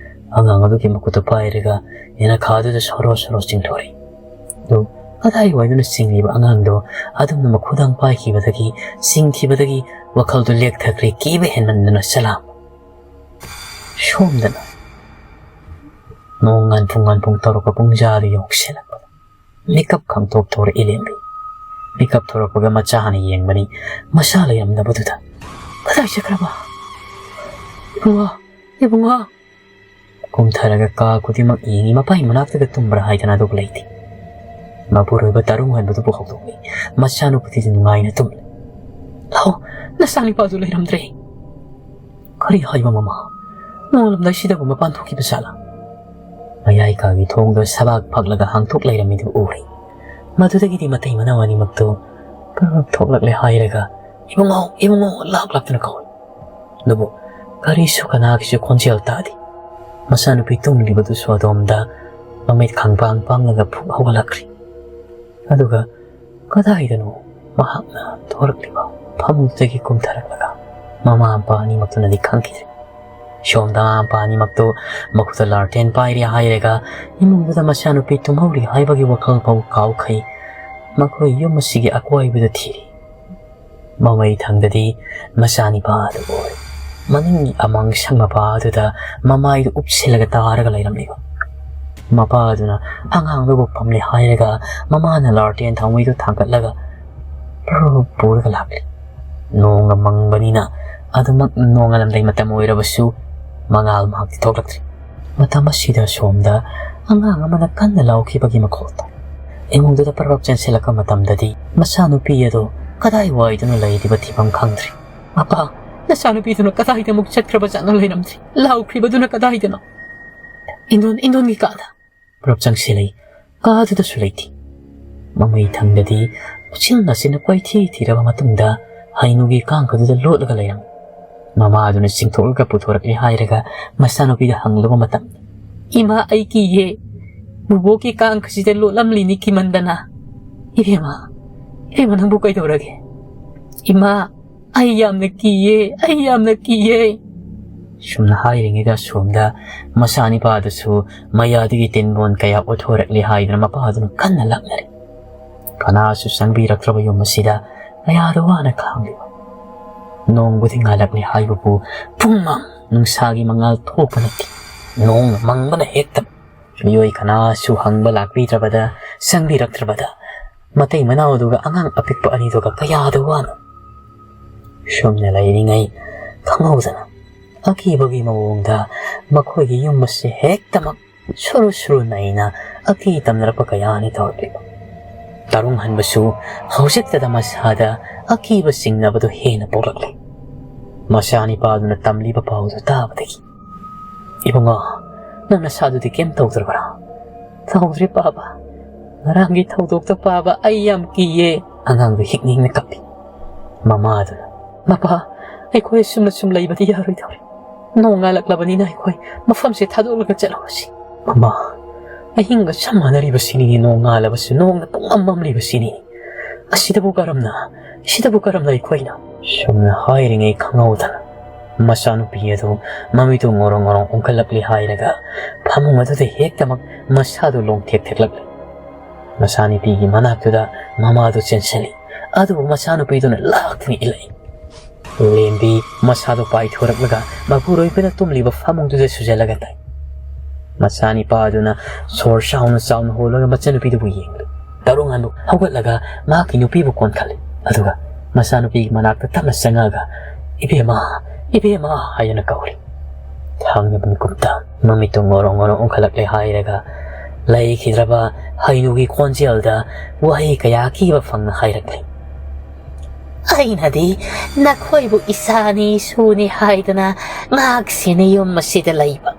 ꯑꯉꯥꯡ ꯑꯗꯨꯒꯤ ꯃꯈꯨꯠꯇꯨ ꯄꯥꯏꯔꯒ ꯌꯦꯅꯈꯥꯗꯨꯗ ꯁꯣꯔꯣ ꯁꯣꯔꯣ ꯆꯤꯡꯊꯣꯔꯛꯏ꯫ ꯑꯗꯨ ꯀꯗꯥꯏꯋꯥꯏꯗꯅꯣ ꯆꯤꯡꯂꯤꯕ ꯑꯉꯥꯡꯗꯣ ꯑꯗꯨꯝꯅ ꯃꯈꯨꯗꯥꯡ ꯄꯥꯏꯈꯤꯕꯗꯒꯤ, ꯆꯤꯡꯈꯤꯕꯗꯒꯤ ꯋꯥꯈꯜꯗꯨ ꯂꯦꯛꯊꯈ꯭ꯔꯦ꯫ ꯀꯤꯕ ꯍꯦꯟꯃꯟꯗꯅ ꯆꯂꯥꯝꯕ꯫ ꯁꯣꯝꯗꯅ ꯅꯣꯡ ꯉꯥꯟꯐꯨꯡ ꯉꯥꯟꯐꯨꯡ ꯇꯧꯔꯛꯄ ꯄꯨꯡꯖꯥꯗꯨ ꯌꯧꯁꯤꯜꯂꯛꯄꯗ ꯃꯤꯀꯞ ꯈꯪꯊꯣꯛ ꯊꯣꯔꯛꯏ ꯂꯦꯝꯕꯤ꯫ ꯃꯤꯀꯞ ꯊꯣꯔꯛꯄꯒ ꯃꯆꯥ ꯍꯥꯟꯅ ꯌꯦꯡꯕꯅꯤ, ꯃꯆꯥ ꯂꯩꯔꯝꯗꯕꯗꯨꯗ꯫ "ꯀꯗꯥꯏ ꯆꯠꯈ꯭ꯔꯕ? ꯏꯕꯨꯡꯉꯣ, ꯏꯕꯨꯡꯉꯣ!" ꯀꯨꯝꯊꯔꯒ ꯀꯥ ꯈꯨꯗꯤꯡꯃꯛ ꯌꯦꯡꯉꯤ, ꯃꯄꯥꯒꯤ ꯃꯅꯥꯛꯇꯒ ꯇꯨꯝꯕ꯭ꯔꯥ ꯍꯥꯏꯗꯅ, ꯑꯗꯨꯕꯨ ꯂꯩꯇꯦ꯫ ꯃꯄꯨꯔꯣꯏꯕ ꯇꯔꯨꯡ ꯍꯟꯕꯗꯨꯕꯨ ꯍꯧꯗꯣꯛꯂꯤ꯫ ꯃꯆꯥꯅꯨꯄꯤꯗꯤ ꯅꯨꯡꯉꯥꯏꯅ ꯇꯨꯝꯂꯤ꯫ "ꯂꯥꯛꯑꯣ, ꯅꯆꯥꯅꯨꯄꯥꯗꯨ ꯂꯩꯔꯝꯗ꯭ꯔꯦ"꯫ "ꯀꯔꯤ ꯍꯥꯏꯕ ꯃꯃꯥ? ꯅꯣꯡꯉꯥꯜꯂꯝꯗꯥꯏꯁꯤꯗꯕꯨ ꯃꯄꯥꯟ ꯊꯣꯛꯈꯤꯕ ꯖꯥꯠꯂꯥ?" ꯃꯌꯥꯏ ꯀꯥꯒꯤ ꯊꯣꯡꯗꯣ ꯁꯕꯥꯛ ꯐꯛꯂꯒ ꯍꯥꯡꯗꯣꯛ ꯂꯩꯔꯝꯃꯤꯗꯨ ꯎꯔꯦ꯫ ꯃꯗꯨꯗꯒꯤꯗꯤ ꯃꯇꯩ ꯃꯅꯥꯎ ꯑꯅꯤꯃꯛꯇꯨ ꯄꯔꯞ ꯊꯣꯛꯂꯛꯂꯦ ꯍꯥꯏꯔꯒ, "ꯏꯕꯨꯡꯉꯣ, ꯏꯕꯨꯡꯉꯣ" ꯂꯥꯛ ꯂꯥꯛꯇꯨꯅ ꯀꯧꯏ꯫ ꯑꯗꯨꯕꯨ ꯀꯔꯤꯁꯨ ꯀꯅꯥꯒꯤꯁꯨ ꯈꯣꯟꯖꯦꯜ ꯇꯥꯗꯦ꯫ ꯃꯆꯥꯅꯨꯄꯤ ꯇꯨꯝꯂꯤꯕꯗꯨꯁꯨ ꯑꯗꯣꯝꯗ ꯃꯃꯤꯠ ꯈꯪꯄꯥꯡ ꯄꯥꯡꯂꯒ ꯐꯨꯛ ꯍꯧꯒꯠꯂꯛꯈ꯭ꯔꯦ꯫ ꯑꯗꯨꯒ ꯀꯗꯥꯏꯗꯅꯣ ꯃꯍꯥꯛꯅ ꯊꯣꯔꯛꯂꯤꯕ ꯐꯃꯨꯡꯗꯒꯤ ꯀꯨꯝꯊꯔꯛꯂꯒ ꯃꯃꯥ ꯃꯄꯥ ꯑꯅꯤꯃꯛꯇꯨꯅꯗꯤ ꯈꯪꯈꯤꯗ꯭ꯔꯦ꯫ ꯁꯣꯝꯗ ꯃꯃꯥ ꯃꯄꯥ ꯑꯅꯤꯃꯛꯇꯨ ꯃꯈꯨꯠꯇ ꯂꯥꯔꯇꯦꯟ ꯄꯥꯏꯔꯤ ꯍꯥꯏꯔꯒ ꯏꯃꯨꯡꯗꯨꯗ ꯃꯆꯥꯅꯨꯄꯤ ꯇꯨꯝꯍꯧꯔꯤ ꯍꯥꯏꯕꯒꯤ ꯋꯥꯈꯜ ꯐꯥꯎ ꯀꯥꯎꯈ꯭ꯔꯦ꯫ ꯃꯈꯣꯏ ꯌꯨꯝ ꯑꯁꯤꯒꯤ ꯑꯀꯣꯏꯕꯗ ꯊꯤꯔꯤ꯫ ꯃꯃꯩ ꯊꯪꯗꯗꯤ ꯃꯆꯥꯅꯤꯄꯥ ꯑꯗꯨ ꯑꯣꯏ꯫ ꯃꯅꯤꯡꯒꯤ ꯑꯃꯥꯡ ꯁꯪ ꯃꯄꯥ ꯑꯗꯨꯗ ꯃꯃꯥꯏꯗꯨ ꯎꯞꯁꯤꯜꯂꯒ ꯇꯥꯔꯒ ꯂꯩꯔꯝꯂꯤꯕ꯫ ꯃꯄꯥ ꯑꯗꯨꯅ ꯑꯉꯥꯡꯗꯨꯕꯨ ꯄꯝꯂꯦ ꯍꯥꯏꯔꯒ ꯃꯃꯥꯅ ꯂꯥꯔꯇꯦꯟ ꯊꯥꯎꯃꯩꯗꯨ ꯊꯥꯡꯒꯠꯂꯒ ꯄꯨꯔ ꯄꯨꯔꯒ ꯂꯥꯛꯂꯤ꯫ ꯅꯣꯡꯒ ꯃꯪꯕꯅꯤꯅ ꯑꯗꯨꯃꯛ ꯅꯣꯡꯉꯥꯜꯂꯝꯗꯥꯏ ꯃꯇꯝ ꯑꯣꯏꯔꯕꯁꯨ ꯃꯉꯥꯜ ꯃꯍꯥꯛꯇꯤ ꯊꯣꯛꯂꯛꯇ꯭ꯔꯤ꯫ ꯃꯇꯝ ꯑꯁꯤꯗ ꯁꯣꯝꯗ ꯑꯉꯥꯡ ꯑꯃꯅ ꯀꯟꯅ ꯂꯥꯎꯈꯤꯕꯒꯤ ꯃꯈꯣꯜ ꯇꯥꯏ꯫ ꯏꯃꯨꯡꯗꯨꯗ ꯄꯔꯞ ꯆꯦꯟꯁꯤꯜꯂꯛꯄ ꯃꯇꯝꯗꯗꯤ ꯃꯆꯥꯅꯨꯄꯤ ꯑꯗꯨ ꯀꯗꯥꯏ ꯋꯥꯏꯗꯅꯣ ꯂꯩꯔꯤꯕ ꯊꯤꯐꯝ ꯈꯪꯗ꯭ꯔꯦ꯫ "ꯃꯄꯥ, ꯅꯆꯥꯅꯨꯄꯤꯗꯨꯅ ꯀꯗꯥꯏꯗ ꯑꯃꯨꯛ ꯆꯠꯈ꯭ꯔꯕ ꯖꯥꯠꯅꯣ ꯂꯩꯔꯝꯗ꯭ꯔꯤ? ꯂꯥꯎꯈ꯭ꯔꯤꯕꯗꯨꯅ ꯀꯗꯥꯏꯗꯅꯣ?" "ꯏꯟꯗꯣꯟ, ꯏꯟꯗꯣꯟꯒꯤ ꯀꯥꯗ" ꯄꯔꯞ ꯆꯪꯁꯤꯜꯂꯛꯏ꯫ ꯀꯥꯗꯨꯗꯁꯨ ꯂꯩꯇꯦ꯫ ꯃꯃꯩ ꯊꯪꯗꯗꯤ ꯎꯆꯤꯟ ꯅꯥꯆꯤꯟꯅ ꯀꯣꯏꯊꯤ ꯊꯤꯔꯕ ꯃꯇꯨꯡꯗ ꯍꯩꯅꯨꯒꯤ ꯀꯥꯡꯈꯗꯨꯗ ꯂꯣꯠꯂꯒ ꯂꯩꯔꯝꯃꯤ꯫ ꯃꯃꯥꯗꯨꯅ ꯆꯤꯡꯊꯣꯛꯂꯒ ꯄꯨꯊꯣꯔꯛꯂꯦ ꯍꯥꯏꯔꯒ ꯃꯆꯥꯅꯨꯄꯤꯗ ꯍꯪꯂꯨꯕ ꯃꯇꯝꯗ, "ꯏꯃꯥ, ꯑꯩ ꯀꯤꯌꯦ꯫ ꯕꯨꯕꯣꯛꯀꯤ ꯀꯥꯡꯈꯁꯤꯗ ꯂꯣꯠꯂꯝꯂꯤꯅꯤ ꯀꯤꯃꯟꯗꯅ꯫ ꯏꯕꯦꯝꯃ, ꯏꯕꯦꯝꯃ, ꯅꯪꯕꯨ ꯀꯩꯗꯧꯔꯒꯦ? ꯏꯃꯥ, ꯑꯩ ꯌꯥꯝꯅ ꯀꯤꯌꯦ, ꯑꯩ ꯌꯥꯝꯅ ꯀꯤꯌꯦ"꯫ ꯁꯨꯝꯅ ꯍꯥꯏꯔꯤꯉꯩꯗ ꯁꯣꯝꯗ ꯃꯆꯥꯅꯤꯄꯥꯗꯨꯁꯨ ꯃꯌꯥꯗꯒꯤ ꯇꯤꯟꯕꯣꯟ ꯀꯌꯥ ꯎꯠꯊꯣꯔꯛꯂꯦ ꯍꯥꯏꯗꯨꯅ ꯃꯄꯥꯗꯨꯅ ꯀꯟꯅ ꯂꯥꯛꯅꯔꯤ꯫ ꯀꯅꯥꯁꯨ ꯆꯪꯕꯤꯔꯛꯇ꯭ꯔꯕ ꯌꯨꯝ ꯑꯁꯤꯗ ꯀꯌꯥꯗ ꯋꯥꯅ ꯈꯥꯡꯂꯤꯕ꯫ ꯅꯣꯡꯕꯨꯗꯤ ꯉꯥꯜꯂꯛꯂꯦ ꯍꯥꯏꯕꯕꯨ ꯄꯨꯡꯃꯝ ꯅꯨꯡꯁꯥꯒꯤ ꯃꯉꯥꯜ ꯊꯣꯛꯄ ꯅꯠꯇꯦ꯫ ꯅꯣꯡꯅ ꯃꯪꯕꯅ ꯍꯦꯛꯇ ꯃꯤꯑꯣꯏ ꯀꯅꯥꯁꯨ ꯍꯪꯕ ꯂꯥꯛꯄꯤꯗ꯭ꯔꯕꯗ, ꯆꯪꯕꯤꯔꯛꯇ꯭ꯔꯕꯗ, ꯃꯇꯩ ꯃꯅꯥꯎ ꯑꯗꯨꯒ ꯑꯉꯥꯡ ꯑꯄꯤꯛꯄ ꯑꯅꯤꯗꯨꯒ ꯀꯌꯥꯗ ꯋꯥꯅ ꯁꯨꯝꯅ ꯂꯩꯔꯤꯉꯩ ꯈꯪꯍꯧꯗꯅ ꯑꯀꯤꯕꯒꯤ ꯃꯑꯣꯡꯗ ꯃꯈꯣꯏꯒꯤ ꯌꯨꯝ ꯑꯁꯤ ꯍꯦꯛꯇꯃꯛ ꯁꯨꯔꯨ ꯁꯨꯔꯨ ꯅꯩꯅ ꯑꯀꯤ ꯇꯝꯅꯔꯛꯄ ꯀꯌꯥꯅꯤ ꯇꯧꯔꯛꯂꯤꯕ꯫ ꯇꯔꯨꯡ ꯍꯟꯕꯁꯨ ꯍꯧꯖꯤꯛꯇꯗ ꯃꯁꯥꯗ ꯑꯀꯤꯕ ꯆꯤꯡꯅꯕꯗꯨ ꯍꯦꯟꯅ ꯄꯣꯛꯂꯛꯂꯦ꯫ ꯃꯆꯥꯅꯤꯄꯥꯗꯨꯅ ꯇꯝꯂꯤꯕ ꯄꯥꯎꯗꯨ ꯇꯥꯕꯗꯒꯤ, "ꯏꯕꯨꯡꯉꯣ, ꯅꯪ ꯅꯁꯥꯗꯨꯗꯤ ꯀꯩꯝ ꯇꯧꯗ꯭ꯔꯕ꯭ꯔꯥ?" "ꯇꯧꯗ꯭ꯔꯦ ꯄꯥꯕ꯫ ꯉꯔꯥꯡꯒꯤ ꯊꯧꯗꯣꯛꯇꯣ ꯄꯥꯕ ꯑꯩ ꯌꯥꯝ ꯀꯤꯌꯦ"꯫ ꯑꯉꯥꯡꯗꯨ ꯍꯤꯛꯅ ꯍꯤꯛꯅ ꯀꯞꯄꯤ꯫ ꯃꯃꯥꯗꯨꯅ, "ꯃꯄꯥ, ꯑꯩꯈꯣꯏ ꯑꯁꯨꯝꯅ ꯁꯨꯝ ꯂꯩꯕꯗꯤ ꯌꯥꯔꯣꯏꯗꯧꯔꯦ꯫ ꯅꯣꯡ ꯉꯥꯜꯂꯛꯂꯕꯅꯤꯅ ꯑꯩꯈꯣꯏ ꯃꯐꯝꯁꯦ ꯊꯥꯗꯣꯛꯂꯒ ꯆꯠꯂꯨꯔꯁꯤ"꯫ "ꯃꯃꯥ, ꯑꯍꯤꯡꯒ ꯆꯞ ꯃꯥꯟꯅꯔꯤꯕꯁꯤꯅꯤꯅꯦ, ꯅꯣꯡ ꯉꯥꯜꯂꯕꯁꯨ ꯅꯣꯡꯅ ꯄꯨꯡꯃꯝ ꯃꯝꯂꯤꯕꯁꯤꯅꯤ꯫ ꯑꯁꯤꯗꯕꯨ ꯀꯔꯝꯅ, ꯑꯁꯤꯗꯕꯨ ꯀꯔꯝꯅ ꯑꯩꯈꯣꯏꯅ?" ꯁꯨꯝꯅ ꯍꯥꯏꯔꯤꯉꯩ ꯈꯪꯍꯧꯗꯅ ꯃꯆꯥꯅꯨꯄꯤ ꯑꯗꯨ ꯃꯃꯤꯠꯇꯨ ꯉꯣꯔꯣꯡ ꯉꯣꯔꯣꯡ ꯎꯪꯈꯠꯂꯛꯂꯤ ꯍꯥꯏꯔꯒ ꯐꯃꯨꯡ ꯑꯗꯨꯗ ꯍꯦꯛꯇꯃꯛ ꯃꯁꯥꯗꯨ ꯂꯣꯡꯊꯦꯛ ꯊꯦꯛꯂꯛꯂꯤ꯫ ꯃꯆꯥꯅꯨꯄꯤꯒꯤ ꯃꯅꯥꯛꯇꯨꯗ ꯃꯃꯥꯗꯨ ꯆꯦꯟꯁꯤꯜꯂꯤ꯫ ꯑꯗꯨꯕꯨ ꯃꯆꯥꯅꯨꯄꯤꯗꯨꯅ ꯂꯥꯛꯇꯨꯅ ꯏꯜꯂꯛꯏ꯫ ꯂꯦꯝꯕꯤ ꯃꯁꯥꯗꯨ ꯄꯥꯏꯊꯣꯔꯛꯂꯒ ꯃꯄꯨꯔꯣꯏꯕꯅ ꯇꯨꯝꯂꯤꯕ ꯐꯃꯨꯡꯗꯨꯗ ꯁꯨꯖꯜꯂꯒ ꯇꯥꯏ꯫ ꯃꯆꯥꯅꯤꯄꯥ ꯑꯗꯨꯅ ꯁꯣꯔ ꯆꯥꯎꯅ ꯆꯥꯎꯅ ꯍꯣꯜꯂꯒ ꯃꯆꯥꯅꯨꯄꯤꯗꯨꯕꯨ ꯌꯦꯡꯂꯤ꯫ ꯇꯔꯨꯡ ꯑꯗꯨ ꯍꯧꯒꯠꯂꯒ ꯃꯍꯥꯛꯀꯤ ꯅꯨꯄꯤꯕꯨ ꯀꯣꯟꯈꯠꯂꯤ꯫ ꯑꯗꯨꯒ ꯃꯆꯥꯅꯨꯄꯤꯒꯤ ꯃꯅꯥꯛꯇ ꯇꯞꯅ ꯆꯪꯉꯛꯑꯒ, "ꯏꯕꯦꯝꯃ, ꯏꯕꯦꯝꯃ" ꯍꯥꯏꯗꯨꯅ ꯀꯧꯔꯤ꯫ ꯊꯥꯡꯅꯕ ꯃꯤꯀꯨꯞꯇ ꯃꯃꯤꯠꯇꯨ ꯉꯣꯔꯣꯡ ꯉꯣꯔꯣꯡ ꯎꯪꯈꯠꯂꯛꯂꯦ ꯍꯥꯏꯔꯒ ꯂꯩꯈꯤꯗ꯭ꯔꯕ ꯍꯩꯅꯨꯒꯤ ꯈꯣꯟꯖꯦꯜꯗ ꯋꯥꯍꯩ ꯀꯌꯥ ꯑꯀꯤꯕ ꯐꯪꯅ ꯍꯥꯏꯔꯛꯂꯤ꯫ "ꯑꯩꯅꯗꯤ ꯅꯈꯣꯏꯕꯨ ꯏꯆꯥꯅꯤ ꯏꯁꯨꯅꯤ ꯍꯥꯏꯗꯅ ꯉꯥꯛ ꯁꯦꯟꯅ ꯌꯨꯝ ꯑꯁꯤꯗ ꯂꯩꯕ꯫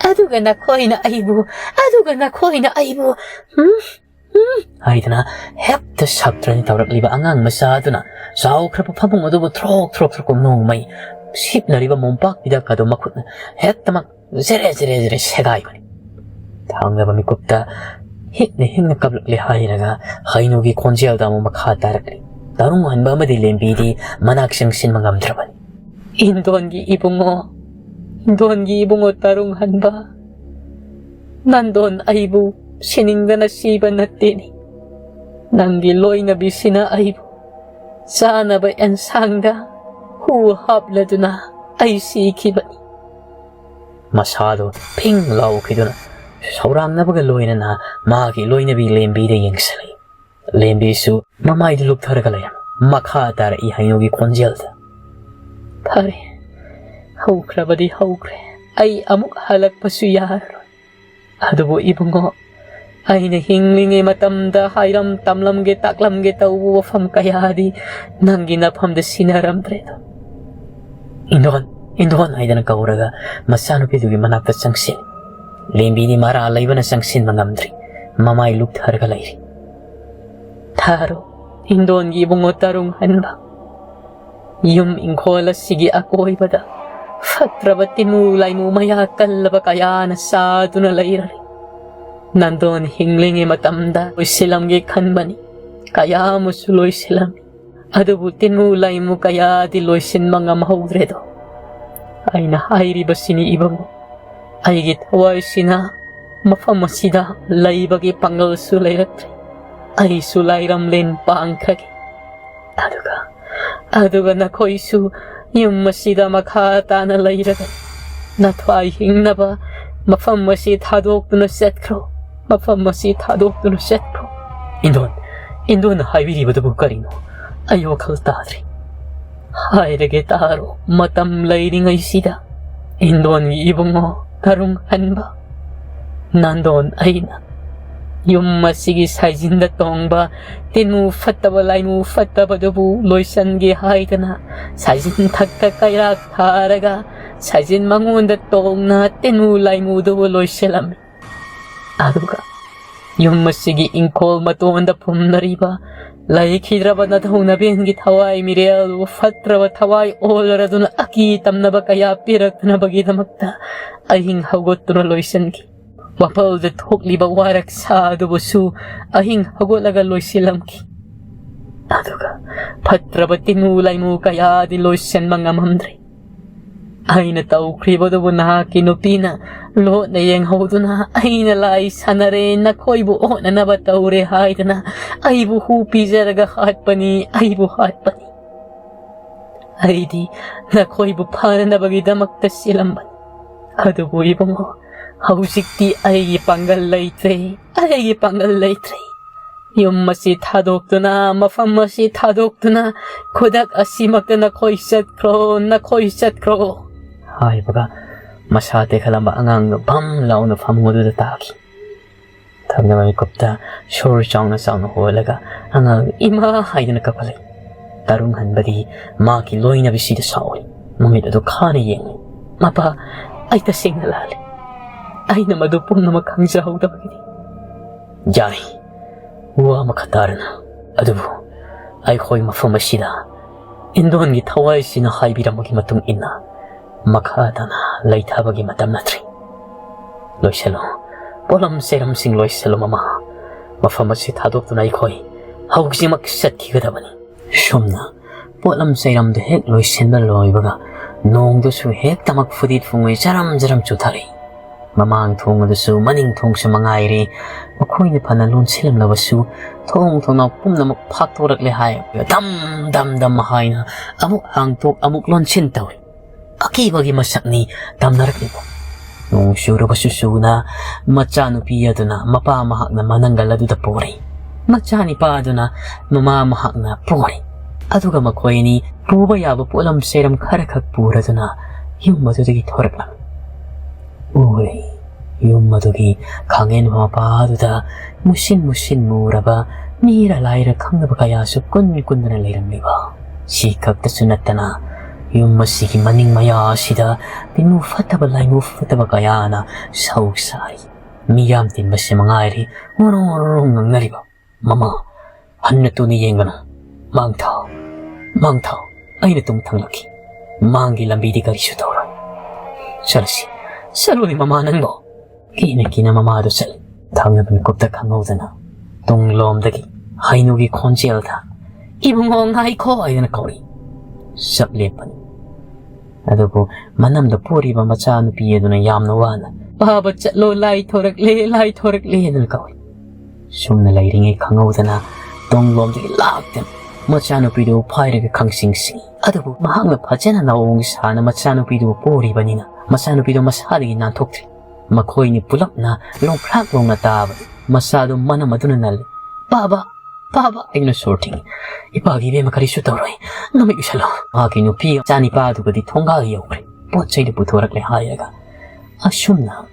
ꯑꯗꯨꯒ ꯅꯈꯣꯏꯅ ꯑꯩꯕꯨ, ꯑꯗꯨꯒ ꯅꯈꯣꯏꯅ ꯑꯩꯕꯨ, ꯎꯝ, ꯎꯝ" ꯍꯥꯏꯗꯅ ꯍꯦꯛꯇ ꯁꯞꯇ꯭ꯔꯅꯤ ꯇꯧꯔꯛꯂꯤꯕ ꯑꯉꯥꯡ ꯃꯆꯥ ꯑꯗꯨꯅ ꯆꯥꯎꯈ꯭ꯔꯕ ꯐꯃꯨꯡ ꯑꯗꯨꯕꯨ ꯊ꯭ꯔꯣꯛ ꯊ꯭ꯔꯣꯛ ꯊ꯭ꯔꯣꯛ ꯅꯣꯡꯃꯩ ꯁꯤꯞꯅꯔꯤꯕ ꯃꯣꯝꯄꯥꯛ ꯐꯤꯗꯛ ꯑꯗꯨ ꯃꯈꯨꯠꯅ ꯍꯦꯛꯇꯃꯛ ꯖꯦꯔꯦ ꯖꯦꯔꯦ ꯖꯦꯔꯦ ꯁꯦꯒꯥꯏꯕꯅꯤ꯫ ꯊꯥꯡꯅꯕ ꯃꯤꯀꯨꯞꯇ ꯍꯤꯡꯅ ꯍꯤꯡꯅ ꯀꯞꯂꯛꯂꯦ ꯍꯥꯏꯔꯒ ꯍꯩꯅꯨꯒꯤ ꯈꯣꯟꯖꯦꯜꯗ ꯑꯃꯨꯛ ꯃꯈꯥ ꯇꯥꯔꯛꯂꯤ꯫ ꯇꯔꯨꯡ ꯍꯟꯕ ꯑꯃꯗꯤ ꯂꯦꯝꯕꯤꯗꯤ ꯃꯅꯥꯛ ꯆꯪꯁꯤꯟꯕ ꯉꯝꯗ꯭ꯔꯕꯅꯤ꯫ "ꯏꯟꯗꯣꯟꯒꯤ ꯏꯕꯨꯡꯉꯣ, ꯏꯟꯗꯣꯟꯒꯤ ꯏꯕꯨꯡꯉꯣ ꯇꯔꯨꯡ ꯍꯟꯕ, ꯅꯟꯗꯣꯟ ꯑꯩꯕꯨ ꯁꯤꯅꯤꯡꯗꯅ ꯁꯤꯕ ꯅꯠꯇꯦꯅꯤ꯫ ꯅꯪꯒꯤ ꯂꯣꯏꯅꯕꯤꯁꯤꯅ ꯑꯩꯕꯨ ꯆꯥꯅꯕ ꯑꯦꯟꯁꯥꯡꯗ ꯍꯨ ꯍꯥꯞꯂꯗꯨꯅ ꯑꯩ ꯁꯤꯈꯤꯕꯅꯤ"꯫ ꯃꯁꯥꯗꯨ ꯐꯤꯡ ꯂꯥꯎꯈꯤꯗꯨꯅ ꯁꯧꯔꯥꯡꯅꯕꯒ ꯂꯣꯏꯅꯅ ꯃꯥꯒꯤ ꯂꯣꯏꯅꯕꯤ ꯂꯦꯝꯕꯤꯗ ꯌꯦꯡꯁꯤꯜꯂꯤ꯫ ꯂꯦꯝꯕꯤꯁꯨ ꯃꯃꯥꯏꯗꯨ ꯂꯨꯞꯊꯔꯒ ꯂꯩꯔꯝꯃꯤ꯫ ꯃꯈꯥ ꯇꯥꯔꯛꯏ ꯍꯩꯅꯧꯒꯤ ꯈꯣꯟꯖꯦꯜꯗ, "ꯐꯔꯦ, ꯍꯧꯈ꯭ꯔꯕꯗꯤ ꯍꯧꯈ꯭ꯔꯦ꯫ ꯑꯩ ꯑꯃꯨꯛ ꯍꯜꯂꯛꯄꯁꯨ ꯌꯥꯔꯔꯣꯏ꯫ ꯑꯗꯨꯕꯨ ꯏꯕꯨꯡꯉꯣ, ꯑꯩꯅ ꯍꯤꯡꯂꯤꯉꯩ ꯃꯇꯝꯗ ꯍꯥꯏꯔꯝ ꯇꯝꯂꯝꯒꯦ, ꯇꯥꯛꯂꯝꯒꯦ ꯇꯧꯕ ꯋꯥꯐꯝ ꯀꯌꯥꯗꯤ ꯅꯪꯒꯤ ꯅꯐꯝꯗ ꯁꯤꯟꯅꯔꯝꯗ꯭ꯔꯦꯗꯣ꯫ "ꯏꯟꯗꯣꯟ, ꯏꯟꯗꯣꯟ" ꯍꯥꯏꯗꯅ ꯀꯧꯔꯒ ꯃꯆꯥꯅꯨꯄꯤꯗꯨꯒꯤ ꯃꯅꯥꯛꯇ ꯆꯪꯁꯤꯜꯂꯤ꯫ ꯂꯦꯝꯕꯤꯗꯤ ꯃꯔꯥ ꯂꯩꯕꯅ ꯆꯪꯁꯤꯟꯕ ꯉꯝꯗ꯭ꯔꯤ꯫ ꯃꯃꯥꯏ ꯂꯨꯛꯊꯔꯒ ꯂꯩꯔꯤ꯫ "ꯊꯥꯔꯣ, ꯏꯟꯗꯣꯟꯒꯤ ꯏꯕꯨꯡꯉꯣ ꯇꯔꯨꯡ ꯍꯟꯕ꯫ ꯌꯨꯝ ꯏꯪꯈꯣꯜ ꯑꯁꯤꯒꯤ ꯑꯀꯣꯏꯕꯗ ꯐꯠꯇ꯭ꯔꯕ ꯇꯤꯟꯃꯨ ꯂꯥꯏꯃꯨ ꯃꯌꯥ ꯀꯜꯂꯕ ꯀꯌꯥꯅ ꯆꯥꯗꯨꯅ ꯂꯩꯔꯔꯦ꯫ ꯅꯟꯗꯣꯟ ꯍꯤꯡꯂꯤꯉꯩ ꯃꯇꯝꯗ ꯂꯣꯏꯁꯤꯜꯂꯝꯒꯦ ꯈꯟꯕꯅꯤ꯫ ꯀꯌꯥ ꯑꯃꯁꯨ ꯂꯣꯏꯁꯤꯜꯂꯝꯃꯤ꯫ ꯑꯗꯨꯕꯨ ꯇꯤꯟꯃꯨ ꯂꯥꯏꯃꯨ ꯀꯌꯥꯗꯤ ꯂꯣꯏꯁꯤꯟꯕ ꯉꯝꯍꯧꯗ꯭ꯔꯦꯗꯣ꯫ ꯑꯩꯅ ꯍꯥꯏꯔꯤꯕꯁꯤꯅꯤ ꯏꯕꯨꯡꯉꯣ, ꯑꯩꯒꯤ ꯊꯋꯥꯏꯁꯤꯅ ꯃꯐꯝ ꯑꯁꯤꯗ ꯂꯩꯕꯒꯤ ꯄꯥꯡꯒꯜꯁꯨ ꯂꯩꯔꯛꯇ꯭ꯔꯦ꯫ ꯑꯩꯁꯨ ꯂꯥꯏꯔꯝꯂꯦꯟ ꯄꯥꯡꯈ꯭ꯔꯒꯦ꯫ ꯑꯗꯨꯒ, ꯑꯗꯨꯒ ꯅꯈꯣꯏꯁꯨ ꯌꯨꯝ ꯑꯁꯤꯗ ꯃꯈꯥ ꯇꯥꯅ ꯂꯩꯔꯒ ꯅꯊ꯭ꯋꯥꯏ ꯍꯤꯡꯅꯕ ꯃꯐꯝ ꯑꯁꯤ ꯊꯥꯗꯣꯛꯇꯨꯅ ꯆꯠꯈ꯭ꯔꯣ꯫ ꯃꯐꯝ ꯑꯁꯤ ꯊꯥꯗꯣꯛꯇꯨꯅ ꯆꯠꯈ꯭ꯔꯣ꯫" "ꯏꯟꯗꯣꯟ, ꯏꯟꯗꯣꯟꯅ ꯍꯥꯏꯕꯤꯔꯤꯕꯗꯨꯕꯨ ꯀꯔꯤꯅꯣ? ꯑꯩ ꯋꯥꯈꯜ ꯇꯥꯗ꯭ꯔꯦ꯫" "ꯍꯥꯏꯔꯒꯦ ꯇꯥꯔꯣ, ꯃꯇꯝ ꯂꯩꯔꯤꯉꯩꯁꯤꯗ ꯏꯟꯗꯣꯟꯒꯤ ꯏꯕꯨꯡꯉꯣ ꯇꯔꯨꯡ ꯍꯟꯕ, ꯅꯟꯗꯣꯟ ꯑꯩꯅ ꯌꯨꯝ ꯑꯁꯤꯒꯤ ꯁꯥꯏꯖꯤꯟꯗ ꯇꯣꯡꯕ ꯇꯤꯟꯃꯨ ꯐꯠꯇꯕ ꯂꯥꯏꯃꯨ ꯐꯠꯇꯕꯗꯨꯕꯨ ꯂꯣꯏꯁꯟꯒꯦ ꯍꯥꯏꯗꯅ ꯁꯥꯏꯖꯤꯟ ꯊꯛꯇ ꯀꯩꯔꯥꯛ ꯊꯥꯔꯒ ꯁꯥꯏꯖꯤꯟ ꯃꯉꯣꯟꯗ ꯇꯣꯡꯅ ꯇꯤꯟꯃꯨ ꯂꯥꯏꯃꯨꯗꯨꯕꯨ ꯂꯣꯏꯁꯤꯜꯂꯝꯃꯤ꯫ ꯑꯗꯨꯒ ꯌꯨꯝ ꯑꯁꯤꯒꯤ ꯏꯪꯈꯣꯜ ꯃꯇꯣꯟꯗ ꯐꯨꯝꯅꯔꯤꯕ ꯂꯩꯈꯤꯗ꯭ꯔꯕ ꯅꯙꯧ ꯅꯕꯦꯟꯒꯤ ꯊꯋꯥꯏ ꯃꯤꯔꯦꯜꯕꯨ ꯐꯠꯇ꯭ꯔꯕ ꯊꯋꯥꯏ ꯑꯣꯜꯂꯔꯗꯨꯅ ꯑꯀꯤ ꯇꯝꯅꯕ ꯀꯌꯥ ꯄꯤꯔꯛꯅꯕꯒꯤꯗꯃꯛꯇ ꯑꯍꯤꯡ ꯍꯧꯒꯠꯇꯨꯅ ꯂꯣꯏꯁꯤꯟꯈꯤ꯫ ꯋꯥꯄꯜꯗ ꯊꯣꯛꯂꯤꯕ ꯋꯥꯔꯛ ꯁꯥ ꯑꯗꯨꯕꯨꯁꯨ ꯑꯍꯤꯡ ꯍꯧꯒꯠꯂꯒ ꯂꯣꯏꯁꯤꯜꯂꯝꯈꯤ꯫ ꯑꯗꯨꯒ ꯐꯠꯇ꯭ꯔꯕ ꯇꯤꯟꯃꯨ ꯂꯥꯏꯃꯨ ꯀꯌꯥꯗꯤ ꯂꯣꯏꯁꯤꯟꯕ ꯉꯝꯍꯟꯗ꯭ꯔꯦ꯫ ꯑꯩꯅ ꯇꯧꯈ꯭ꯔꯤꯕꯗꯨꯕꯨ ꯅꯍꯥꯛꯀꯤ ꯅꯨꯄꯤꯅ ꯂꯣꯠꯅ ꯌꯦꯡꯍꯧꯗꯨꯅ ꯑꯩꯅ ꯂꯥꯏ ꯁꯥꯟꯅꯔꯦ, ꯅꯈꯣꯏꯕꯨ ꯑꯣꯠꯅꯅꯕ ꯇꯧꯔꯦ ꯍꯥꯏꯗꯅ ꯑꯩꯕꯨ ꯍꯨ ꯄꯤꯖꯔꯒ ꯍꯥꯠꯄꯅꯤ, ꯑꯩꯕꯨ ꯍꯥꯠꯄꯅꯤ꯫ ꯑꯩꯗꯤ ꯅꯈꯣꯏꯕꯨ ꯐꯅꯅꯕꯒꯤꯗꯃꯛꯇ ꯆꯦꯜꯂꯝꯕꯅꯤ꯫ ꯑꯗꯨꯕꯨ ꯏꯕꯨꯡꯉꯣ, ꯍꯧꯖꯤꯛꯇꯤ ꯑꯩꯒꯤ ꯄꯥꯡꯒꯜ ꯂꯩꯇ꯭ꯔꯦ, ꯑꯩꯒꯤ ꯄꯥꯡꯒꯜ ꯂꯩꯇ꯭ꯔꯦ꯫ ꯌꯨꯝ ꯑꯁꯤ ꯊꯥꯗꯣꯛꯇꯨꯅ, ꯃꯐꯝ ꯑꯁꯤ ꯊꯥꯗꯣꯛꯇꯨꯅ, ꯈꯨꯗꯛ ꯑꯁꯤꯃꯛꯇ ꯅꯈꯣꯏ ꯆꯠꯈ꯭ꯔꯣ, ꯅꯈꯣꯏ ꯆꯠꯈ꯭ꯔꯣ꯫" ꯍꯥꯏꯕꯒ ꯃꯁꯥ ꯇꯦꯛꯈꯠꯂꯝꯕ ꯑꯉꯥꯡꯗꯨ ꯚꯝ ꯂꯥꯎꯅ ꯐꯃꯨꯡ ꯑꯗꯨꯗ ꯇꯥꯈꯤ꯫ ꯊꯪꯅꯕ ꯃꯤꯀꯨꯞꯇ ꯁꯣꯔ ꯆꯥꯎꯅ ꯆꯥꯎꯅ ꯍꯣꯜꯂꯒ ꯑꯉꯥꯡ "ꯏꯃꯥ" ꯍꯥꯏꯗꯨꯅ ꯀꯞꯈꯠꯂꯛꯏ꯫ ꯇꯔꯨꯡ ꯍꯟꯕꯗꯤ ꯃꯍꯥꯛꯀꯤ ꯂꯣꯏꯅꯕꯤꯁꯤꯗ ꯁꯥꯎꯏ꯫ ꯃꯃꯤꯠ ꯑꯗꯨ ꯈꯥꯅ ꯌꯦꯡꯂꯤ꯫ "ꯃꯄꯥ, ꯑꯩ ꯇꯁꯦꯡꯅ ꯂꯥꯜꯂꯤ꯫ ꯑꯩꯅ ꯃꯗꯨ ꯄꯨꯝꯅꯃꯛ ꯈꯪꯖꯍꯧꯗꯕꯒꯤꯅꯤ꯫" "ꯌꯥꯔꯦ, ꯋꯥ ꯃꯈꯥ ꯇꯥꯔꯅꯨ꯫ ꯑꯗꯨꯕꯨ ꯑꯩꯈꯣꯏ ꯃꯐꯝ ꯑꯁꯤꯗ ꯏꯟꯗꯣꯟꯒꯤ ꯊꯋꯥꯏꯁꯤꯅ ꯍꯥꯏꯕꯤꯔꯝꯕꯒꯤ ꯃꯇꯨꯡ ꯏꯟꯅ ꯃꯈꯥ ꯇꯥꯅ ꯂꯩꯊꯕꯒꯤ ꯃꯇꯝ ꯅꯠꯇ꯭ꯔꯤ꯫ ꯂꯣꯏꯁꯤꯜꯂꯣ, ꯄꯣꯠꯂꯝ ꯆꯩꯔꯝꯁꯤꯡ ꯂꯣꯏꯁꯤꯜꯂꯣ ꯃꯃꯥ꯫ ꯃꯐꯝ ꯑꯁꯤ ꯊꯥꯗꯣꯛꯇꯨꯅ ꯑꯩꯈꯣꯏ ꯍꯧꯖꯤꯛꯃꯛ ꯆꯠꯈꯤꯒꯗꯕꯅꯤ꯫" ꯁꯨꯝꯅ ꯄꯣꯠꯂꯝ ꯆꯩꯔꯝꯗꯨ ꯍꯦꯛ ꯂꯣꯏꯁꯤꯟꯕ ꯂꯣꯏꯕꯒ ꯅꯣꯡꯗꯨꯁꯨ ꯍꯦꯛꯇꯃꯛ ꯐꯨꯗꯤꯠ ꯐꯨꯡꯉꯣꯏ ꯖꯔꯝ ꯖꯔꯝ ꯆꯨꯊꯔꯛꯏ꯫ ꯃꯃꯥꯡ ꯊꯣꯡ ꯑꯗꯨꯁꯨ ꯃꯅꯤꯡ ꯊꯣꯡꯁꯨ ꯃꯉꯥꯏꯔꯦ, ꯃꯈꯣꯏꯅ ꯐꯅ ꯂꯣꯟꯁꯤꯜꯂꯝꯂꯕꯁꯨ ꯊꯣꯡ ꯊꯣꯡꯅꯥꯎ ꯄꯨꯝꯅꯃꯛ ꯐꯥꯛꯇꯣꯔꯛꯂꯦ ꯍꯥꯏ꯫ ꯗꯝ ꯗꯝ ꯗꯝ ꯍꯥꯏꯅ ꯑꯃꯨꯛ ꯍꯥꯡꯇꯣꯛ ꯑꯃꯨꯛ ꯂꯣꯟꯁꯤꯟ ꯇꯧꯔꯤ꯫ ꯑꯀꯤꯕꯒꯤ ꯃꯁꯛꯅꯤ ꯇꯝꯅꯔꯛꯂꯤꯕ꯫ ꯅꯣꯡ ꯆꯨꯔꯕꯁꯨ ꯆꯨꯅ ꯃꯆꯥꯅꯨꯄꯤ ꯑꯗꯨꯅ ꯃꯄꯥ ꯃꯍꯥꯛꯅ ꯃꯅꯪꯒꯜ ꯑꯗꯨꯗ ꯄꯣꯔꯤ꯫ ꯃꯆꯥꯅꯤꯄꯥ ꯑꯗꯨꯅ ꯃꯃꯥ ꯃꯍꯥꯛꯅ ꯄꯣꯔꯤ꯫ ꯑꯗꯨꯒ ꯃꯈꯣꯏ ꯑꯅꯤ ꯄꯨꯕ ꯌꯥꯕ ꯄꯣꯠꯂꯝ ꯆꯩꯔꯝ ꯈꯔꯈꯛ ꯄꯨꯔꯗꯨꯅ ꯌꯨꯝ ꯑꯗꯨꯗꯒꯤ ꯊꯣꯔꯛꯂꯝꯃꯤ꯫ ꯎꯔꯦ, ꯌꯨꯝ ꯑꯗꯨꯒꯤ ꯈꯥꯡꯉꯦꯟ ꯃꯄꯥ ꯑꯗꯨꯗ ꯃꯨꯁꯤꯟ ꯃꯨꯁꯤꯟ ꯃꯨꯔꯕ ꯃꯤꯔ ꯂꯥꯏꯔ ꯈꯪꯗꯕ ꯀꯌꯥꯁꯨ ꯀꯨꯟ ꯀꯨꯟꯗꯨꯅ ꯂꯩꯔꯝꯂꯤꯕ꯫ ꯁꯤ ꯈꯛꯇꯁꯨ ꯅꯠꯇꯅ ꯌꯨꯝ ꯑꯁꯤꯒꯤ ꯃꯅꯤꯡ ꯃꯌꯥ ꯑꯁꯤꯗ ꯇꯤꯟꯃꯨ ꯐꯠꯇꯕ ꯂꯥꯏꯃꯨ ꯐꯠꯇꯕ ꯀꯌꯥꯅ ꯁꯧ ꯁꯥꯔꯤ꯫ ꯃꯤꯌꯥꯝ ꯇꯤꯟꯕꯁꯤ ꯃꯉꯥꯏꯔꯤ ꯉꯣꯔꯣꯡ ꯉꯣꯔꯣꯡ ꯉꯥꯡꯅꯔꯤꯕ꯫ "ꯃꯃꯥ, ꯍꯟꯅ ꯇꯨꯅ ꯌꯦꯡꯒꯅꯨ꯫ ꯃꯥꯡ ꯊꯥꯎ, ꯃꯥꯡ ꯊꯥꯎ꯫ ꯑꯩꯅ ꯇꯨꯡ ꯊꯪꯂꯛꯈꯤ꯫ ꯃꯥꯡꯒꯤ ꯂꯝꯕꯤꯗꯤ ꯀꯔꯤꯁꯨ ꯇꯧꯔꯣꯏ꯫ ꯆꯠꯂꯁꯤ, ꯆꯠꯂꯨꯅꯦ ꯃꯃꯥ ꯅꯪꯕꯣ꯫" ꯀꯤꯅ ꯀꯤꯅ ꯃꯃꯥꯗꯨ ꯆꯠꯂꯤ꯫ ꯊꯪꯅꯕ ꯃꯤꯀꯨꯞꯇ ꯈꯪꯍꯧꯗꯅ ꯇꯨꯡꯂꯣꯝꯗꯒꯤ ꯍꯩꯅꯨꯒꯤ ꯈꯣꯟꯖꯦꯜꯗ, "ꯏꯕꯨꯡꯉꯣ, ꯉꯥꯏꯈꯣ" ꯍꯥꯏꯗꯅ ꯀꯧꯔꯤ꯫ ꯆꯞ ꯂꯦꯞꯄꯅꯤ꯫ ꯑꯗꯨꯕꯨ ꯃꯅꯝꯗ ꯄꯣꯔꯤꯕ ꯃꯆꯥꯅꯨꯄꯤ ꯑꯗꯨꯅ ꯌꯥꯝꯅ ꯋꯥꯅ, "ꯄꯥꯕ ꯆꯠꯂꯣ, ꯂꯥꯏ ꯊꯣꯔꯛꯂꯦ, ꯂꯥꯏ ꯊꯣꯔꯛꯂꯦ" ꯍꯥꯏꯗꯅ ꯀꯧꯏ꯫ ꯁꯨꯝꯅ ꯂꯩꯔꯤꯉꯩ ꯈꯪꯍꯧꯗꯅ ꯇꯨꯡꯂꯣꯝꯗꯒꯤ ꯂꯥꯛꯇꯨꯅ ꯃꯆꯥꯅꯨꯄꯤꯗꯨ ꯐꯥꯏꯔꯒ ꯈꯪꯁꯤꯡ ꯁꯤꯡꯏ꯫ ꯑꯗꯨꯕꯨ ꯃꯍꯥꯛꯅ ꯐꯖꯅ ꯅꯥꯑꯣꯡ ꯁꯥꯅ ꯃꯆꯥꯅꯨꯄꯤꯗꯨ ꯄꯣꯔꯤꯕꯅꯤꯅ ꯃꯆꯥꯅꯨꯄꯤꯗꯨ ꯃꯁꯥꯗꯒꯤ ꯅꯥꯟꯊꯣꯛꯇ꯭ꯔꯤ꯫ ꯃꯈꯣꯏꯅꯤ ꯄꯨꯂꯞꯅ ꯂꯣꯡꯐ꯭ꯔꯥꯛ ꯂꯣꯡꯅ ꯇꯥꯕꯗ ꯃꯆꯥꯗꯨ ꯃꯅꯝ ꯑꯗꯨꯅ ꯅꯜꯂꯤ꯫ "ꯄꯥꯕ! ꯄꯥꯕ!" ꯑꯩꯅ ꯁꯣꯔ ꯊꯤꯡꯏ꯫ "ꯏꯄꯥꯒꯤ ꯏꯕꯦꯝꯃ ꯀꯔꯤꯁꯨ ꯇꯧꯔꯣꯏ꯫ ꯅꯃꯤꯠ ꯎꯏꯁꯜꯂꯣ꯫" ꯃꯍꯥꯛꯀꯤ ꯅꯨꯄꯤ ꯃꯆꯥꯅꯤꯄꯥꯗꯨꯒꯗꯤ ꯊꯣꯡꯒꯥꯜ ꯌꯧꯈ꯭ꯔꯦ꯫ ꯄꯣꯠ ꯆꯩꯗꯨ ꯄꯨꯊꯣꯔꯛꯂꯦ ꯍꯥꯏꯔꯒ꯫ ꯑꯁꯨꯝꯅ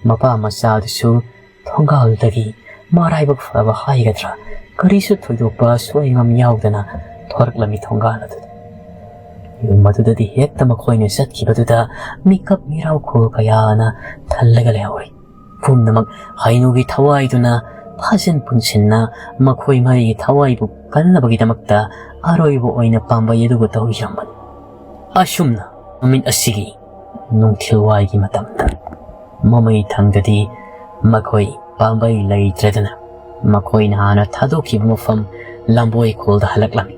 ꯃꯄꯥ ꯃꯆꯥꯗꯨꯁꯨ ꯊꯣꯡꯒꯥꯜꯗꯒꯤ ꯃꯔꯥꯏꯕꯛ ꯐꯕ ꯍꯥꯏꯒꯗ꯭ꯔꯥ, ꯀꯔꯤꯁꯨ ꯊꯣꯏꯗꯣꯛꯄ ꯑꯁꯣꯏ ꯑꯉꯥꯝ ꯌꯥꯎꯗꯅ ꯊꯣꯔꯛꯂꯝꯃꯤ ꯊꯣꯡꯒꯥꯜ ꯑꯗꯨꯗ꯫ ꯌꯨꯝ ꯑꯗꯨꯗꯗꯤ ꯍꯦꯛꯇ ꯃꯈꯣꯏꯅ ꯆꯠꯈꯤꯕꯗꯨꯗ ꯃꯤꯀꯞ ꯃꯤꯔꯥꯎꯈꯣꯜ ꯀꯌꯥꯅ ꯊꯜꯂꯒ ꯂꯩꯍꯧꯔꯤ꯫ ꯄꯨꯝꯅꯃꯛ ꯍꯩꯅꯨꯒꯤ ꯊꯋꯥꯏꯗꯨꯅ ꯐꯥꯖꯤꯟ ꯄꯨꯟꯁꯤꯟꯅ ꯃꯈꯣꯏ ꯃꯔꯤꯒꯤ ꯊꯋꯥꯏꯕꯨ ꯀꯟꯅꯕꯒꯤꯗꯃꯛꯇ ꯑꯔꯣꯏꯕ ꯑꯣꯏꯅ ꯄꯥꯝꯕꯩ ꯑꯗꯨꯕꯨ ꯇꯧꯖꯔꯝꯕꯅꯤ꯫ ꯑꯁꯨꯝꯅ ꯅꯨꯃꯤꯠ ꯑꯁꯤꯒꯤ ꯅꯨꯡꯊꯤꯜꯋꯥꯏꯒꯤ ꯃꯇꯝꯗ ꯃꯃꯩ ꯊꯪꯗꯗꯤ ꯃꯈꯣꯏ ꯄꯥꯝꯕꯩ ꯂꯩꯇ꯭ꯔꯗꯅ ꯃꯈꯣꯏꯅ ꯍꯥꯟꯅ ꯊꯥꯗꯣꯛꯈꯤꯕ ꯃꯐꯝ ꯂꯝꯕꯣꯏ ꯈꯣꯜꯗ ꯍꯜꯂꯛꯂꯝꯃꯤ꯫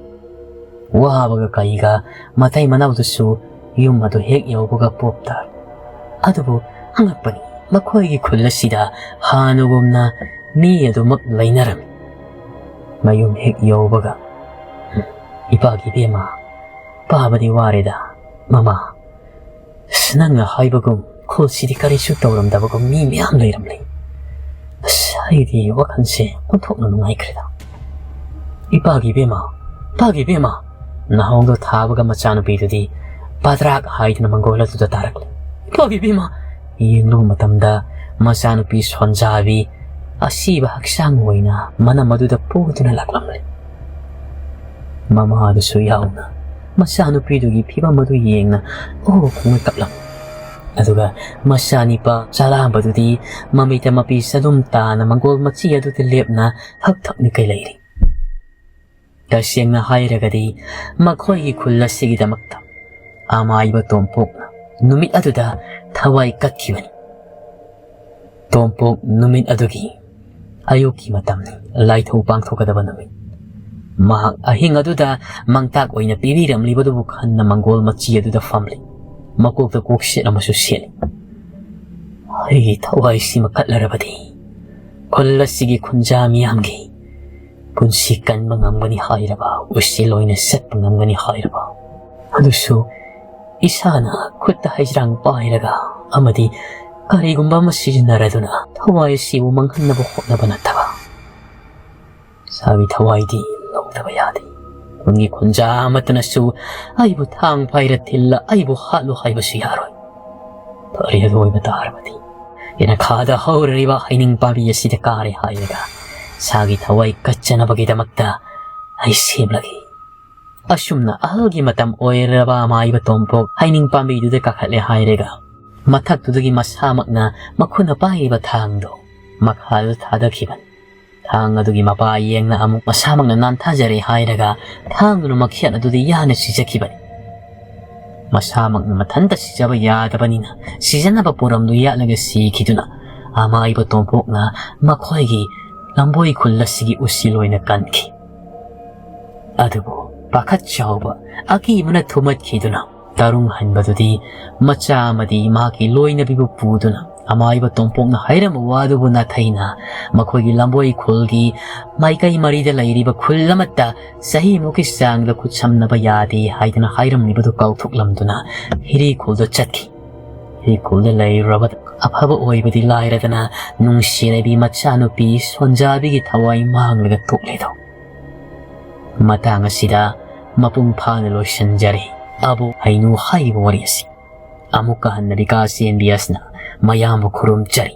ꯋꯥꯕꯒ ꯀꯩꯒ ꯃꯇꯩ ꯃꯅꯥꯎꯗꯨꯁꯨ ꯌꯨꯝ ꯑꯗꯨ ꯍꯦꯛ ꯌꯧꯕꯒ ꯄꯣꯞ ꯇꯥꯔꯦ꯫ ꯑꯗꯨꯕꯨ ꯑꯉꯛꯄꯅꯤ, ꯃꯈꯣꯏꯒꯤ ꯈꯨꯜ ꯑꯁꯤꯗ ꯍꯥꯟꯅꯒꯨꯝꯅ ꯃꯤ ꯑꯗꯨꯃꯛ ꯂꯩꯅꯔꯝꯃꯤ꯫ ꯃꯌꯨꯝ ꯍꯦꯛ ꯌꯧꯕꯒ, "ꯏꯄꯥꯒꯤ ꯏꯕꯦꯝꯃ, ꯄꯥꯕꯗꯤ ꯋꯥꯔꯦꯗ, ꯃꯃꯥ꯫ ꯑꯁ, ꯅꯪꯅ ꯍꯥꯏꯕꯒꯨꯝ ꯈꯨꯜꯁꯤꯗꯤ ꯀꯔꯤꯁꯨ ꯇꯧꯔꯝꯗꯕꯒꯨꯝ ꯃꯤ ꯃꯌꯥꯝ ꯂꯩꯔꯝꯂꯦ꯫ ꯑꯁ, ꯑꯩꯗꯤ ꯋꯥꯈꯜꯁꯦ ꯑꯣꯟꯊꯣꯛꯅ ꯅꯨꯡꯉꯥꯏꯈ꯭ꯔꯦꯗ꯫ ꯏꯄꯥꯒꯤ ꯏꯕꯦꯝꯃ, ꯏꯄꯥꯒꯤ ꯏꯕꯦꯝꯃ!" ꯅꯥꯍꯣꯡꯗꯣ ꯊꯥꯕꯒ ꯃꯆꯥꯅꯨꯄꯤꯗꯨꯗꯤ ꯄꯗ꯭ꯔꯥꯛ ꯍꯥꯏꯗꯨꯅ ꯃꯪꯒꯣꯜ ꯑꯗꯨꯗ ꯇꯥꯔꯛꯂꯦ꯫ "ꯏꯄꯥꯒꯤ ꯏꯕꯦꯝꯃ!" ꯌꯦꯡꯂꯨꯕ ꯃꯇꯝꯗ ꯃꯆꯥꯅꯨꯄꯤ ꯁꯣꯟꯖꯥꯕꯤ ꯑꯁꯤꯕ ꯍꯛꯆꯥꯡ ꯑꯣꯏꯅ ꯃꯅꯝ ꯑꯗꯨꯗ ꯄꯣꯗꯨꯅ ꯂꯥꯛꯂꯝꯂꯦ꯫ ꯃꯃꯥꯗꯨꯁꯨ ꯌꯥꯎꯅ ꯃꯆꯥꯅꯨꯄꯤꯗꯨꯒꯤ ꯐꯤꯕꯝ ꯑꯗꯨ ꯌꯦꯡꯅ ꯑꯣ ꯈꯣꯡꯅ ꯀꯞꯂꯝꯃꯤ꯫ ꯑꯗꯨꯒ ꯃꯆꯥꯅꯤꯄꯥ ꯆꯂꯥꯝꯕꯗꯨꯗꯤ ꯃꯃꯤꯠꯇ ꯃꯄꯤ ꯆꯗꯨꯝ ꯇꯥꯅ ꯃꯪꯒꯣꯜ ꯃꯆꯤ ꯑꯗꯨꯗ ꯂꯦꯞꯅ ꯍꯛ ꯊꯛꯅ ꯀꯩ ꯂꯩꯔꯤ꯫ ꯇꯁꯦꯡꯅ ꯍꯥꯏꯔꯒꯗꯤ ꯃꯈꯣꯏꯒꯤ ꯈꯨꯜ ꯑꯁꯤꯒꯤꯗꯃꯛꯇ ꯑꯃꯥꯏꯕ ꯇꯣꯝꯄꯣꯛꯅ ꯅꯨꯃꯤꯠ ꯑꯗꯨꯗ ꯊꯋꯥꯏ ꯀꯠꯈꯤꯕꯅꯤ꯫ ꯇꯣꯝꯄꯣꯛ ꯅꯨꯃꯤꯠ ꯑꯗꯨꯒꯤ ꯑꯌꯨꯛꯀꯤ ꯃꯇꯝꯅꯤ, ꯂꯥꯏꯊꯧ ꯄꯥꯡꯊꯣꯛꯀꯗꯕ ꯅꯨꯃꯤꯠ꯫ ꯃꯍꯥꯛ ꯑꯍꯤꯡ ꯑꯗꯨꯗ ꯃꯪꯇꯥꯛ ꯑꯣꯏꯅ ꯄꯤꯕꯤꯔꯝꯂꯤꯕꯗꯨꯕꯨ ꯈꯟꯅ ꯃꯪꯒꯣꯜ ꯃꯆꯤ ꯑꯗꯨꯗ ꯐꯝꯂꯤ꯫ ꯃꯀꯣꯛꯇ ꯀꯣꯛꯁꯦꯠ ꯑꯃꯁꯨ ꯁꯦꯠꯂꯤ꯫ ꯑꯩꯒꯤ ꯊꯋꯥꯏꯁꯤ ꯃꯈꯠꯂꯔꯕꯗꯤ ꯈꯨꯜ ꯑꯁꯤꯒꯤ ꯈꯨꯟꯖꯥ ꯃꯤꯌꯥꯝꯒꯤ ꯄꯨꯟꯁꯤ ꯀꯟꯕ ꯉꯝꯒꯅꯤ ꯍꯥꯏꯔꯕ, ꯎꯆꯦꯜ ꯑꯣꯏꯅ ꯆꯠꯄ ꯉꯝꯒꯅꯤ ꯍꯥꯏꯔꯕ, ꯑꯗꯨꯁꯨ ꯏꯁꯥꯅ ꯈꯨꯠꯇ ꯍꯩꯖ꯭ꯔꯥꯡ ꯄꯥꯏꯔꯒ ꯑꯃꯗꯤ ꯀꯔꯤꯒꯨꯝꯕ ꯑꯃ ꯁꯤꯖꯤꯟꯅꯔꯗꯨꯅ ꯊꯋꯥꯏ ꯑꯁꯤꯕꯨ ꯃꯥꯡꯍꯟꯅꯕ ꯍꯣꯠꯅꯕ ꯅꯠꯇꯕ꯫ ꯏꯁꯥꯒꯤ ꯊꯋꯥꯏꯗꯤ ꯂꯧꯗꯕ ꯌꯥꯗꯦ꯫ ꯈꯨꯟꯒꯤ ꯈꯨꯟꯖꯥ ꯑꯃꯠꯇꯅꯁꯨ ꯑꯩꯕꯨ ꯊꯥꯡ ꯄꯥꯏꯔ ꯊꯤꯜꯂ ꯑꯩꯕꯨ ꯍꯥꯠꯂꯨ ꯍꯥꯏꯕꯁꯨ ꯌꯥꯔꯣꯏ꯫ ꯐꯔꯦ, ꯑꯗꯨ ꯑꯣꯏꯕ ꯇꯥꯔꯕꯗꯤ ꯌꯦꯅꯈꯥꯗ ꯍꯧꯔꯤꯕ ꯍꯩꯅꯤꯡ ꯄꯥꯝꯕꯤ ꯑꯁꯤꯗ ꯀꯥꯔꯦ ꯍꯥꯏꯔꯒ ꯏꯁꯥꯒꯤ ꯊꯋꯥꯏ ꯀꯠꯆꯅꯕꯒꯤꯗꯃꯛꯇ ꯑꯩ ꯁꯦꯝꯂꯒꯦ꯫ ꯑꯁꯨꯝꯅ ꯑꯍꯜꯒꯤ ꯃꯇꯝ ꯑꯣꯏꯔꯕ ꯑꯃꯥꯏꯕ ꯇꯣꯝꯄꯣꯛ ꯍꯩꯅꯤꯡ ꯄꯥꯝꯕꯤꯗꯨꯗ ꯀꯥꯈꯠꯂꯦ ꯍꯥꯏꯔꯒ, ꯃꯊꯛꯇꯨꯗꯒꯤ ꯃꯁꯥꯃꯛꯅ ꯃꯈꯨꯠꯅ ꯄꯥꯏꯔꯤꯕ ꯊꯥꯡꯗꯣ ꯃꯈꯥꯗ ꯊꯥꯗꯈꯤꯕꯅꯤ꯫ ꯊꯥꯡ ꯑꯗꯨꯒꯤ ꯃꯄꯥ ꯌꯦꯡꯅ ꯑꯃꯨꯛ ꯃꯁꯥꯃꯛꯅ ꯅꯥꯟꯊꯖꯔꯦ ꯍꯥꯏꯔꯒ, ꯊꯥꯡꯗꯨꯅ ꯃꯈꯦꯠ ꯑꯗꯨꯗ ꯌꯥꯟꯅ ꯁꯤꯖꯈꯤꯕꯅꯤ꯫ ꯃꯁꯥꯃꯛꯅ ꯃꯊꯟꯇ ꯁꯤꯖꯕ ꯌꯥꯗꯕꯅꯤꯅ, ꯁꯤꯖꯅꯕ ꯄꯣꯔꯝꯗꯨ ꯌꯥꯠꯂꯒ ꯁꯤꯈꯤꯗꯨꯅ, ꯑꯃꯥꯏꯕ ꯇꯣꯝꯄꯣꯛꯅ ꯃꯈꯣꯏꯒꯤ ꯂꯝꯕꯣꯏ ꯈꯨꯜ ꯑꯁꯤꯒꯤ ꯎꯁꯤꯜ ꯑꯣꯏꯅ ꯀꯟꯈꯤ꯫ ꯑꯗꯨꯕꯨ ꯄꯥꯈꯠ ꯆꯥꯎꯕ ꯑꯀꯤꯕꯅ ꯊꯨꯝꯃꯠꯈꯤꯗꯨꯅ, ꯇꯔꯨꯡ ꯍꯟꯕꯗꯨꯗꯤ ꯃꯆꯥ ꯑꯃꯗꯤ ꯃꯍꯥꯛꯀꯤ ꯂꯣꯏꯅꯕꯤꯕꯨ ꯄꯨꯗꯨꯅ, ꯑꯃꯥꯏꯕ ꯇꯣꯝꯄꯣꯛꯅ ꯍꯥꯏꯔꯝꯕ ꯋꯥꯗꯨꯕꯨ ꯅꯥꯊꯩꯅ, ꯃꯈꯣꯏꯒꯤ ꯂꯝꯕꯣꯏ ꯈꯨꯜꯒꯤ ꯃꯥꯏꯀꯩ ꯃꯔꯤꯗ ꯂꯩꯔꯤꯕ ꯈꯨꯜ ꯑꯃꯠꯇ ꯆꯍꯤꯃꯨꯛꯀꯤ ꯆꯥꯡꯗ ꯈꯨꯠꯁꯝꯅꯕ ꯌꯥꯗꯦ ꯍꯥꯏꯗꯨꯅ ꯍꯥꯏꯔꯝꯂꯤꯕꯗꯨ ꯀꯥꯎꯊꯣꯛꯂꯝꯗꯨꯅ, ꯍꯤꯔꯤ ꯈꯨꯜꯗ ꯆꯠꯈꯤ꯫ ꯍꯤꯔꯤ ꯈꯨꯜꯗ ꯂꯩꯔꯨꯔꯕꯗ ꯑꯐꯕ ꯑꯣꯏꯕꯗꯤ ꯂꯥꯏꯔꯗꯅ, ꯅꯨꯡꯁꯤꯔꯕꯤ ꯃꯆꯥꯅꯨꯄꯤ ꯁꯣꯟꯖꯥꯕꯤꯒꯤ ꯊꯋꯥꯏ ꯃꯥꯡꯂꯒ ꯇꯣꯛꯂꯦꯗꯣ꯫ ꯃꯇꯥꯡ ꯑꯁꯤꯗ ꯃꯄꯨꯡ ꯐꯥꯅ ꯂꯣꯏꯁꯤꯟꯖꯔꯦ ꯑꯕꯣꯛ ꯍꯩꯅꯨ ꯍꯥꯏꯔꯤꯕ ꯋꯥꯔꯤ ꯑꯁꯤ꯫ ꯑꯃꯨꯛꯀ ꯍꯟꯅ ꯕꯤꯀꯥꯁ ꯑꯦꯝ ꯕꯤ ꯑꯦꯁꯅ ꯃꯌꯥꯝꯕꯨ ꯈꯨꯔꯨꯝꯖꯔꯤ꯫